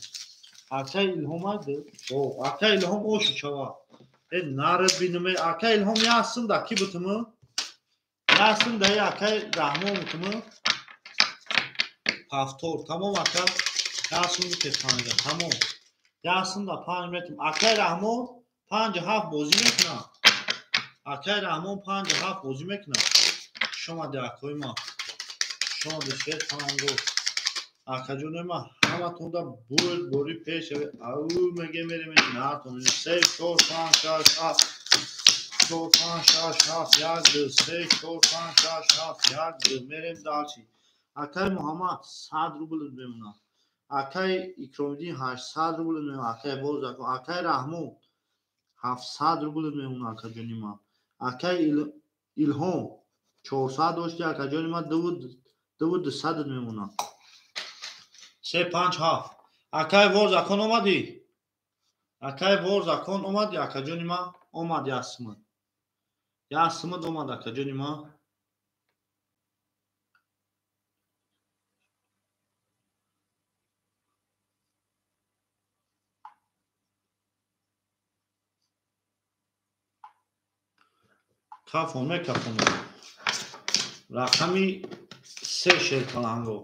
Ака Илҳом айд? О, ака Илҳом оши чава. Э нар биме. Ака Илҳом ясин да ки бутуму? Ясин да акай Раҳмон бутуму? Повтор. Тамом ака. Ясин бите 5. Тамом. Ясин да 5 метр. Акай Раҳмон 5 7 бозӣ мекунад. Акай Раҳмон 5 7 бозӣ мекунад. Хуш омадед акои ман. Хуш омадед шер паланго. Акаҷонои ман ҳаматонда бурд бори пеш. Ау меге мерем нартон. 3 4 5 6 7 4 5 6 7 1 2 3 4 5 6 7 1 2 мерем дальше. Акай Муҳаммад 100 рубл мемонад. Акай Икромиддин 800 рубл мемонад. Акай боз акай Раҳмон 700 рубл мемонад акаҷони ман. Акай Илҳом 400 дошти акаҷони ман 2200 мемонад. 3 5 7. Акай Ворзакон омадӣ? Акай Ворзакон омадӣ акаҷони ман? Омад ясмад. Ясмад омад акаҷони ман. Кафон мекафон. Рақами 3 шерпаланго.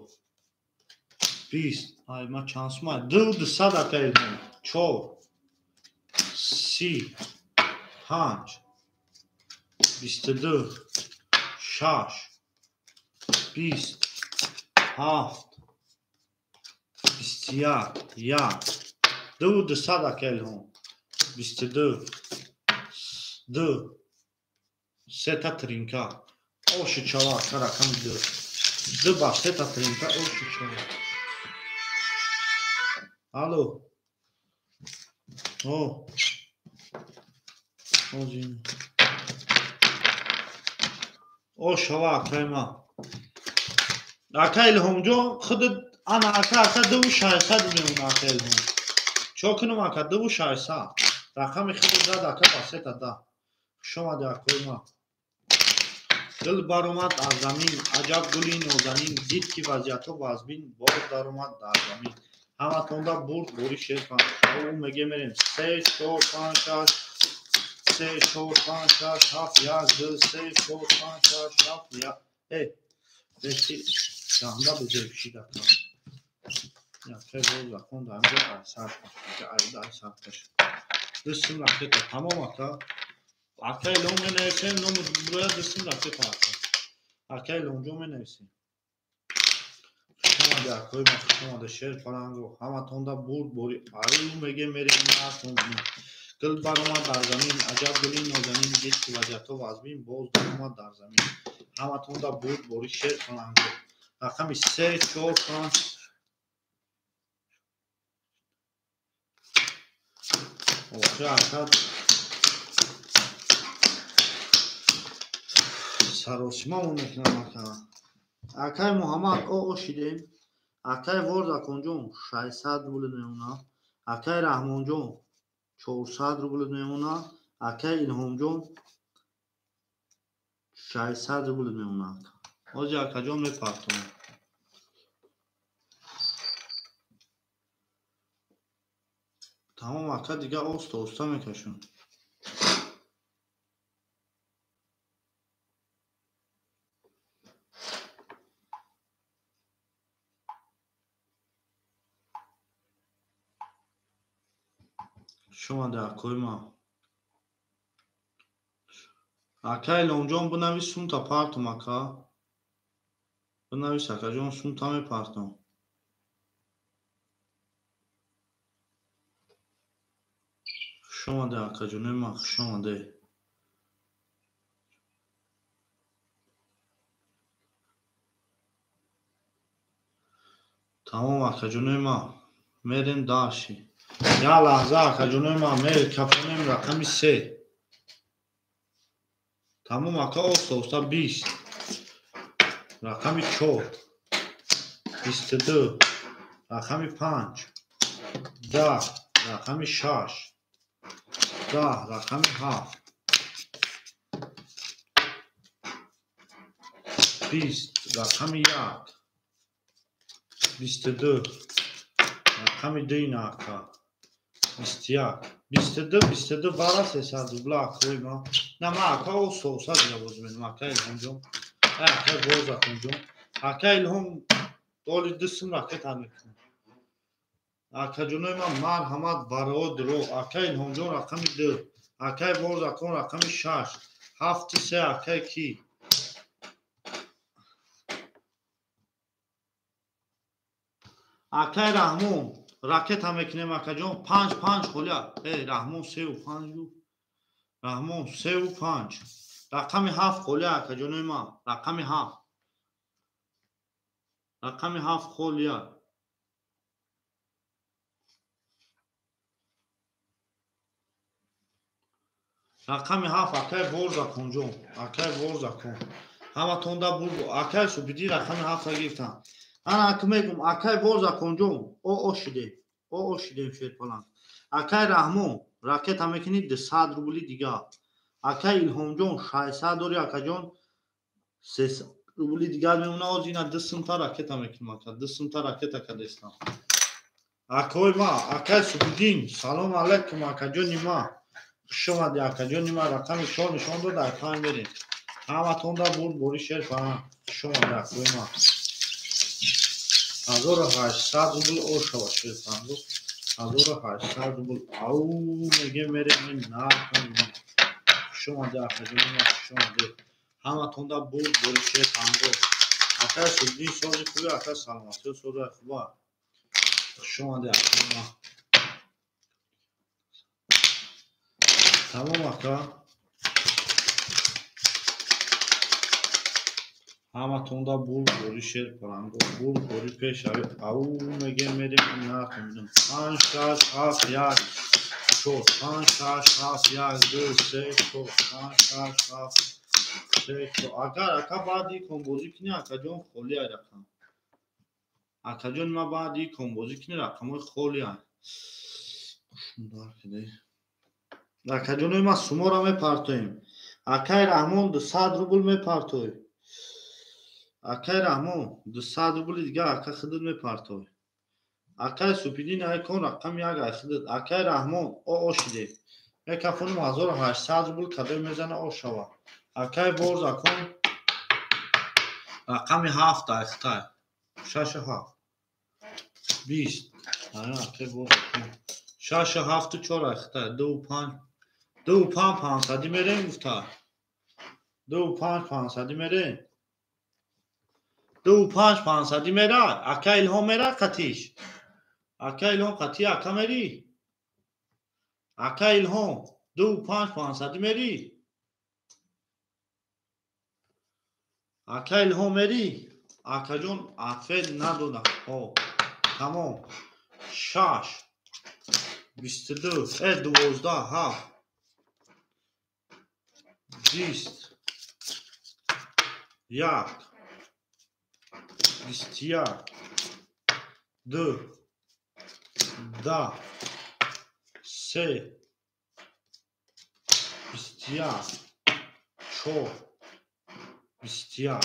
20. Ай ма чанд сума? 200 акай Илҳом. 4 30 5 22 6 20 7 21 1 200 акай Илҳом. 22 2 сета тринка. Оши чава ака рақами 2. 2 ба сета тринка оши чава. Алло. О. Озин. О шава акай ма. Акай Илҳомҷон худат ана ака ака 2600 мемона ака Илҳом. Чо кунам ака 2600. Рақами худат зад ака ба сета да. Хуш омадӣ акои ма. Гул баромад аз замин, аҷаб гули нозанин, дид ки вазъиятҳо вазмин, боз даромад дар замин. Ҳаматонда бурд бори шерпан. Ӯ меге мерем 3 4 5 6 3 4 5 6 7 1 2 3 4 5 6 7 1. Эй, дести ганда бузург ака. Я фебол закон да амҷа ай сар ай сар каш. Дустум ракета тамом ака. Ака Илҳом менависем, номи буроя дустум ракета ака. Ака Илҳомҷон менависем. Хуш омадӣ акои ма, хуш омадӣ шер фаранго. Ҳаматонда бурд бори аю меге мерем наатон. Гул баромад дар замин, аҷаб гули нозанин, дид ки вазъиятҳо вазмин, боз даромад дар замин. Ҳаматонда бурд бори шер фаранго. Рақами 3 4 5 охир ака саросимамон мекунам ака. Акай Муҳаммад о шидем. Акай Ворзаконҷон 600 рубл мемонад. Акай Раҳмонҷон 400 рубл мемонад. Акай Илҳомҷон 600 рубл мемонад. Ҳозир акаҷон мепартонам. Тамом ака дига оста оста мекашам. Хуш омадӣ акои ман. Ака Илҳомҷон бинавис сумта партум ака. Бинавис акаҷон сумта мепартум. Хуш омадӣ акаҷонои ман, хуш омадӣ. Тамом акаҷонои ман, мерем дальше. Я лаҳза акаҷонои ман, кафонем рақами 3. Тамом ака оста оста 20. Рақами 4. 22. Рақами 5. 10. Рақами 6. 10. Рақами 7. 20. Рақами 1. 22. Рақами 2 ака. 21. 22 22 вара 300 рубла акои ман. На ман ака оста оста дига боз менам ака Илҳомҷон. Ака Ворзаконҷон. Ака Илҳом доли 2 сум ракета мекунам. Акаҷонои ман марҳамат варои дро. Ака Илҳомҷон рақами 2. Акаи Ворзакон рақами 6. 7 3 акаи ки? Акаи Раҳмон ракета мекунем акаҷон. 5 5 холия. Раҳмон 3 5 гуфт. Раҳмон 3 5. Рақами 7 холия, акаҷонои ман. Рақами 7. Рақами 7 холия. Рақами 7 акай Ворзакон ҷон. Акай Ворзакон. Ҳаматонда бурд. Акай Субидӣ рақами 7 гирифтан. Ана ака мегум, акай Ворзакон ҷон, о шидем. О шидем шерпаланг. Акай Раҳмон, ракета мекунӣ 200 рубли дига. Акай Илҳомҷон 600 дори, акаҷон 300 рубли дигар мемона. Оз ина 2 сумта ракета мекунем, ака. 2 сумта ракета кадестам. Акой ма, акай Субиддин, салом алайкум, акаҷони ма. Хуш омадӣ, акаҷони ма. Рақами 4 нишон дод, ай 5 мерем. Ҳаматонда бурд бори шерпаланг. Хуш омадӣ, акои ма. 1800 рубл ошава шерпаланг. 1800 рубл. Ау мегем мерем нархам. Хуш омадӣ, акаҷони ма, хуш омадӣ. Ҳаматонда бурд бори шерпаланг. Акай Субиддин сози хуби, акай саломатиё сози хуба. Хуш омадӣ, акаи ма. Тамом, ака. Ҳаматонда бурд бори шерпаланго. Бурд бори пешави. Ау мегем мерем нархам. 5 6 7 1 4 5 6 7 1 2 3 4 5 6 7 3 4. Агар ака баъди комбозӣ кунӣ, акаҷон, холӣ ай рақам. Акаҷон ма, баъди комбозӣ кунӣ, рақамҳои холӣ ай. Акаҷонои ма, сумора мепартоем. Акай Раҳмон 200 рубл мепартой. Акай Раҳмон 200 рубли дига ака худат мепартой. Акай Супиддин айкон рақами 1 ай худат. Акай Раҳмон о шиде. Мекафоним 1800 рубл кадом мезана о шава. Акай Борзакон рақами 7 ай хутай. 6 7. 20. Акай Борзакон 6 7 4 ай хутай. 2 5. 2 5 500 мерем гуфта. 2 5 500 мерем. 2 5 500 мера. Ака Илҳом мера қатиш. Ака Илҳом қати ака мери. Ака Илҳом 2 5 500 мери. Ака Илҳом мери. Акаҷон ответ надода. Ҳо. Тамом. 6 22 12 7 20 1 21 2 10 3 21 4 21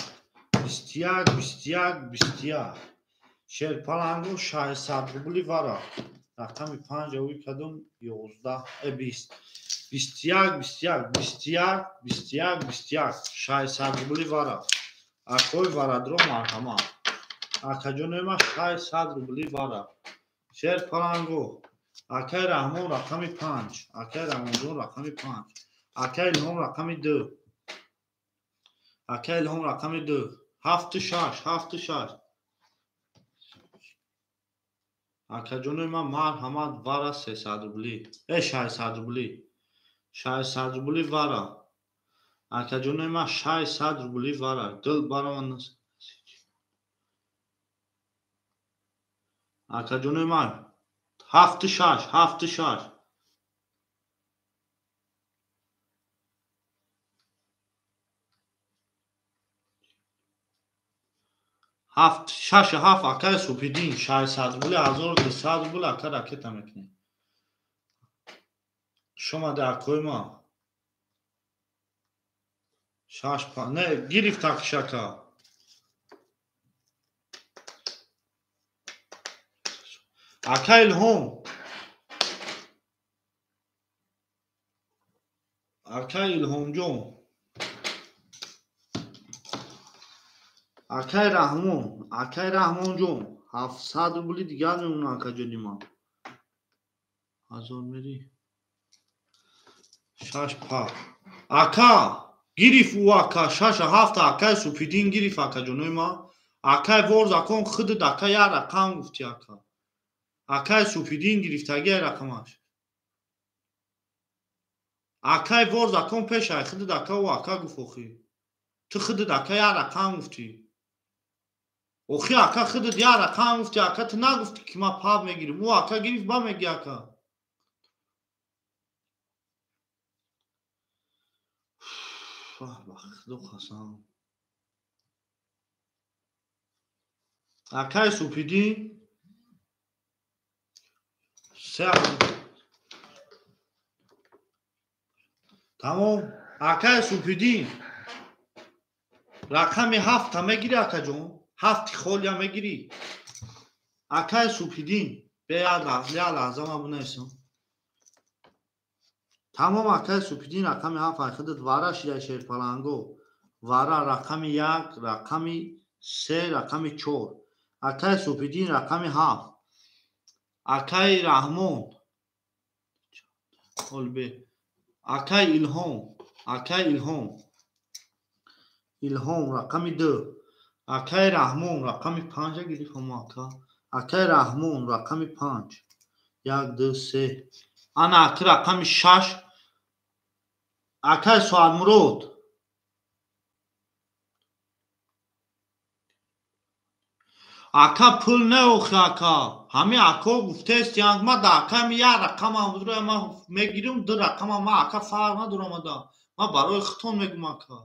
21 21 21. Шерпалангу 600 рубли вара. Рақами 5 ови кадом 11 20 21 21 21 21 21 600 рубли вара. Акои варадро марҳамат. Акаҷонои ма, 600 рубли вара. Шерпалангу. Акай Раҳмон рақами 5. Акай Раҳмонҷон рақами 5. Акай Илҳом рақами 2. Акай Илҳом рақами 2. 7 6 7 6. Акаҷонои ман марҳамат, вара 300 рубли. 600 рубли. 600 рубли вара. Акаҷонои ман, 600 рубли вара. Дил бараман. Акаҷонои ман, 7 6 7 6. Ҳафт шаш ҳафт. Акаи Супиддин 600 рубли, 1200 рубл ака ракета мекунем. Хуш омади, акои ман. Шаш не гирифт акшака. Ака Илҳом. Ака Илҳомҷон. Акай Раҳмон, акай Раҳмонҷон, 700 рубли дигар мемонад, акаҷони ман. 1000 мери. Шаш па. Ака, гирифт ӯ ака, шаш ҳафт акай Супиддин гирифт, акаҷонои ман. Акай Ворзакон худат ака як рақам гуфти, ака. Акай Супиддин гирифтаги рақамаш. Акай вор закон пешай худат ака ӯ ака гуфт охи. Ту худат ака як рақам гуфтӣ. Охи ака худат як рақам гуфтӣ, ака ту нагуфтӣ ки ман паб мегирим. Ӯ ака гирифт ба меги ака. Ба худо қасам. Акай Супидин се тамом. Акай Супидин рақами ҳафта мегирӣ акаҷон? Ҳафти холия мегирӣ? Акай Супидин бе як лаҳза ман бинависам. Тамом акай Супидин рақами ҳафт ай худат вара шидай шерпаланго. Вара рақами як, рақами се, рақами чор. Акай Супидин рақами ҳафт. Акай Раҳмон акай Илҳом, акай Илҳом, Илҳом рақами ду. Акай Раҳмон рақами панҷа гирифт ҳамо ака. Акай Раҳмон рақами панҷ. Як, ду, се. Ана аки рақами шаш. Акай Суадмурод. Ака пул не охи ака. Ҳами ако гуфтест янг ма да аками як рақамам будро ма мегирим, ду рақамам ма ака фарқ надорам ада. Ма барои хитон мегум ака.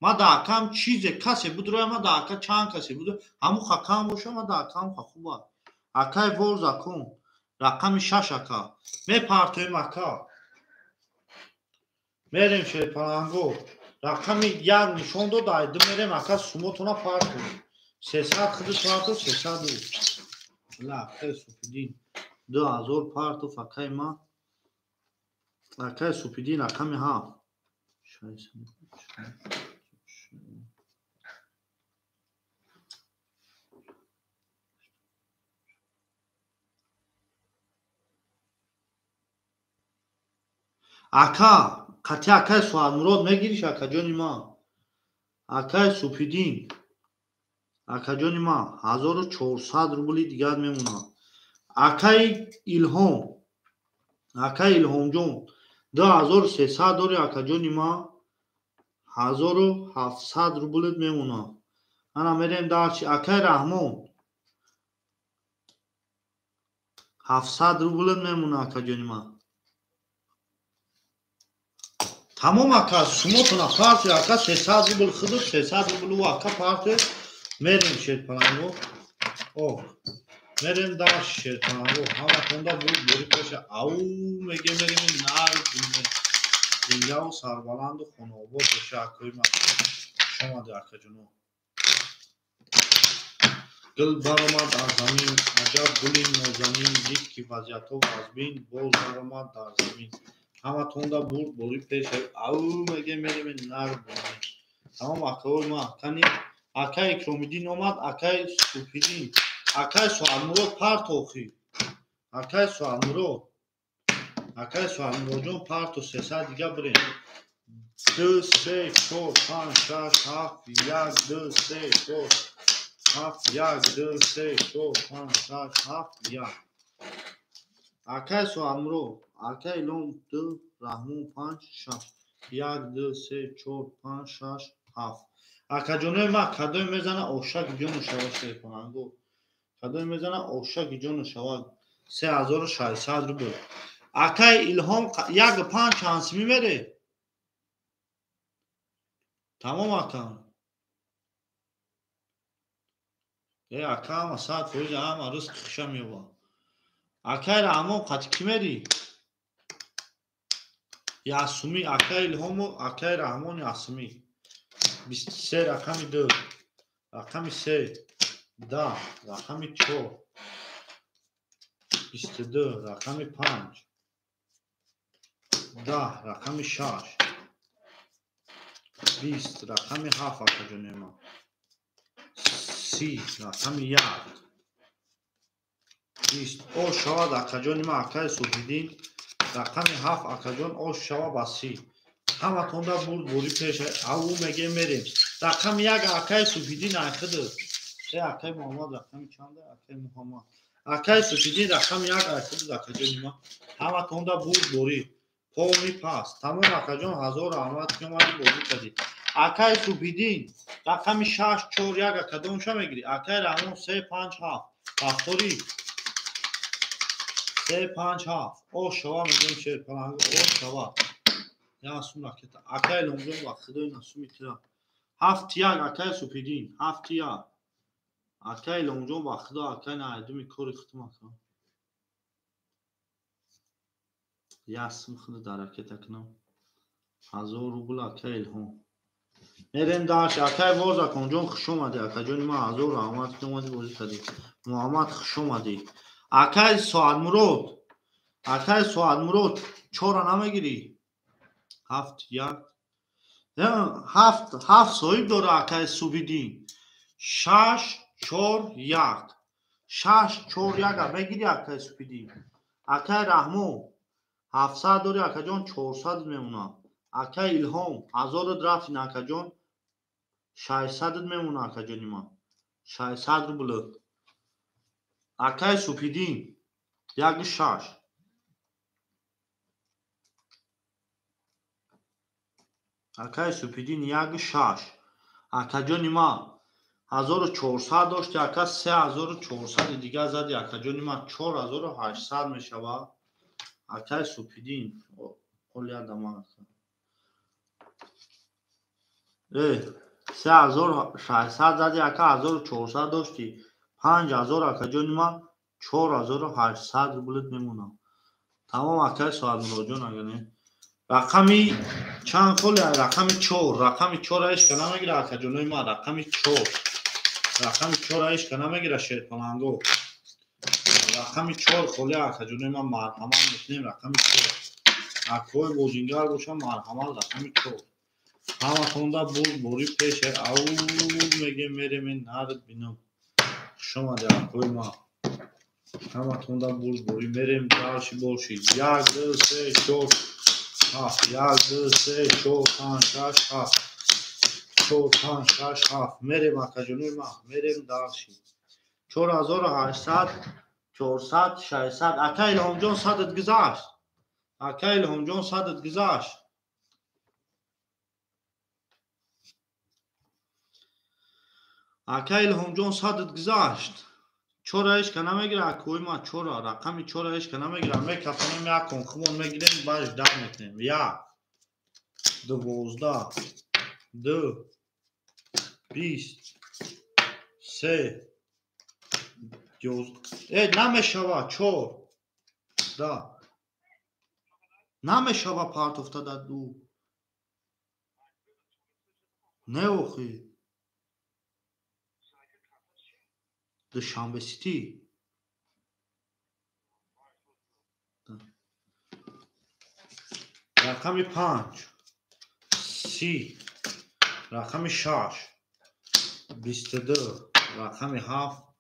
Ма да акам чизе касе будро ма да ака чанд касе будро ҳаму хакам боша ма да акам хуба. Акай вор закон. Рақами шаш ака. Мепартоем ака. Мерем шерпаланго. Рақами як нишон дод, ай ду мерем ака сумотона партоем. 300 худат партов, 300 ла акай Супидин 2000 партов акай ма. Акай Супидин рақами ҳафт. Ака, қати акай Суадмурод мегириш акаҷони ма. Акай Супидин акаҷони ма 1400 рубли дигар мемонад. Акай Илҳом, акай Илҳомҷон 2300 дори акаҷони ма, 1700 рублит мемонад. Ана мерем дарчи. Акай Раҳмон 700 рублит мемонад акаҷони ма. Тамом ака, сумотона партия ака 300 рубл худут, 300 рубл ӯ ака партия. Мерем шерпаланго. О, мерем дар шерпаланго. Ҳаматонда буд бори пеша. Ау меге мерем нар зиндаву сарбаланду хонаобод боша акои ма. Шомади акаҷоно. Гул баромад аз замин, аҷаб гули нозанин, дид ки вазъиятҳо вазбин, боз баромад дар замин. Ҳаматонда бурд бори пеша. Ау меге мерем нар. Тамом акаои ма. Кани акай Икромиддин омад, акай Супидин, акай Суадмурод парто охи. Акай Суадмурод, акай Суадмуродҷон парто 300 дига бирем. 2, 3, 4, 5, 6, 7, 1, 2, 3, 4, 7, 1, 2, 3, 4, 5, 6, 7, 1. Акай Суадмурод, акай Илҳом 2, Раҳмон 5, 6. 1, 2, 3, 4, 5, 6, 7. Акаҷонои ма кадоме мезана ошак ҷону шава шерпаланго. Кадоме мезана ошак ҷону шава 3600 рубл. Акай Илҳом 1.5 чанд мере? Тамом ака. Э ака ама 100% ама ризқи хиша меёбад. Акай Раҳмон қати кӣ мери? Ясуми, акай Илҳому акай Раҳмон Ясуми. 23 рақами 2, рақами 3, 10, рақами 4, 22, рақами 5, 10, рақами 6, 20, рақами 7 акаҷони ма, 30, рақами 1, 20. Ош шавад акаҷони ма, акаи Супидин, рақами 7 акаҷон ош шава ба 30. Ҳаматонда бурд бори пеша. Ау меге мерем. Рақами як акаи Суфидин айхиду. Э акаи Муҳаммад рақами чанда? Акаи Муҳаммад. Акаи Суфидин рақами як айхиду акаҷони ма. Ҳаматонда бурд бори. Полный пас. Тамом акаҷон, ҳазор раҳмат ки омадӣ бозӣ кардӣ. Акай Субҳиддин, рақами 6 4 1 кадомша мегирӣ? Акай Раҳмон 3 5 7. Бахторӣ 3 5 7. О шава мегӯем шерпаланг, о шава. Я сум ракета. Акай Ломҷон ба худои насуми тира. 7 1 акай Субҳиддин, 7 1. Акай Ломҷон ба худо акай наайдуми кори худум ака. Я сум худо дар ракета кунам. 1000 рубл акай Илҳом. Мерем даш акай Возаконҷон хуш омадӣ акаҷони ман, ҳазор раҳмат ки омадӣ бозӣ кардӣ. Муҳаммад хуш омадӣ. Акай Соатмурод, акай Соатмурод чора намегирӣ? 7 1 7 7 соҳиб дора акай Субҳиддин. 6 4 1 6 4 1 мегирӣ акай Субҳиддин. Акай Раҳмон 700 дорӣ акаҷон, 400 мемонад. Акай Илҳом 1000 рафтин акаҷон, 600 мемонад акаҷони ман, 600 рубл. Акай Субҳиддин 1 6. Акай Субҳиддин 1 6. Акаҷони ман 1400 дошти ака, 3400 дигар зади акаҷони ман, 4800 мешавад. Акай Субҳиддин олиядама ака. 3600 зади ака, 1400 дошти, 5000 акаҷони ман, 4800 рублит мемонад. Тамом акай Соатмуродҷон ага не. Рақами чанд холи? Рақами 4. Рақами 4 ҳеч ка намегира акаҷонои ман, рақами 4. Рақами 4 ҳеч ка намегира шерпаланго. Рақами 4 холи акаҷонои ман, марҳамат мекунем рақами 4. Акҳои бозингар бошам марҳамат рақами 4. Ҳаматонда бурд бори пеше ау мегем мерем нард бинам. Хуш омадӣ акҳои ман. Ҳаматонда бурд бори мерем дарши боши. 1 2 3 4 7 1 2 3 4 5 6 7 4 5 6 7 мерем акаҷонои ман, мерем дарши. 4800 400 600. Ака Илҳомҷон садат гузашт. Ака Илҳомҷон садат гузашт. Ака Илҳомҷон садат гузашт. Чора ҳеч ка намегира акои ман, чора рақами чора ҳеч ка намегира. Мекафонем як конхумон мегирем, баъд дар мекунем. 1 12 2 20 3 11. Намешава 4 да. Намешава партофта да ду. Не охи. Душанбе Сити. Рақами 5 30, рақами 6 22, рақами 7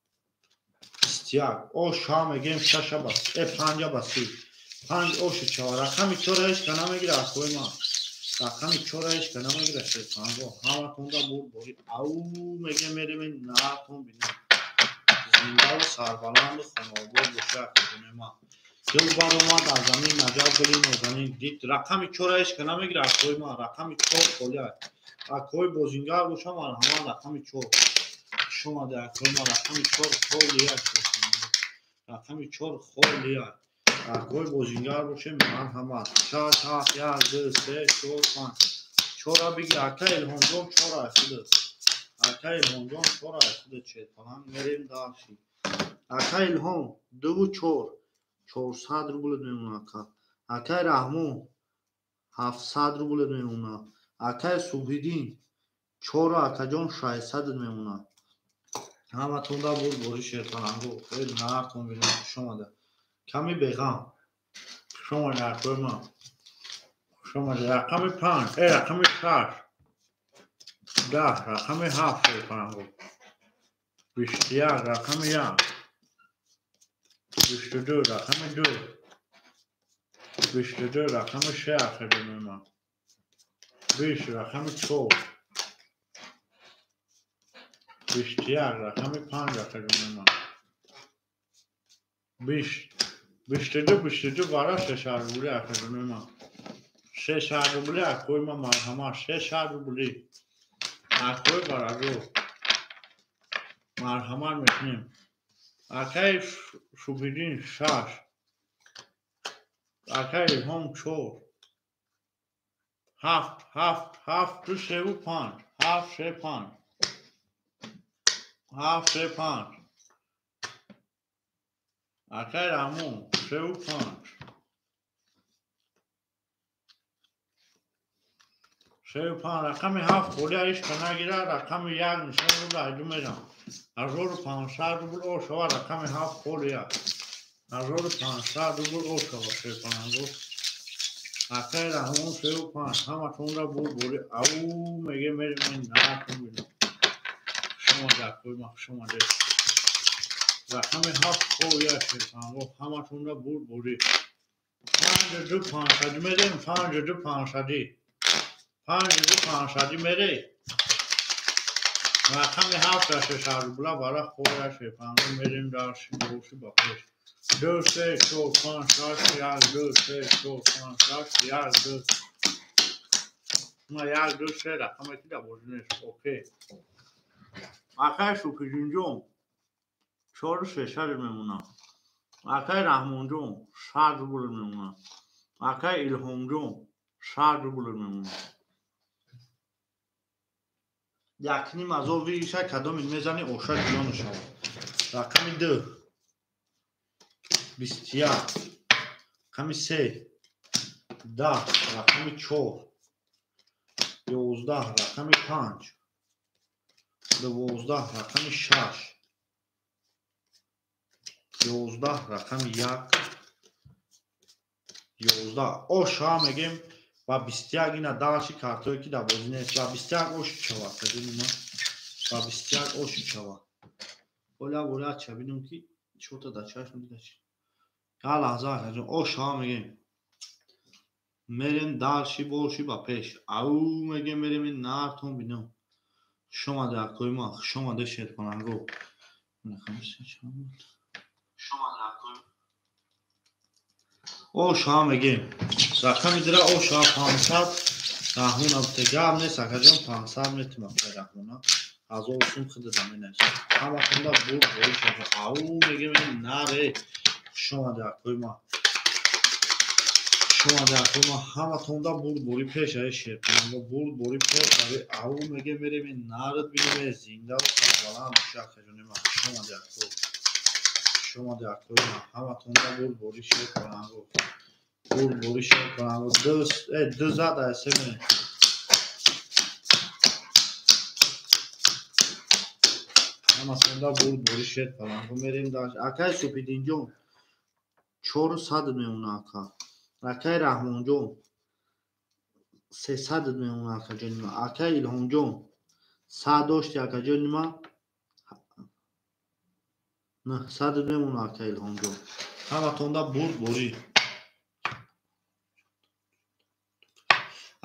21. О ша мегем 6 ба 5 ба 30. 5 оши чава. Рақами 4 ҳеч ка намегира акои ман. Рақами 4 ҳеч ка намегира шерпанго. Ҳаматонда бурд бори ау мегем мерем наатон бинем. Зиндаву сарбаланду хонаобод боша акаҷони ман. Дил баромад аз замин наҷаб гули нозанин дид. Рақами 4 ҳеч ка намегира акои ман. Рақами 4 холӣ. Акои бозингар боша марҳамат рақами 4. Хуш омадӣ акои ман, рақами 4 холӣ. Рақами 4 холӣ. Акои бозингар бошем марҳамат. 6 7 1 2 3 4 5. 4 биги ака Илҳомҷон 4 айхудат. Ака Илҳомҷон 4 айхудат шерпаланг мерем дарши. Ака Илҳом 2 4 400 рубл мемонад ака. Акай Раҳмон 700 рубл мемонад. Акай Субҳиддин 4 акаҷон 600 мемонад. Ҳаматонда бурд бори шерпаланго. Хеле нартон бинам хуш омада. Ками беғам. Хуш омада акои ман. Хуш омада. Рақами 5, рақами 6. 10, рақами 7 шерпаланго. 21, рақами 1. 22, рақами 2. 22, рақами 6 акаҷони ман. 20, рақами 4. 21, рақами 5 акаҷони ман. 20 22 22 бара 6 рубли акаҷони ман. 600 рубли акои ма марҳамат, 600 рубли акои бараҷо марҳамат мекунем. Акаи Шубиддин 6, акаи Илҳом 4, 7, 7, 7, 2, 3 5, 7, 3, 5, 7, 3, 5. Акаи Раҳмон 3 5, 3 5. Рақами 7 холия ишқа нагира, рақами 1 нишон рубл айду мерам. 1500 рубл ошава, рақами 7 холия. 1500 рубл ошава, шерпаланго. Акаи Раҳмон 3 5. Ҳаматонра бурбори ау меге мерем наратон бинам. Хуш омаде акои ма, хуш омаде. Рақами 7 холия шерпаланго, ҳаматонра бурбори. 5 2 500 мерем, 5 2 500. 5 2 500 мере. Рақами 7 600 рубла бара холия шерпаланго мерем дарши боши ба пеш. 2, 3, 4, 5, 6, 1, 2, 3, 4, 5, 6, 1, 2. Ма 1, 2, 3 рақаме ки дар бозӣ нест. Окей. Акаи Шукриддинҷон 4 600 мемонад. Акаи Раҳмонҷон 100 рубл мемонад. Акаи Илҳомҷон 100 рубл мемонад. 1,5 ҳазор виша кадоми мезани оша ҷиён шавад. Рақами 2 21, рақами 3 10, рақами 4 11, рақами 5 12, рақами 6 11, рақами 1 11. Оша мегем ва 21 ина дальше картое ки дар бозӣ нест. Ва 21 оши шавад. Ва 21 оши шавад. Оля бояд чабинем ки чота дар чашм дида чи. Я лаҳза акаҷон, оша мегем. Мерем дальше боши ба пеш. Ау мегем мерем ин нартон бинем. Хуш омаде акои ма, хуш омаде шерпаланго. Хуш омаде акои. Оша мегем. Рақами дира оша 500 Раҳмон абте гап нест акаҷон, 500 метим акаи Раҳмона. 1000 сум хида замин аст. Ҳаматонда бурд бои шава. Ау мегем наре. Хуш омаде акои ма. Хуш омаде акои ма. Ҳаматонда бурд бори пеш аи шерпаланго, бурд бори пеш аи. Ау мегем мерем нард бинем зинда ва сарбаланд боша акаҷони ма. Хуш омаде ако. Хуш омаде акои ма. Ҳаматонда бурд бори шерпаланго. Бурд бори шерпаланго. Ду зад ай се мерем. Ҳаматонда бурд бори шерпаланго мерем дальше. Акаи Супиддинҷон 400 мемона ака. Акаи Раҳмонҷон 300 мемона акаҷони ма. Акаи Илҳомҷон 100 дошти акаҷони ма. 900 мемона акаи Илҳомҷон. Ҳаматонда бурд борӣ.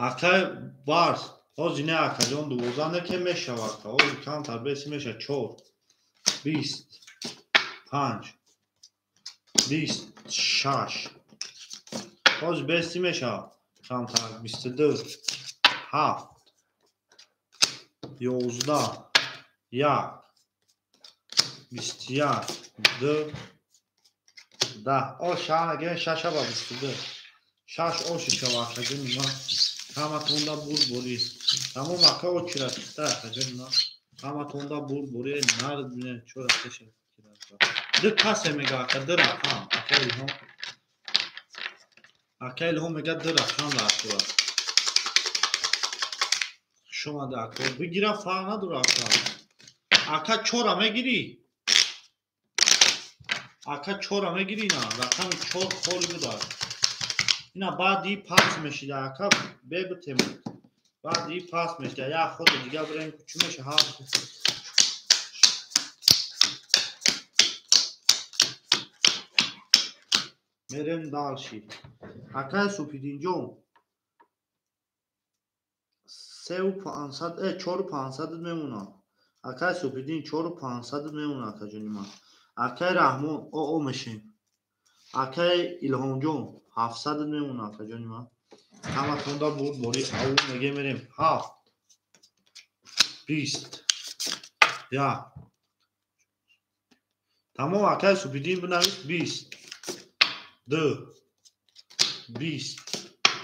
Акаи Барс ҳозир не акаҷон 12 не ке мешавад. Ҳозир камтар беси мешавад 4 20 5 26. Ҳозир беси мешавад камтар 22 7 11 1 21 2 10. Оша мегем 6 ба 22. 6 оши шава акаҷони ма. Ҳаматонда бурд борӣ. Тамом ака очира чиста акаҷони ма. Ҳаматонда бурд борӣ нард бинем чора пеша. Ду касе мега ака ду рақам. Ака Илҳом. Ака Илҳом мега ду рақам дар тура. Хуш омаде ака. Бигира фарқ надора ака. Ака чора мегирӣ? Ака чора мегирӣ на? Рақами 4 холи будад. Ина баъди пас мешида ака бебитемуд. Баъди пас мешида. Як ходи дига бирем чӣ меша ҳафт. Мерем дальше. Акаи Супиддинҷон 3 500 4 500 мемонад. Акаи Супиддин 4 500 мемонад акаҷони ман. Акаи Раҳмон оо мешем. Акаи Илҳомҷон 700 мемонад акаҷони ман. Ҳаматонда бурд бори ау мегем мерем. 7 20 1. Тамом акай Субидин бинавис 20 2 20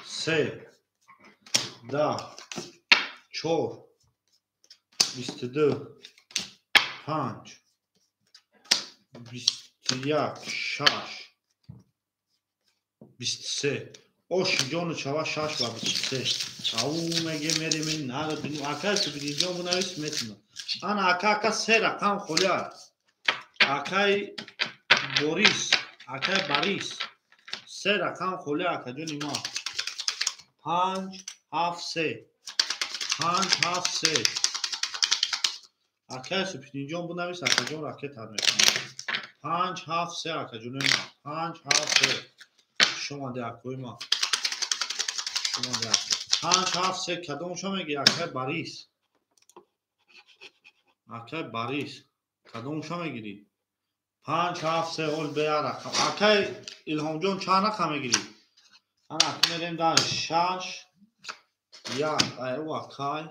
3 10 4 22 5 21 6 23. Оши ҷону чава 6 ва 23. Ау меге мерем нара бину акай Субидинҷон бинавис метуна. Ана ака ака се рақам холия. Акай Борис, акай Борис. Се рақам холия акаҷони ма. 5 7 3. 5 7 3. Акай Субидинҷон бинавис акаҷон ракета мекунад. 5 7 3 акаҷони ма. 5 7 3. Шумо акои ма. Шумо 5 7 3 кадомша мегӣ акай Борис? Акай Борис кадомша мегирӣ? 5 7 3 ол бе як рақам. Акай Илҳомҷон чанд рақам мегирӣ? Ана мерем дар 6 1 ай ӯ акай.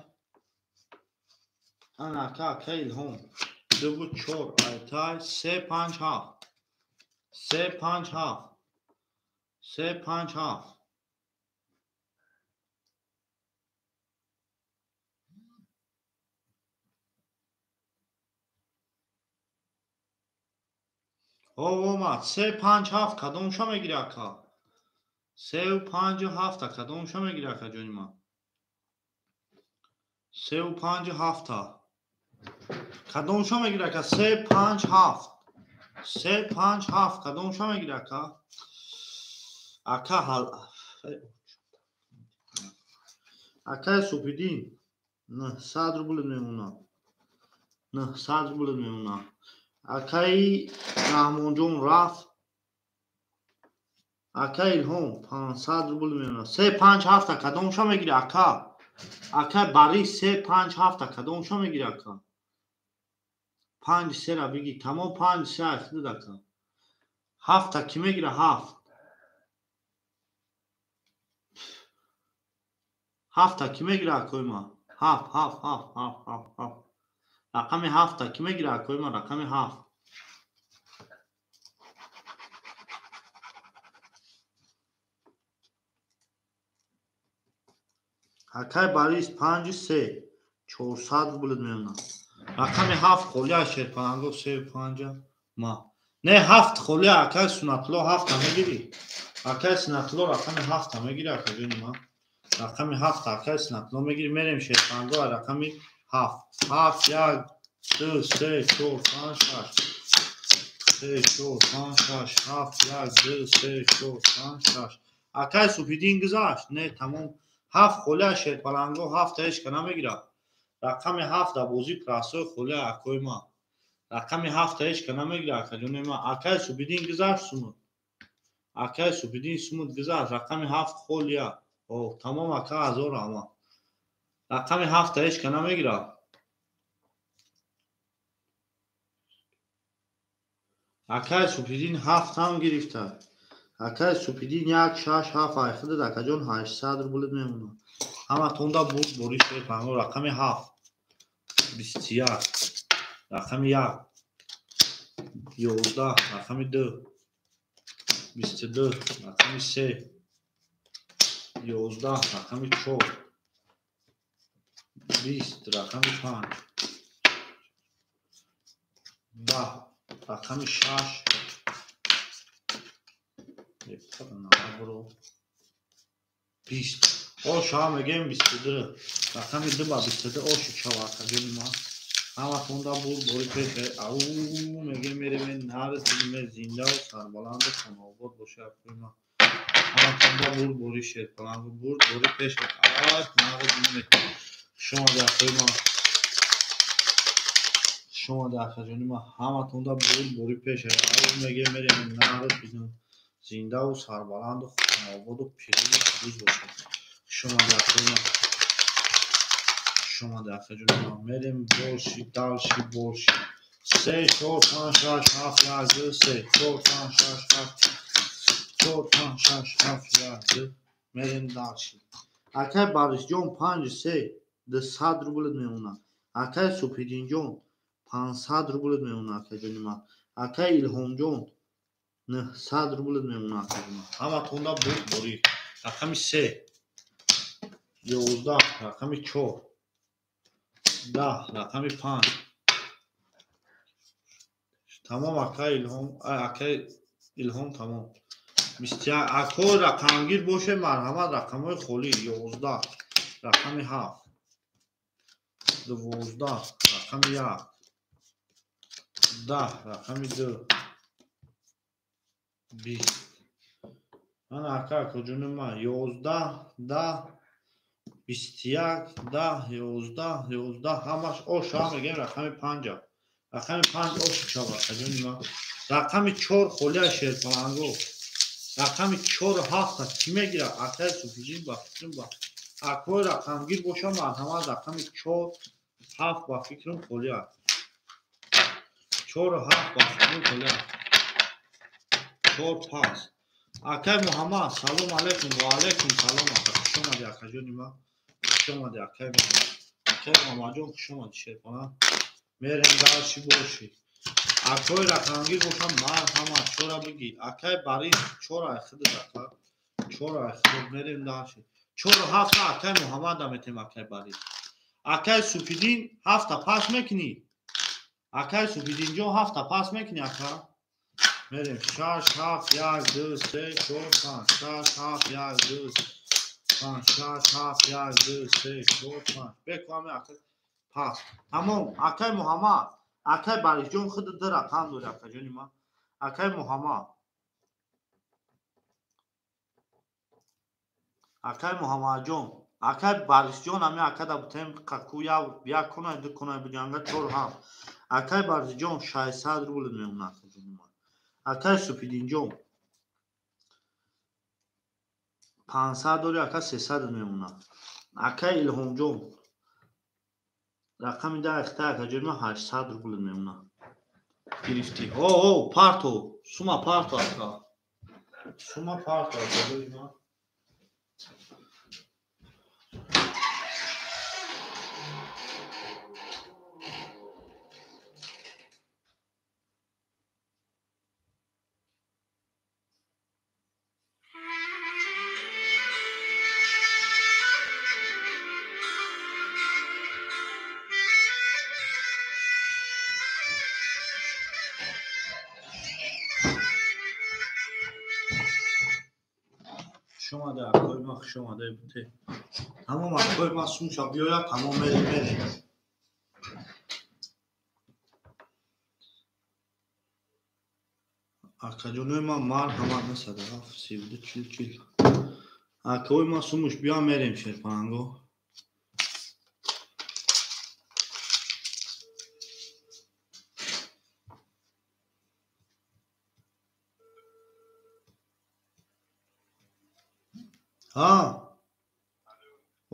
Ана ака акай Илҳом 2 4 ай тай 3 5 7. 3 5 7. 3 5 7. Омад 3 5 7 кадомша мегирӣ ака? 3 5 7 кадомша мегирӣ ака ҷони ман? 3 5 7 кадомша мегирӣ ака? 3 5 7. 3 5 7 кадомша мегирӣ ака? Ака ҳал акай Субидин 900 рубл мемонад. 900 рубл мемонад. Акай Раҳмонҷон рафт. Акай Илҳом 500 рубл мемонад. 3 5 7 кадомша мегирӣ ака? Акай Борис 3 5 7 кадомша мегирӣ ака? 5 3 ра бигӣ. Тамом 5 3 айхидад ака. 7 кӣ мегира? 7. 7 кӣ мегира акои ма? 7 7 7 7 7 7. Рақами 7 кӣ мегира акои ма? Рақами 7. Акай Борис 5 3 400 рубл мемонад. Рақами 7 холия Шерпалангов 3 5 ма. Не 7 холия акай Сунатулло 7 мегирӣ. Акай Сунатулло рақами 7 мегирӣ акаҷони ма. Рақами 7 акай Сунатулло мегирӣ. Мерем Шерпалангов рақами 7. 7 1 2 3 4 5 6. 3 4 5 6 7 1 2 3 4 5 6. Акай Субидин гузашт. Не тамом 7 холия Шерпалангов 7 ҳеч ка намегирад. Рақами 7 дар бозӣ красои холия акои ма. Рақами 7 ҳеч ка намегирад акаҷони ма. Акай Субидин гузашт сумуд. Акай Субидин сумуд гузашт. Рақами 7 холия. О, тамом ака ҳазор раҳмат. Рақами 7 ҳеч ка намегирад. Акай Субидин 7 ҳам гирифта. Акай Субидин 1 6 7 айхидад акаҷон 800 рубл мемонад. Ҳаматонда бурд бори Шерпалангов рақами 7 21 рақами 1 11 рақами 2 22 рақами 3 11 рақами 4 20 рақами 5 10 рақами 6 20. Ош ҳа мегем 22. Рақами 2 ба 22 оши чава акаҷони ма. Ҳаматонда бурд бори пеш. Ау мегем мерем нарасидем зиндаву сарбаланду хонаобод боша акои ма. Ҳаматонда бурд бори Шерпалангов бурд бори пеш. Ай нарасидем. Шумо акои ма. Шумо акаҷони ма ҳаматонда бурд бори пеш. Ау мегем мерем нарасидем зиндаву сарбаланду хонаободу пирӯзу пирӯз бошад. Шумо акои ма. Шумо акаҷони ма мерем больше дальше больше. 3 4 5 6 7 1 2 3 4 5 6 7 4 5 6 7 1 2 Мерем дальше. Акай Борисҷон 5 3 200 рубл мемонад. Акай Супидинҷон 500 рубл мемонад, акаҷони ман. Акай Илҳомҷон 900 рубл мемонад, акаҷони ман. Ҳаматонда буд борӣ. Рақами 3 11, рақами 4 10, рақами 5. Тамом акай Илҳом, акай Илҳом тамом. 21 ако рақамгир боше, марҳамат, рақамҳои холӣ 11, рақами 7 12, рақами 1 10, рақами 2 20. Ана ака акаҷони ман 11 10 21 10 11 11 ҳамаш оша мегем рақами 5. Рақами 5 ош шава акаҷони ман. Рақами 4 холия шерпаланго. Рақами 4 7 кӣ мегирад? Акай Суфиҷин ба фикрам ба акои рақамгир боша, марҳамат, рақами 4 7 ба фикрам холия. 4 7 ба фикрам холия. 4 пас. Акай Муҳаммад, салом алейкум. Ва алейкум салом ака. Хуш омадӣ акаҷони ман. Хуш омадӣ акай Муҳаммад. Акай Муҳаммадҷон хуш омадӣ шерпалан. Мерем дальше боши. Акои рақамгир боша, марҳамат, чора бигӣ. Акай Борис 4 ай худат ака. 4 ай худат мерем дальше. 4 7 акай Муҳаммада метем акай Борис. Акай Суфидин 7 пас мекунӣ? Акай Суфидинҷон 7 пас мекунӣ ака? Мерем 6 7 1 2 3 4 5 6 7 1 2 5 6 7 1 2 3 4 5. Бекваме ака пас. Тамом акай Муҳаммад, акай Борисҷон худ ду рақам дори акаҷони ман. Акай Муҳаммад. Акай Муҳаммадҷон, акай Борисҷон ами акада бутем қаку як кунай ду кунай биҷанга 4 7. Акай Борисҷон 600 рубл мемонад акаҷони ман. Акай Суфидинҷон 500 дори ака 300 мемонад. Акай Илҳомҷон рақами 10 ихта акаҷони ман 800 рубл мемонад. Гирифтӣ. О, парто, сума парто ака. Сума парто акаҷони ман. Шомада акои ман, хуш омада буте. Тамом акои ман сумша биёяд, тамом мерем мерем. Акаҷонои ман марҳамат 97 32 40 40. Акои ман сумуш биё мерем шерпаланго. Ҳа?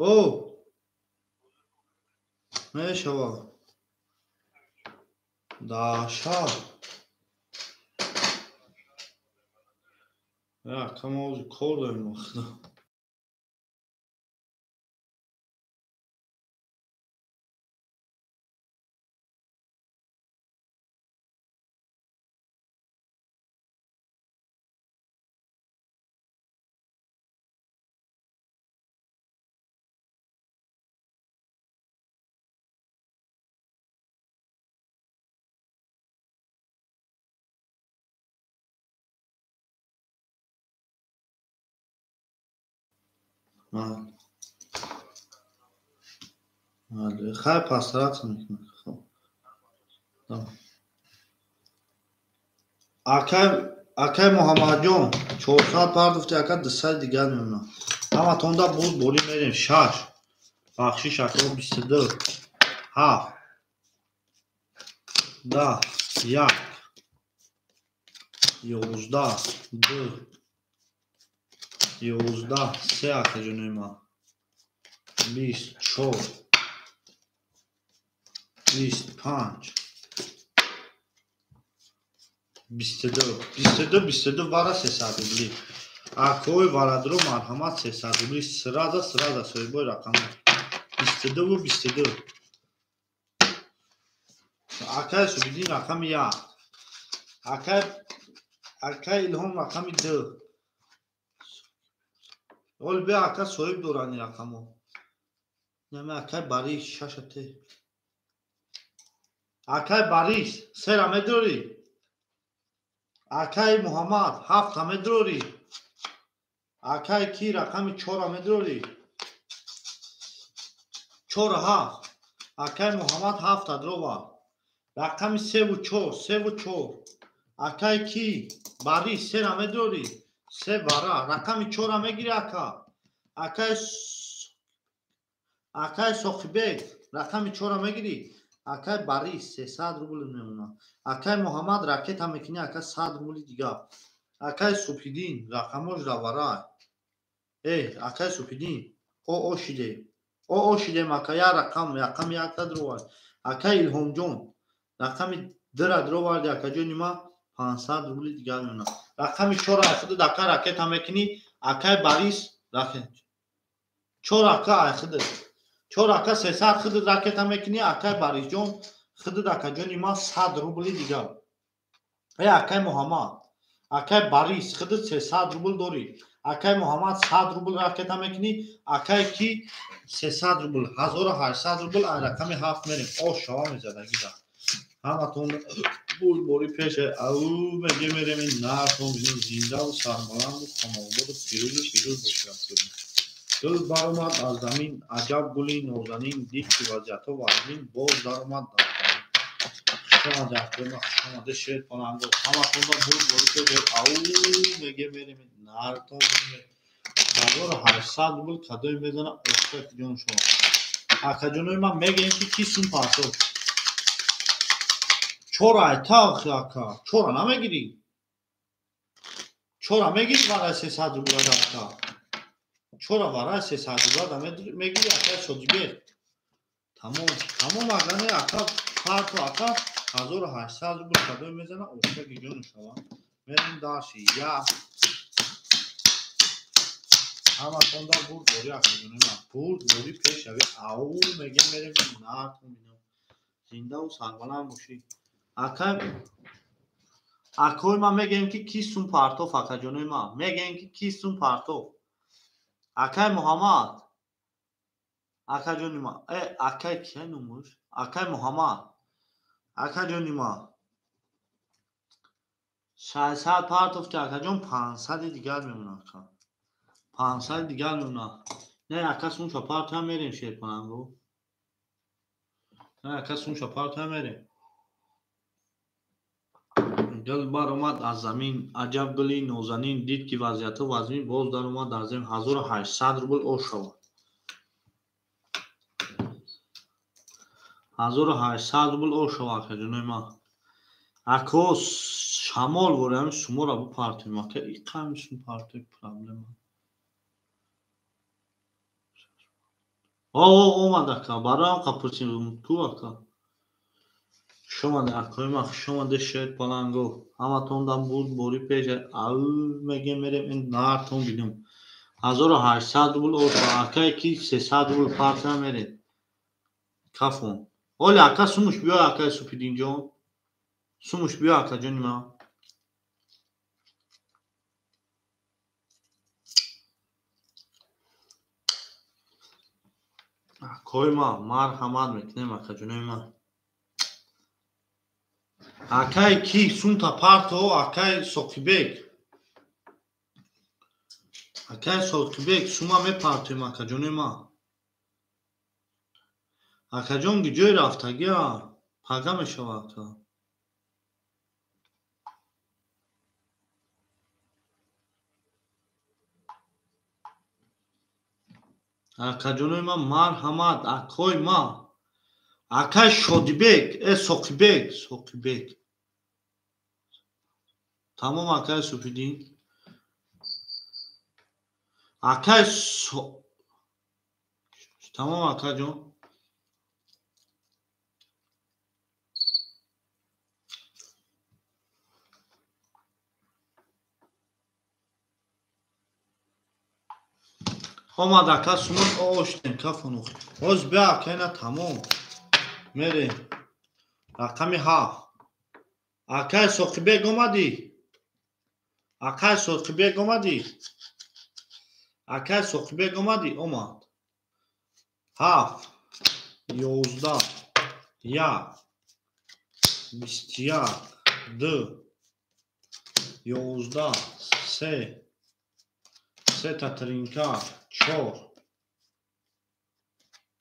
О! Мешавад. Даҳшат. Ака мо ҳозир кор дорем ба худо. Хай пасрат мекунад. Хоб. Акай Муҳаммадҷон 400 пардуфти ака 200 дигар мемонад. Ҳаматонда боз борӣ мерем 6. Бахшиш ака 22 7 10 1 11 2 11 3 акаҷонои ман 24 25 22 22 22 вара 300 рубли. Акои варадро марҳамат 300 рубли сраза сраза соҳибои рақамҳо 22 22. Акай Субидин рақами 1. Акай Илҳом рақами 2. Ол бе ака соҳиб доранд ин рақамҳо. Наме акай Барис 6 те. Акай Барис 3 медорӣ. Акай Муҳаммад 7 медорӣ. Акай ки рақами 4 медорӣ. 4 7. Акай Муҳаммад 7 дрова. Рақами 3 ва 4, 3 ва 4. Акай ки Барис 3 медорӣ. 3 вара. Рақами 4 мегирӣ ака. Акай Соқибек рақами 4 мегирӣ. Акай Барис 300 рубл мемонад. Акай Муҳаммад ракета мекунӣ ака 100 рубли дигар. Акай Субҳиддин рақамош равара. Акай Субҳиддин о шидем. О шидем ака я рақам, рақами якта дровард. Акай Илҳомҷон рақами 2 дроварди акаҷони ма 500 рубли дигар мемонад. Рақами 4 айхидад ака ракета мекунӣ. Акай Барис ракет 4 ака айхидад. 4 ака 300 хидад ракета мекунӣ. Акай Барисҷон хидад акаҷони ма 100 рубли дигар. Акай Муҳаммад акай Барис хидад 300 рубл дорӣ. Акай Муҳаммад 100 рубл ракета мекунӣ. Акай ки 300 рубл 1800 рубл ай рақами 7 мерем. Ош шава мезадагида. Ҳаматон бурдборӣ пеше ау меге мерем ин нартон бинем зиндаву сарбаланду хонободу пирӯзу пирӯз бошад. Гул баромад аз замин аҷаб гули нозанин дид ки вазъиятҳо вазнин боз даромад дар замин. Хушомаде акои хушомаде шер паланго. Ҳаматонда бурдборӣ пеше ау меге мерем ин нартон бинем 1800 рубл кадои мезана ошка ҷон шумо. Акаҷонои ман мегӯем ки ки сум партофт. 4 айта охи ака. 4 намегирӣ? 4 мегирӣ барои 300 рубла ака. 4 барои 300 рубла мегирӣ акай Соҷибек. Тамом, тамом ага не ака парто ака 1800 рубл кадои мезана ошка гиҷон шава. Мерем дарши я. Ҳаматонда бурдборӣ акаҷонои ман. Бурдборӣ пешавӣ ау мегем мерем нартон бинем. Зиндаву сарбаланд бошӣ. Акои ман мегӯем ки ки сум партоф акаҷонои ман. Мегӯем ки ки сум партоф. Акай Муҳаммад. Акаҷони ман. Акай кия номуш? Акай Муҳаммад. Акаҷони ман. 600 партофти акаҷон 500 дигар мемонад ака. 500 дигар мемонад. Не ака сумша партоя мерем шерпаланго. Не ака сумша партоя мерем. Гул баромад аз замин аҷаб гули нозанин дид ки вазъиятҳо вазнин боз даромад дар замин 1800 рубл ош шавад. 1800 рубл ош шавад акаҷонои ман. Ако шамол ворем шуморо бупартоем ака иқами шум партои проблема. О омад ака бароям қапурсим ку ака. Хушомаде акои ман хушомаде шер паланго. Ҳаматонда бурдборӣ пеше ау мегем мерем ин нартон бинем. 1800 рубл ош акай ки 300 рубл партия мерем. Кафон. Оли ака сумуш биё акай Супидинҷон. Сумуш биё акаҷони ман. Акои ман марҳамат мекунем акаҷонои ман. Акай ки сумта парто акай Соқибек. Акай Соқибек сума мепартоем акаҷонои ман. Акаҷон ҷой рафтагиа пага мешавад ака. Акаҷонои ман марҳамат акои ман. Акай Шодибек, Соқибек, Соқибек. Тамом акай Супидин. Акай тамом акаҷон. Омад ака сумон оштем кафону. Ҳоз бия ака ина тамом. Мерем. Рақами 7. Акай Соқибек омадӣ? Акай Соқибек омадӣ? Акай Соқибек омадӣ? Омад. 7 11 1 21 2 11 3 3 та тринка 4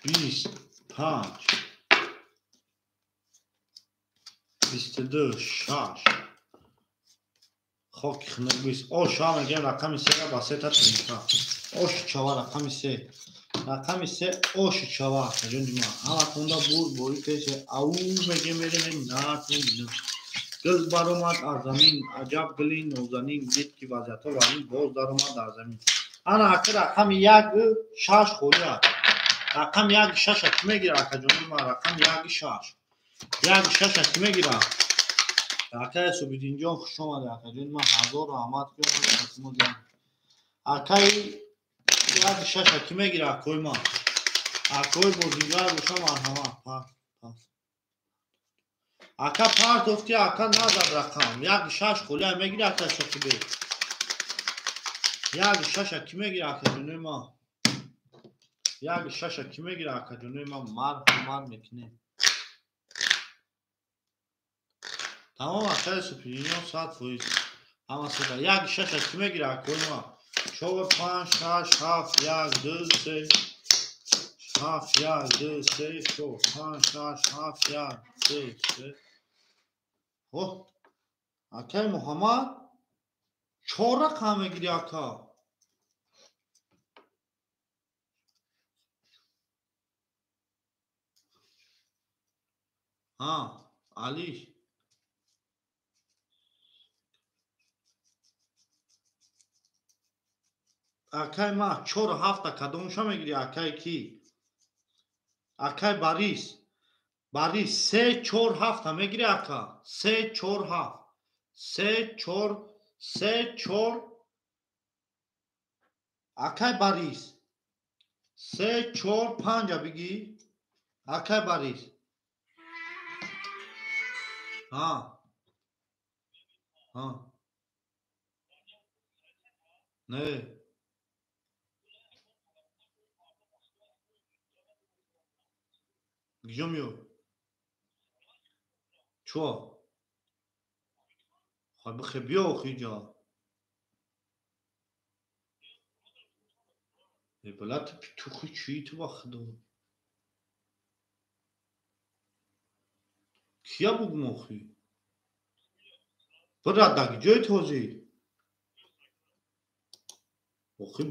25 22 6 хоки хунук 20. Ош ша мегем рақами 3 ба 3 та тринка. Ош чава рақами 3. Рақами 3 ош чава. Ҷони ма. Ҳаматонда бур бори пеше. Ау мегем мерем натон бинам. Гул баромад аз замин, аҷаб гули нозанин, дид ки вазъиятҳо варин боз даромад аз замин. Ана ака рақами 1 6 холӣ аст. Рақами 1 6 ки мегирад акаҷони ма? Рақами 1 6. 1 6 ки мегирад? Акаи Субиддинҷон хуш омадед акаҷони ма, ҳазор раҳмат ки омадед. Акаи 1 6 ки мегирад акои ма? Акои бозингар боша марҳамат. Ака партов ки ака назад рақам. 1 6 холӣ мегирад ака Соқибек. 1 6 ки мегирад акаҷони ма? 1 6 ки мегирад акаҷони ма? Марҳамат мекунем. Тамом акаи Субиддинҷон 100%. Ҳама сада. 1 6 ки мегирад акои ма? 4 5 6 7 1 2 3 7 1 2 3 4 5 6 7 1 2 3. Оҳ, акаи Муҳаммад 4 рақам мегири ака. Ҳа, Али. Акаи ма 4 7 кадомша мегири акаи ки? Акаи Борис. Борис 3 4 7 мегири ака. 3 4 7. 3 4 3 4. Акаи Борис 3 4 5 бигӣ. Акаи Борис. Ҳа. Ҳа. Не. Гиҷо меёй? Чо? Хай бихе биё охи иҷа. Э бала ту петухи чии ту ба худо? Кия бугум охи? Бира да гиҷои ту ҳозир? Охи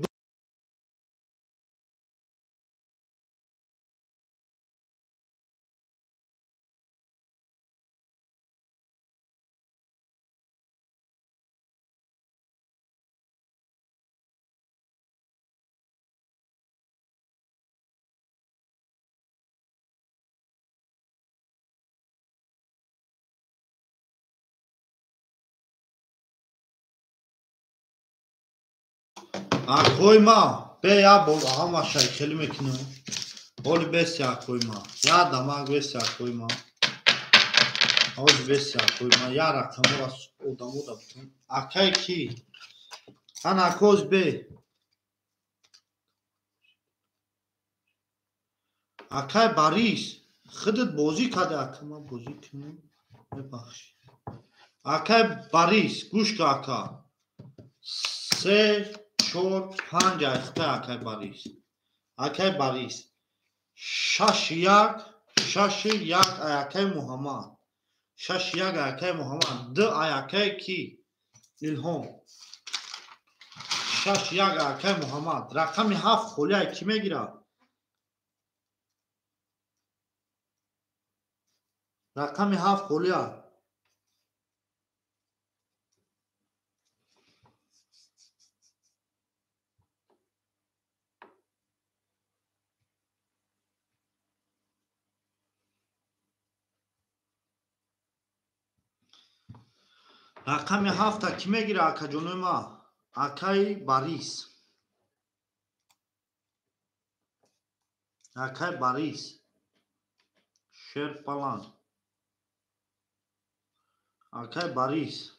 акои ма бе я бор ҳамашай хеле мекунам. Ҳоли беси акои ма. Я дамак беси акои ма. Ҳоли беси акои ма. Я рақамора одамода бутун. Акай ки? Ана акоз бе. Акай Борис, худат бозӣ карда ака ман бозӣ кунам. Мебахшӣ. Акай Борис, гӯш ка ака. 3 4 5 айхта акай Борис. Акай Борис. 6 1 6 1 акай Муҳаммад. 6 1 акай Муҳаммад. 2 акай ки? Илҳом. 6 1 акай Муҳаммад. Рақами 7 холӣ ай ки мегирад? Рақами 7 холӣ ай. Рақами 7 ки мегирад акаҷонои ма? Акаи Борис. Акай Борис Шерпаланг. Акай Борис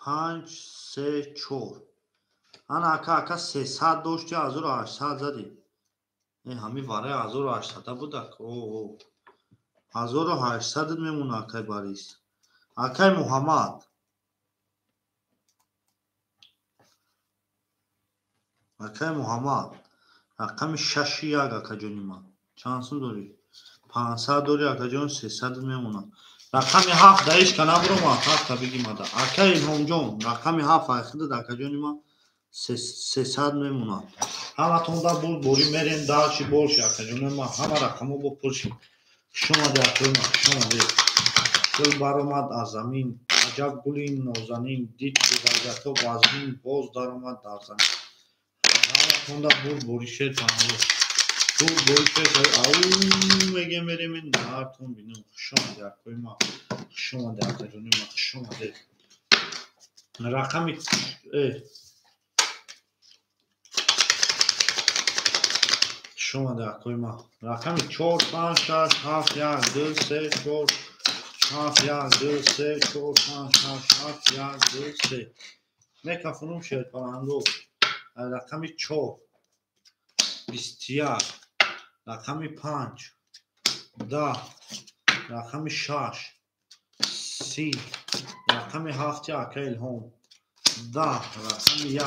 5 3 4. Ана ака ака 300 дошти 1800 задӣ. Ҳами вараи 1800 будак. О 1800 мемона акай Борис. Акай Муҳаммад. Акай Муҳаммад. Рақами 6 1 акаҷони ман. Чанд сум дорӣ? 500 дорӣ акаҷон, 300 мемонад. Рақами 7 даиш ка набуромад, 7-та бигимада. Акай Илҳомҷон, рақами 7 айхидад акаҷони ман 300 мемонад. Ҳаматон да буд борӣ мерем дальше больше акаҷони ман. Ҳама рақамҳо бо пур шид. Хуш омадед акаи ман, хуш омадед. Гул баромад аз замин, аҷаб гули нозанин, дид вазиятҳо вазнин, боз даромад дар замин. Ҳаматон да буд борӣ шер паҳлӯ. Буд борӣ шер ау мегем мерем нартон бинем. Хуш омадед акаи ман, хуш омадед акаҷони ман, хуш омадед. Рақами хуш омадед акаи ман. Рақами 4 5 6 7 1 2 3 4 7 1 2 3 4 5 6 7 1 2 3. Мекафунум шерпаланго. Рақами 4 21, рақами 5 10, рақами 6 30, рақами 7 ака Илҳом 10, рақами 1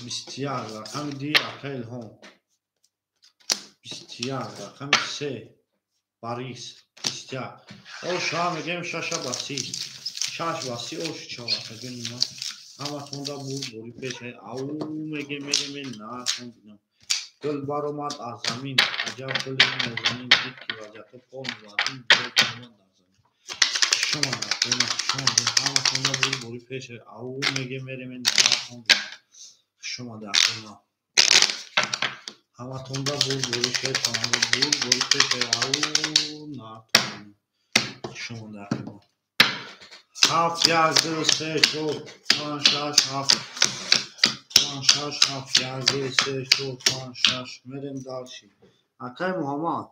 21, рақами 2 ака Илҳом 21, рақами 3 Борис 21. Ош ҳа мегем 6 ба 30, 6 ба 30 ош чава акаҷони ман. Ҳаматон да буд борӣ пеш ау мегем мерем нартон бинам. Гул баромад аз замин, аҷаб гули нозанин, дид ки вазиятҳо полни вазнин, боз даромад дар замин. Хуш омадед акаи ман, хуш омадед. Ҳаматон да буд борӣ пеш ау мегем мерем нартон бинам. Хуш омадед акаи ман. Ҳаматон да буд борӣ шер буд борӣ пеш ау нартон бинам. Хуш омадед акаи ман. 7 1 2 3 4 5 6 7 5 6 7 1 2 3 4 5 6. Мерем дальше. Акай Муҳаммад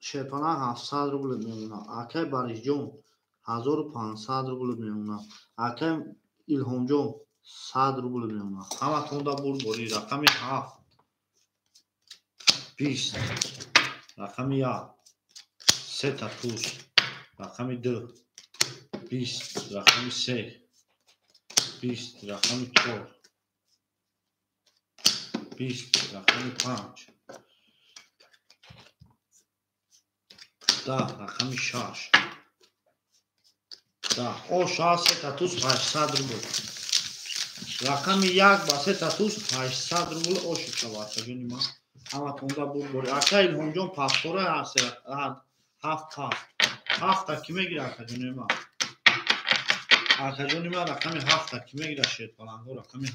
шерпаланг 700 рубл мемонад. Акай Борисҷон 1500 рубл мемонад. Акай Илҳомҷон 100 рубл мемонад. Ҳаматон да буд борӣ. Рақами 7 20, рақами 1 3 та туз, рақами 2 20, рақами 3 20, рақами 4 20, рақами 5 10, рақами 6 10. Ош 3 та туз 800 рубл. Рақами 1 ба 3 та туз 800 рубл оши чава акаҷони ман. Ҳаматон да буд борӣ. Ака Илҳомҷон паспора 7 7 7 та ки мегира акаҷони ман? Акаҷони ман рақами 7 та ки мегира шерпаланго рақами 7.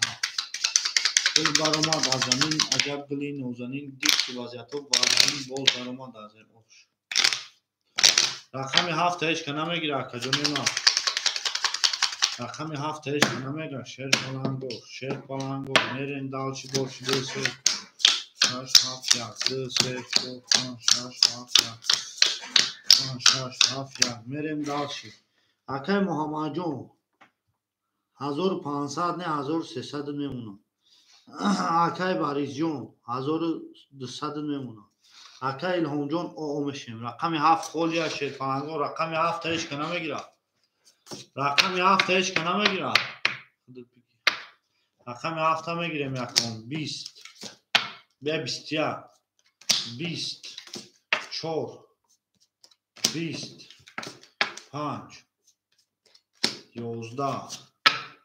Гул баромад аз замин, аҷаб гули нозанин, дид ки вазиятҳо вазнин, боз даромад аз замин. Ош. Рақами 7 та ҳеч ка намегира акаҷони ман. Рақами 7 та ҳеч ка намегира. Шерпаланго, шерпаланго, мерем дальше больше 2 3 6 7 1 2 3 4 5 6 7 1 5 6 7 1. Мерем дальше. Акай Муҳаммадҷон 1500 не 1300 мемонад. Акай Борисҷон 1200 мемонад. Акай Илҳомҷон оо мешем. Рақами 7 холия шерпаланго. Рақами 7 ҳеч ка намегирад. Рақами 7 ҳеч ка намегирад. Рақами 7 мегирем якон 20 бия 21 20 4 20 5 11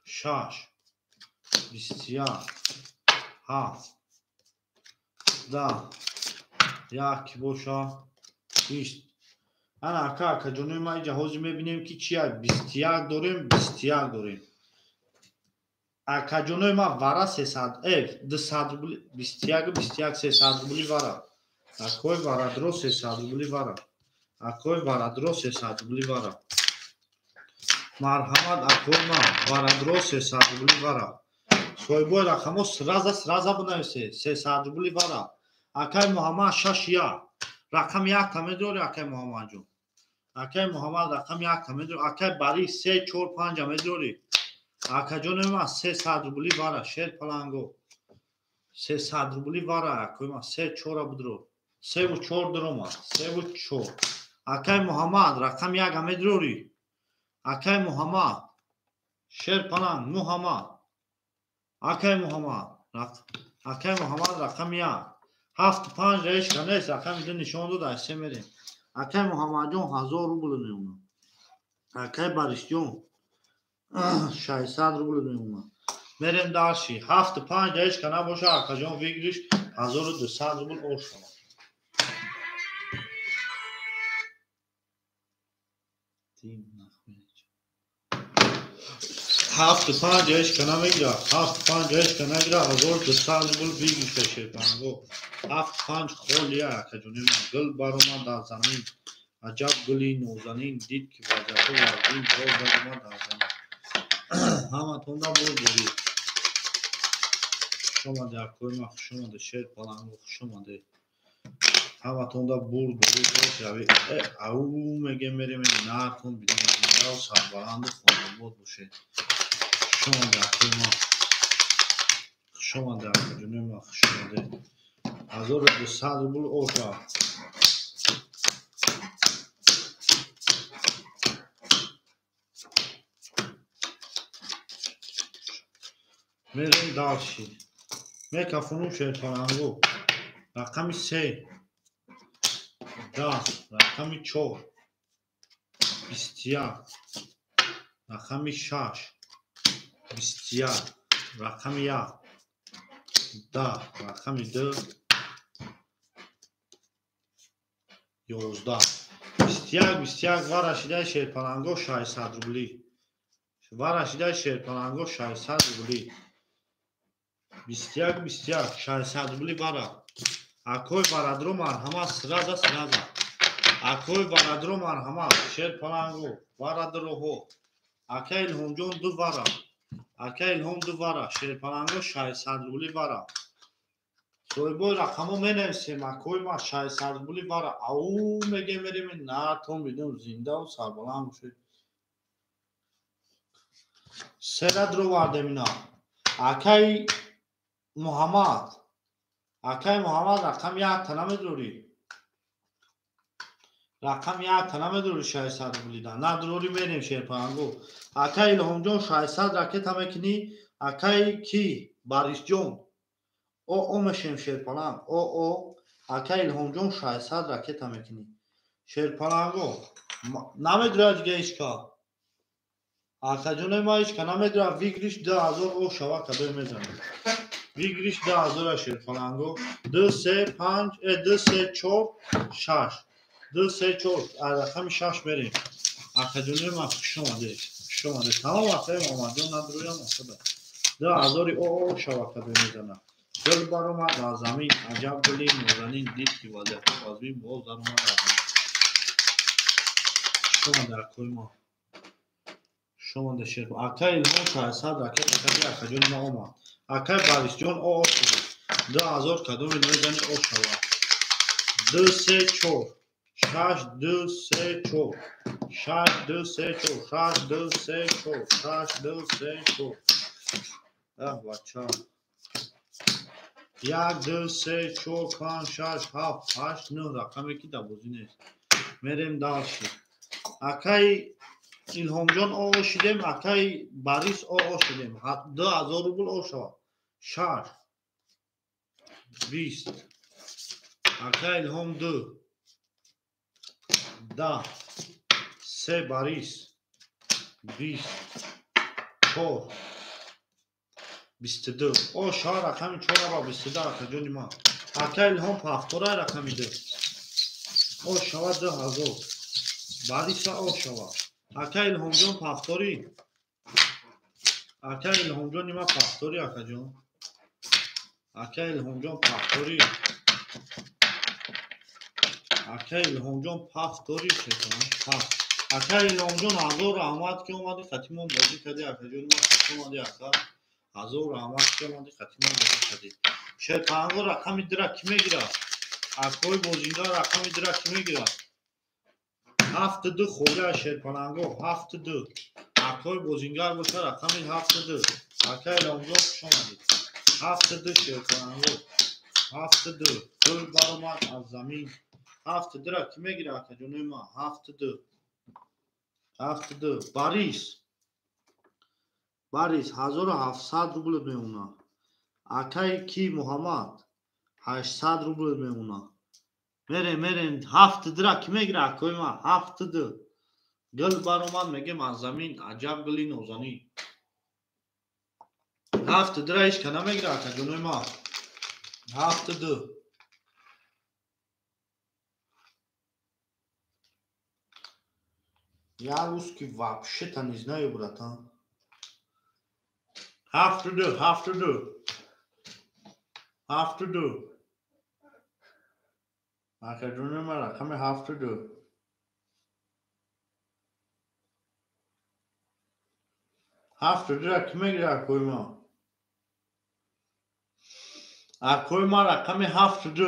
6 21 7 10 1 боша 20. Ана ака акаҷонои ман инҷа ҳозир мебинем ки чи 21 дорем, 21 дорем. Акаҷонои ман вара 300 200 рубли 21 21 300 рубли вара. Акои варадро 300 рубли вара. Акои варадро 300 рубли вара. Марҳамат акои ман варадро 300 рубли вара. Соҳибои рақамҳо сразу сразу бинависе 300 рубли вара. Акай Муҳаммад 6 1. Рақами якта медорӣ, акай Муҳаммадҷон? Акай Муҳаммад, рақами якта медорӣ? Акай Бари, 3, 4, 5-а медорӣ? Акаҷони ман, 300 рубли вара, шер паланго. 300 рубли вара, акои ман, 3, 4-а бидро. 3-ву 4 диромад. 3-ву 4. Акай Муҳаммад, рақами яка медорӣ? Акай Муҳаммад, шер паланг, Муҳаммад. Акай Муҳаммад, акай Муҳаммад, рақами як. 7, 5 решка нест, рақами ду нишон дод, аз се мерем. Акай Муҳаммадҷон, 1000 рубл меомад. Акай Барисҷон, 600 рубл меомад. Мерем дальше. 7, 5 решка набоша, акаҷон, выигрыш 1200 рубл ош шавад. 7, 5 ҳечка намегирад, 7, 5 ҳечка нагирад, 1200 рубл выигрыш шерпанго. 7, 5 холия, акаҷони ман. Гул баромад дар замин, аҷаб гули нозанин, дид ки вазъиятҳо вазнин, боз баромад дар замин. Ҳаматонда боз бурид. Хушомаде, акои ман, хушомаде, шер паланго, хушомаде. Ҳаматонда бурд бурид равӣ. Э, ау мегем, мерем нартон бидем, сарбаланду хонобод бошед. Хушомаде, акои ман, хушомаде, акаҷони ман, хушомаде. 1200 рубл оша. Мерем дальше. Мекафунум, шерпаланго. Рақами се 10, рақами чор 21, рақами шаш 21, рақами як 10, рақами ду 11. 21, 21 вара шидаи, шерпаланго, 600 рублӣ. Вара шидаи, шерпаланго, 600 рублӣ. 21, 21, 600 рублӣ вара. Акои варадро, марҳамат, сразу сразу. Акои варадро, марҳамат, шерпаланго, варадроҳо. Ака Илҳомҷон, ду вара. Ака Илҳом, ду вара, шерпаланго, 600 рубли вара. Соҳибои рақамҳо менависем, акои ман, 600 рубли вара. Ау мегем, мерем натон бидем, зиндаву сарбаланд бошед. Сера дровардем ина. Акаи Муҳаммад, акаи Муҳаммад, рақами якта намедорӣ? Рақами якта намедорӣ 600 рублида? Надорӣ, мерем, шерпаланго. Акаи Илҳомҷон, 600 ракета мекунӣ? Акаи ки Барисҷон, о о мешем, шерпаланг, о о. Акаи Илҳомҷон, 600 ракета мекунӣ? Шерпаланго, намедорад дига ҳечка. Акаҷонои ман, ҳечка намедорад, выигрыш 2000 о шава, кадое мезанад? Выигрыш 2000-а, шерпаланго. 2, 3, 5, э, 2, 3, 4, 6, 2, 3, 4, аз рақами шаш мерем. Акаҷонои ман, хушомадед, хушомадед. Тамом, акаи Муҳаммадҷон надроям асада. 2000-и о о шава, кадое мезанад? Гул баромад аз замин, аҷаб гули нозанин, дид ки вазъиятҳо вазнин, боз даромад аз замин. Хушомадед, акои ман, хушомадед, шер. Акаи Илҳом, 600 ракета кади, акаҷони ман омад. Акаи Барисҷон, о о шуда. 2000 кадоме мезани о шава? 2, 3, 4, 6, 2, 3, 4, 6, 2, 3, 4, 6, 2, 3, 4, 6, 2, 3, 4. Аҳ, бача. 1, 2, 3, 4, 5, 6, 7, 8, 9 рақаме ки дар бозӣ нест. Мерем дальше. Акаи Илҳомҷон, о о шидем, акаи Барис, о о шидем. 2000 рубл о шавад. 6, 20. Акаи Илҳом, ду 10, се, Барис, 20, чор, 22. О шава рақами чора ба 22, акаҷони ман. Акаи Илҳом, пафтора рақами ду. О шава 2000. Бариса о шава. Акаи Илҳомҷон, пафторӣ. Акаи Илҳомҷони ман, пафторӣ, акаҷон. Акаи Илҳомҷон, пафторӣ. Акаи Илҳомҷон, пафторӣ, шайтон, пафт. Акай Иломҷон, ҳазор раҳмат, ки омадӣ қатимон бозӣ кардӣ. Акаҷони ма, хуш омадӣ, ака. Ҳазор раҳмат, ки омадӣ қатимон бозӣ кардӣ. Шерпаланго, рақами дира кӣ мегирад? Акои бозингар, рақами дира кӣ мегирад? 7-2 холия шерпаланго, 7-2. Акои бозингар боша, рақами 7-2. Акай Иломҷон, хуш омадӣ. 7-2 шерпаланго, 7-2. Гул баромад аз замин. 7-2-ра кӣ мегирад, акаҷонои ма? 7-2, 7-2. Борис, Борис, 1700 рубл мемонад. Акаи ки Муҳаммад, 800 рубл мемонад. Мерем, мерем. 7-2-ра кӣ мегирад, акои ма? 7-2. Гул баромад, мегем, аз замин. Аҷаб гули нозанин. 7-2-ра ҳеч ка намегирад, акаҷонои ма. 7-2. Я русский вообще-то не знаю, братан. 7-2, 7-2, 7-2. Акаҷонои ма, рақами 7-2. 7-2-ра кӣ мегирад, акои ма? Акои ма, рақами 7-2.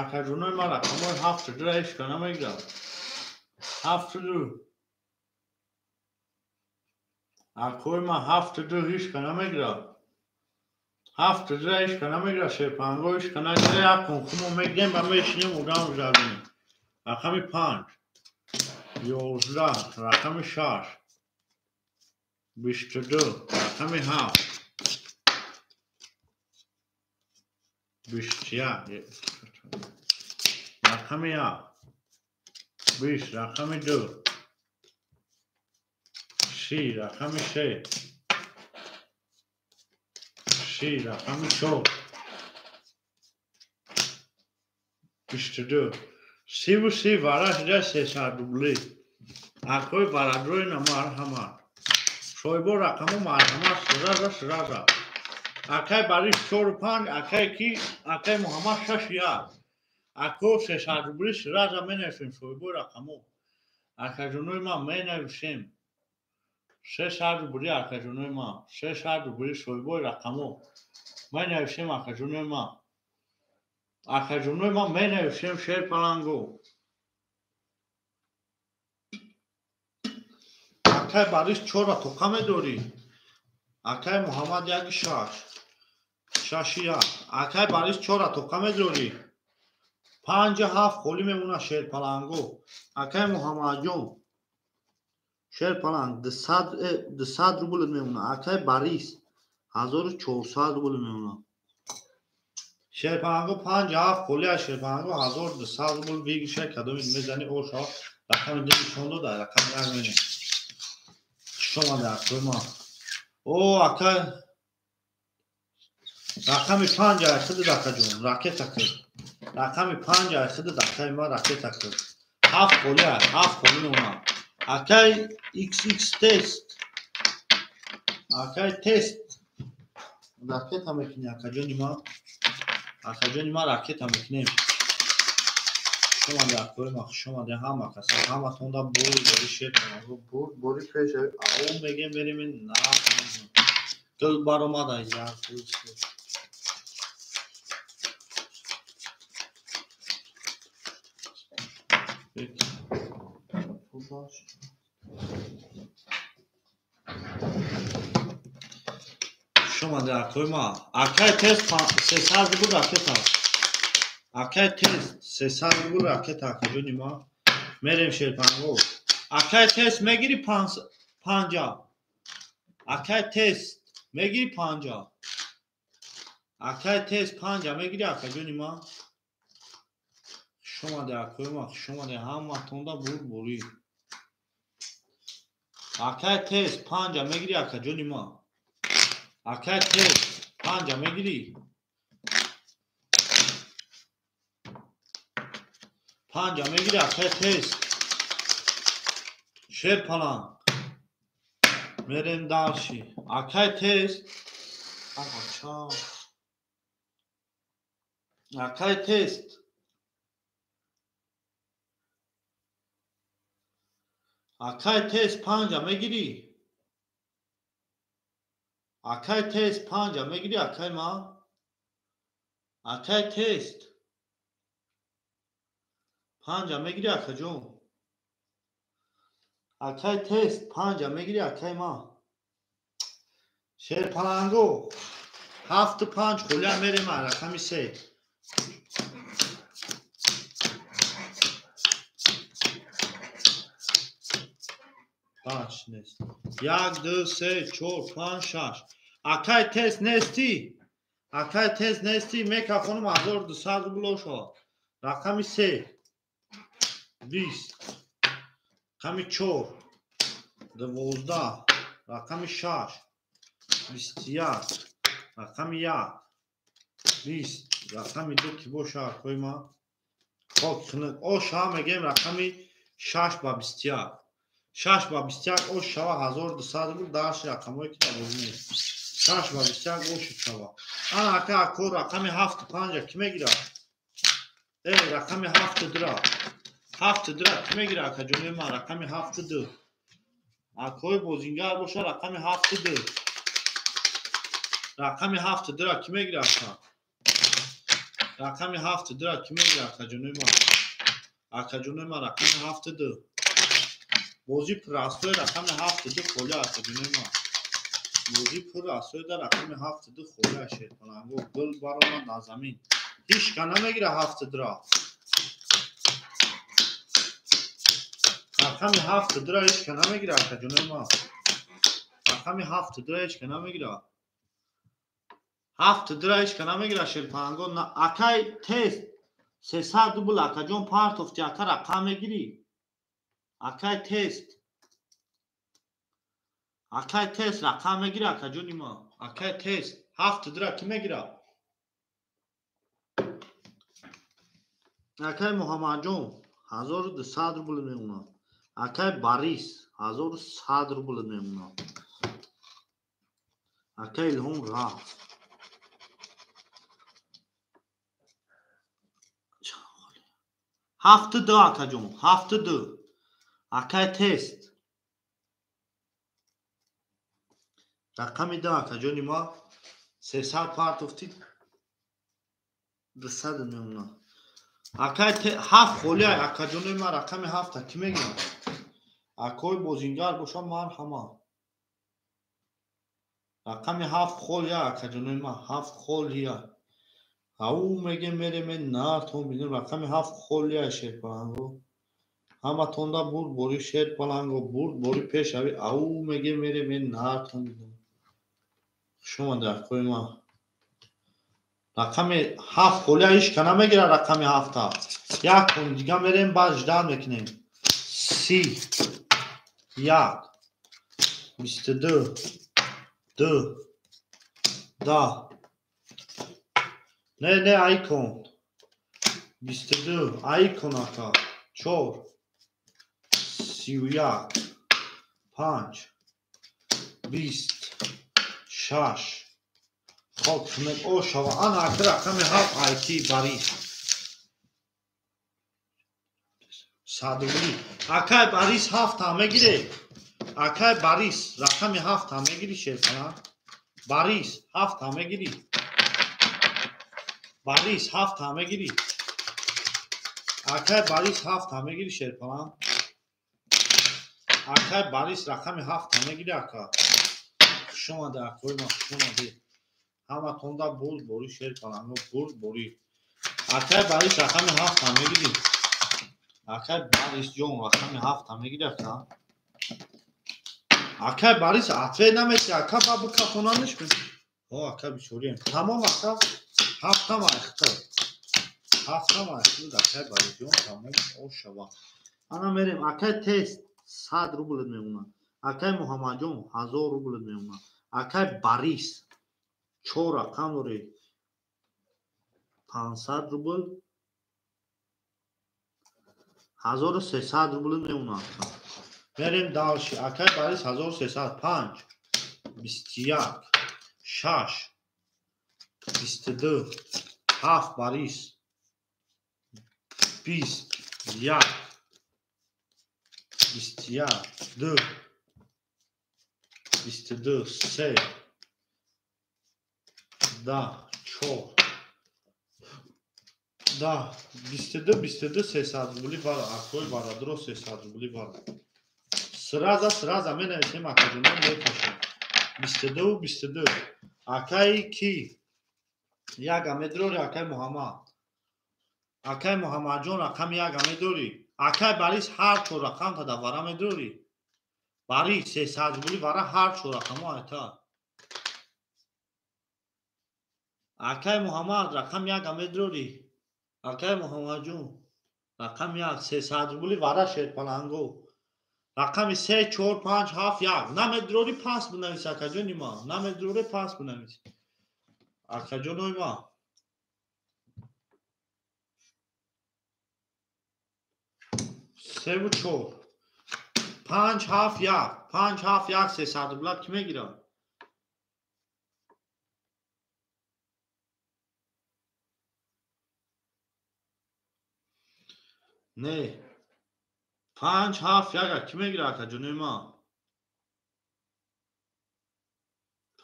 Акаҷонои ма, рақамҳои 7-2-ра ҳеч ка намегирад. 7-2. Акои ма, 7-2 ҳеч ка намегирад. 7-2-ра ҳеч ка намегирад. Шерпанго ҳеч ка нагирад. Як кунхумо мегирем ва мешинем, одам жарбинем. Рақами 5, 11, рақами 6, 22, рақами 7, 21, рақами 1, 20, рақами 2, 30, рақами 3, 30, рақами 4, 22, 33 вара шуда 300 рублӣ. Акои барадрои на, марҳамат. Шоҳибо, рақамо, марҳамат, сразу, сразу. Акай Барис, 4-5. Акай ки, акай Муҳаммад, 6-1. Ако, 300 рублӣ сразу менависем. Шоҳибои рақамо, акаҷонои ман, менависем 300 рублӣ. Акаҷонои ман, 300 рублӣ. Шоҳибои рақамо менависем, акаҷонои ман, акаҷонои ман, менависем. Шерпаланго, акай Барис, чора тоқа медорӣ. Акай Муҳаммад, 1-6, 6-1. Акай Барис, чора тоқа медорӣ. 5-7 холӣ мемонад шерпаланго. Акай Муҳаммадҷон, шерпаланг 200 рубл мемонад. Акай Барис, 1400 рубл мемонад. Шерпаланго, 5-7 холӣ аст. Шерпаланго, 1200 рубл бигиша. Кадоми мезани, оша рақами ду нишон дода, рақами як менем. Хуш омада, акои ма. О, акай, рақами 5 ай худат, акаҷон, ракета кир. Рақами 5 ай худат, акаи ма, ракета кир. 7 холӣ ай, 7 холӣ мемонад. Акай xx тест, акай тест, ракета мекунӣ, акаҷони ма. Акаҷони ма, ракета мекунем. Хуш омаде, акои ма, хуш омаде ҳама каса, ҳаматонда бур бори шер бур бори пеш. Ао, мегем, мерем на гул баромада, як, ду, се. Хуш омаде, акои ма. Акай тест, 300 рубл ракета. Акай тест, 300 рубл ракета, акаҷони ма. Мерем шерпанго. Акай тест, мегири панҷа? Акай тест, мегири панҷа? Акай тест, панҷа мегири, акаҷони ма? Хуш омаде, акои ма, хуш омаде ҳаматонда бур бурӣ. Акай тест, панҷа мегири, акаҷони ма? Акай тест, панҷа мегирӣ? Панҷа мегири, акай тест? Шерпаланг, мерем дальше. Акай тест, ача, акай тест. Акай тест панҷа мегирӣ? Акай тест панҷа мегирӣ, акай ма? Акай тест панҷа мегирӣ, акаҷон? Акай тест панҷа мегирӣ, акай ма? Шерпаланго 7-5 холия мерем рақами 3. Панҷ нест. 1, 2, 3, 4, 5, 6. Акай тест нестӣ? Акай тест нестӣ? Мекафонам 1200 рубл ошавад. Рақами 3. 20. Рақами 4. 12. Рақами 6. 21. Рақами 1. 20. Рақами 2 ки боша акои ма? Хок хунук. Оша мегем рақами 6 ба 21. 6 ба 21 ош шава 1200 рубл дарши рақамҳое ки дар бозӣ нест. 6 ба 21 ош шава. Ана ака ако рақами 7 5 ки мегирад? Рақами 7 2. 7 2 ки мегирад акаҷони ман? Рақами 7 2. Акои бозингар боша рақами 7 2. Рақами 7 2 ки мегирад ака? Рақами 7 2 ки мегирад акаҷони ман? Акаҷони ман рақами 7 2. Бозӣ пуррасои рақами 7 2 холия акаҷони ман. Бозӣ пуррасои дар рақами 7 2 холия шерпаланго. Гул баромад аз замин. Ҳеч ка намегирад 7 2. Рақами 7 2 ҳеч ка намегирад акаҷони ман. Рақами 7 2 ҳеч ка намегирад. 7 2 ҳеч ка намегирад шерпаланго. Акай тест 300 рубл акаҷон партофти ака рақам мегирӣ? Акай тест. Акай тест рақам мегирад акаҷони ман. Акай тест 7 2 ки мегирад? Акай Муҳаммадҷон 1200 рубл мемонад. Акай Борис 1100 рубл мемонад. Акай Илҳом рафт. 7 2 акаҷон, 7 2. Акай тест. Рақами 2 акаҷони ма 300 партофти 200 мемонад. Акай 7 холия акаҷони ма рақами 7 ки мегирад? Акои бозингар боша марҳама. Рақами 7 холия акаҷони ма 7 холия. Ау мегем мерем нартон бинем рақами 7 холия шерпаланго. Ҳаматонда бурд бори шерпаланго бурд бори пешави. Ау мегем мерем нартон бинем. Хуш омаде акои ма. Рақами 7 холия ҳеч ка намегирад рақами 7. Як кун дига мерем баъд ждат мекунем. 30 1 22 2 10. Не, не, айкон. 22 айкон ака. 4 31 5 20 6 хок хунук ошава. Ана ака рақами 7 айки Борис. 100 рубли. Акай Борис 7 мегире. Акай Борис рақами 7 мегири шерпаланг. Борис 7 мегири. Борис 7 мегири. Акай Борис 7 мегири шерпаланг. Акай Борис рақами 7 мегири ака. Хуш омаде акои ма, хуш омаде. Ҳаматонда бурд бори шерпаланго бурд бори. Акай Борис рақами 7 мегири. Акай Борис ҷон рақами 7 мегири ака. Акай Борис ответ намети ака ба бикафонаниш. О ака бисёрием. Тамом ака. 7 айхта. 7 айхта акай Борис ҷон тамом ошава. Ана мерем акай тест 100 рубл мемонад. Акай Муҳаммадҷон 1000 рубл мемонад. Акай Борис 4 рақам доред. 500 рубл 1300 рубл мемонад. Мерем дальше. Акай Борис 1300 5 21 6 22 7 Борис 20 1 21, 2, 22, 3, 10, 4, 10, 22, 22, 300 рубли бара, акои барадро 300 рубли бара. Сраза, сраза, менависем акаҷонон мекашем. 22, 22. Акаи ки? Яга медрори, акаи Муҳаммад. Акаи Муҳаммадҷон рақами яга медорӣ. Акаи Борис ҳар чор рақам тада вара медорӣ. Борис 300 рубли вара ҳар чор рақамо айта. Акаи Муҳаммад рақами яга медорӣ. Акаи Муҳаммадҷон рақами як 300 рубли вара шерпаланго. Рақами 3, 4, 5, 7, 1. Намедорӣ пас бинавис акаҷони ман. Намедорӣ пас бинавис. Акаҷонои ман. 3 ва 4. 5, 7, 1. 5, 7, 1 300 рубла ки мегирад? Не. 5, 7, 1 ки мегирад акаҷонои ман?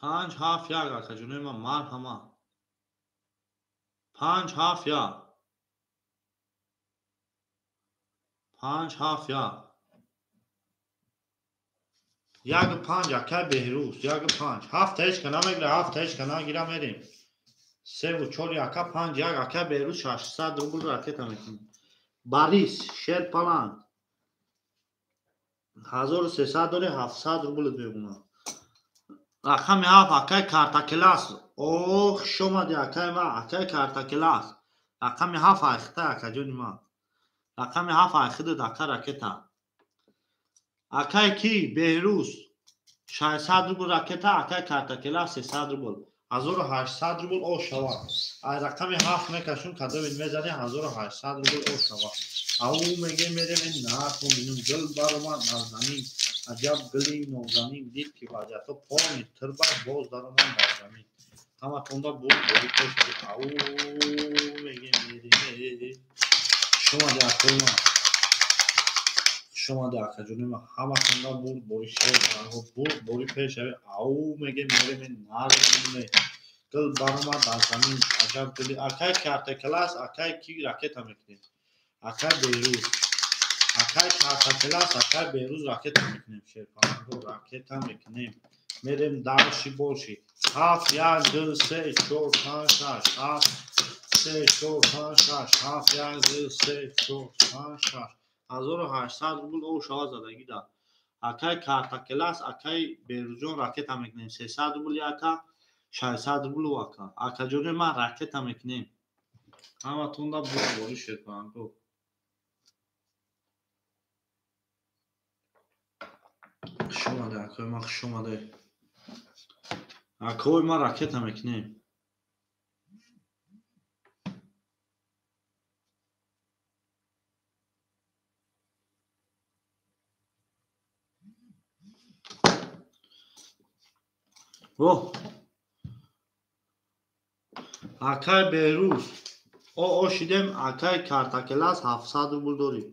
5, 7, 1 акаҷонои ман марҳамат. 5, 7, 1. 5, 7, 1. 1, 5 акай Беҳрӯз, 1, 5. 7 ҳеч ка намегирад, 7 ҳеч ка нагира мерем. 3 ва 4 ака 5, 1 акай Беҳрӯз 600 рубл ракета мекунем. Борис шерпаланг 1300 дори 700 рубл мегунад. Рақами 7 акай картакелас. Ох, хуш омадӣ акай ма, акай картакелас. Рақами 7 айхта акаҷони ман. Рақами 7 айхидад ака ракета. Акай ки? Беҳрӯз 600 рубл ракета, акай картакелас 300 рубл. 1800 рубл о шава. Ай рақами 7 мекашум, кадомид мезани 1800 рубл о шава. Ау мегем мерем нарху минум гул баромад аз замин. Аҷаб гули нозанин дид ки ваҷато пони тирба боз даромад бар замин. Ҳаматонда буд бори пеш. Ау мегем мерем. Шумо акои ман. Шумо акаҷони ман. Ҳаматонда буд бори шер буд бори пеш. Ау мегем мерем нарху минум гул баромад аз замин. Аҷаб гули акай картакелас, акай ки ракета мекунем. Акай Беҳрӯз. Акай картакелас, акай Беҳрӯз ракета мекунем. Шерпаланго ракета мекунем. Мерем дарши боши. 7, 1, 2, 3, 4, 5, 6, 7, 3, 4, 5, 6, 7, 1, 2, 3, 4, 5, 6. 1800 рубл о шава задагӣ да. Акай картакелас, акай Беҳрӯзҷон ракета мекунем. 300 рубл яка, 600 рубл ака. Акаҷони ман ракета мекунем. Ҳаматонда буд бори шерпаланго. Хуш омаде акои ман, хуш омаде. Акои ман ракета мекунем. О! Акай Беҳрӯз. О шидем, акай картакелас 700 рубл дорӣ.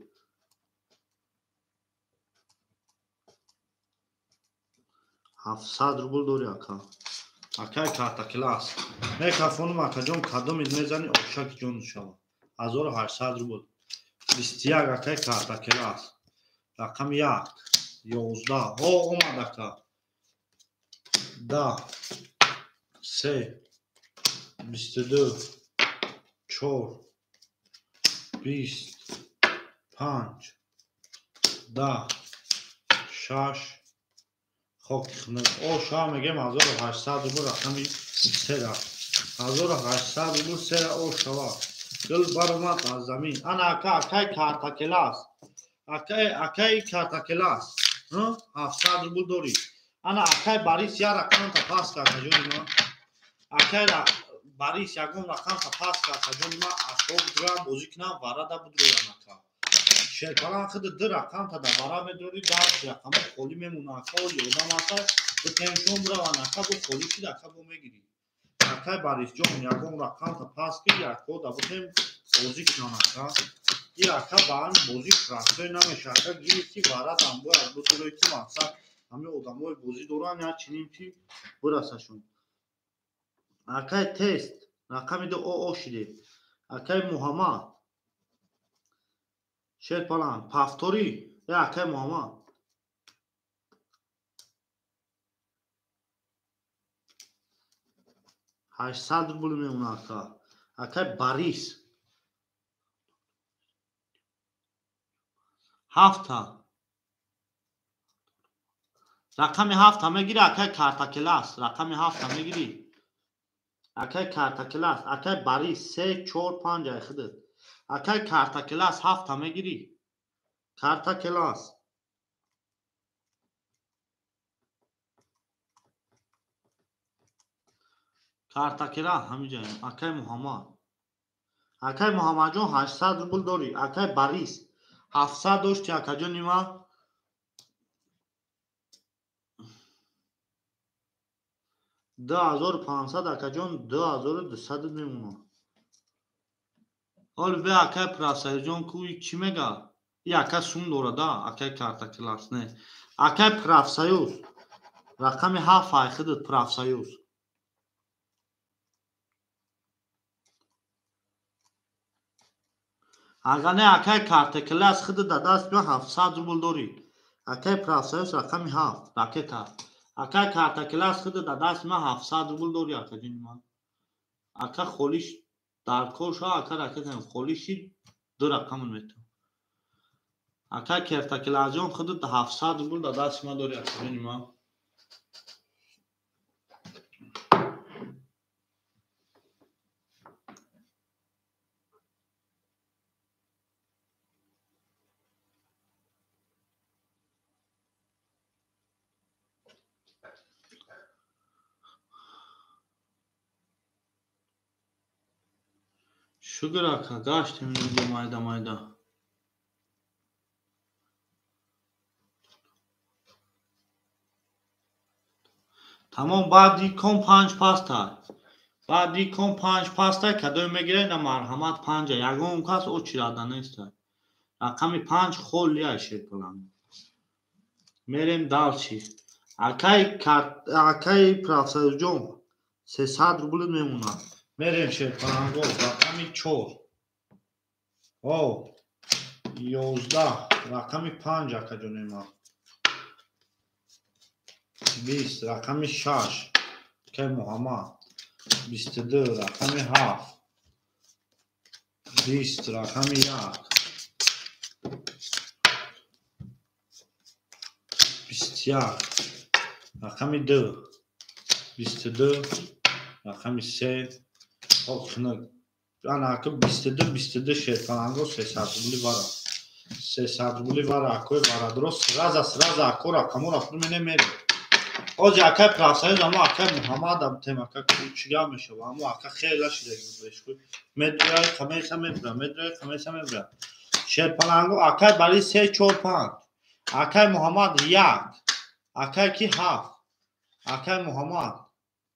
700 рубл дорӣ ака. Акай картакелас. Мекафонум акаҷон кадомид мезани ошаки ҷон шава. 1800 рубл. 21 акай картакелас. Рақами 1, 11. О омад ака. 10, 3, 22, 4, 20, 5, 10, 6. Хоки хунак. О шава мегем 1800 рубл рақами 3. 1800 рубл 3 о шава. Гул баромад аз замин. Ана ака, акай картакелас. Акай картакелас. 700 рубл дорӣ. Ана акай Борис я рақамта пас кард аҷони ман. Акай Борис ягон рақамта пас кард аҷони ман. Асбоб будроям бозӣ кунам, варада будроям ака. Шерпалан худ ду рақамта да вара медорӣ, даҳ рақамо холӣ мемонад. Ака оли одам аста, ду теншон бираванд, ака бо холӣ шид, ака бо мегирӣ. Акай Борисҷон ягон рақамта пас ки, яко да бутем бозӣ кунам ака. И ака ба ҳами бозӣ простой намеша. Ака гирифти варадам бояд будурӯй ки мақсад ҳами одамои бозӣ доранд, як чиним чи бирасашон. Акай тест рақами ду ОО шиде. Акай Муҳаммад Шерпаланг повтори. Акай Муҳаммад 800 рубл мемона ака. Акай Борис 7 рақами 7 мегири. Акай картакелас рақами 7 мегири. Акай картакелас. Акай Борис 3 4 5 ай худат. Акай картакелас 7 мегири. Картакелас картакелас ҳамиҷаем. Акай Муҳаммад. Акай Муҳаммадҷон 800 рубл дорӣ. Акай Борис 700 дошти акаҷони ман. 2500 акаҷон 2200 мемонад. Ҳол бе акай Профсоюзҷон ку чӣ мега? И ака сум дорада, акай картакелас не. Акай Профсоюз рақами 7 ай худат Профсоюз. Ага не акай картакелас худат да даст биё 700 рубл дорӣ. Акай Профсоюз рақами 7 ракета. Акай картакелас худат да даст ман 700 рубл дорӣ акаҷони ман. Ака холиш дар кор ша ака ракета холиши ду рақамон метавон. Акай картакеласҷон худат 700 рубл да даст ман дорӣ акаҷони ман. Шукр ака, гаштем инҷо майда майда. Тамом баъди ком 5 пастай. Баъди ком 5 пастай кадои мегиред на марҳамат 5. Ягон кас очирада нестай. Рақами 5 холли ай шерпаланг. Мерем дальше. Акай акай Профсоюзҷон 300 рубл мемонад. Мерем шерпаланго рақами 4. О 11 рақами 5 акаҷони ман. 20 рақами 6 акай Муҳаммад. 22 рақами 7. 20 рақами 1. 21 рақами 2. 22 рақами 3. Ана ака 22 22 шерпаланго 300 рубли вара. 300 рубли вара акои варадро сраза сраза ако рақаморо худ менемери. Ози акай Профсоюз амо акай Муҳаммад абтем ака чига мешава амо ака хела шидаги бешхуй. Медуяй хамеса мебра, медуяй хамеса мебра. Шерпаланго акай бари 3 4 5. Акай Муҳаммад 1. Акай ки 7. Акай Муҳаммад.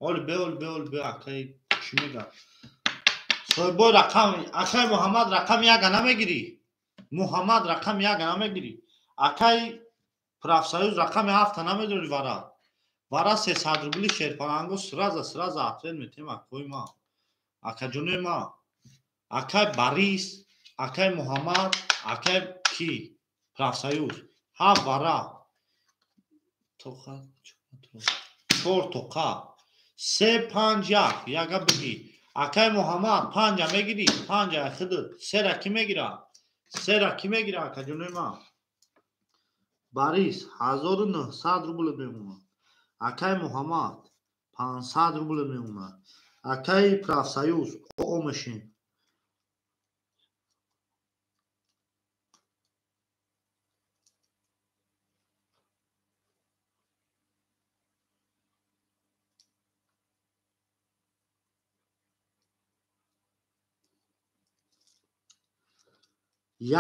Ол бе ол бе ол бе акай чӣ мега? Соҳибои рақам акай Муҳаммад рақами 1 намегирӣ. Муҳаммад рақами 1 намегирӣ. Акай Профсоюз рақами 7 намедорӣ вара. Вара 300 рубли шерпаланго сраза сраза ответ метем акои ма. Акаҷони ма. Акай Борис, акай Муҳаммад, акай ки? Профсоюз. Ҳа вара. Тоқа 4 тоқа. 3 5 1 яга бигӣ. Акай Муҳаммад 5 мегирӣ, 5 худат. 3 ки мегира? 3 ки мегира акаҷони ма? Борис 1900 рубл мемонад. Акай Муҳаммад 500 рубл мемонад. Акай Профсоюз ОО мешин.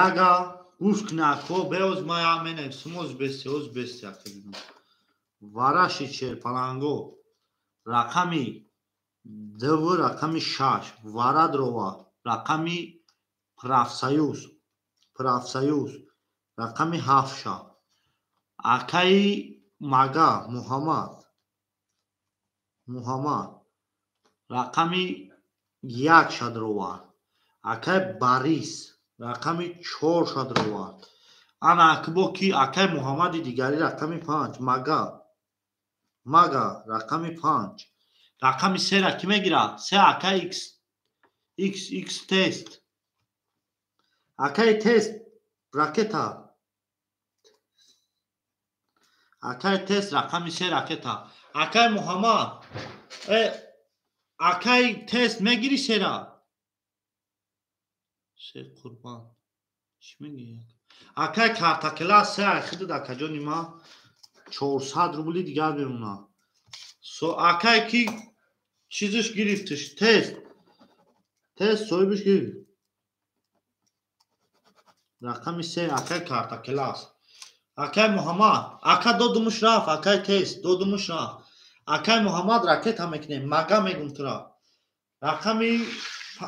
Яга гӯш кунед ако беоз ма я менависам оз бести оз бести акаҷонам. Вараши шерпаланго рақами 2 рақами 6 варадрова рақами Профсоюз. Профсоюз рақами 7 ша. Акаи Мага Муҳаммад рақами 1 ша даровард. Акаи Борис рақами 4 ша даровард. Ана акбо ки акаи Муҳаммади дигари рақами 5 Мага рақами 5. Рақами 3 ра ки мегирад? 3 акаи X X тест. Акаи тест ракета. Акаи тест рақами 3 ракета. Акаи Муҳаммад акаи тест мегири 3 ра? 3 қурбон. Чӣ мегӯӣ? Акаи картакела 3 айхидид акаҷони ма 400 рубли дигар мемонад. Акай ки чизиш гирифтиш тест соҳибиш гирифт. Рақами 3 акай картакела аст. Акай Муҳаммад ака додумуш рафт, акай тест додумуш рафт. Акай Муҳаммад ракета мекунем, мага мегум тура. Рақами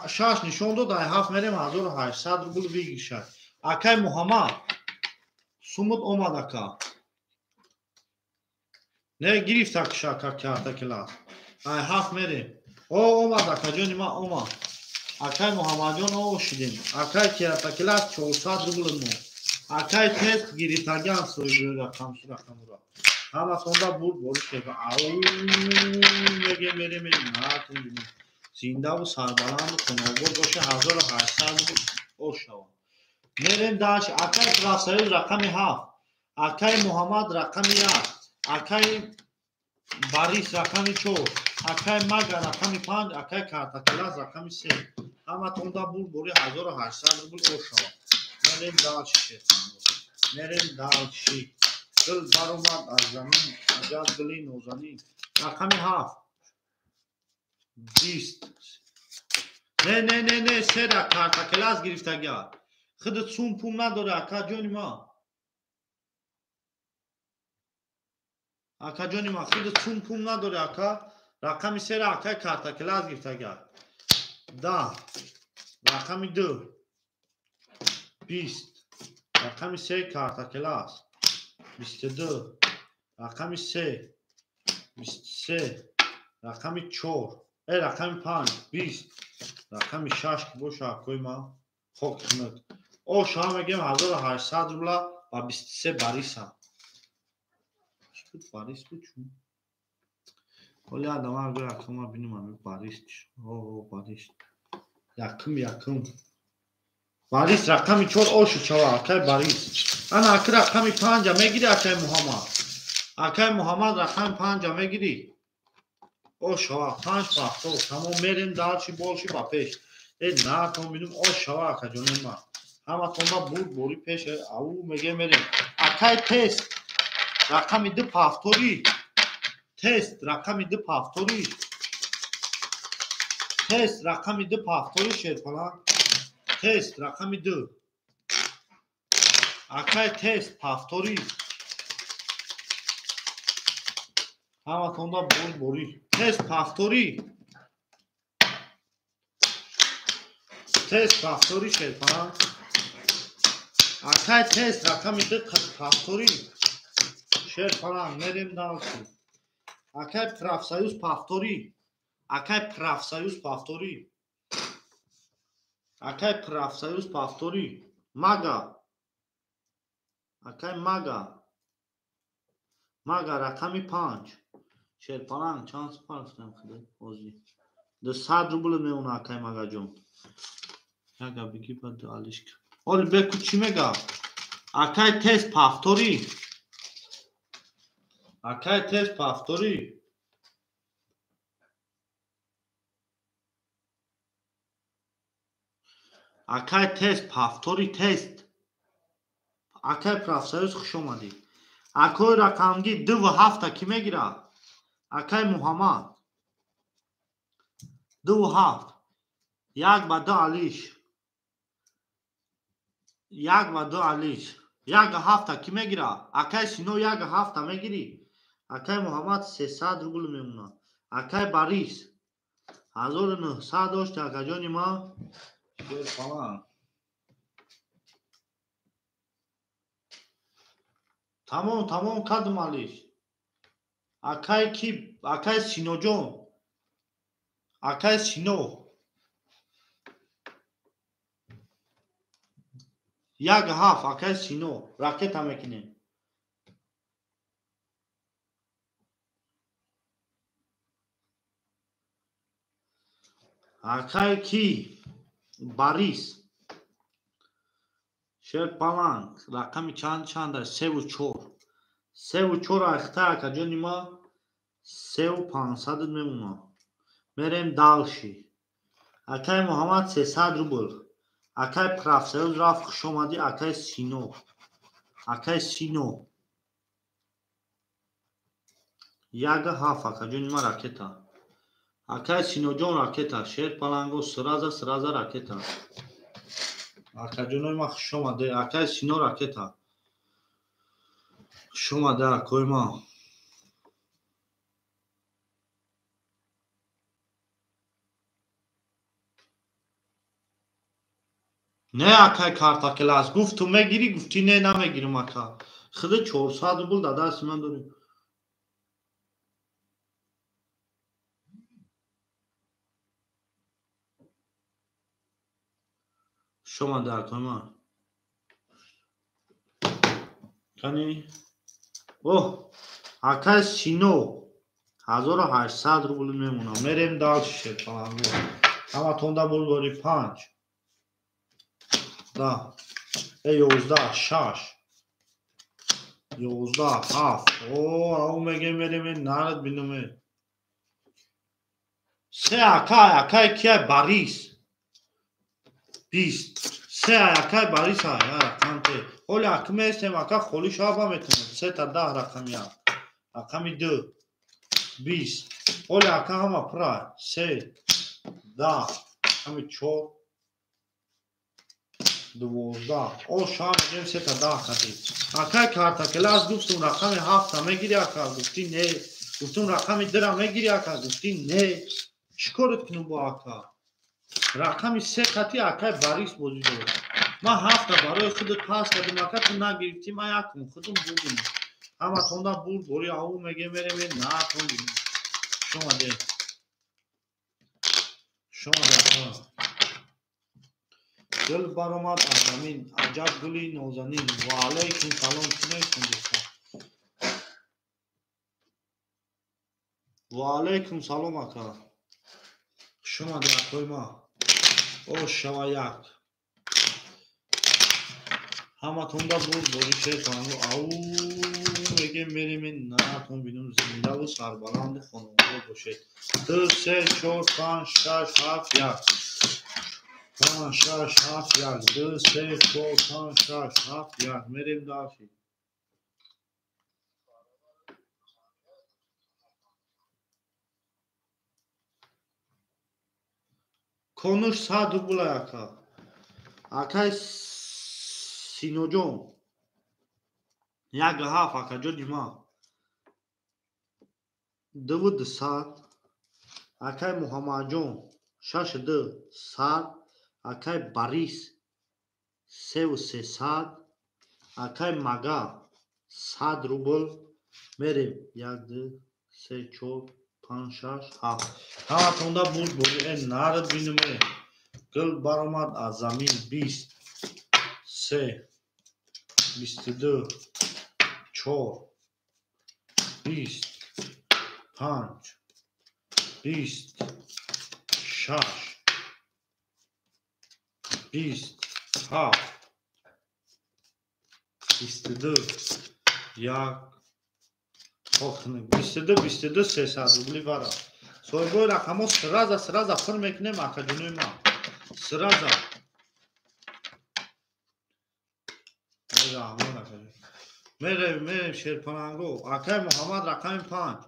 6 нишон дод, ай 7 мерем 1800 рубл бигиршад. Акай Муҳаммад сумут омад ака. Не гирифт акша ака картакела. Ай 7 мерем. О омад акаҷони ма омад. Акай Муҳаммадҷон о шидем. Акай картакела 400 рубл мо. Акай тест гирифтаган соҳиби рақамура. Ҳаматонда бурд борӣ шева. Ау мегем мерем наатон бинем. Зиндаву сарбаланду хонобод боша 1800 рубл о шава. Мерем даш акай Профсоюз рақами 7. Акай Муҳаммад рақами 1. Акай Борис рақами 4. Акай Мага рақами 5. Акай Картакелас рақами 3. Ҳаматонда бурд бори 1800 рубл о шава. Мерем дальше. Мерем дальше. Гул баромад аз замин, аҷаб гули нозанин. Рақами 7. 20. Не не не не, сера картакелас гирифтагиа. Худат сум пум надори акаҷони ма. Акаҷони ма, худат сум пум надори ака. Рақами 3 акаи картакелас гирифтагиа. 10. Рақами 2. 20. Рақами 3 картакелас. 22. Рақами 3. 23. Рақами 4. Рақами 5. 20. Рақами 6 ки боша акои ма. Хок кунад. О шума мегем 1800 рубла ба 23 Бориса. Чӣ буд Борис буд чун? Ҳоли адама агар акама бинем ами Борис чӣ? О Борис. Якум. Борис рақами 4 оши чава акай Борис. Ана аки рақами 5 мегири акай Муҳаммад. Акай Муҳаммад рақами 5 мегири. О шава 5 пахто. Тамом мерем дальше больше ба пеш. Натон бинем о шава акаҷони ма. Ҳаматонда бурд бори пеш. Ау меге мерем. Акай тест рақами 2 повтори. Тест рақами 2 повтори. Тест рақами 2 повтори шерпалан. Тест рақами 2. Акай тест повтори. Ҳаматонда бурд бори. Тест повтори. Тест повтори шерпалан. Акай тест рақами 2 повтори. Шерпалан мерем дальше. Акай Профсоюз повтори. Акай Профсоюз повтори. Акай Профсоюз повтори. Мага. Акай Мага. Мага рақами 5. Шерпалан чанд супар худо ҳозир. 200 рубл меона акай Магаҷон. Яга биги бад алишка. Оли беку чӣ мега? Акай тест повтори. Акай тест повтори. Акай тест повтори тест. Акай Профсоюз хуш омадӣ. Акои рақамги 2 ва 7 кӣ мегирад? Акай Муҳаммад. 2 ва 7. 1 ба 2 алиш. 1 ба 2 алиш. 1 ва 7 кӣ мегирад? Акай Сино 1 ва 7 мегирӣ? Акай Муҳаммад 300 рубл мемонад. Акай Борис 1900 дошт акаҷони ма. Шерпалан. Тамом, тамом кардум алиш. Акай ки, акай Синоҷон. Акай Сино. 1-7 акай Сино. Ракета мекунем. Акай ки Борис. Шерпаланг рақами чанд чанд аст? 3 ва 4. 3 ва 4 ахта акаҷони ма 3 ва 500 мемонад. Мерем дальше. Акай Муҳаммад 300 рубл. Акай Профсоюз рафт, хуш омадӣ, акай Сино. Акай Сино. 1-7 акаҷони ма ракета. Акай Синоҷон ракета. Шерпаланго сразу сразу ракета. Акаҷонои ма хуш омаде. Акай Сино ракета. Хуш омаде акои ма. Не акай картакелас. Гуфт ту мегирӣ, гуфтӣ не намегирам ака. Худи 400 рубл дар дасти ман дорӣ. Хуш омаде акои ман. Кани? Оҳ, акай Сино 1800 рубл мемонад. Мерем дальше шерпаланго. Ҳаматонда бурдбори 5. 10. 11 6. 11 7. О, ау мегем мерем нарад биноме. Се акай, акай кия Борис. 20. Се акай Борис ай, рақам те. Ҳоли ака местем, ака холи шаба метавонад. Се та 10 рақами як. Рақами 2. 20. Ҳоли ака ҳама пура. 3 10. Рақами 4. 12. О, ша мегем се та 10 кади. Акай картакелас гуфтум рақами 7 мегири ака, гуфтӣ не. Гуфтум рақами 2 мегири ака, гуфтӣ не. Чӣ корат кунам бо ака? Рақами 3 қати акай Борис бозӣ дорад. Ман 7 барои худат пас кардам, ака ту нагирифтӣ, ман якум худум бурдум. Ҳаматонда бурд, бори ау мегем мерем, наатон бинем. Хуш омаде. Хуш омаде ака. Гул баромад аз замин, аҷаб гули нозанин. Ва алайкум салом, чӣ навиштем дӯстон? Ва алайкум салом ака. Хуш омаде акои ма. О, шава як. Ҳаматонда бурд бори шерпаланго. Ау мегем мерем наатон бинем зиндаву сарбаланду хонавода бошед. 2 3 4 5 6 7 1. 5 6 7 1. 2 3 4 5 6 7 1. Мерем дальше. Конуш 100 рубл ака. Акай Синоҷон. 1-7 акаҷони ма. 2 200. Акай Муҳаммадҷон 6 2 100. Акай Борис 3 300. Акай Мага 100 рубл. Мерем 1 2 3 4 5 6 7. Ҳаматонда бурд бори нарад биноме. Гул баромад аз замин 20 3 22 4 20 5 20 6 20 7 22 1 22 22 300 рубли вара. Соҳибои рақамҳо сразу сразу пур мекунем акаҷонои ман. Сразу. Раҳмон акаҷон. Мерем, мерем шерпаланго. Акай Муҳаммад рақами 5.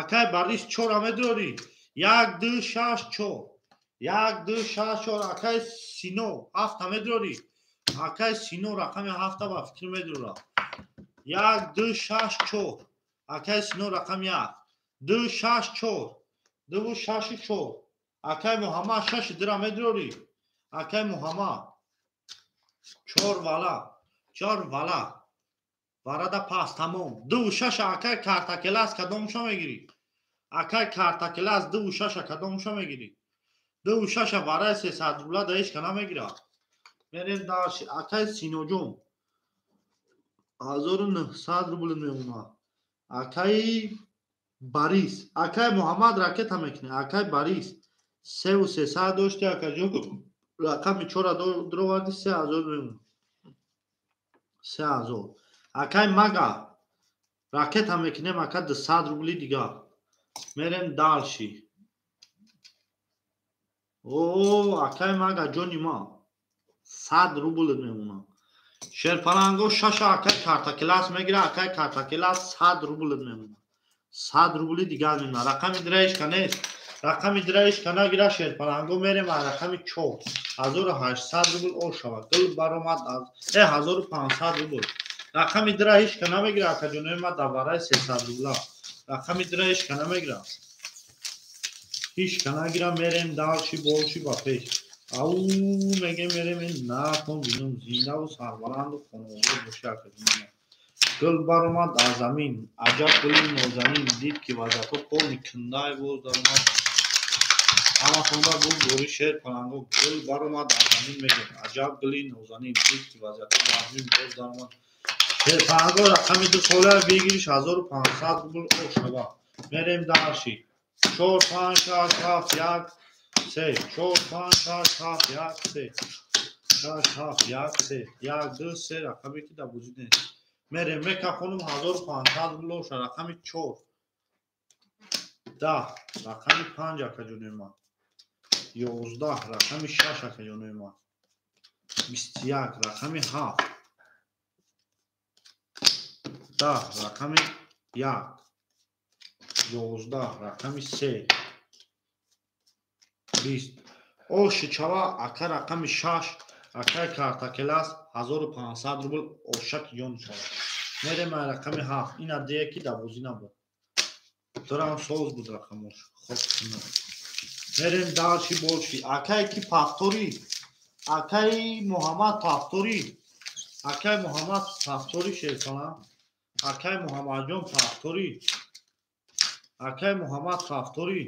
Акай Борис 4 медорӣ. 1 2 6 4. 1 2 6 4. Акай Сино 7 медорӣ. Акай Сино рақами 7 ба фикр медорад. 1 2 6 4. Акай Сино рақами 1. 2 6 4. 2 6 4. Акай Муҳаммад 6 дира медорӣ. Акай Муҳаммад 4 вала. 4 вала. Варада пас тамом. 2,6 акай картакелас кадомша мегирӣ? Акай картакелас 2,6 кадомша мегирӣ? 2,6 вараи 300 рубла да ҳеч ка намегирад. Мерем дальше. Акай Синоҷон 1900 рубл мемонад. Акай Борис, акай Муҳаммад ракета мекунӣ. Акай Борис 3300 дошти, акаҷон, рақами 4 дроварди, 3000 мемонад. 3000. Акай Мага ракета мекунем, ака 200 рубли дига. Мерем дальше. О, акай Мага ҷони ма 100 рубл мемонад. Шерпаланго 6 акай картакелас мегира, акай картакелас 100 рубл мемонад. 100 рубли дигар мемонад. Рақами дираишка нест. Рақами дираишка нагира шерпаланго, мерем аз рақами 4. 1800 рубл о шавад. Гул баромад аз 1500 рубл. Рақами дира ҳеч ка намегира, акаҷонои ма, дар бараи 300 рубла. Рақами дира ҳеч ка намегира. Ҳеч ка нагира, мерем дальше больше ба пеш. Ау мегем, мерем натон бинум, зиндаву сарбаланду хонаобод боши, акаҷонои ма. Гул баромад аз замин, аҷаб гули нозанин, дид ки вазато полни кундай боз даромад. Ҳаматонда гул бори шер паланго, гул баромад аз замин мегем, аҷаб гули нозанин, дид ки вазато замин боз даромад. Шерпаланго рақами 2 сола бигириш 1500 рубл о шава. Мерем дальше. 4 5 6 7 1 3 4 5 6 7 1 3 6 7 1 3 1 2 3 рақаме ки дар бозӣ нест. Мерем мека хонум 1500 рубл оша. Рақами 4 10 рақами 5 акаҷонои ман, 11 рақами 6 акаҷонои ман, 21 рақами 7, 10 рақами 1, 11 рақами 3, 20. Оши чава ака рақами 6, акай картакелас 1500 рубл ошак ҷон шава. Мерем ай рақами 7. Ина дие ки дар бозӣ набуд. Дорам соз буд рақамош. Хоб мерем дальше больше. Акай ки пафторӣ, акай Муҳаммад пафторӣ, акай Муҳаммад пафторӣ шерсалам, акай Муҳаммадҷон пафторӣ, акай Муҳаммад пафторӣ,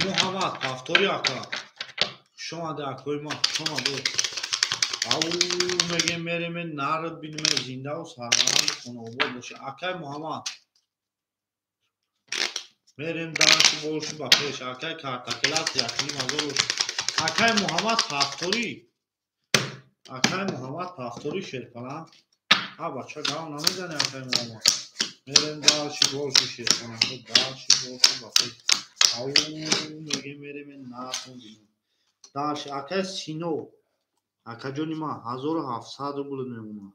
Муҳаммад пафторӣ ака. Хуш омаде акои ма, хуш омадед. Ау мегем, мерем нард бинем, зиндаву сарбаланду хонаобод боши. Акай Муҳаммад мерем дальше больше ба пеш. Акай картакелас 1500 ош. Акай Муҳаммад пафторӣ, акай Муҳаммад пафторӣ шерпалан. А бача гав намезане акай Муҳаммад. Мерем дальше больше шерпаланго, дальше больше ба пеш. Ау мегем, мерем натон бинем. Дальше акай Сино, акаҷони ма 1700 рубл мемонад.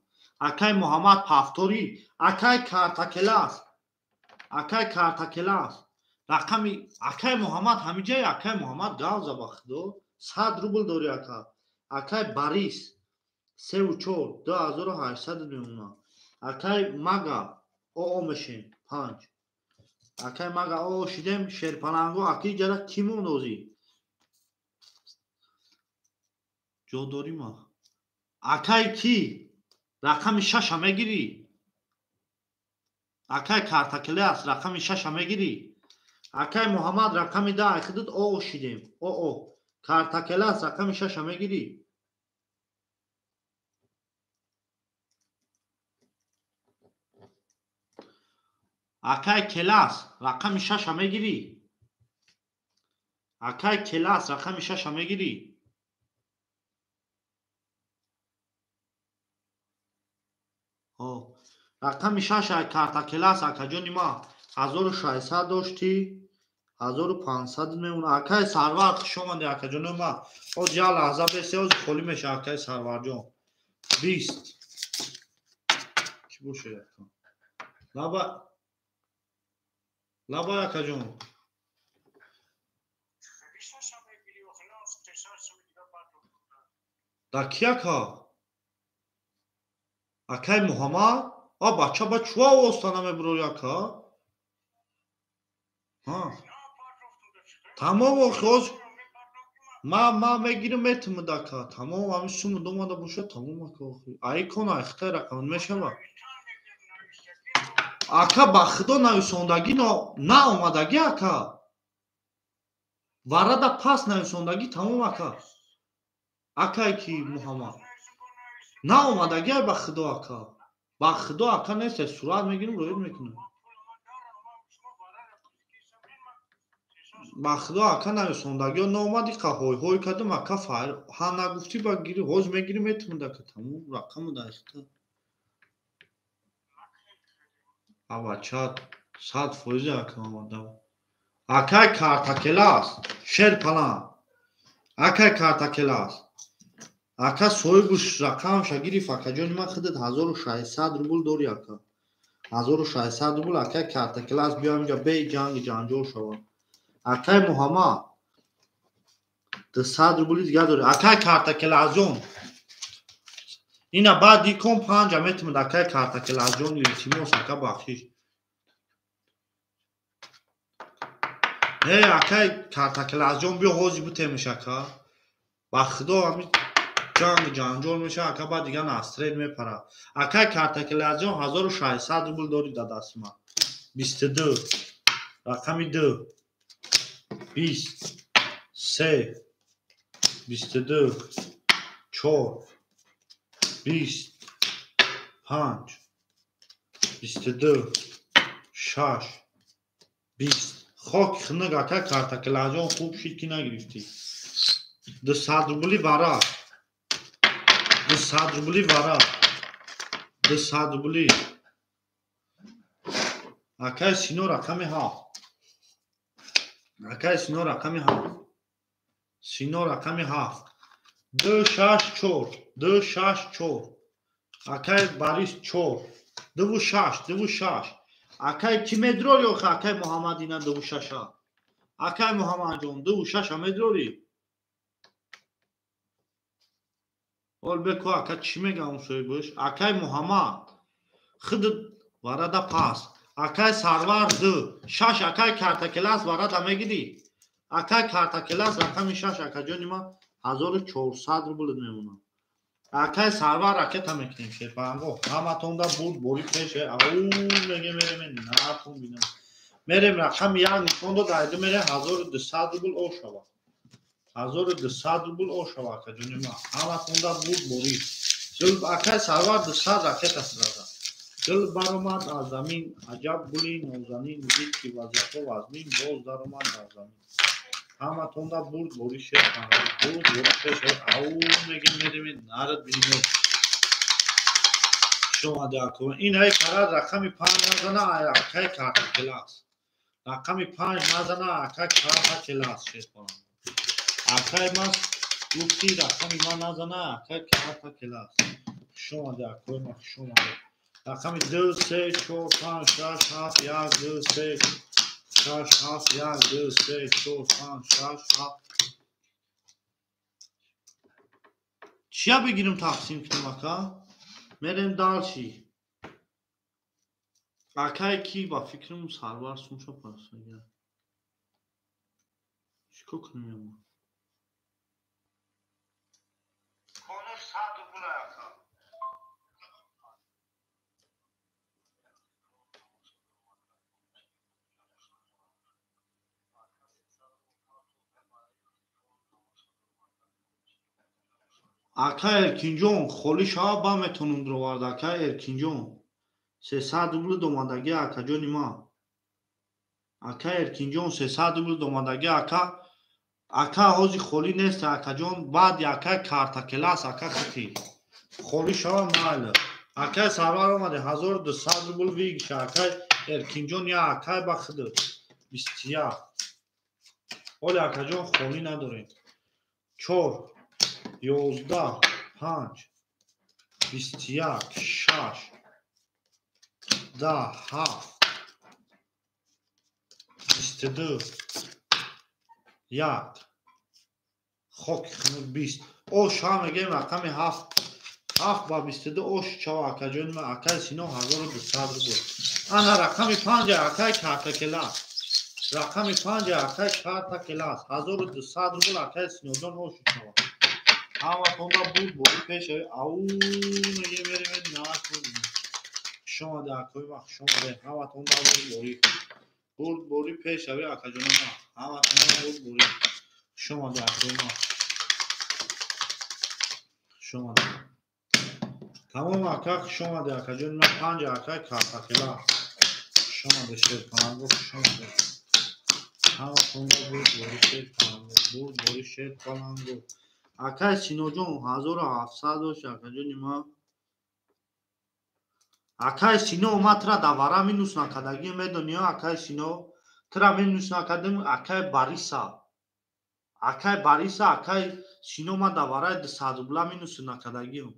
Акай Муҳаммад пафторӣ, акай картакелас, акай картакелас. Рақами акай Муҳаммад ҳамиҷай, акай Муҳаммад гав за ба худо 100 рубл дори ака. Акай Борис 3,4 2800 мемонад. Акай Мага оо мешем 5. Акай Мага оо шидем шерпаланго, аки ҷара кӣ мондозӣ? Ҷо дорӣ ма? Акай кӣ? Рақами 6 мегирӣ? Акай картакелас рақами 6 мегирӣ? Акай Муҳаммад рақами 10 айхидит оо шидем. Оо. Картакелас рақами 6 мегирӣ? Акай Келас рақами 6 мегирӣ? Акай Келас рақами 6 мегирӣ? Рақами 6 ай картакелас акаҷони ма 1600 доштӣ, 1500 мемонад. Акай Сарвар хуш омадӣ акаҷони ма. Ҳоз як лаҳза бесе, ҳоз холӣ мешавад акай Сарварҷон. 20 чӣ бошад ака? Лаба лаба акаҷон. Да ки ака? Акай Муҳаммад? А бача ба чӯ овозта намебурори ака? Ҳа. Тамом охи ҳоз Ма мегирам метимад ака. Тамом ҳамин сумма домада бошад, тамом ака. Ай кон ай хитай рақам мешава. Ака ба худо нависондагӣ наомадагӣ ака. Варада пас нависондагӣ тамом ака. Акай ки Муҳаммад. Наомадагӣ ай ба худо ака. Ба худо ака нест, сурат мегирам, роид мекунам. Ба худо ака нависондагиҳо наомади қа ҳой-ҳой кардам ака файр ҳа нагуфтӣ ба гири ҳоз мегирӣ метимад ака тамом рақаму дар ихта. Абача 100% ака омадам. Акай картакелас шерпалан. Акай картакелас. Ака соҳибуш рақамша гирифт акаҷони ман худат 1600 рубл дори ака. 1600 рубл акай картакелас биём инҷа бе ҷанги ҷанҷол шавам. Акай Муҳаммад 200 рубли дигар дори. Акай картакелазҷон. Ина баъд икон панҷа метимад акай картакелазҷон илтимос ака бахшиш. Не акай картакелазҷон биё ҳози бутемиш ака. Ба худо ҳамин ҷанг ҷанҷол меша ака баъд дигар настрел мепарад. Акай картакелазҷон 1600 рубл дори дар дасти ман. 22 рақами 2 20 3 22 4 20 5 22 6 20. Хок хунук ака картакелаҷон хуб шид ки нагирифтӣ. 200 рубли вара. 200 рубли вара. 200 рубли. Акай Сино рақами 7. Акай Сино рақами 7. Сино рақами 7. 2 6 4. 2 6 4. Акай Борис 4. 2 6 2 6. Акай ки медрори охе акай Муҳаммад ина 2 6. Акай Муҳаммадҷон 2 6 медрори. Ол беко ака чӣ мегам соҳибаш? Акай Муҳаммад худ варада пас. Акай Сарвар 2 6 акай картакелас варада мегирӣ. Акай картакелас рақами 6 акаҷони ман 1400 рубл мемонад. Акай Сарвар ракета мекунем шерпанго. Ҳаматонда бурд бори пеше. Ау меге мерем натон бинам. Мерем рақами 1 нишон дод айду мерем 1200 рубл ошава. 1200 рубл ошава акаҷони ман. Ҳаматонда бурд бори. Акай Сарвар 200 ракета сраза. Дил баромад аз замин, аҷаб гули нозанин, дид ки вазифа вазмин, боз даромад дар замин. Ҳаматонда бурд бори шерпанго. Бурд бори пеше. Ау мегем мерем нарад бинем. Шомаде ако. Ин ай карад рақами 5 назана акай картакелас. Рақами 5 назана акай картакелас шерпанго. Акай мас гуфти рақами ман назана акай картакелас. Шомаде ако ма шомаде. Рақами 2 3 4 5 6 7 1 2 3 6 7 1 2 3 4 5 6 7. Чия бигирим тақсим кунем ака? Мерем далши. Акай ки ба фикрам Сарвар сумша пасага. Чико кунем яма? Конуш 100 рубл ака. Ака Эркинҷон холӣ шава ба метонам дуровард. Ака Эркинҷон 300 рубл домадагӣ акаҷони ман. Ака Эркинҷон 300 рубл домадагӣ ака. Ака ҳози холӣ нест акаҷон. Баъди ака картакелас ака хити. Холӣ шава майли. Акай Сарвар омаде 1200 рубл вигиша. Акай Эркинҷон я акай ба худ 21. Оли акаҷон холӣ надорем. 4 11 5 21 6 10 7 22 1 хоки хунук 20. Ош ҳа мегем рақами 7 7 ба 22 ош чава акаҷони ман. Акай Сино 1200 рубл. Ана рақами 5 акай картакелас. Рақами 5 акай карта класс 1200 рубл акай Синоҷон ошид шавад. Ҳаматонда буд бори пешави. Ау меге мерем нархо. Хуш омаде акои ма, хуш омаде. Ҳаматонда буд бори. Бурд бори пешави акаҷони ма. Ҳаматонда буд бори. Хуш омаде акои ма. Хуш омаде. Тамом ака, хуш омаде акаҷони ма. 5 акай карта класс. Хуш омаде шерпаланго, хуш омаде. Ҳаматонда буд бори шерпаланго, буд бори шерпаланго. Акай Синоҷон 1700 дошт акаҷони ма. Акай Сино ма тра давара минус накардагӣ медонӣ, акай Сино тра минус накардем. Акай Бориса, акай Бориса, акай Сино ма давараи 200 рубла минус накардагиам.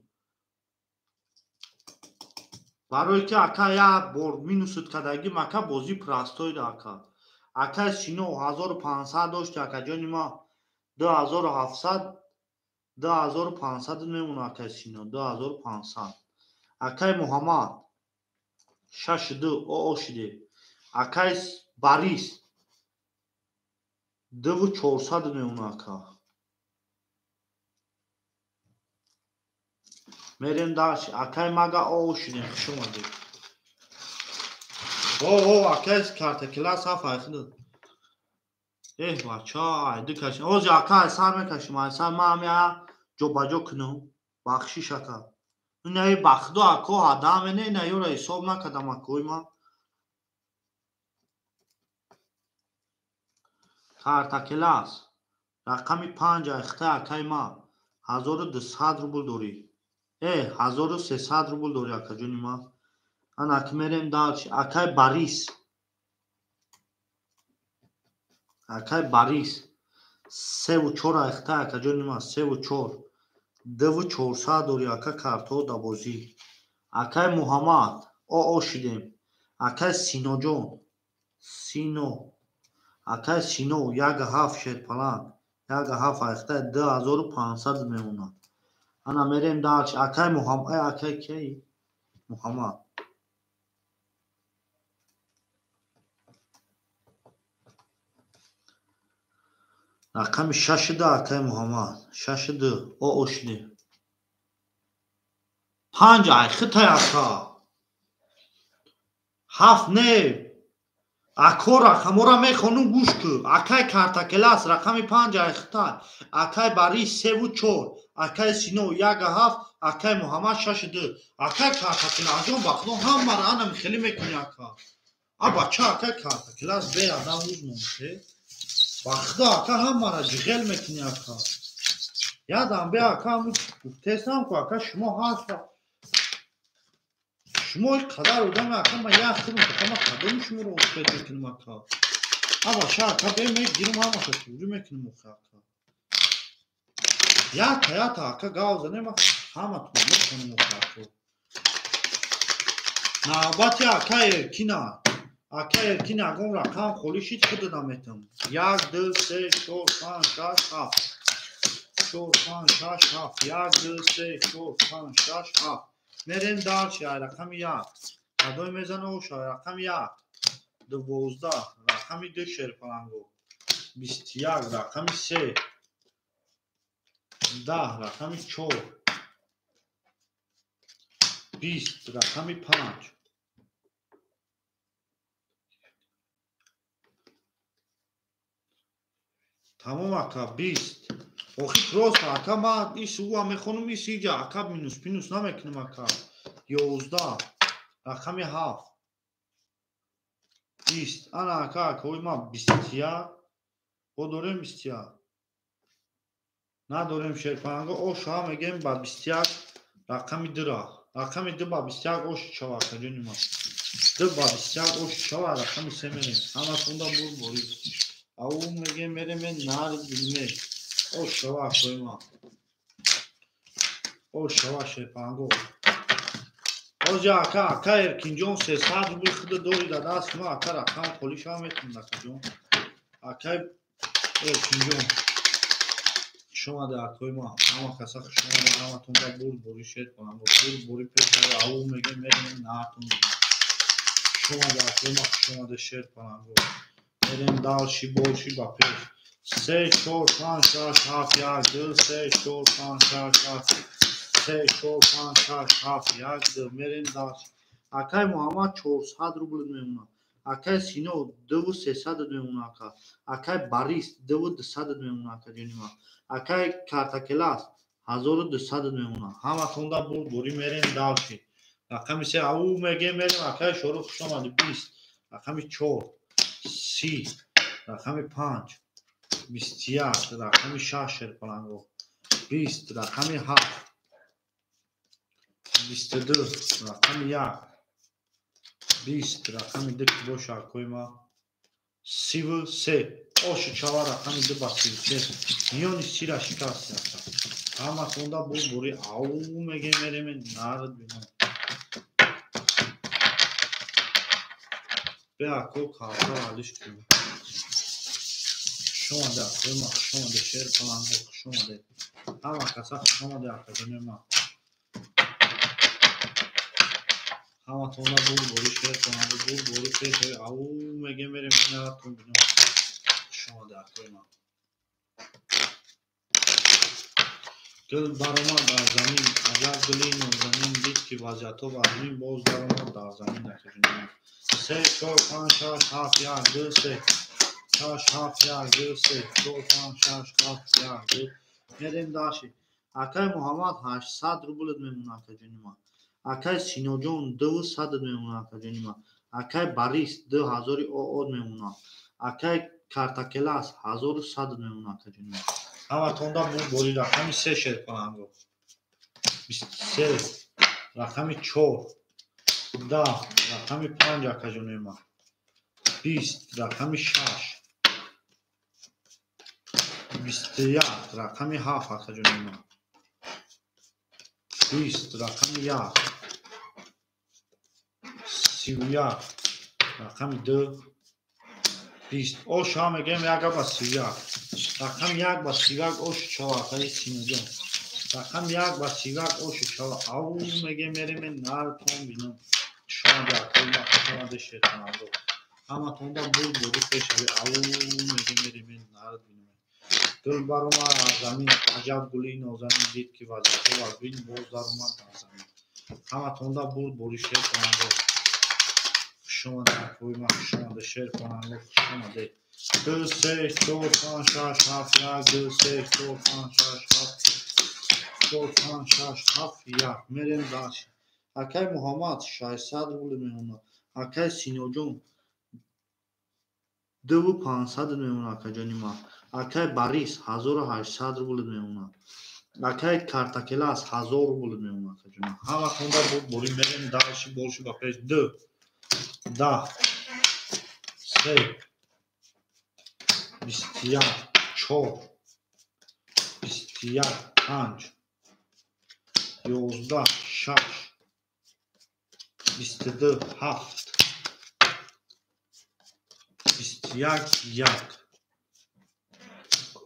Барое ки ака як бор минусат кардагим, ака бозӣ простойда ака. Акай Сино 1500 дошт акаҷони ма, 2700, 2500 мемона акай Сино, 2500. Акай Муҳаммад 62 оо шиде. Акай Борис 2400 мемона ака. Мерем дальше. Акай мага оо шидем, хуш омадед. О, акай карта класс ҳафт айхидад. Эҳ бача, айди кашим. Ози ака айсар мекашим, айсар ма ҳам я ҷобаҷо кунам. Бахшиш ака. Инаи бахдо ако ҳадаме не, ина ёра ҳисоб накардам акои ма. Карта класс рақами 5 айхта акай ма 1200 рубл дорӣ. 1300 рубл дорӣ акаҷони ма. Ана ки мерем дальше. Акай Борис, акай Борис 3 4 айхта акаҷони ма, 3 4, 2400 дорӣ ака картҳо да бозӣ. Акай Муҳаммад оо шидем. Акай Синоҷон, Сино, акай Сино 1 7 шерпаланг, 1 7 айхта 2500 мемонад. Ана мерем дальше. Акай Муҳаммад, акай кей? Муҳаммад. Рақами 6 2 акай Муҳаммад, 6 2 оо шидем. 5 айхитай ака. 7 не. Ако рақамора мехонум, гӯш кӯ. Акай карта класс рақами 5 айхитай. Акай Борис 3 4, акай Сино 1 7, акай Муҳаммад 6 2. Акай карта классҷон бахдо ҳамаро ана михелӣ мекунӣ ака. А бача акай карта класс бе адам рӯз монде. Бахдо ака ҳамаро ҷиғел мекунӣ ака. Ядам бе ака, гуфтесам ку ака, шумо ҳаст. Шумо ин қадар одаме ака, ман як худам ака, ман кадоми шуморо успеть мекунам ака. А бача ака бе мегирам ҳамаша туғри мекунам охи ака. Ята ята ака гав занем, ҳаматон мекунам охи ака. Навбати ака Эркина. Ака Эркина ягон рақам холӣ шид, худо наметам. 1 2 3 4 5 6 7. 4 5 6 7. 1 2 3 4 5 6 7. Мерем дальше. Рақами 1. Кадои мезана оша? Рақами 1. 12. Рақами 2 шерпаланго. 21. Рақами 3. 10. Рақами 4. 20. Рақами 5. Тамом ака, 20. Охи просто ака ма ис уа мехонум, ис иҷа ака минус пинус намекунам ака. 11. Рақами 7. 20. Ана ака, акои ма 21. Бо дорем 21. Надорем шерпаланго, оша мегем ба 21 рақами 2-ра. Рақами 2 ба 21 ош шава акаҷони ма. 2 ба 21 ош шава, рақами 3 мерем. Ҳаматонда бур борӣ. Ау мегем мерем нар билме. Ош шава акои ма. Ош шава шерпаланго. Ози ака, ака Эркинҷон 300 рубл худо дори да даст ма, ака рақам холӣ шава метавонад акаҷон. Акай Эркинҷон. Хуш омаде акои ма. Ҳама каса хуш омаде, ҳаматонда бурд борӣ шерпаланго. Бурд борӣ пеш ау мегем мерем нартон. Хуш омаде акои ма, хуш омаде шерпаланго. Мерем дальше больше ба пеш. 3, 4, 5, 6, 7, 1, 2, 3, 4, 5, 6, 7, 3, 4, 5, 6, 7, 1, 2. Мерем дальше. Акай Муҳаммад 400 рубл мемонад. Акай Сино 2300 мемонад ака. Акай Борис 2200 мемонад ака ҷони ман. Акай Картакелас 1200 мемонад. Ҳаматонда бурдборӣ мерем дальше. Рақами 3 ау мегем мерем акай Шорух хуш омадӣ 20. Рақами 4 30. Рақами 5 21. Рақами 6 шерпаланго 20. Рақами 7 22. Рақами 1 20. Рақами 2 ки боша акои ма 33. Ошу чава рақами 2 ба 33. Миёни сира шикаст ака. Ҳаматонда бурдборӣ ау мегем мерем нард бинам. Бе ако карта алиш кунем. Хуш омаде акои ма, хуш омаде шер паланго, хуш омаде. Ҳама каса хуш омаде акаҷони ма. Ҳаматонда бурдборӣ шер паланго, бурдборӣ пешави ау мегем мерем наратон бинам. Хуш омаде акои ма. Гул баромад дар замин, аҷаб гули нозанин дид ки вазъиятҳо вазнин боз даромад дар замин акаҷони ма. 3, 4, 5, 6, 7, 1, 2, 3, 6, 7, 1, 2, 3, 4, 5, 6, 7, 1, 2. Мерем дальше. Акай Муҳаммад 800 рубл мемонад акаҷони ма. Акай Синоҷон 200 мемонад акаҷони ма. Акай Борис 2000 ООД мемонад. Акай Картакелас 1100 мемонад акаҷони ма. Ҳаматонда бурдборӣ рақами 3 шерпаланго 23. Рақами 4 10. Рақами 5 акаҷони ма 20. Рақами 6 21. Рақами 7 акаҷони ма 20. Рақами 1 31. Рақами 2 20. Ош ҳам мегӯем 1 ба 31. Рақами 1 ба 31 ошу чава акаи Синоҷон. Рақами 1 ба 31 ошу чава. Ау мегӯем мерем нартон бинам. Хуш омаде акои ма, хуш омаде шерпаланго. Ҳаматонда бурдборӣ пешави ау мегӯем мерем нард бинам. Гул баромад аз замин, аҷаб гули нозанин дид ки вазъиятҳо вазнин боз даромад дар замин. Ҳаматонда бурдборӣ шерпаланго. Хуш омаде акои ма, хуш омаде шерпаланго, хуш омаде. 2, 3, 4, 5, 6, 7, 1, 2, 3, 4, 5, 6, 7, 4, 5, 6, 7, 1. Мерем дальше. Акай Муҳаммад 600 рубл мемонад. Акай Синоҷон 2500 мемонад акаҷони ма. Акай Борис 1800 рубл мемонад. Акай Картакелас 1000 рубл мемонад акаҷони ма. Ҳаматонда бурдборӣ мерем дальше больше ба пеш. 2 10 3 21 4 21 5 11 6 22 7 21 1.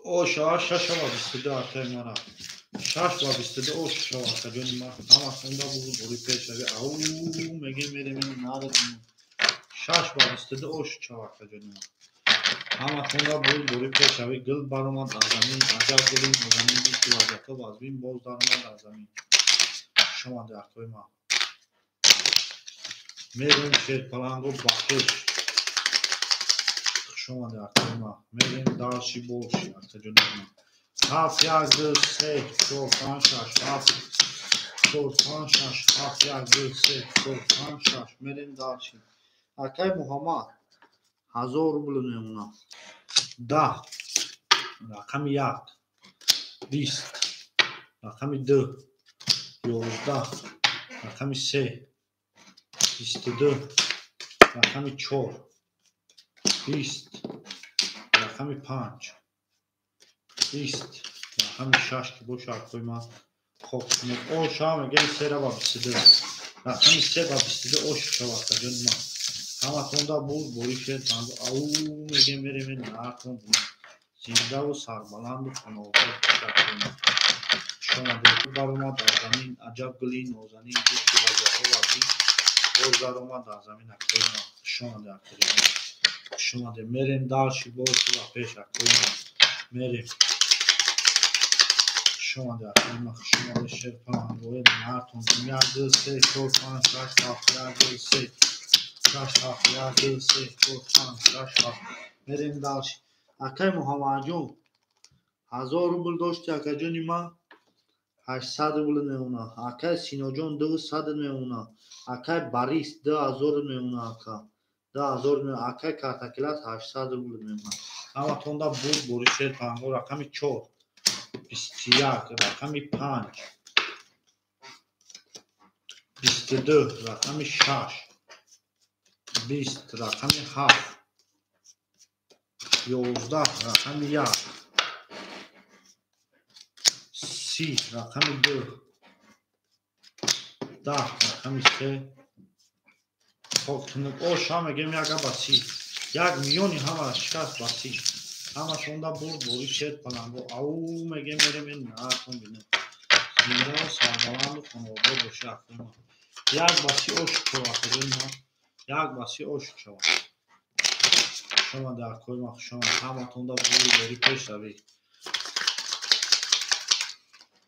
Оша 6 ва 22 акаи мара. 6 ва 22 ош шава акаҷони ма. Ҳаматонда бурдборӣ пешави ау мегем мерем нард. 6 ва 22 ош шава акаҷони ма. Ҳаматонда бурдборӣ пешави гул баромад аз замин, аҷаб гули нозанин дид ки вазъиятҳо вазнин боз даромад аз замин. Хуш омаде акои ма. Мерем шерпаланго ба пеш. Хуш омаде акои ма. Мерем дальше больше акаҷони ма. 7 1 2 3 4 5 6 7 4 5 6 7 1 2 3 4 5 6. Мерем дальше. Акай Муҳаммад 1000 рубл мемонад. 10. Рақами 1 20. Рақами 2 11. Рақами 3 22. Рақами 4 20. Рақами 5 20. Рақами 6 ки боша акои ма. Хоб оша мегӯем 3 ба 22. Рақами 3 ба 22 ош шава акаҷони ма. Ҳаматонда бурдборӣ шерпаланго ау мегем мерем нартон бинам. Зиндаву сарбаланду хонаобод бошад акои ма. Хуш омаде. Баромад дар замин, аҷаб гули нозанин дид ки вазъиятҳо вазнин боз даромад дар замин акои ма. Хуш омаде акаҷони ма. Хуш Хушомадед. Мерем дальше больше ва пеш, акои ман. Мерем. Хушомадед, акои ман, хушомадед, шерпалангои нартон. 1, 2, 3, 4, 5, 6, 7, 1, 2, 3, 6, 7, 1, 2, 3, 4, 5, 6, 7. Мерем дальше. Акай Муҳаммадҷон, 1000 рубл дошти, акаҷони ман, 800 рубл мемонад. Акай Синоҷон, 200 мемонад. Акай Борис, 2000 мемонад, ака. 2000 мемонад. Акай Картакилас, 800 рубл мемонад. Ҳаматонда бурд бори, шерпаланго. Рақами 4, 21, рақами 5, 22, рақами 6, 20, рақами 7, 11, рақами 1, 30, рақами 2, 10, рақами 3. Хок ош ҳам мегем, яка ба 30. Як миёни ҳамара шикаст ба 30. Ҳамашонда бурд бори, шер паланго. Ау мегем, мерем, наатон бинем. Зинда, сарбаланду хонавода боши, акои ман. Як ба 30 ош шава, акои ман. Як ба 30 ош шава. Хушомадед, акои ман, хушомадед. Ҳаматонда бурд бори, пешравӣ.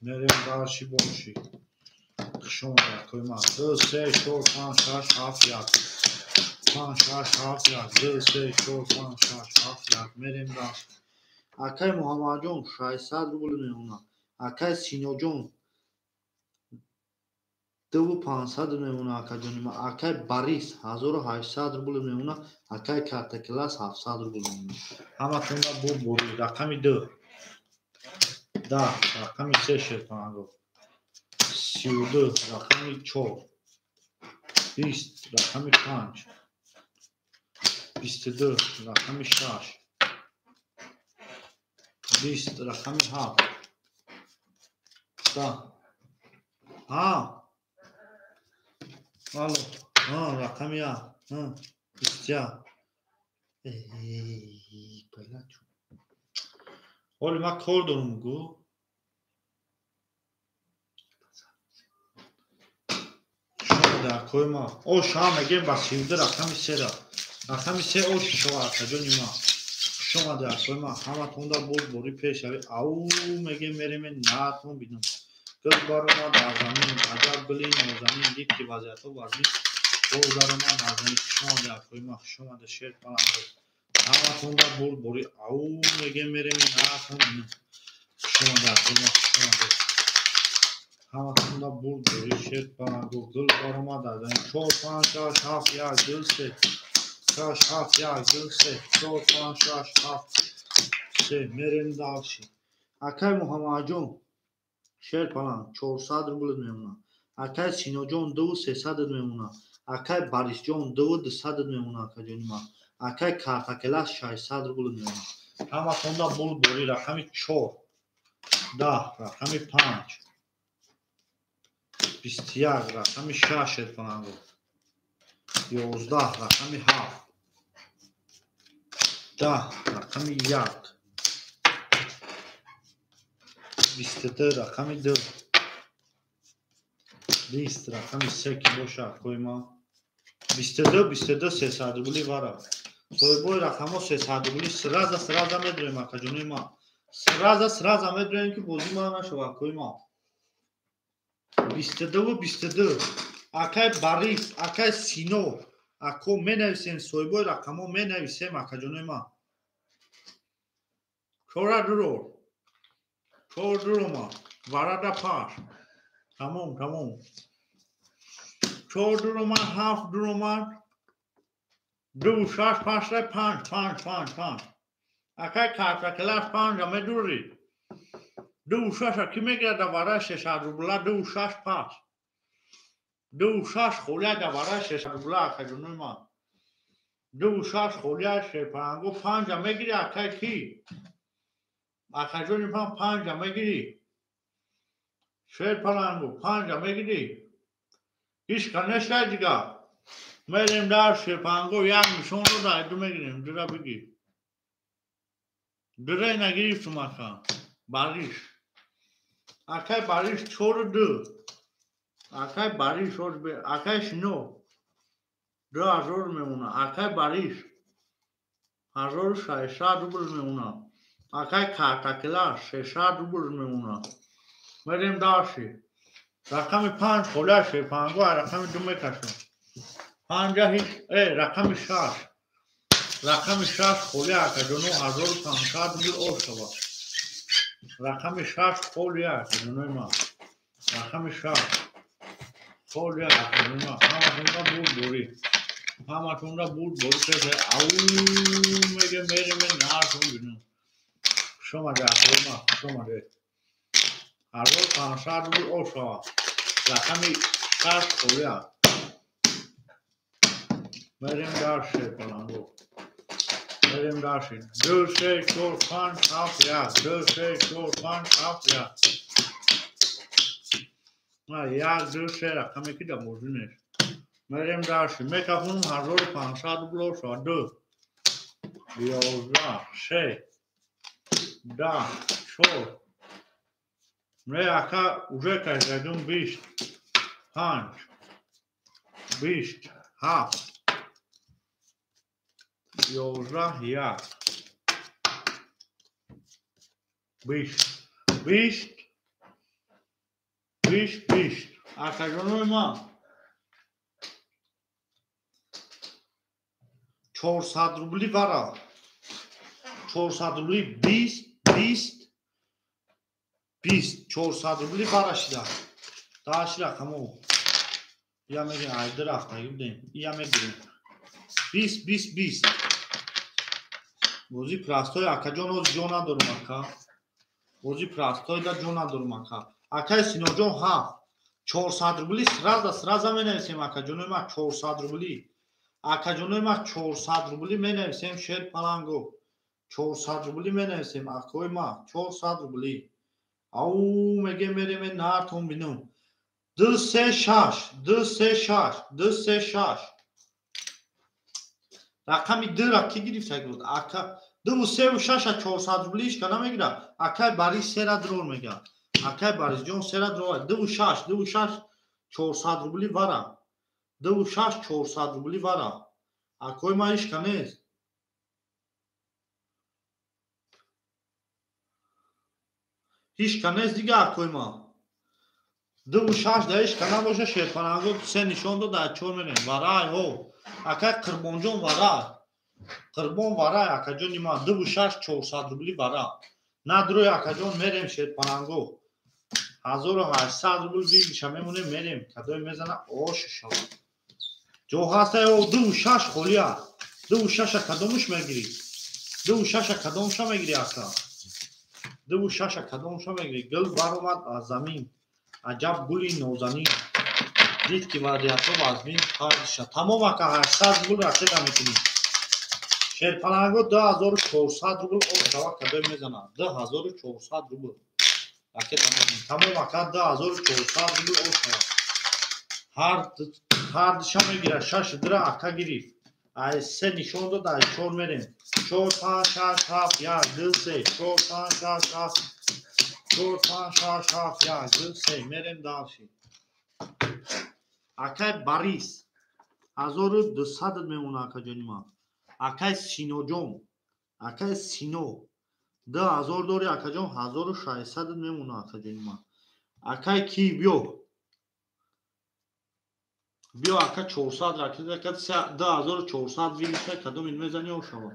Мерем дальше больше. Хушомадед, акои ман. 2, 3, 4, 5, 6, 7, 1. 5, 6, 7, 1. 2, 3, 4, 5, 6, 7, 1. Мерем дальше. Акай Муҳаммадҷон, 600 рубл мемонад. Акай Синоҷон, 2500 мемонад, акаҷони ман. Акай Борис, 1800 рубл мемонад. Акай Картакилас, 700 рубл мемонад. Ҳаматонда бурд бори. Рақами 2, 10, рақами 3, шерпаланго. 32, рақами 4, 20, рақами 5, 22, рақами 6, 20, рақами 7, 10. Ҳа, алло, ҳа, рақами 1, ҳа, 21. Эй, балачу. Ҳоли ман кор дорум, гу. Хушомадед, акои ман. Ош ҳам мегем ба 32, рақами 3-ра. Рақами 3 ош шава, акаҷони ман. Хушомадед, акои ман. Ҳаматонда бурд бори, пешравӣ. Ау мегем, мерем, наатон бинам. Гул баромад дар замин, аҷаб гули нозанин, дид ки вазъиятҳо вазмин, боз даромад дар замин. Хушомадед, акои ман, хушомадед, шер паланго. Ҳаматонда бурд бори. Ау мегем, мерем, наатон бинам. Хушомадед, акои ман, хушомадед. Ҳаматонда бурд бори, шер паланго. Гул баромад дар замин. 4, 5, 6, 7, 1, 2, 3, 6, 7, 1, 2, 3, 4, 5, 6, 7, 3. Мерем дальше. Акай Муҳаммадҷон, шер паланг, 400 рубл мемонад. Акай Синоҷон, 2300 мемонад. Акай Борисҷон, 2200 мемонад, акаҷони ман. Акай Картакелас, 600 рубл мемонад. Ҳаматонда бурд бори. Рақами 4, 10, рақами 5, 21, рақами 6, шерпаланго. 11, рақами 7, 10, рақами 1, 22, рақами 2, 20, рақами 3 ки боша, акои ман. 22, 22, 300 рубли вара. Соҳибои рақамҳо 300 рубли сразу сразу медроем, акаҷонои ман. Сразу сразу медроем, ки бозӣ ман нашава, акои ман. 22, 22. Акай Борис, акай Сино, ако менависем, соҳибои рақамҳо менависем, акаҷонои ман. Чора дурор. Чор дурома. Варада паш. Тамом, тамом. 4 дурома, 7 дурома. 2, 6, 5, 5, 5, 5, 5. Акай Картакелас, 5 медури. 2, 6 ки мегирад вара 600 рубла, 2, 6, 5. 2, 6 холия да вара 600 рубла, акаҷонои ман. 2, 6 холия, шерпаланго, 5 мегири, акай ки? Акаҷони ман, 5 мегирӣ? Шерпаланго, 5 мегирӣ? Ҳеч нешай дига. Мерем дар, шерпаланго, як нишонро дар ду мегирем, дура бигир. Дура нагирифтум, ака. Бариш. Акай Бариш, 4, 2. Акай Бариш, акай Шино. 2000 мемонад. Акай Бариш. 1600 рубл мемона. Акай картакила 600 рубл мемона. Мерем дальше. Рақами 5 холия шерпаланго, рақами 2 мекашам. 5 ҳеч, рақами 6. Рақами 6 холия акаҷоно 1500 рубл об шава. Рақами 6 холия акаҷонои ман. Рақами 6 холия акаҷонои ман. Ҳаматонра бурдборӣ. Ҳаматонра бурдборӣ пеша. Ау меге мереме нархон бинам. Хуш омаде акаи ман, хуш омаде. 1500 рубл об шава. Рақами 6 холия. Мерем дальше шерпаланго. Мерем дальше. 2, 3, 4, 5, 7, 1. 2, 3, 4, 5, 7, 1. 1, 2, 3 рақаме ки дар бозӣ нест. Мерем дальше. Мекафонам 1500 рубл об шава. 2, 11, 6, 10, 4. Не, ака уже кашдагим 20, 5, 20, 7, 11, 1, 20, 20, 20, 20. Акаҷонои ман 400 рубли вара. 400 рубли 20, 20, 20, 400 рубли вара шида. Даши рақамо. Я мегирем, айди рафтагӣ будем. Я мегирем. 20, 20, 20. Бозӣ простой, акаҷон, оз ҷо надорум, ака. Бозӣ простой да ҷо надорум, ака. Акай Синоҷон 7. 400 рубли сразу сразу менависем, акаҷонои ман 400 рубли. Акаҷонои ман 400 рубли менависем шерпаланго. 400 рубли менависем, акои ман 400 рубли. Ау меге мереме нартон бинам. 2, 3, 6, 2, 3, 6, 2, 3, 6. Рақами 2 ра ки гирифта буд? Ака 2, 3 6 400 рубли ҳеч ка намегирад. Акай Борис 3 ра дрор мегирад. Акай Борисҷон 3 ра дрор. 2, 6, 2, 6 400 рубли вара. 2, 6 400 рубли вара. Акои ман ҳеч ка нест. Ҳеч ка нест дига акои ман. 2, 6 да ҳеч ка набоша шерпаланго 3 нишон дод, дар 4 мерем. Варай ҳо. Акай Қурбонҷон вара. Қурбон варай акаҷони ман. 2, 6 400 рубли вара. Надрӯй акаҷон мерем шерпаланго. 1800 рубл вигиша мемонем мерем. Кадое мезана ош шава. Ҷо ҳаста 2, 6 холия. 2, 6 кадомуш мегирӣ? 2, 6 кадомуша мегирӣ ака? 2, 6 кадомуша мегирӣ? Гул баромад аз замин. Аҷаб гули нозанин. Дид ки вазъиятҳо вазмин фарзиша. Тамом ака 800 рубл ракета мекунӣ. Шерпаланго 2400 рубл об шава кадое мезанад. 2400 рубл ракета мекунӣ. Тамом ака 2400 рубл об шава. Ҳар диша мегирад. 6 дира ака гирифт. Ай 3 нишон дод, ай 4 мерем. 4, 5, 6, 7, 1, 2, 3. 4, 5, 6, 7, 4, 5, 6, 7, 1, 2, 3. Мерем дальше. Акай Борис 1200 мемона акаҷони ман. Акай Синоҷон, акай Сино 2000 дори акаҷон 1600 мемона акаҷони ман. Акай ки биё. Биё ака 400 ракета ака 2400 вилиша кадом ин мезани ошава.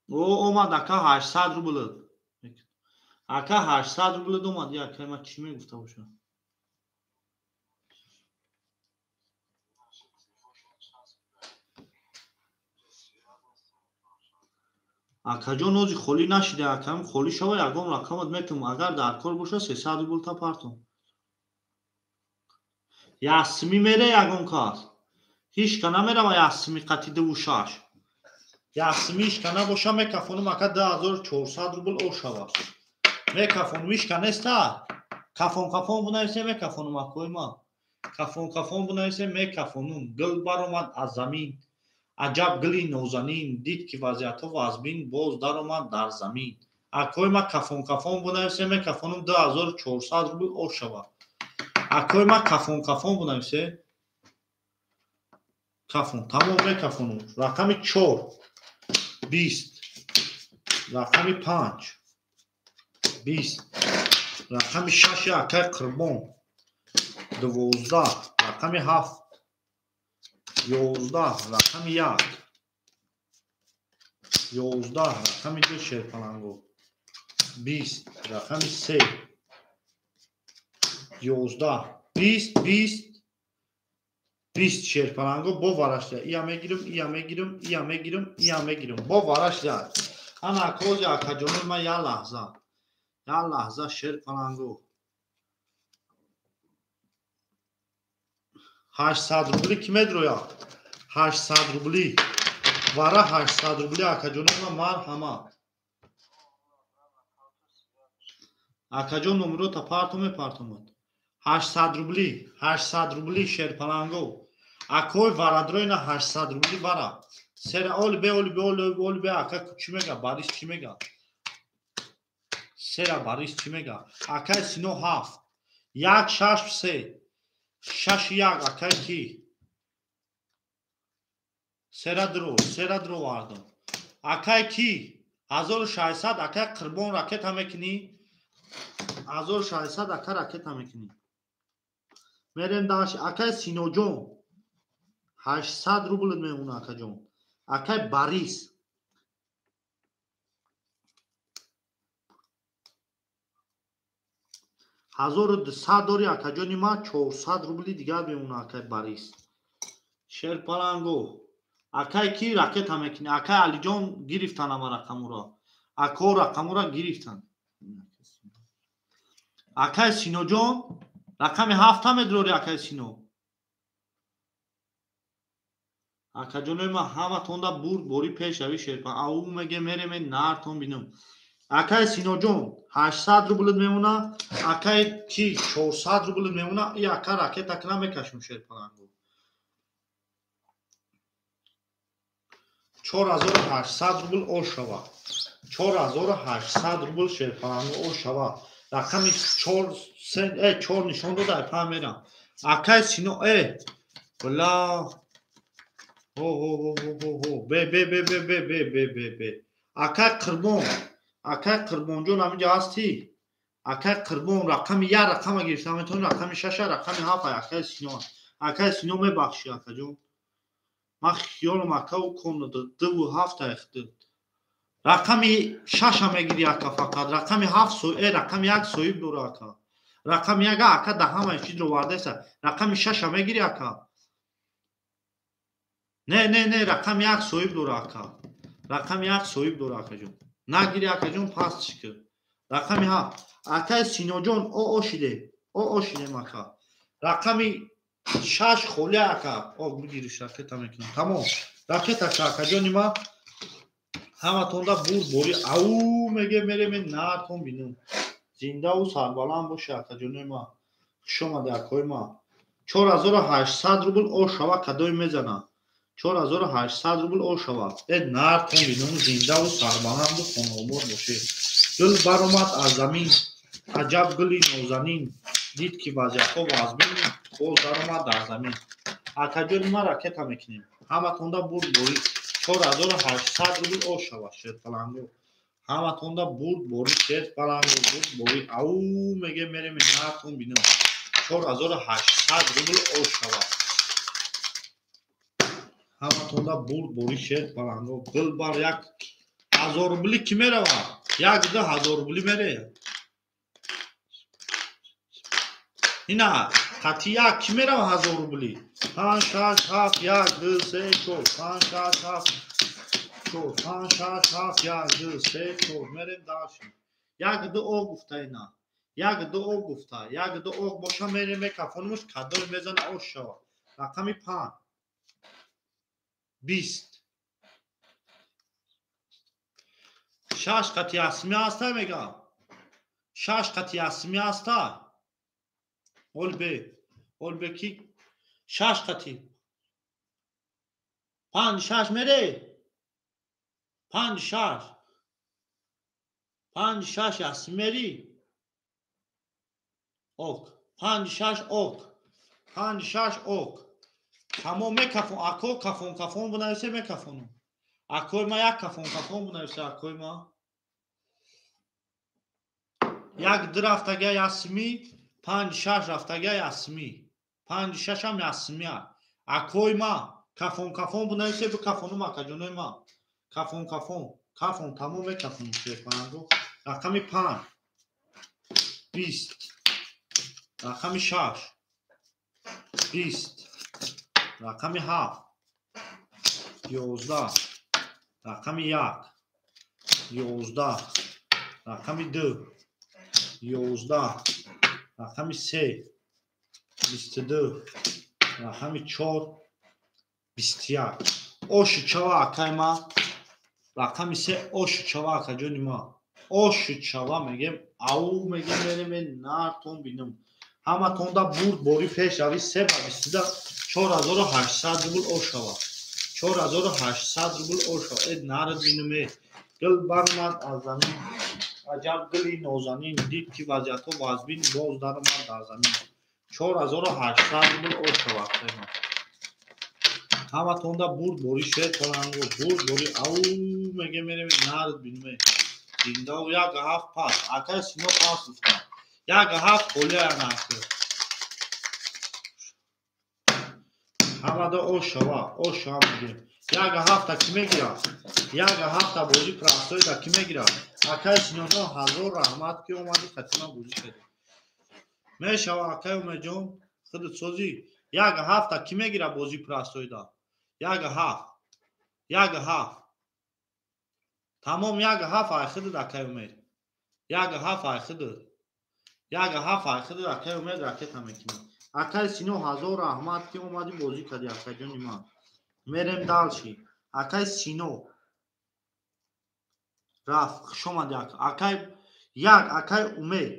О омад ака 800 рубл. Ака 800 рубл омад. Я акай ман чӣ мегуфта бошам? Акаҷон ози холӣ нашида, акам холӣ шава ягон рақамат метум. Агар дар кор боша 300 рубл та партум. Ясми мере ягон кас. Ҳеч ка намерава ясми қати 2, 6. Ясми ҳеч ка набоша мекафонум ака 2400 рубл ошава. Мекафонум ҳеч ка неста. Кафон кафон бунависе мекафонум акои ман. Кафон кафон бунависе мекафонум. Гул баромад аз замин. Аҷаб гули нозанин. Дид ки вазъиятҳо вазмин боз даромад дар замин. Акои ман кафон кафон бунависе мекафонум 2400 рубл ошава. Акои ман кафон кафон бунависе. Кафон. Тамом мекафонум. Рақами 4 20. Рақами 5 20. Рақами 6 акай Қурбон 12. Рақами 7 11. Рақами 1 11. Рақами 2 шерпаланго 20. Рақами 3 11. 20 20 20 шерпаланго бо варашда. Ия мегирам, ия мегирам, ия мегирам, ия мегирам. Бо варашда. Ана акози акаҷони ма я лаҳза. Я лаҳза шерпаланго. 800 рубли ки медрояд? 800 рубли. Вара 800 рубли акаҷони ма марҳамат. Акаҷон номерота парту мепартомад. 800 рубли, 800 рубли шерпаланго. Акой варадроина 800 рубли вара. Сера оли бе, оли бе, оли бе, оли бе, ака чӣ мега? Барис чӣ мега? Сера Барис чӣ мега? Акай Сино 7. 1 6 3. 6 1 акай ки? Сера дро, сера дро вардам. Акай ки? 1600 акай Қурбон ракета мекунӣ? 1600 ака ракета мекунӣ. Мерем даш акай Синоҷон 800 рубл мемона акаҷон. Акай Барис 1200 дори акаҷони ма 400 рубли дигар мемона акай Барис. Шерпаланго акай ки ракета мекунӣ? Акай Алиҷон гирифтан ама рақамуро. Ако рақамуро гирифтан. Акай Синоҷон рақами 7 медрори акай Сино. Акаҷонои ма ҳаматонда бурд бори пешави шерпан. Ау меге мереме нартон бинум. Акай Синоҷон 800 рубл мемона, акай ки 400 рубл мемона, и ака ракета кна мекашем шерпананго. 4800 рубл ошава. 4800 рубл шерпананго ошава. Рақами 4 4 нишон дода, пам мерам. Акай Сино бла хо хо хо хо хо бе бе бе бе бе бе бе бе бе. Акай Қурбон, акай Қурбонҷон ҳаминҷа ҳастӣ? Акай Қурбон рақами 1 рақама гирифта метавонӣ, рақами 6, рақами 7 акай Сино. Акай Сино мебахшӣ акаҷон. Ман хиёлам ака у комната 2 ва 7 айхт. Рақами 6 мегири ака фақат, рақами 7 рақами 1 соҳиб дора ака. Рақами 1 ака да ҳамаи чизро вардаеса. Рақами 6 мегири ака. Не, не, не, рақами 1 соҳиб дора ака. Рақами 1 соҳиб дора акаҷон. Нагири акаҷон паст шикр. Рақами 7. Акай Синоҷон о ошиде. О ошидем ака. Рақами 6 холи ака. О бигириш ракета мекунам. Тамом. Ракета акаҷони ма ҳаматонда бурд бори ау меге мереме нартон бинум. Зиндаву сарбаланд боше акаҷонои ма. Хуш омаде акои ма. 4800 рубл ошава кадои мезана. 4800 рубл ошава. Нартон бинум зиндаву сарбаланду хонаобод боше. Гул баромад аз замин, аҷаб гули нозанин. Дид ки вазъиятҳо вазмин, боз даромад дар замин. Акаҷони ма ракета мекунем. Ҳаматонда бурд бори 4800 рубл ошава шерпаланго. Ҳаматонда бурд бори шерпаланго, бурд бори ау меге мереме нартон бинум. 4800 рубл ошава. Ҳаматонда бурд бори шерпаланго. Гул бар 1000 рубли ки мерава? 1-2000 рубли мере. Ина қати 1 ки мерава 1000 рубли? 5 6 7 1 2 3 4 5 6 7 4 5 6 7 1 2 3 4 мерем дальше. 1 2 о гуфта ина. 1 2 о гуфта. 1 2 о боша мерем мекафонмуш кадор мезана ош шава. Рақами 5 20 6 қати асми аста мегам. 6 қати асми аста. Ол бе. Ол бе ки 6 қати 5 6 мере. 5 6 5 6 асми мери. Ок. 5 6 ок. 5 6 ок. Тамом мекафон. Ако кафон кафон бинависе мекафонам. Акои ма як кафон кафон бинависе акои ма. Як ду рафтага ясми, панҷ шаш рафтага ясми. Панҷ шашам ясмия. Акои ма кафон кафон бинависе бикафонум акаҷонои ма. Кафон кафон. Кафон тамом мекафонум шерпаланго. Рақами 5 20 рақами 6 20 рақами 7 11 рақами 1 11 рақами 2 11 рақами 3 22 рақами 4 21. Оши чава акай ма. Рақами 3 оши чава акаҷони ма. Оши чава мегем, ау мегем, мерем нартон бинам. Ҳаматонда бурд бори пеш рави 3 ба 22 4800 рубл ошава. 4800 рубл ошава. Э нард бинам э. Гил баромад аз замин. Аҷаб гили нозанин дид ки вазъиятҳо вазбин боз даромад дар замин. 4800 рубл ошава. Ҳаматонда бурд бори шер паланго, бурд бори ау мегем мерем нард бинам э. Зиндау як ҳафт пас. Акай сино пас гуфтам. Як ҳафт холия наки. Ҳамада ошава, ошава мегем. Як ҳафта ки мегирад? Як ҳафта бозӣ простойда ки мегирад? Акай синоҷон ҳазор раҳмат ки омадӣ хатима бозӣ кардӣ. Мешава акай Умедҷон, худат созӣ. Як ҳафта ки мегирад бозӣ простойда? Як ҳафт. Як ҳафт. Тамом як ҳафт ай худат акай Умед. Як ҳафт ай худат. Як ҳафт ай худат акай Умед ракета мекунад. Акай Сино ҳазор раҳмат ки омадӣ бозӣ кардӣ акайҷони ман. Мерем дальше. Акай Сино рафт, хуш омадӣ акай. Як акай Умед.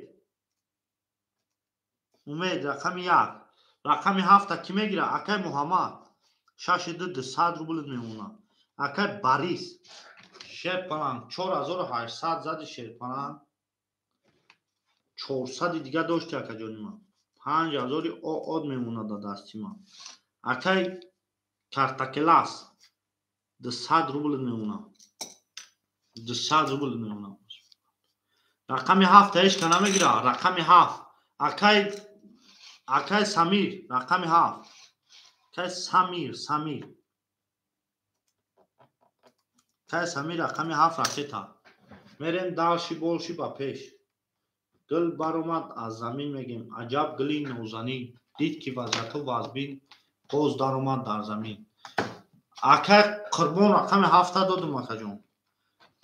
Умед рақами 1. Рақами 7 ки мегирад? Акай Муҳаммад. 6 200 рубл мемонад. Акай Борис. Шерпаланг 4800 зади шерпаланг. 400 дига дошти акаҷони ман. 5000 од мемонад дар дасти ман. Акай Картакелас 200 рубл мемонад. 200 рубл мемонад. Рақами 7 ҳеч ка намегирад. Рақами 7. Акай Самир рақами 7. Акай Самир, Самир. Акай Самир рақами 7 ракета. Мерем дальше больше ба пеш. Гил баромад аз замин мегем. Аҷаб гили нозанин дид ки вазъиятҳо вазбин боз даромад дар замин. Акай Қурбон рақами 7 додум акаҷон.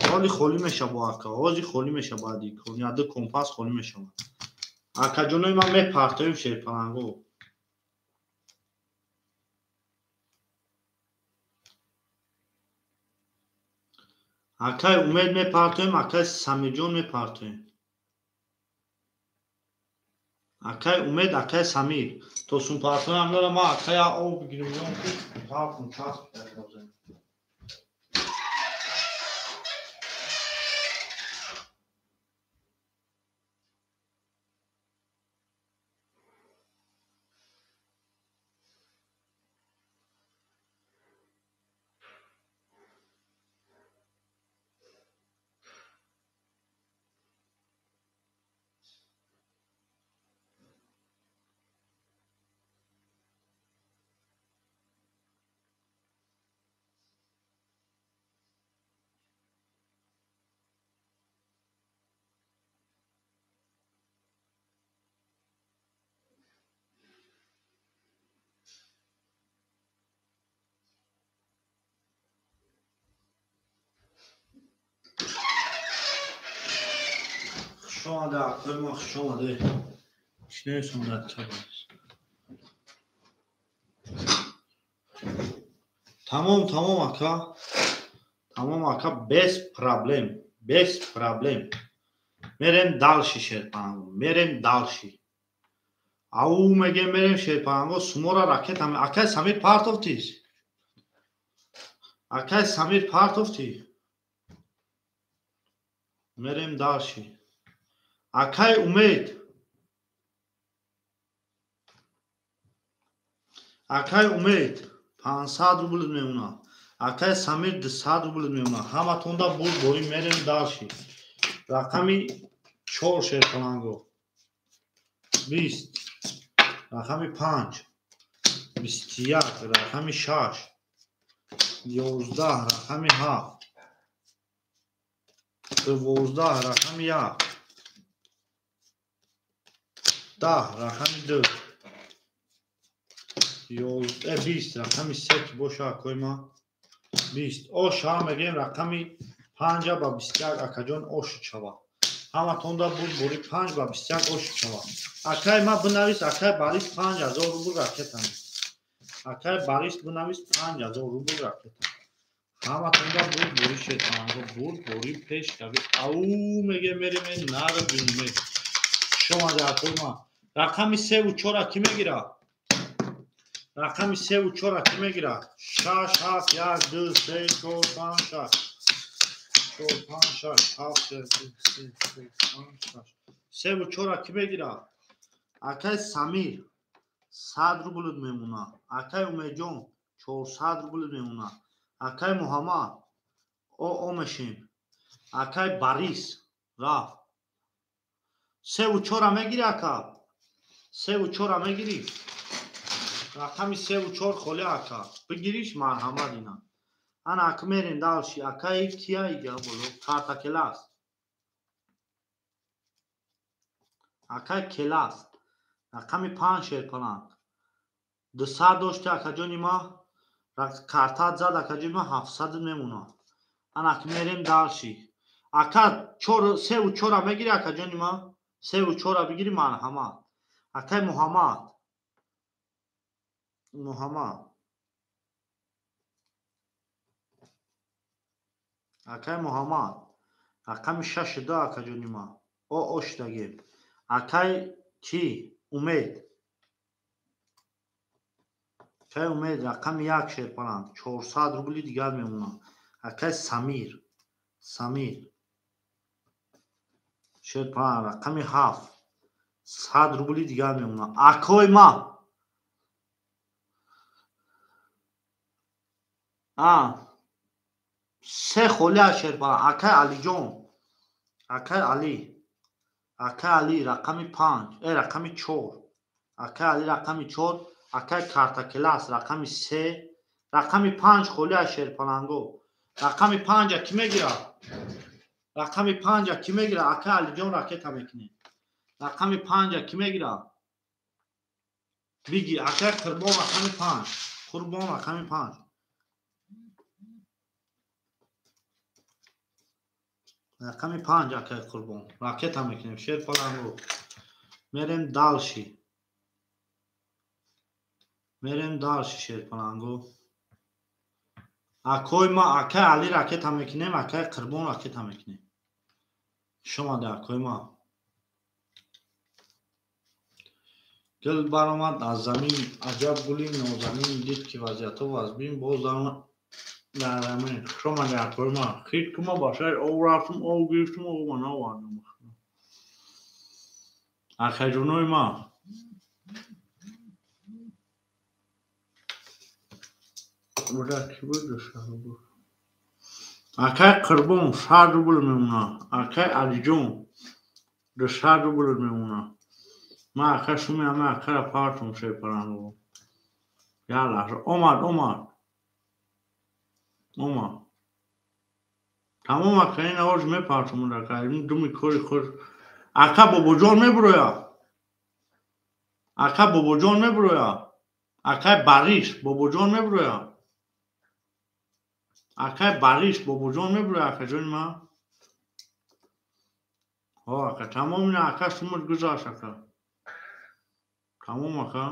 Ҳоли холӣ мешава ака. Ҳози холӣ мешава баъди ду компас холӣ мешава. Акаҷонои ман мепартоем шерпаланго. Акай Умед мепартоем, акай Самирҷон мепартоем. Акай Умед, акай Самир. То сумпартоям дорам, ма акай об бигирам, ки партум часп бигирам. Хуш омада, акои ма хуш омада. Чӣ нависонда Тамом, тамом ака. Тамом ака, без проблем, без проблем. Мерем дальше шерпаланго, мерем дальше. Ау мегем мерем шерпаланго, сумора ракета. Акай Самир партофтис. Акай Самир партофти. Мерем дальше. Акай Умед. Акай Умед 500 рубл мемона. Акай Самир 200 рубл мемона. Ҳаматонда бурд борӣ мерем дальше. Рақами 4 шерпаланго. 20. Рақами 5. 21. Рақами 6. 11. Рақами 7. 12. Рақами 1. 10. Рақами 2. 20. Рақами 3 ки боша акои ма. 20. Ош ҳам мегӯем рақами 5 ба 21 акаҷон ош шава. Ҳаматонда бурд бори 5 ба 21 ош шава. Акай ма бинавис, акай Борис 5000 рубл ракета. Акай Борис бинавис 5000 рубл ракета. Ҳаматонда бурд бори шетанго бурд бори пеш рави. Ау мегем мерем нар бинме. Шома акои ма. Рақами 3 ва 4 ки мегира? Рақами 3 ва 4 ки мегира? 6 7 1 2 3 4 5 6 4 5 6 7 1 2 3 4 5 6 3 ва 4 ки мегира? Акай Самир 100 рубл мемона. Акай Умедҷон 400 рубл мемона. Акай Муҳаммад о мешем. Акай Борис рафт. 3 ва 4 мегири ака? 3 ва 4 мегири? Рақами 3 ва 4 холӣ ака. Бигириш марҳамат ина. Ана ак мерем дальше. Акай кия ига боло? Карта келас. Акай келас. Рақами 5 шерпаланг. 200 дошти акаҷони ма. Картат зад акаҷони ма 700 мемона. Ана ак мерем дальше. Ака 4 3 ва 4 мегири акаҷони ма? 3 ва 4 бигири марҳамат. Акай Муҳаммад. Муҳаммад. Акай Муҳаммад. Рақами 6 2 акаҷони ма. О оштагем. Акай ки? Умед. Акай Умед рақами 1 шерпаланг. 400 рубли дигар мемона. Акай Самир. Самир. Шерпаланг рақами 7. 100 рубли дигар мемона. Акой ма. Се холӣ аз шерпаланг. Акай Алиҷон. Акай Али. Акай Али рақами 5, рақами 4. Акай Али рақами 4, акай Картакелас рақами 3, рақами 5 холӣ аз шерпаланго. Рақами 5 ки мегира? Рақами 5 ки мегира? Акай Алиҷон ракета мекунем. Рақами 5 ки мегира? Биги акай Қурбон рақами 5. Қурбон рақами 5. Рақами 5 акай Қурбон. Ракета мекунем. Шерпаланго. Мерем дальше. Мерем дальше шерпаланго. Акой ма акай Али ракета мекунем, акай Қурбон ракета мекунем. Шомада акой ма. Гул баромад аз замин, аҷаб гули нозанин, дид ки вазъиятҳо вазбин, боз дар замин. Шомада акой ма. Хит кума ба шаҳр об рафтум, об гирифтум, оба наовардам. Акайҷонои ма. Акай Қурбон 100 рубл мемона. Акай Алиҷон 200 рубл мемона. Ма ака шуми ама акара партум шерпаланго. Як лаҳза. Омад, омад. Омад. Тамом ака ин овоз мепартум ака. Ин думи кори худ. Ака Бобоҷон мебуроя. Ака Бобоҷон мебуроя. Акай Борис Бобоҷон мебуроя. Акай Борис Бобоҷон мебуроя акаҷони ма. Ҳо ака тамом ина ака шумуд гузашт ака. Тамом ака.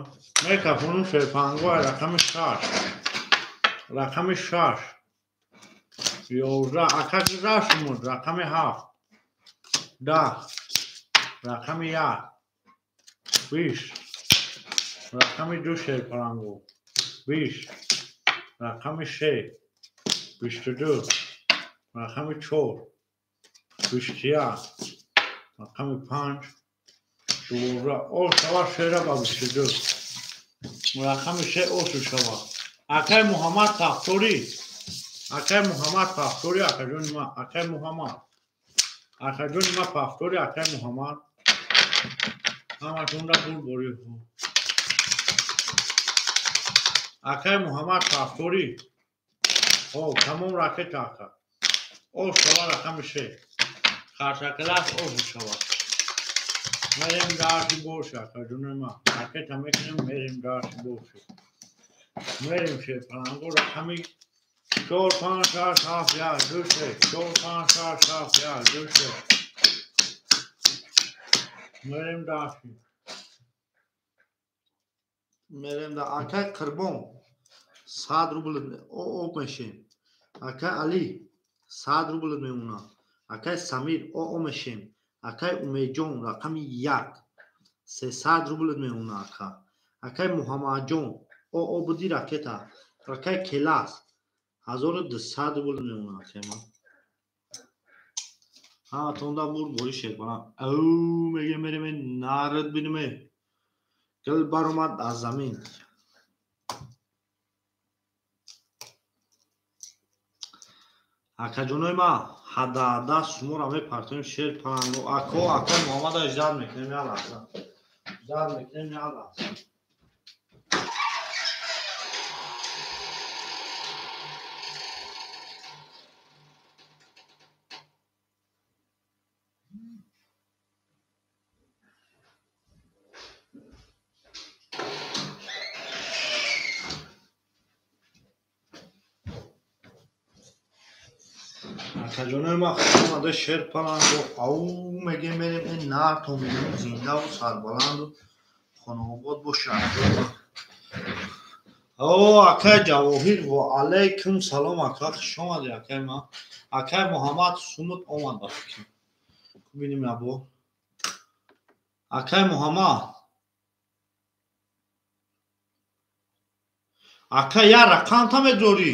Мекафонум шерпанго рақами 6. Рақами 6. 11 ака гузашт шумуд рақами 7. 10. Рақами 1. 20. Рақами 2 шерпаланго. 20. Рақами 3. 22. Рақами 4. 21. Рақами 5. 12. О, шава шера ба 22. Рақами ше ошу шава. Акай Муҳаммад Пахторӣ. Акай Муҳаммад Пахторӣ, акаҷони ма, акай Муҳаммад. Акаҷони ма Пахторӣ, акай Муҳаммад. Ҳаматонда бурборӣ. Акай Муҳаммад Пахторӣ. О, тамом ракета ака. Ош шава рақами ше. Харшакалас ошу шава. Мерем дарси боша, акаҷони ма. Ракета мекунем, мерем дарси боша. Мерем шерпаланго рақами 4 5 6 7 1 2 3 4 5 6 7 1 2 3. Мерем дарси. Мерем да акай Қурбон 100 рубл об мешем. Акай Али 100 рубл мемонад. Акай Самир о мешем. Акай Умедҷон рақами 1 300 рубл мемонад ака. Акай Муҳаммадҷон о буди ракета. Акай Келас 1200 рубл мемонад акай ма. Ҳаматонда бурбори шерпаланг. Ау меге мерем нард биниме. Гил баромад аз замин. Акаҷонои ма ҳада шуморо мепартоем шерпаланго. Ако акай Муҳаммада ждат мекунем як лаҳза. Ждат мекунем як лаҳза. Акаҷонои ма хуш омада шерпаланго. Ау мегем мерем ин нарто мегем зиндаву сарбаланду хонаобод бошад. О акай Ҷавоҳир ва алайкум салом ака, хуш омадӣ акай ма. Акай Муҳаммад Сумут омад ба фикр. Бинем ябо. Акай Муҳаммад. Ака я рақамта медорӣ?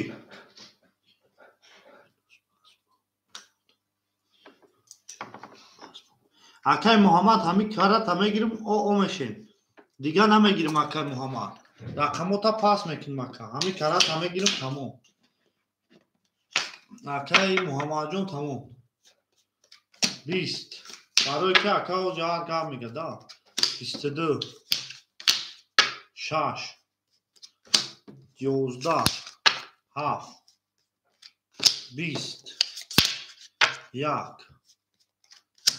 Акай Муҳаммад ҳамин карата мегирим, о мешем. Дигар намегирим акай Муҳаммад. Рақамота пас мекунем ака. Ҳамин карата мегирим тамом. Акай Муҳаммадҷон тамом. 20. Барои ки ака ҳозир ҳар гап мегӯяд, да? 22 6 11 7 20 1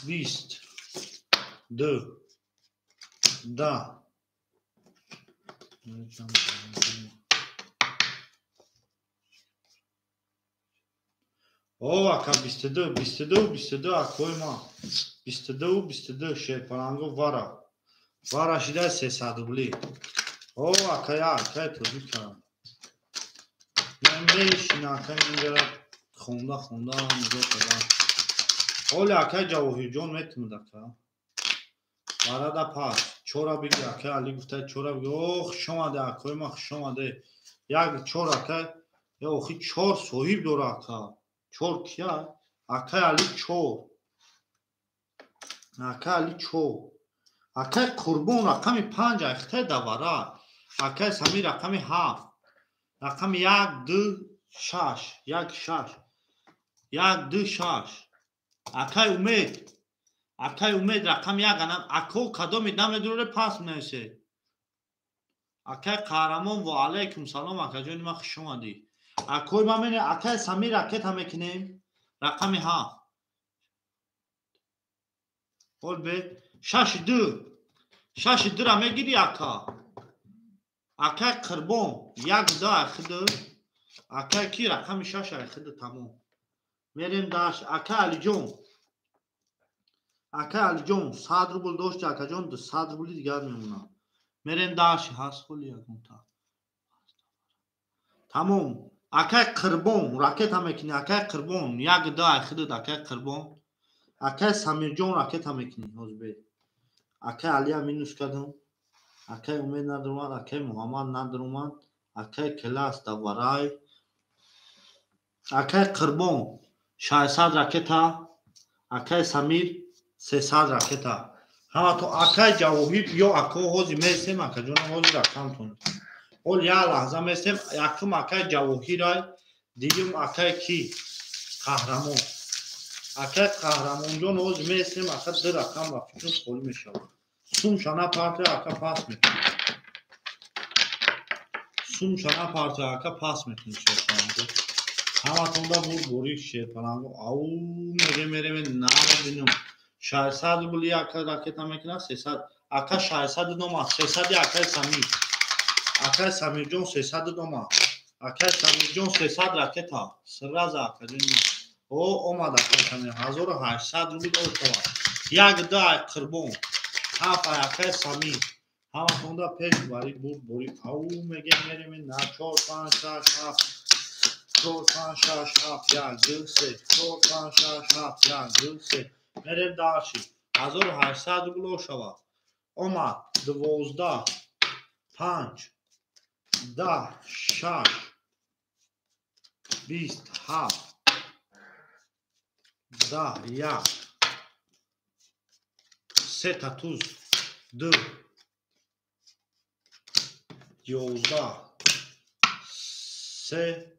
20 2 10. О, ака 22, 22, 22, акои ма. 22, 22, шерпаланго вара. Вара шида 300 рубли. О, ака я, акай тоҷик кардам. Мешина ака инҷара хонда хонда нигоҳ кардам. Оли акай Ҷавоҳирҷон метумад ака. Барада пас. Чора биги акай Али гуфта чора биги. О, хуш омаде акои ма, хуш омаде. Як чор акай. Я охи чор соҳиб дора ака. Чор кия? Акай Али чор. Акай Али чор. Акай Қурбон рақами 5 айхтай давара. Акай Самир рақами 7. Рақами 1 2 6. 1 6. 1 2 6. Акай Умед. Акай Умед рақами 1 анам. Ако кадоми намедуре пас менависе. Акай Қаҳрамон ва алайкум салом акаҷони ма хуш омадӣ. Акои ма мене акай Самир ракета мекунем. Рақами 7. Ҳол бе 6 2. 6 2 ра мегирӣ ака. Акай Қурбон 1 2 айхиду. Акай ки рақами 6 айхиду тамом. Мерем даш акай Алиҷон. Акай Алиҷон 100 рубл дошти акаҷон 200 рубли дигар мемонад. Мерем даш ҳаст холи ягонта. Тамом. Акай Қурбон ракета мекунӣ. Акай Қурбон 1 2 айхиду акай Қурбон. Акай Самирҷон ракета мекунӣ ҳозир бе. Акай Алия минус кардам. Акай Умед надурмад, акай Муҳаммад надурмад, акай Келас даварай. Акай Қурбон 600 ракета, акай Самир 300 ракета. Ҳамато акай Ҷавоҳир ё ако ҳозир месем акаҷонам ҳозир рақамтон. Ҳол як лаҳза местем, якум акай Ҷавоҳирай, дуюм акай ки? Қаҳрамон. Акай Қаҳрамонҷон ҳоз местем, ака ду рақам ба фикр холӣ мешавад. Сумша напартоя, ака пас мекунем. Сумша напартоя, ака пас мекунем шерпаланго. Ҳаматонда бур борӣ шерпаланго. Ау мегем мерем набинем. 600 рубл як ракета мекунад, 300. Ака 600 нома, 300 акай Самир. Акай Самирҷон 300 нома. Акай Самирҷон 300 ракета. Сразу акаҷон. О, омад акай Самир. 1800 рубл ошава. Як ду ай Қурбон. Ҳафт ай акай Самир. Ҳаматонда пеш бари бур борӣ. Ау мегем мерем на 4 5 6 7 4 5 6 7 1 2 3 4 5 6 7 1 2 3 мерем дальше. 1800 рубл ошава. Омад 12 5 10 6 27 10 1 3 та туз 2 11 3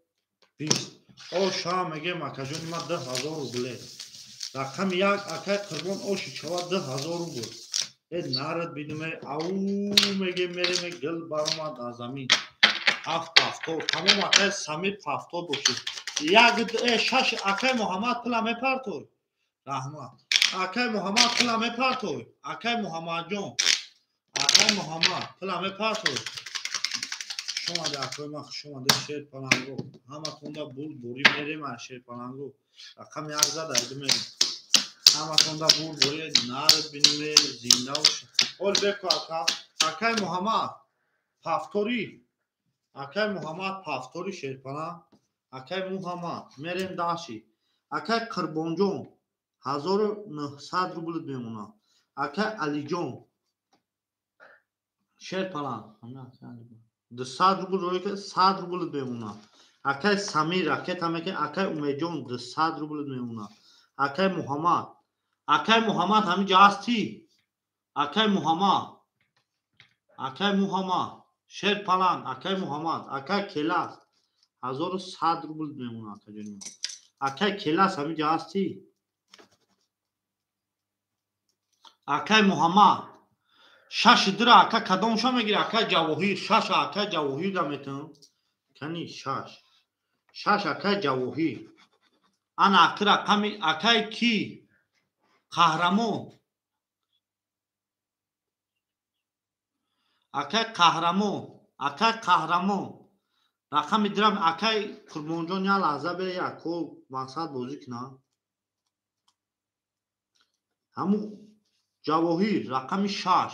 20. Оша мегем акаҷони ма 2000 рубле. Рақами як акай Қурбон оши чава 2000 рубл. Э нарад биниме, ау мегем мереме гил баромад аз замин. 7 70. Тамом акай Самир 70 бошид. Як шаш акай Муҳаммад пула мепартой. Раҳмат. Акай Муҳаммад пула мепартой. Акай Муҳаммадҷон. Акай Муҳаммад пула мепартой. Шумода акай ма хуш омада шерпаланго. Ҳаматонда бур борӣ мерем аз шерпаланго. Рақами як зад айду мерем. Ҳаматонда бур борӣ нарад биниме зинда боша. Ҳол беку ака. Акай Муҳаммад пафторӣ. Акай Муҳаммад пафтори шерпаланг. Акай Муҳаммад мерем даши. Акай Қурбонҷон 1900 рубл мемонад. Акай Алиҷон шерпаланг 200 рубл рӯй ки 100 рубл мемонад. Акай Самир ракета мекунад. Акай Умедҷон 200 рубл мемонад. Акай Муҳаммад. Акай Муҳаммад ҳамин ҷо ҳастӣ? Акай Муҳаммад. Акай Муҳаммад шерпаланг. Акай Муҳаммад. Акай Келас 1100 рубл мемонад акаҷони ман. Акай Келас ҳамин ҷо ҳастӣ? Акай Муҳаммад шаш дира ака кадомша мегири? Акай Ҷавоҳир шаш акай Ҷавоҳирда метавон. Кани шаш. Шаш акай Ҷавоҳир. Ана аки рақами акай ки? Қаҳрамон. Акай Қаҳрамон. Акай Қаҳрамон. Рақами дирам акай Қурбонҷон як лаҳза бе яко мақсад бозӣ кунад. Ҳамун Ҷавоҳир рақами 6.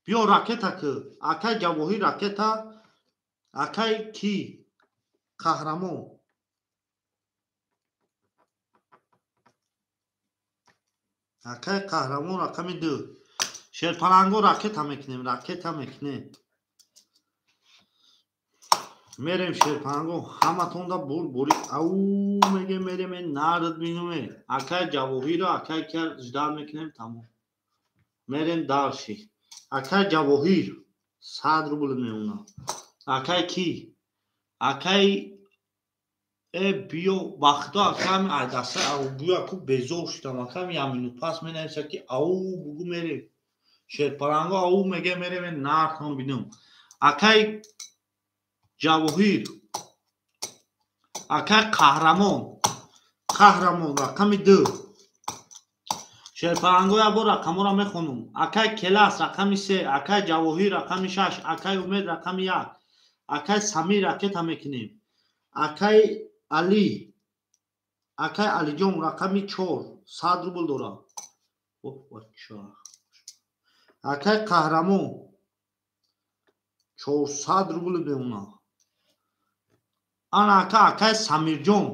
Биё ракета ки. Акай Ҷавоҳир ракета. Акай ки? Қаҳрамон. Акай Қаҳрамон рақами 2. Шерпаланго ракета мекунем, ракета мекунем. Мерем шерпаланго ҳаматонда бур борӣ. Ау мегем мерем нард бинуме. Акай Ҷавоҳиро акай кар ждал мекунем тамом. Мерем дальше. Акай Ҷавоҳир 100 рубл мемонад. Акай ки? Акай биё вақто акам даста ау гӯя ку безор шудам. Акам як минут пас менависа ки ау бугу мерем. Шерпаланго ау меге мерем нархон бинум. Акай Ҷавоҳир. Акай Қаҳрамон. Қаҳрамон рақами 2. Шерпаланго як бор рақамҳоро мехонум. Акай Келас рақами 3, акай Ҷавоҳир рақами 6, акай Умед рақами 1, акай Самир ракета мекунем. Акай Али. Акай Алиҷон рақами 4, 100 рубл дорад. Оҳ бача. Акай Қаҳрамон 400 рубл мемонад. Ана ака акай Самирҷон.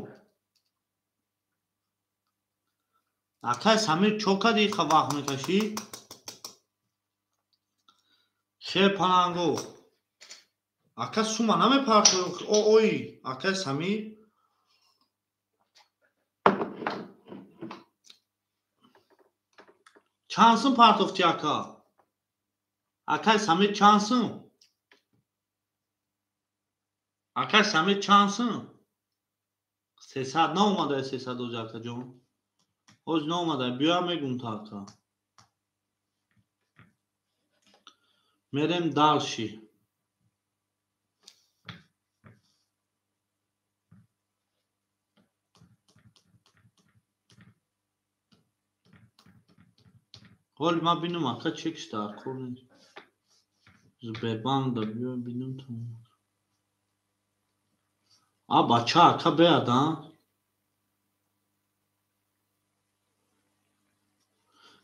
Акай Самир чо кади иқа вақт мекашӣ? Шерпаланго. Ака сума намепартои. Ой, акай Самир. Чанд сум партофтӣ ака? Акай Самир чанд сум? Акай Самир чанд сум? 300 наомада 300 ози акаҷон. Ҳоз наомада, биё мегум та ака. Мерем дальше. Ҳоли ман бинум ака чекш дар кор нест. Сбербанк да биё бинум тамом. А бача ака беяд, а?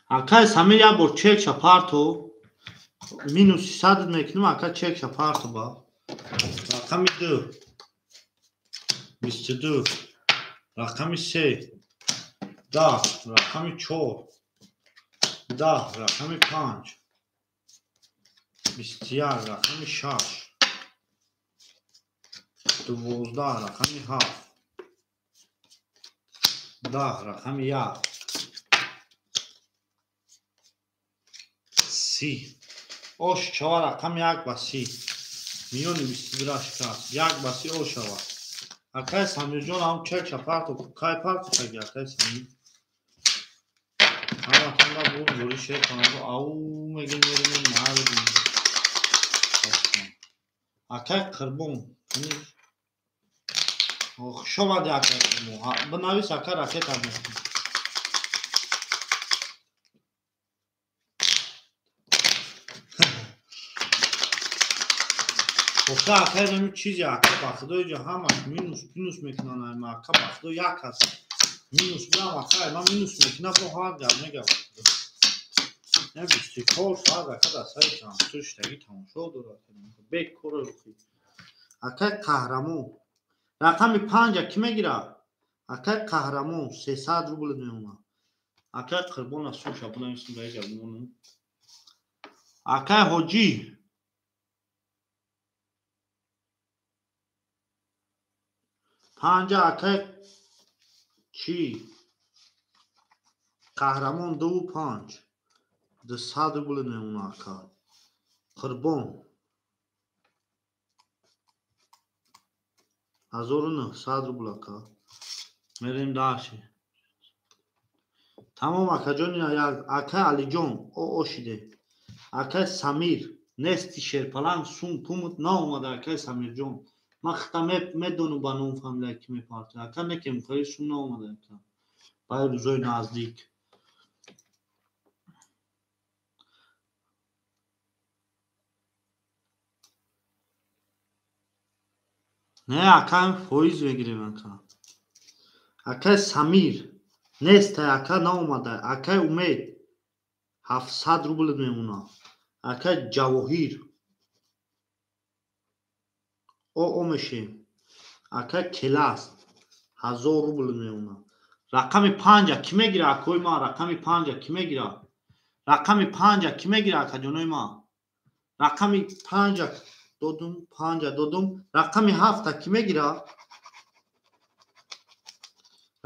Акай Самир як бор чекша парто. Минус 300 мекунем, ака чекша парто ба. Рақами 2. 22. Рақами 3. 10. Рақами 4. 10. Рақами 5. 21. Рақами 6. 12. Рақами 7. 10. Рақами 1. 30. Ош чава рақами 1 ба 30. Миёни 22 шикаст. 1 ба 30 ош шава. Акай Самирҷон ҳам чекша парто, кай парто шаги акай Самир. Ҳаматонда буд зури шер кунам. Ау мегем мерем наридим. Акай Қурбон. Хуш омадӣ акай Қурбон. Бинавис ака ракета мекунем. Охта акай нами чизе ака ба худо иҷа ҳамаш минус минус мекунанд. Ама ака ба худо як аст. Минус будам ака ма минус мекунам бо ҳар гап мегап. Не 24 соат ака дар сари компютер шиштагӣ тамошо дорад. Бекор рухи. Акай Қаҳрамон. Рақами 5 ки мегирад? Акай Қаҳрамон 300 рубл мемонад. Акай Қурбон аз сум шабона мисм дар иҷа бимонам. Акай Ҳоҷӣ 5 акай чӣ? Қаҳрамон 2 5. 200 рубл мемонад ака. Қурбон 1900 рубл ака. Мерем дальше. Тамом акаҷон, акай Алиҷон ошиде. Акай Самир нести шерпаланг сум пумут наомада акай Самирҷон. Ман хита медонам ба ном фамилия ки мепартояд. Ака неке мухари сум наомада ака. Баъд рӯзои наздик. Не ака фоиз мегирем ака. Акай Самир нестай ака наомада. Акай Умед 700 рубл мемонад. Акай Ҷавоҳир о мешем. Акай Келас 1000 рубл мемонад. Рақами 5 ки мегирад акои ма? Рақами 5 ки мегирад? Рақами 5 ки мегирад акаҷонои ма? Рақами 5 додум, 5 додум. Рақами 7 ки мегирад?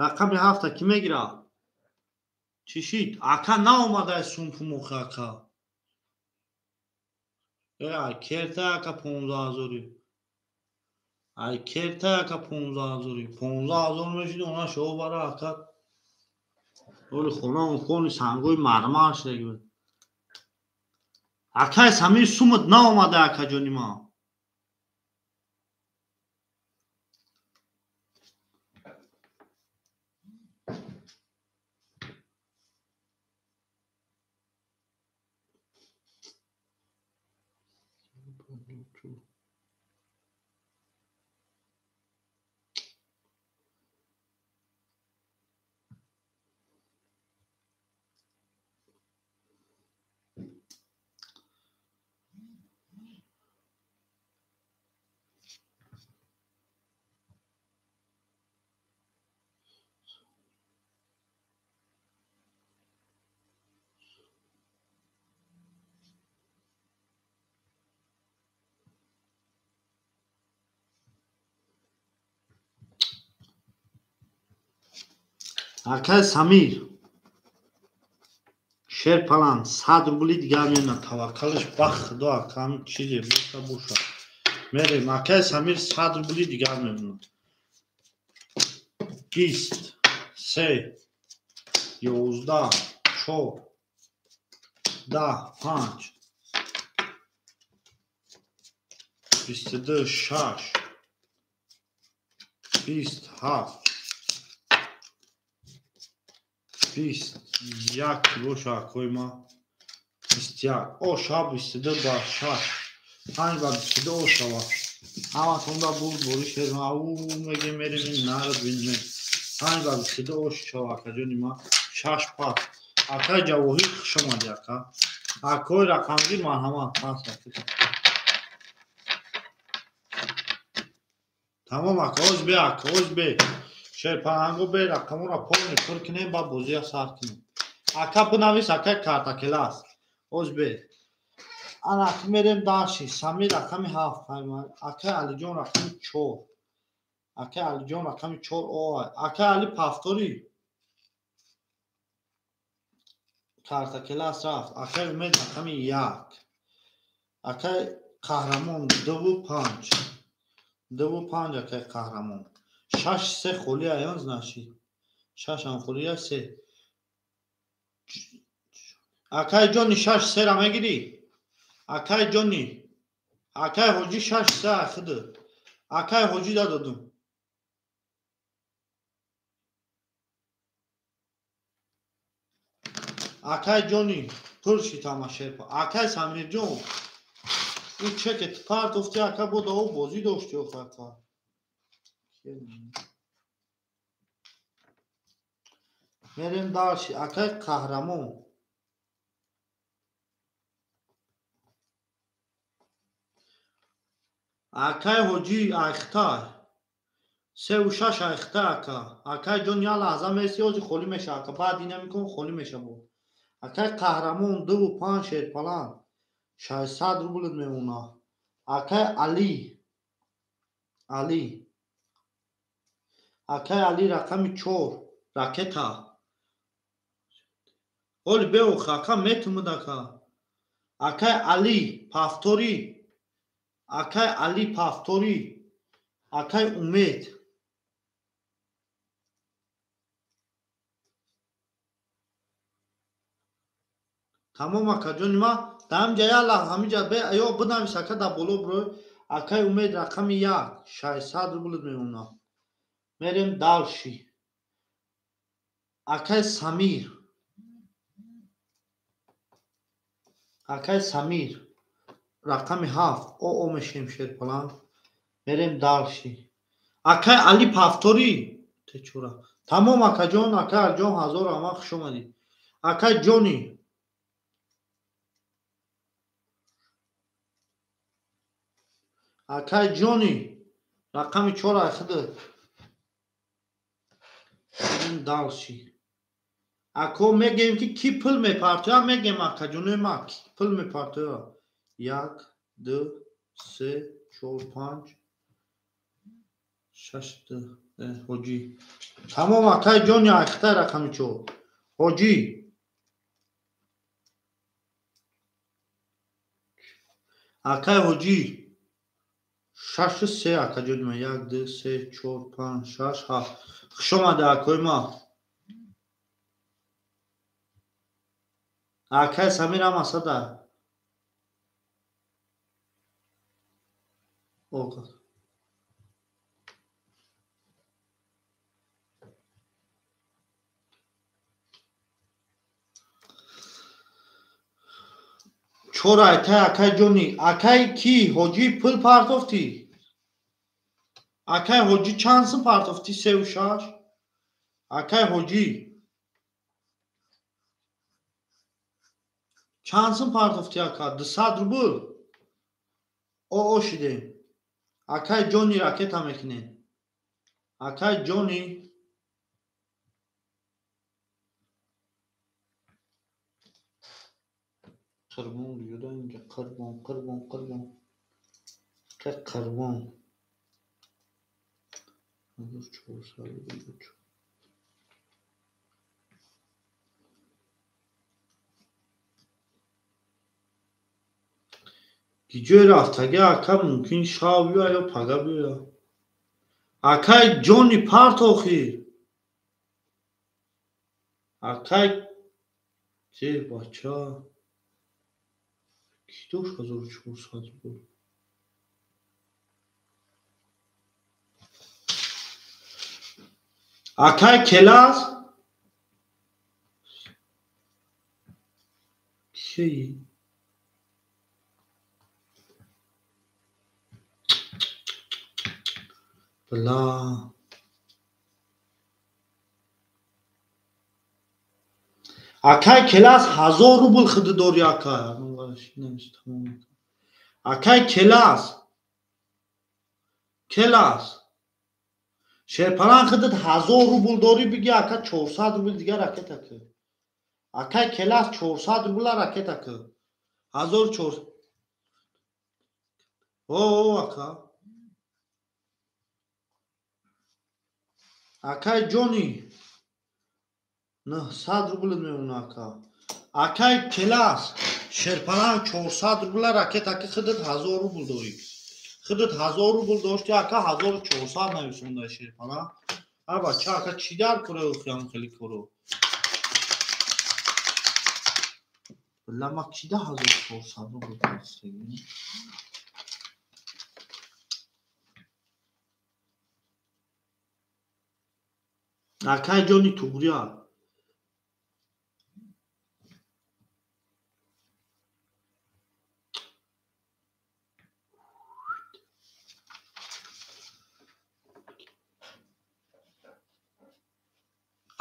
Рақами 7 ки мегирад? Чӣ шид? Ака наомадай сумпумохи ака. Ай керта ака 15 ҳазори. Ай керта ака 15 ҳазори. 15 ҳазор мешид она шо бара ака. Оли хона он хони сангои мармар шидаги буд. Акай Самир сумат наомада акаҷони ма. Акай Самир шерпаланг 100 рубли дигар мена. Таваккалаш ба худо акам чизе боша боша. Мерем, акай Самир 100 рубли дигар мемонад. 20, 3, 11, 4, 10, 5, 22, 6, 27, 21 боша акои ма, 21, о шаб 22 ба 6, 5 ба 22 о шава. Ҳаматонда бурд бори шер, ау мегем мерем ин нарад бинем. 5 ба 22 о шава акаҷони ма, 6 пас. Акай Ҷавоҳир хуш омадӣ ака. Акои рақамгир марҳамат, пас ака. Тамом ака, оз бе ака, оз бе. Шерпаланго бе рақаморо полни пур кунем, ба бозия сар кунем. Ака бинавис, акай картакелас. Оз бе. Ана ака мерем дарши. Самир рақами 7, акай Алиҷон рақами 4. Акай Алиҷон рақами 4 о. Акай Али пафтори. Картакелас рафт. Акай Умед рақами 1. Акай Қаҳрамон 2 5. 2 5 акай Қаҳрамон. 6 3 холи аян значит. 6 ам холи 3. Акай ҷони 6 3 ра мегирӣ? Акай ҷони. Акай ҳоҷӣ 6 3 ахиды. Акай ҳоҷӣ дадодум. Акай ҷони пур шид ҳама шерпа. Акай Самирҷон, ӯ чеке ту партофти ака бо дао бозӣ дошти охи ака. Мерем дарши. Акай Қаҳрамон. Акай ҳоҷӣ айхтай. 3 6 айхтай ака. Акай ҷон я лаҳза меси ҳоҷи холӣ меша ака. Баъд ина мекун холӣ меша бо. Акай Қаҳрамон 2 5 шерпаланд. 600 рубл мемона. Акай Али. Али. Акай Али рақами 4 ракета. Оли беох ака метумуд ака. Акай Али пафтори. Акай Али пафтори. Акай Умед. Тамом акаҷони ма, даҳамҷа я лаҳза ҳамиҷа бе ё бинавис ака дар боло бирой. Акай Умед рақами 1 600 рубл мемонад. Мерем дарши. Акай Самир. Акай Самир рақами 7 о мешем шерпаланд. Мерем дарши. Акай Али пафтори. Течура. Тамом акаҷон, акай Алиҷон ҳазор раҳмат, хуш омадӣ. Акай ҷони. Акай ҷони рақами 4 айхиды. Мерем дарши. Ако мегем ки ки пул мепартоя, мегем акаҷонои ма ки пул мепартоя. 1 2 3 4 5 6 2 ҳоҷӣ. Тамом акай ҷони айхитай рақами 4. Ҳоҷӣ. Акай ҳоҷӣ 6 3 акаҷони ма. 1 2 3 4 5 6 7. Хуш омадӣ акои ма. Акай Самир ҳам асада. Ока. Чор айтай акай ҷони. Акай ки ҳоҷӣ пул партофтӣ? Акай ҳоҷӣ чанд сум партофтӣ? 3 6. Акай ҳоҷӣ чанд сум партофтӣ ака? 200 рубл. О шидем. Акай ҷони ракета мекунем. Акай ҷони қурбон юда инҷа қурбон қурбон қурбон. Акай Қурбон. 1404. Ҷой рафтаги ака мумкин шав биёя ё пага биёя. Акай ҷони парт охир. Акай че бача ки дошт 1400 рубл? Акай келас? Ки? Бла. Акай келас 1000 рубл худ дори акай. Акай келас. Келас. Шерпалан худат 1000 рубл дори биги ака 400 рубл дигар ракета ки. Акай келас 400 рубла ракета ки. 1400. О, ака. Акай ҷони 900 рубл мемона ака. Акай келас шерпалан 400 рубла ракета ки худат 1000 рубл дори. Худат 1000 рубл дошти ака 1400 нависонда шерпалан. А бача ака чӣ дар кора хиям хеле коро? Била ма ки да 1400 рубл дошти? Акай ҷони туғрия.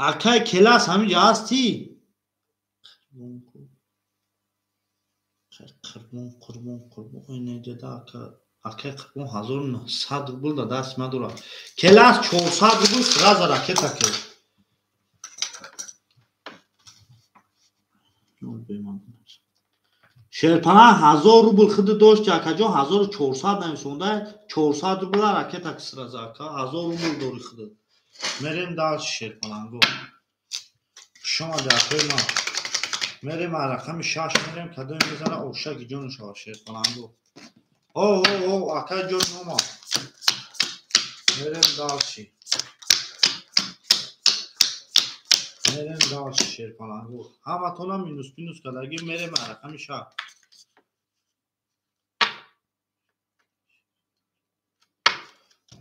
Акай келас ҳаминҷа ҳастӣ? Қурбон, қурбон, қурбон. Инеҷада ака. Акай қурбон 1900 рубл да даст ма дорад. Келас 400 рубл сразу ракета ки. Шерпалан 1000 рубл худ дошт акаҷон 1400 нависонда 400 рубла ракета ки сразу ака 1000 рубл дори худ. Мерем дальше шерпаланго. Шумо акои ма. Мерем рақами 6 мерем кадоме мезана ошаки ҷону шава шерпаланго. О, о, о, акай ҷон омад. Мерем дальше. Мерем дальше шерпаланго. Ҳаматона минус минус кадаги мерем рақами 6.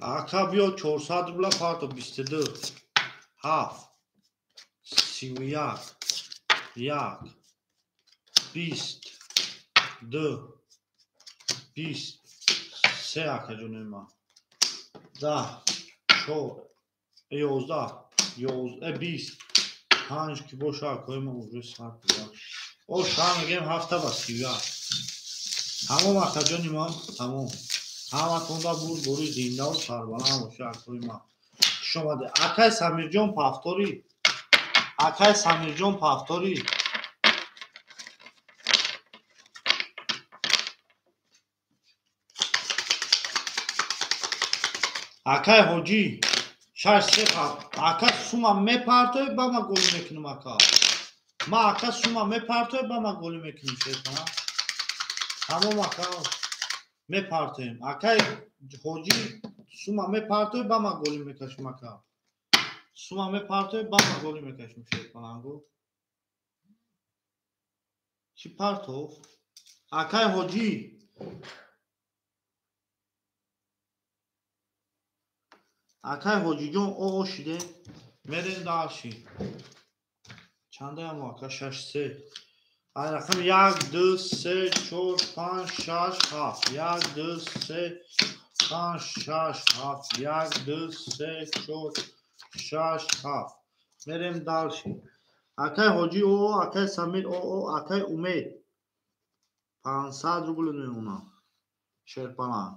Ака биё 400 рубла парто 22 7 31 1 22 23 акаҷони ма 10 4 11 11 25 ки боша акои ма уже сар куда. О ша мегем 7 ба 31. Тамом акаҷони ма, тамом. Ҳаматонда бурд бори зиндаву сарбаланд боша акои ма. Хуш омадед. Акай Самирҷон пафторӣ. Акай Самирҷон пафторӣ. Акай ҳоҷӣ 6 ака сума мепартои ба ма голӣ мекунам ака. Ма ака сума мепартои ба ма голӣ мекунам шерпалан. Тамом ака мепартоем. Акай ҳоҷӣ сума мепартои ба ма голӣ мекашем ака. Сума мепартои ба ма голӣ мекашем шерпаланго. Чӣ партов? Акай ҳоҷӣ акай ҳоҷиҷон о шиде мерем дальше. Чандаям ака 6 3. Ай рақам 1 2 3 4 5 6 7 1 2 3 5 6 7 1 2 3 4 6 7. Мерем дальше. Акай ҳоҷӣ о, акай Самир о, акай Умед 500 рубл мемонад. Шерпалан.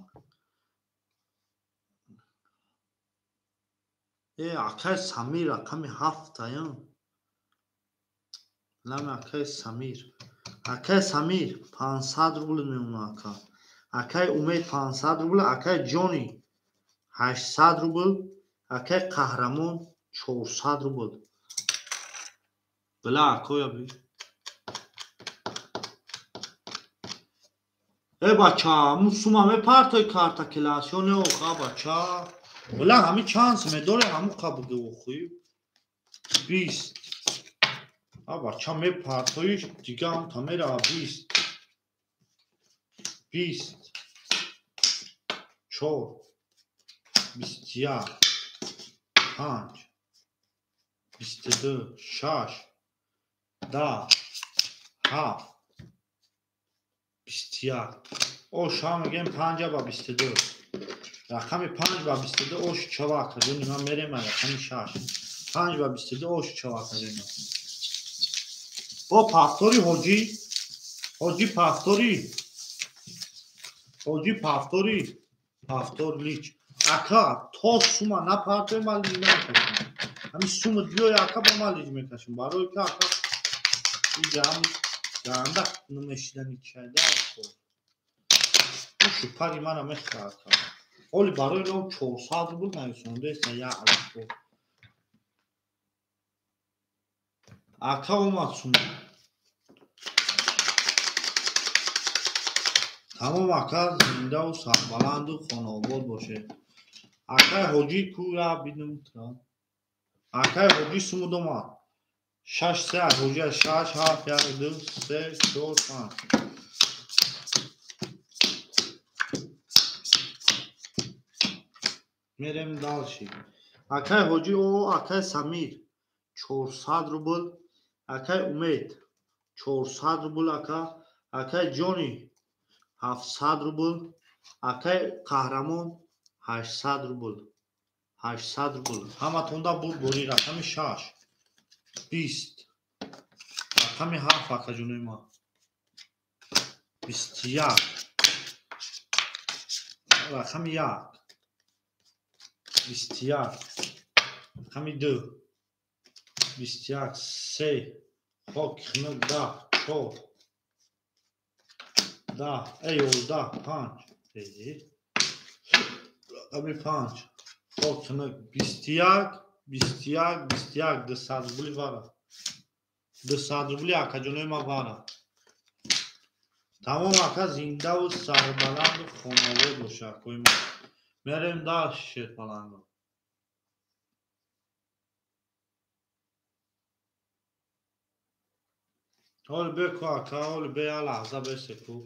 Акай Самир рақами 7 ая. Лами акай Самир. Акай Самир 500 рубл мемонад ака. Акай Умед 500 рубл, акай Ҷони 800 рубл, акай Қаҳрамон 400 рубл. Била акоя би. Э бача, ҳамун сума мепартой карта келас ё не оха бача? Вала ҳами чанд суме доре ҳамун қабуги охи? 20. А бача мепартоиш дига ҳам та мерава 20. 20. 4. 21. 5. 22. 6. 10. 7. 21. Ош ҳам мегем 5 ба 22. Рақами 5 ба 22 ош чава акаҷони ман мерем рақами 6. 5 ба 22 ош чава акаҷони ман. Бо пафтори ҳоҷӣ, ҳоҷӣ пафтори, ҳоҷӣ пафтори, пафтор лич. Ака, то сума напартои ман лич намекашам. Ҳамин сума биёй ака ба ман лич мекашам. Барои ки ака иҷам ганда намешидани чайда шупари мана мехӯрад. Оли барои ном 400 рубл нависондаест як алифбо. Ака омад сума. Тамом ака зиндаву сарбаланду хонаобод бошед. Акаи ҳоҷӣ ку ра бинум тра. Акаи ҳоҷӣ сумуд омад. 6 3 ҳоҷӣ 6 7 1 2 3 4 5. Мерем дальше. Акай ҳоҷӣ о акай Самир 400 рубл, акай Умед 400 рубл ака, акай Ҷони 700 рубл, акай Қаҳрамон 800 рубл. 800 рубл. Ҳаматонда буд бори рақами 6. 20. Рақами 7 акаҷонои ман. 21. Рақами 1. 21. Рақами 2. 21. 3. Хок 9 10 4. 10. 11 5. Рақами 5. Хок 9 21. 21. 21. 200 рубли вара. 200 рубли акаҷонои ман вара. Тамом ака зиндаву сарбаланду хонаобод боша акои ман. Мерем дальше шерпаланго. Ҳол беку ака, ҳол бе я лаҳза бесеку.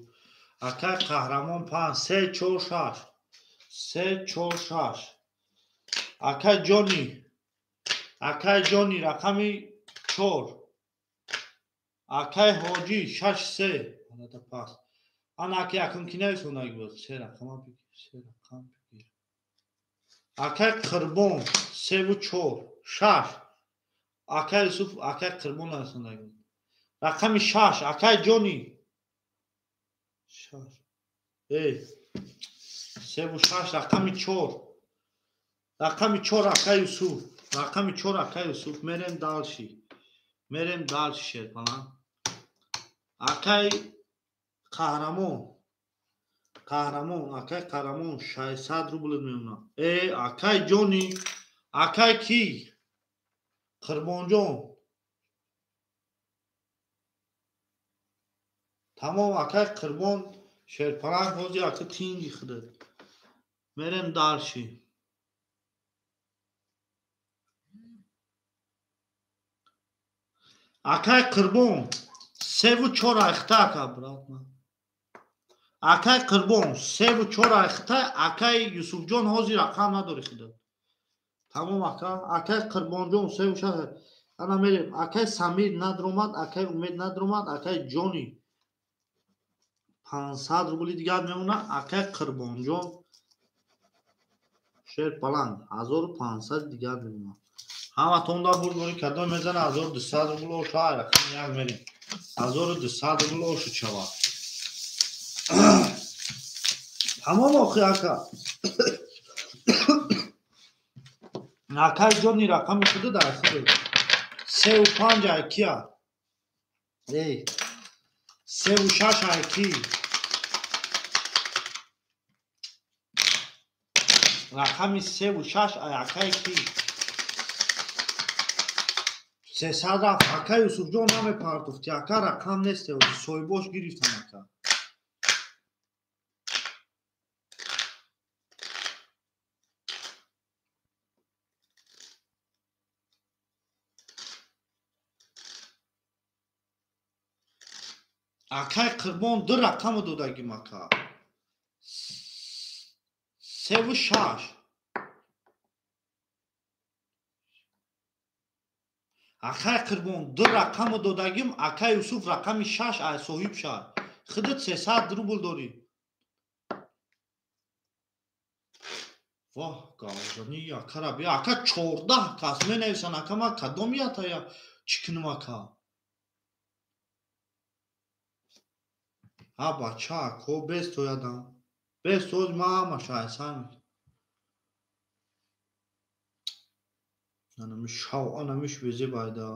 Акай Қаҳрамон 5 3 4 6. 3 4 6. Акай Ҷони. Акай Ҷони рақами 4. Акай Ҳоҷӣ 6 3. Ҳалата пас. Ана аки якум ки нависондаги буд. 3 рақама бигир, 3 рақам бигир. Акай Қурбон 3 4 6. Акай Юсуф, акай Қурбон нависондаги буд. Рақами 6, акай Ҷони 6. Эй 3 6 рақами 4. Рақами 4 акай Юсуф. Рақами 4 акай Юсуф. Мерем дальше. Мерем дальше шерпалан. Акай Қаҳрамон. Қаҳрамон, акай Қаҳрамон 600 рубл мемонад. Э, акай Ҷони, акай ки? Қурбонҷон. Тамом акай Қурбон шерпаланг ҳозир ака тинҷи худат. Мерем дальше. Акай Қурбон 3 4 айхта ака брат ман. Акай Қурбон 3 4 айхта акай Юсуфҷон ҳозир рақам надори худат. Тамом ака, акай Қурбонҷон 3 4. Ана мерем. Акай Самир надромад, акай Умед надромад, акай Ҷони 500 рубли дигар мемонад. Акай Қурбонҷон шерпаланг 1500 дигар мемонад. Ҳаматонда бурбори кадом мезана 1200 рубл оша рақами 1 мерем. 1200 рубл ошу чава. Тамом охи ака. Акай Ҷони рақами худо дар худо. 3 5 айкия. Эй 3 6 айки. Рақами 3 6 акай ки? 300 рафт. Акай Юсуфҷон намепартофти. Ака рақам нест, соҳибош гирифтан ака. Акай Қурбон ду рақаму додагим ака. 3 ва 6. Акай Қурбон ду рақаму додагим, акай Юсуф рақами 6 ай соҳиб шад. Худат 300 рубл дорӣ. Воҳ, гавзани акара бия. Ака 14 кас менависанд, ака ман кадом ятая чӣ кунам ака? Ҳа бача ако без тоядам. Без тоз ман ҳамаша айсар мекунам. Анами шав, анамиш безе байда.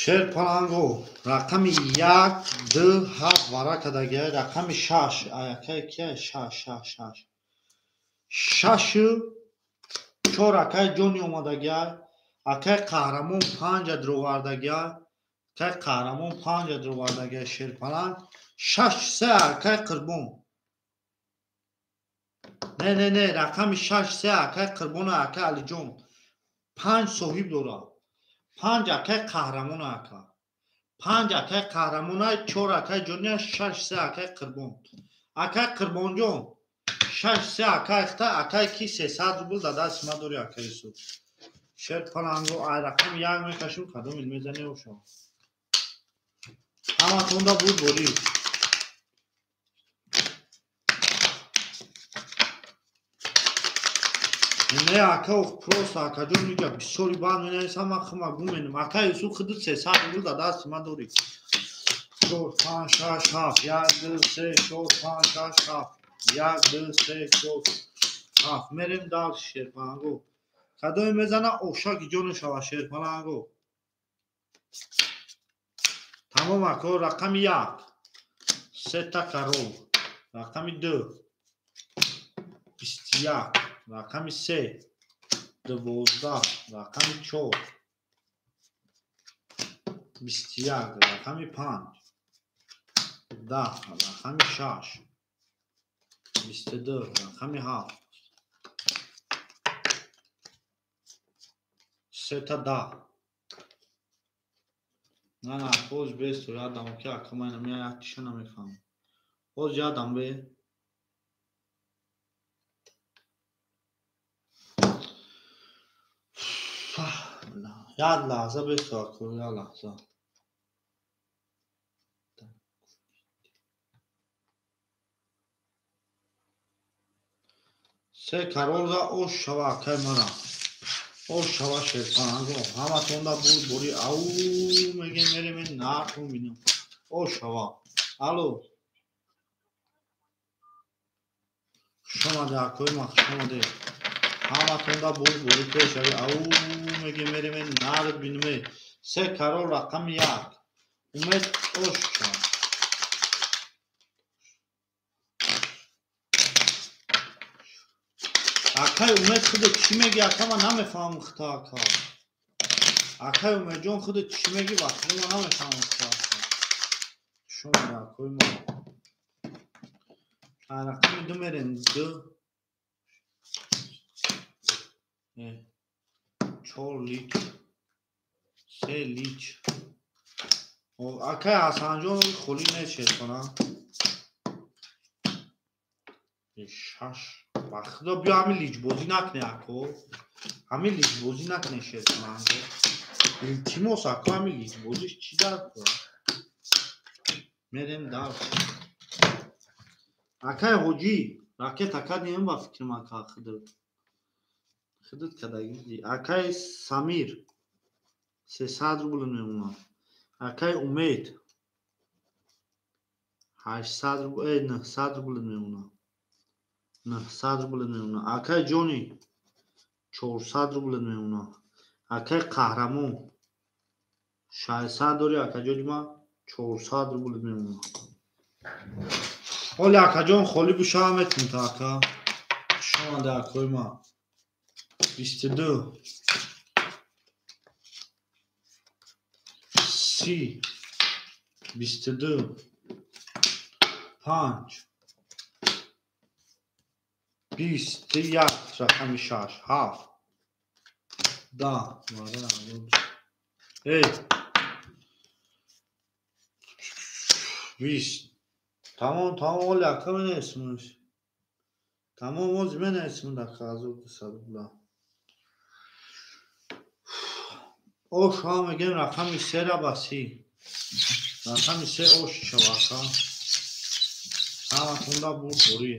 Шерпаланго рақами 1, 2, 7 варакадагия, рақами 6, аякай кия 6, 6, 6. 6 4 акай ҷони омадагия, акай Қаҳрамон 5 дровардагия, акай Қаҳрамон 5 дровардагия шерпаланг, 6 3 акай Қурбон. Не, не, не, рақами 6 3 акай Қурбон акай Алиҷон. 5 соҳиб дорад. 5 акай Қаҳрамон ака. 5 акай Қаҳрамон, 4 акай ҷони, 6 3 акай Қурбон. Акай Қурбонҷон 6 3 акай хта, акай ки 300 рубл да даст ма дори акай Юсуф. Шерпаланго ай рақами 1 мекашим, кадом ил мезане оша. Ҳаматонда буд борӣ. Не ака, просто акаҷон мига бисёри баъд менависам, ман хума гум менам. Ака Юсуф худат 300 рубл да дасти ма дорӣ. 4, 5, 6, 7, 1, 2, 3, 4, 5, 6, 7, 1, 2, 3, 4, 7. Мерем дальше шерпаланго. Кадоме мезана ошаки ҷону шава шерпаланго. Тамом ако, рақами 1. Сета корол. Рақами 2. 21. Рақами 3. 12. Рақами 4. 21. Рақами 5. 10. Рақами 6. 22. Рақами 7. Сета 10. На, на, боз без то ядам, ки ака ман инам як тиша намефаҳмам. Боз ядам бе. Як лаҳза без то ако, як лаҳза. Се каролга ош шава акай мана. Ош шава шерпаланго. Ҳаматонда буд бори ау мегем мерем нарху бинам. Ош шава. Алло. Хуш омаде акои ман, хуш омаде. Ҳаматонда буд бори пешави ау мегем мерем нарх бинаме. Се карол рақами 1. Умед ош шава. Акай Умед худат чӣ мегӣ? Ака ман намефаҳмам худта ака. Акай Умедҷон худат чӣ мегӣ? Вақти ман намефаҳмам худта ака. Хуш омаде акои ман. Рақами 2 мерем. 2 4 лич 3 лич. Акай Ҳасанҷон холӣ нест шерхона. 6 ба худо биё ҳамин лиҷбозӣ накне ако. Ҳамин лиҷбозӣ накне шерхонанго. Илтимос ако, ҳамин лиҷбозиш чӣ дар кор? Мерем дар. Акай Ҳоҷӣ, ракета кардем ба фикрам ака худат. Худат кардагӣ. Акай Самир 300 рубл мемонад. Акай Умед 800 рубл, 900 рубл мемонад. 900 рубл мемонад. Акай Ҷони 400 рубл мемонад. Акай Қаҳрамон 600 дори, акаҷони ман 400 рубл мемонад. Ҳоли акаҷон холӣ бушава метунед ака. Хуш омаде акои ман. 22 30 22 5 21 рақами 6 7 10 эй 20 тамом тамом оли ака менависмуш тамом ози менависмуд ака 1200 рубла ош ҳа мегем рақами 3 ра ба 30 рақами 3 ош шава ака ҳаматонда бурд борӣ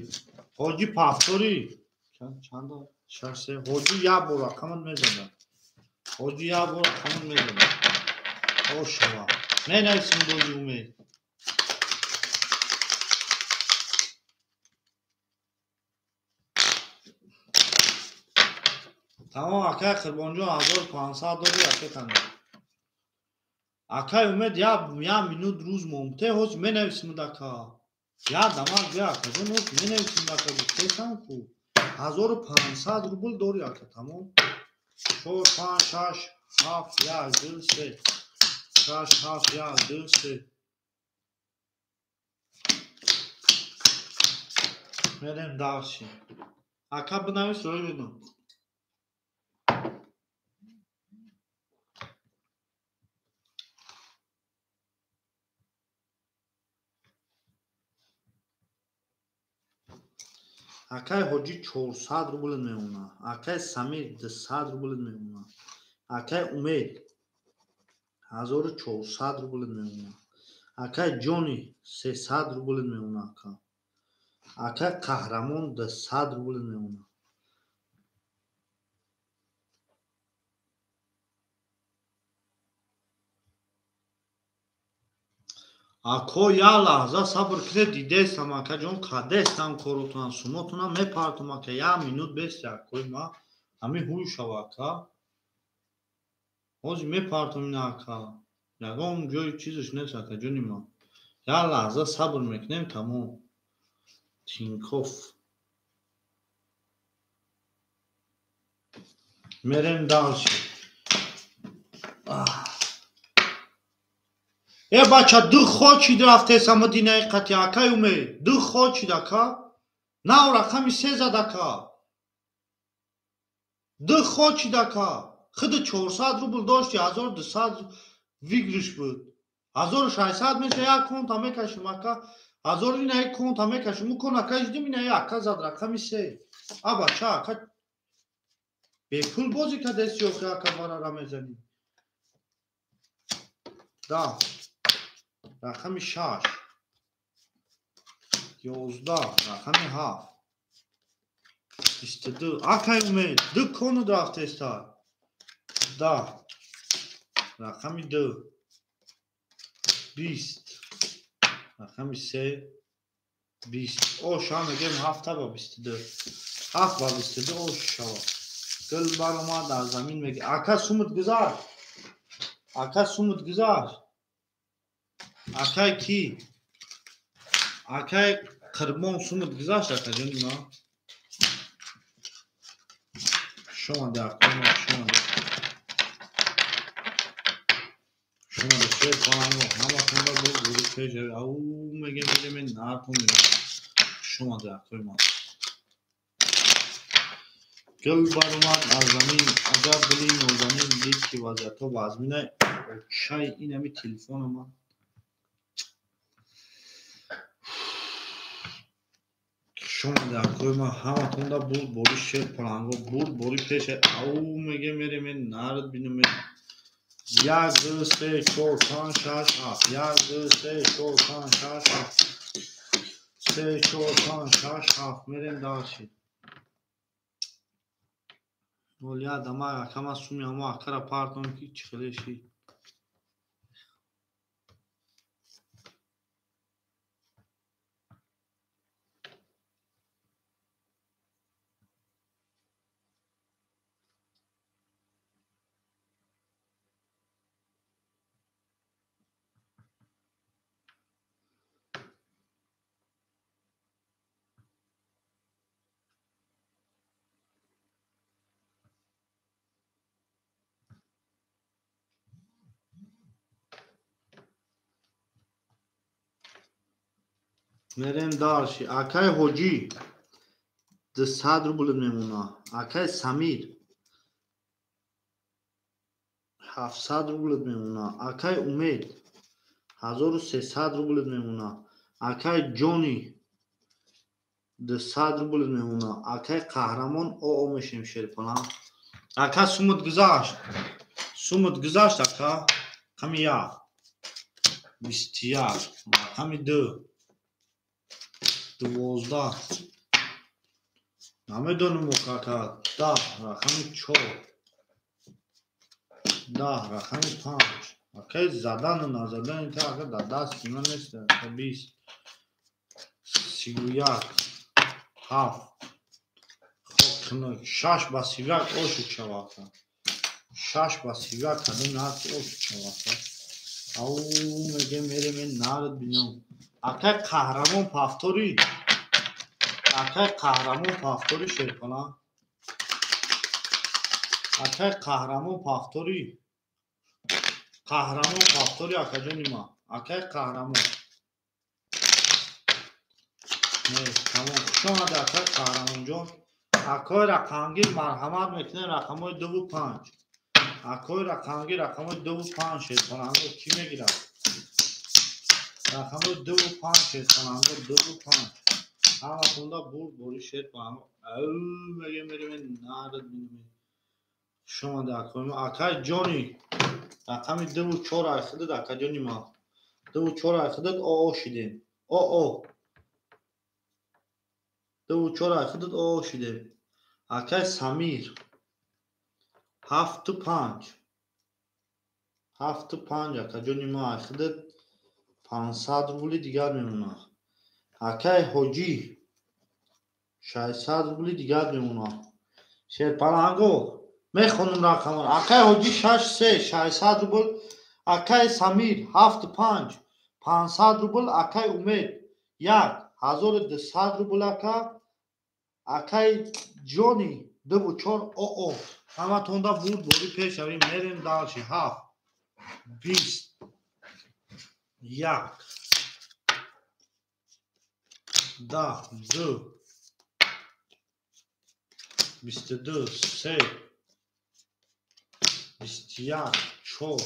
ҳоҷи пафторӣ чанда 6 3 ҳоҷи як бор рақамат мезанад ҳоҷи як бор рақамат мезанад ош шава менависмуд ози умед Тамом акай Қурбонҷон 1500 дори ака тана. Акай Умед як минут рӯз момте ҳоз менависмуд ака. Як дамак бия акаҷон ҳоз менависмуд ака гуфтесам ку. 1500 рубл дори ака тамом. 4 5 6 7 1 2 3 6 7 1 2 3 мерем дарси. Ака бинавис рӯй бидум. Акай ҳоҷӣ 400 рубл мемонад. Акай Самир 200 рубл мемонад. Акай Умед 1400 рубл мемонад. Акай Ҷони 300 рубл мемонад. Ака. Акай Қаҳрамон 200 рубл мемонад. Ако як лаҳза сабр кунед дидестам акаҷон кадестам коротонам сумотонам мепартом ака як минут бест акои ма ҳами ҳуй шава ака ҳозир мепартом ина ака ягон ҷои чизаш нест акаҷони ма як лаҳза сабр мекунем тамом Тинков мерем дальше. Э бача ду хочид рафтесама динаи қати акай Умед ду хочид ака нав рақами 3 зад ака ду хочид ака худи 400 рубл дошти 1200 выигрыш буд 1600 меша як конта мекашим ака 1000 инаи конта мекашим у кон ака жидим инаи ака зад рақами 3 а бача ака бепул бозӣ кардеси охи ака варара мезанӣ да рақами 6 11 рақами 7 22 акай Умед ду кону рафтеста 10 рақами 2 20 рақами 3 20 оша мегем 7 ба 22 7 ба 22 ош шава гул баромад аз замин меги ака сумут гузар ака сумут гузар акай ки акай Қурбон сумут гузашт акаҷони ма шомаде акома шомаде шомаде шер паланго ҳаматонда боз гури пеш ау мегем мерем нартон шомаде акои ма гул баромад аз замин аҷаб гули нозанин дид ки вазъиятҳо вазмина чай инами телефонама шомаде акои ма ҳаматонда бурд бори шер паланго бурд бори пеше ау мегем мерем нард бинем 1 2 3 4 5 6 7 1 2 3 4 5 6 7 3 4 5 6 7 мерем дальше. Оли адама акама суми амо акара партом ки чӣ хеле шид. Мерем дальше. Акай ҳоҷӣ 200 рубл мемона. Акай Самир 700 рубл мемона. Акай Умед 1300 рубл мемона. Акай Ҷони 200 рубл мемона. Акай Қаҳрамон оо мешем шерпаланг. Ака сумут гузашт. Сумут гузашт ака. Рақами 1 21, рақами 2 12. Намедонам ака. 10, рақами 4 10, рақами 5. Акай задану назадани та ака дар дасти ман нест. 20 31 7. Хоб 6 ба 31 ошуд шава ака. 6 ба 31 кадом нарх ошуд шава ака. Ау мегем мерем нард бинам. Акай Қаҳрамон пафтори. Акай Қаҳрамон пафтори шерпаланг. Акай Қаҳрамон пафтори. Қаҳрамон пафтори акаҷони ман. Акай Қаҳрамон. Не, тамом. Хуш омадӣ акай Қаҳрамонҷон. Акои рақамгир марҳамат мекунем рақамҳои 2 ва 5. Акои рақамгир рақамҳои 2 ва 5 шерпаланго кӣ мегирад? Рақамҳои 2 ва 5 шерпаланго 2 ва 5. Ҳаматонда бурд бори шерпаланго. Ау мегем мерем нард бинем. Хуш омадӣ акои ма. Акай Ҷони рақами 2 ва 4 ай худат акаҷони ман. 2 ва 4 ай худат оо шидем. Оо. 2 ва 4 ай худат оо шидем. Акай Самир 7 ва 5. 7 ва 5 акаҷони ман ай худат 500 рубли дигар мемонад. Акай Ҳоҷӣ 600 рубли дигар мемонад. Шерпаланго мехонам рақамро. Акай Ҳоҷӣ 6 3 600 рубл. Акай Самир 7 5 500 рубл. Акай Умед 1 1200 рубл ака. Акай Ҷони 2 ва 4 оо. Ҳаматонда бурд бори пешавем мерем дальше. 7 20 1 10 2 22 3 21 4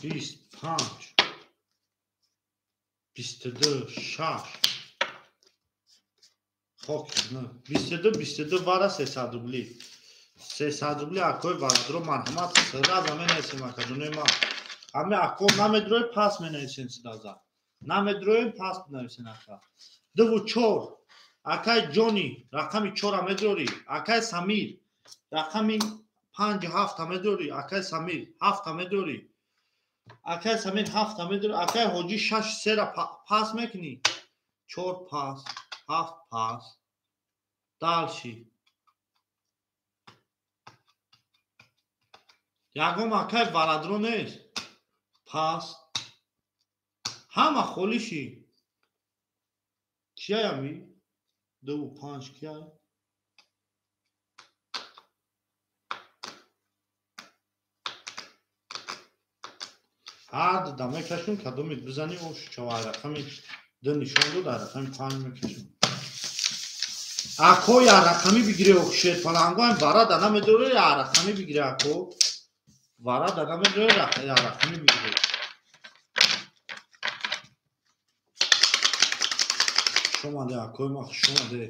25 22 6. Хок 22 22 вара 300 рубли. 300 рубли акои варадро марҳамат сразу менависем акаҷонои ман. Ҳаме ако намедрои пас менависем сразу. Намедроем пас менависем ака. 2 ва 4 акай Ҷони рақами 4 медрори. Акай Самир рақами 5 7 медрори. Акай Самир 7 медрори. Акай Самир 7 медрори. Акай Ҳоҷӣ 6 3 ра пас мекунӣ. 4 пас 7 пас. Дальше. Ягон акай варадро нест. Пас. Ҳама холиши. Кияями? 2 ва 5 кияй? Ҳар ду мекашем, кадомит бизанӣ, ош чава рақами 2 нишон дод, рақами 5 мекашем. Ако я рақами бигире шерпалангоам варада намедоре, я рақами бигире ако. Варада намедоре, я рақами бигире. Хуш омадӣ акои ма, хуш омадӣ.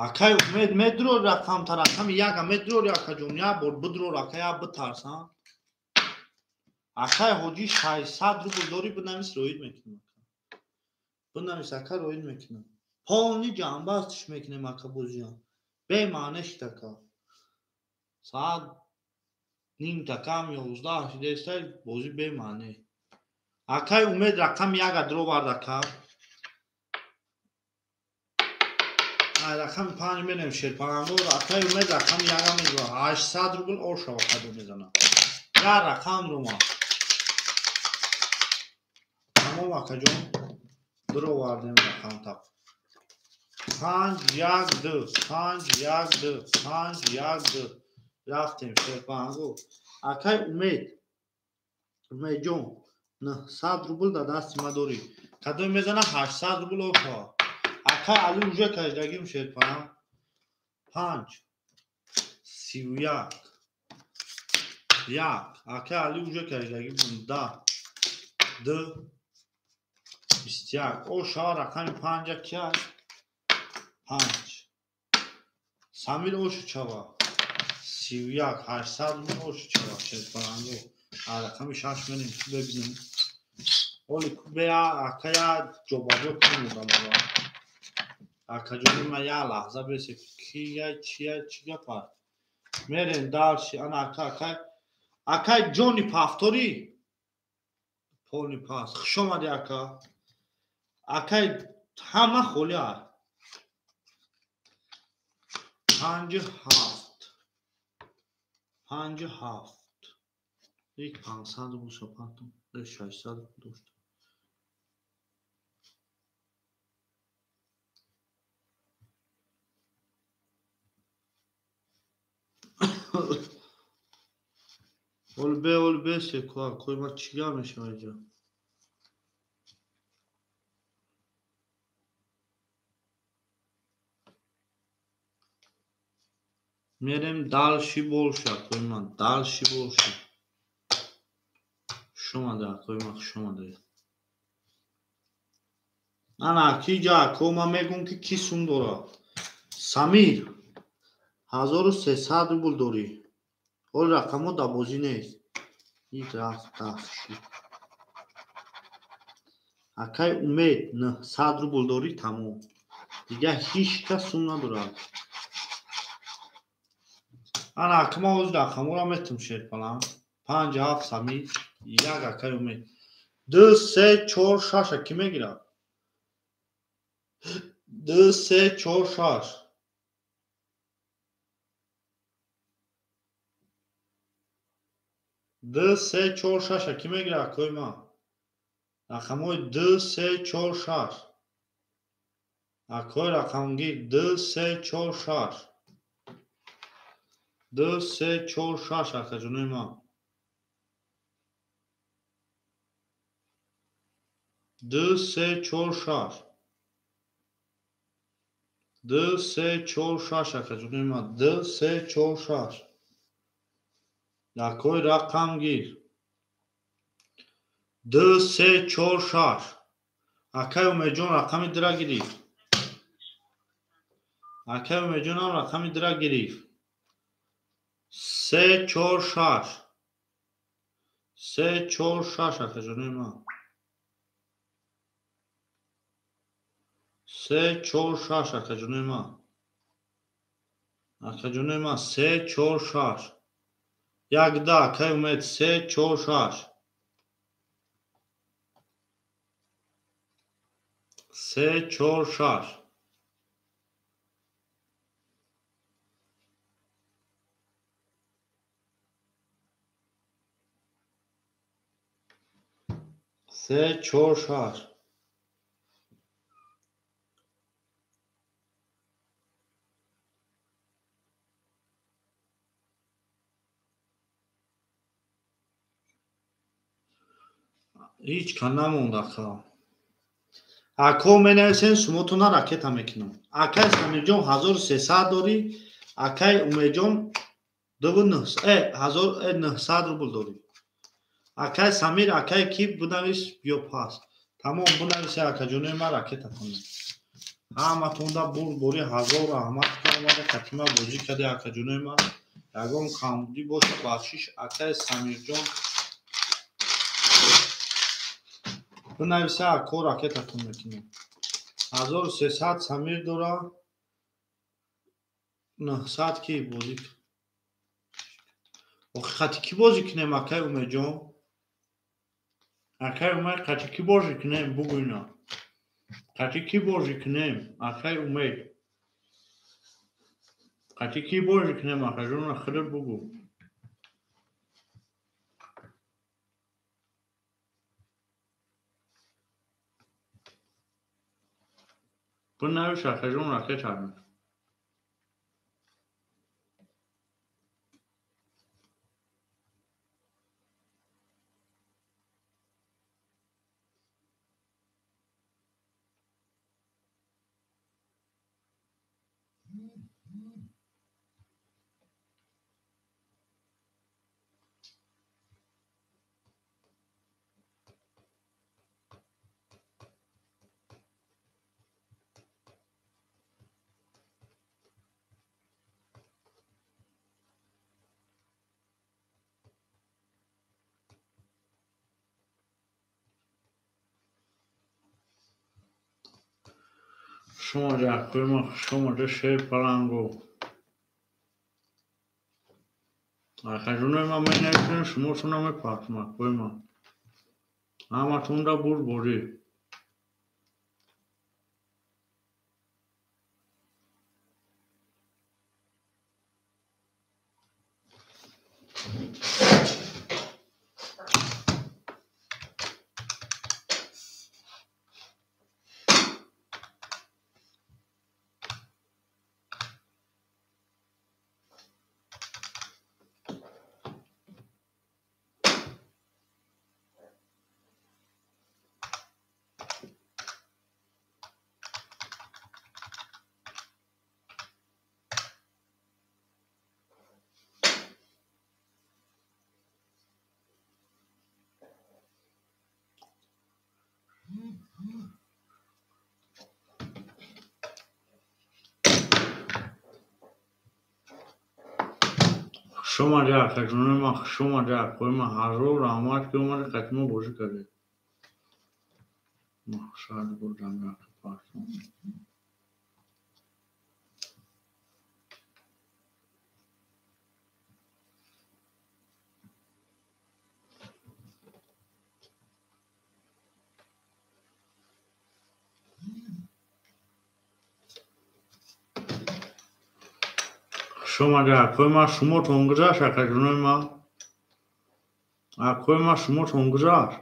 Акай Умед медрор рақамта рақами 1 медрор акаҷон, як бор бидрор ака, як битарсан. Акай Ҳоҷӣ 600 рубл дорӣ, бинавис роид мекунам. Бинавис ака роид мекунам. Полни ҷамъбастш мекунем ака бозиям. Бемаъне шид ака. Соат нимта кам 11 шидеста бозӣ бемаъне. Акай Умед рақами 1 дровард ака. Ай рақами 5 менем шерпаланго. Акай Умед рақами 1 медора. 800 рубл ошава кадо мезанад. Як рақам рома. Тамом акаҷон. Дровардем рақамта. 5 1 2 5 1 2 5 1 2 рафтем шерпаланго. Акай Умед, Умедҷон, 900 рубл дар дасти ма дорӣ. Кадоме мезана 800 рубл оша. Акай Али уже каждагим шерпаланг. 5 31 1. Акай Али уже каждагим 10 2 21. Оша рақами 5 ки аст? 5. Самир ошу чава. 31 800 рубл ошу чава шерпаланго. Рақами 6 менем бибинем. Оли кубея акая ҷобаҷо кунем одаморо. Акаҷони ма як лаҳза бесе кия чия чӣ гапа? Мерем дарши ана ака акай акай ҷони пафторӣ полни пас. Хуш омадӣ ака. Акай ҳама холӣ аст. 5 7 5 7 як 500 рубл шапатум 600 рубл дошт. Олбе секуа кой ма чӣ гап мешава инҷо? Мерем дальше больше, акои ман, дальше больше. Хуш омада, акои ман, хуш омада. Ана ки ҷа ако ман мегӯм ки ки сум дора. Самир 1300 рубл дорӣ. Ҳол рақамҳо дар бозӣ нест. Ин рафт даст шуд. Акай Умед 900 рубл дорӣ, тамом. Дигар ҳеҷ кас сум надорад. Ана ака ман ҳозир рақамҳоро метум шерпалам. 5 7 Самир, 1 акай Умед. 2 3 4 6 ки мегирад? 2 3 4 6. 2 3 4 6 ки мегирад акои ман? Рақамҳои 2 3 4 6. Акои рақамгир 2 3 4 6. 2 3 4 6 акаҷонои ман. 2 3 4 6. 2 3 4 6 акаҷонои ман. 2 3 4 6. Акои рақамгир 2 3 4 6. Акай Умедҷон рақами дира гирифт. Акай Умедҷонам рақами дира гирифт. 3 4 6. 3 4 6 акаҷонои ман. 3 4 6 акаҷонои ман. Акаҷонои ман 3 4 6. 1 2 акай Умед 3 4 6. 3 4 6. 3 4 6. Ҳеҷ кас намонд ака. Ако менависем сумотона ракета мекунам. Акай Самирҷон 1300 дорӣ, акай Умедҷон 900 рубл дорӣ. Акай Самир, акай ки бинавис биё пас. Тамом бинависе акаҷонои ман ракетатон. Ҳаматонда бурдборӣ ҳазор раҳмат ки омада катима бозӣ карда акаҷонои ман. Ягон камбудӣ боша бахшиш акай Самирҷон. Бинависе ако ракетатон мекунам. 1300 Самир дора, 900 ки бозӣ. Охи хати ки бозӣ кунем акай Умедҷон? Акай Умед хати ки бозӣ кунем бугӯйна. Хати ки бозӣ кунем акай Умед? Хати ки бозӣ кунем акаҷон худат бугӯ. Бинавис акаҷон ракета. Шумо ҷакӯи ма, хушомада шерпаланго. Акаҷонои ма менависем, шумошона мепартам, акои ма. Ҳаматонда бурдборӣ. Хушомади, акаҷонои ма, хушомади, акои ма. Ҳазор раҳмат, ки омади қати мо бозӣ кардед. Мақсад бурдам яке партом. Хушомади, акои ма. Шумотон гузашт, акаҷонои ма? Акои ма, шумотон гузашт?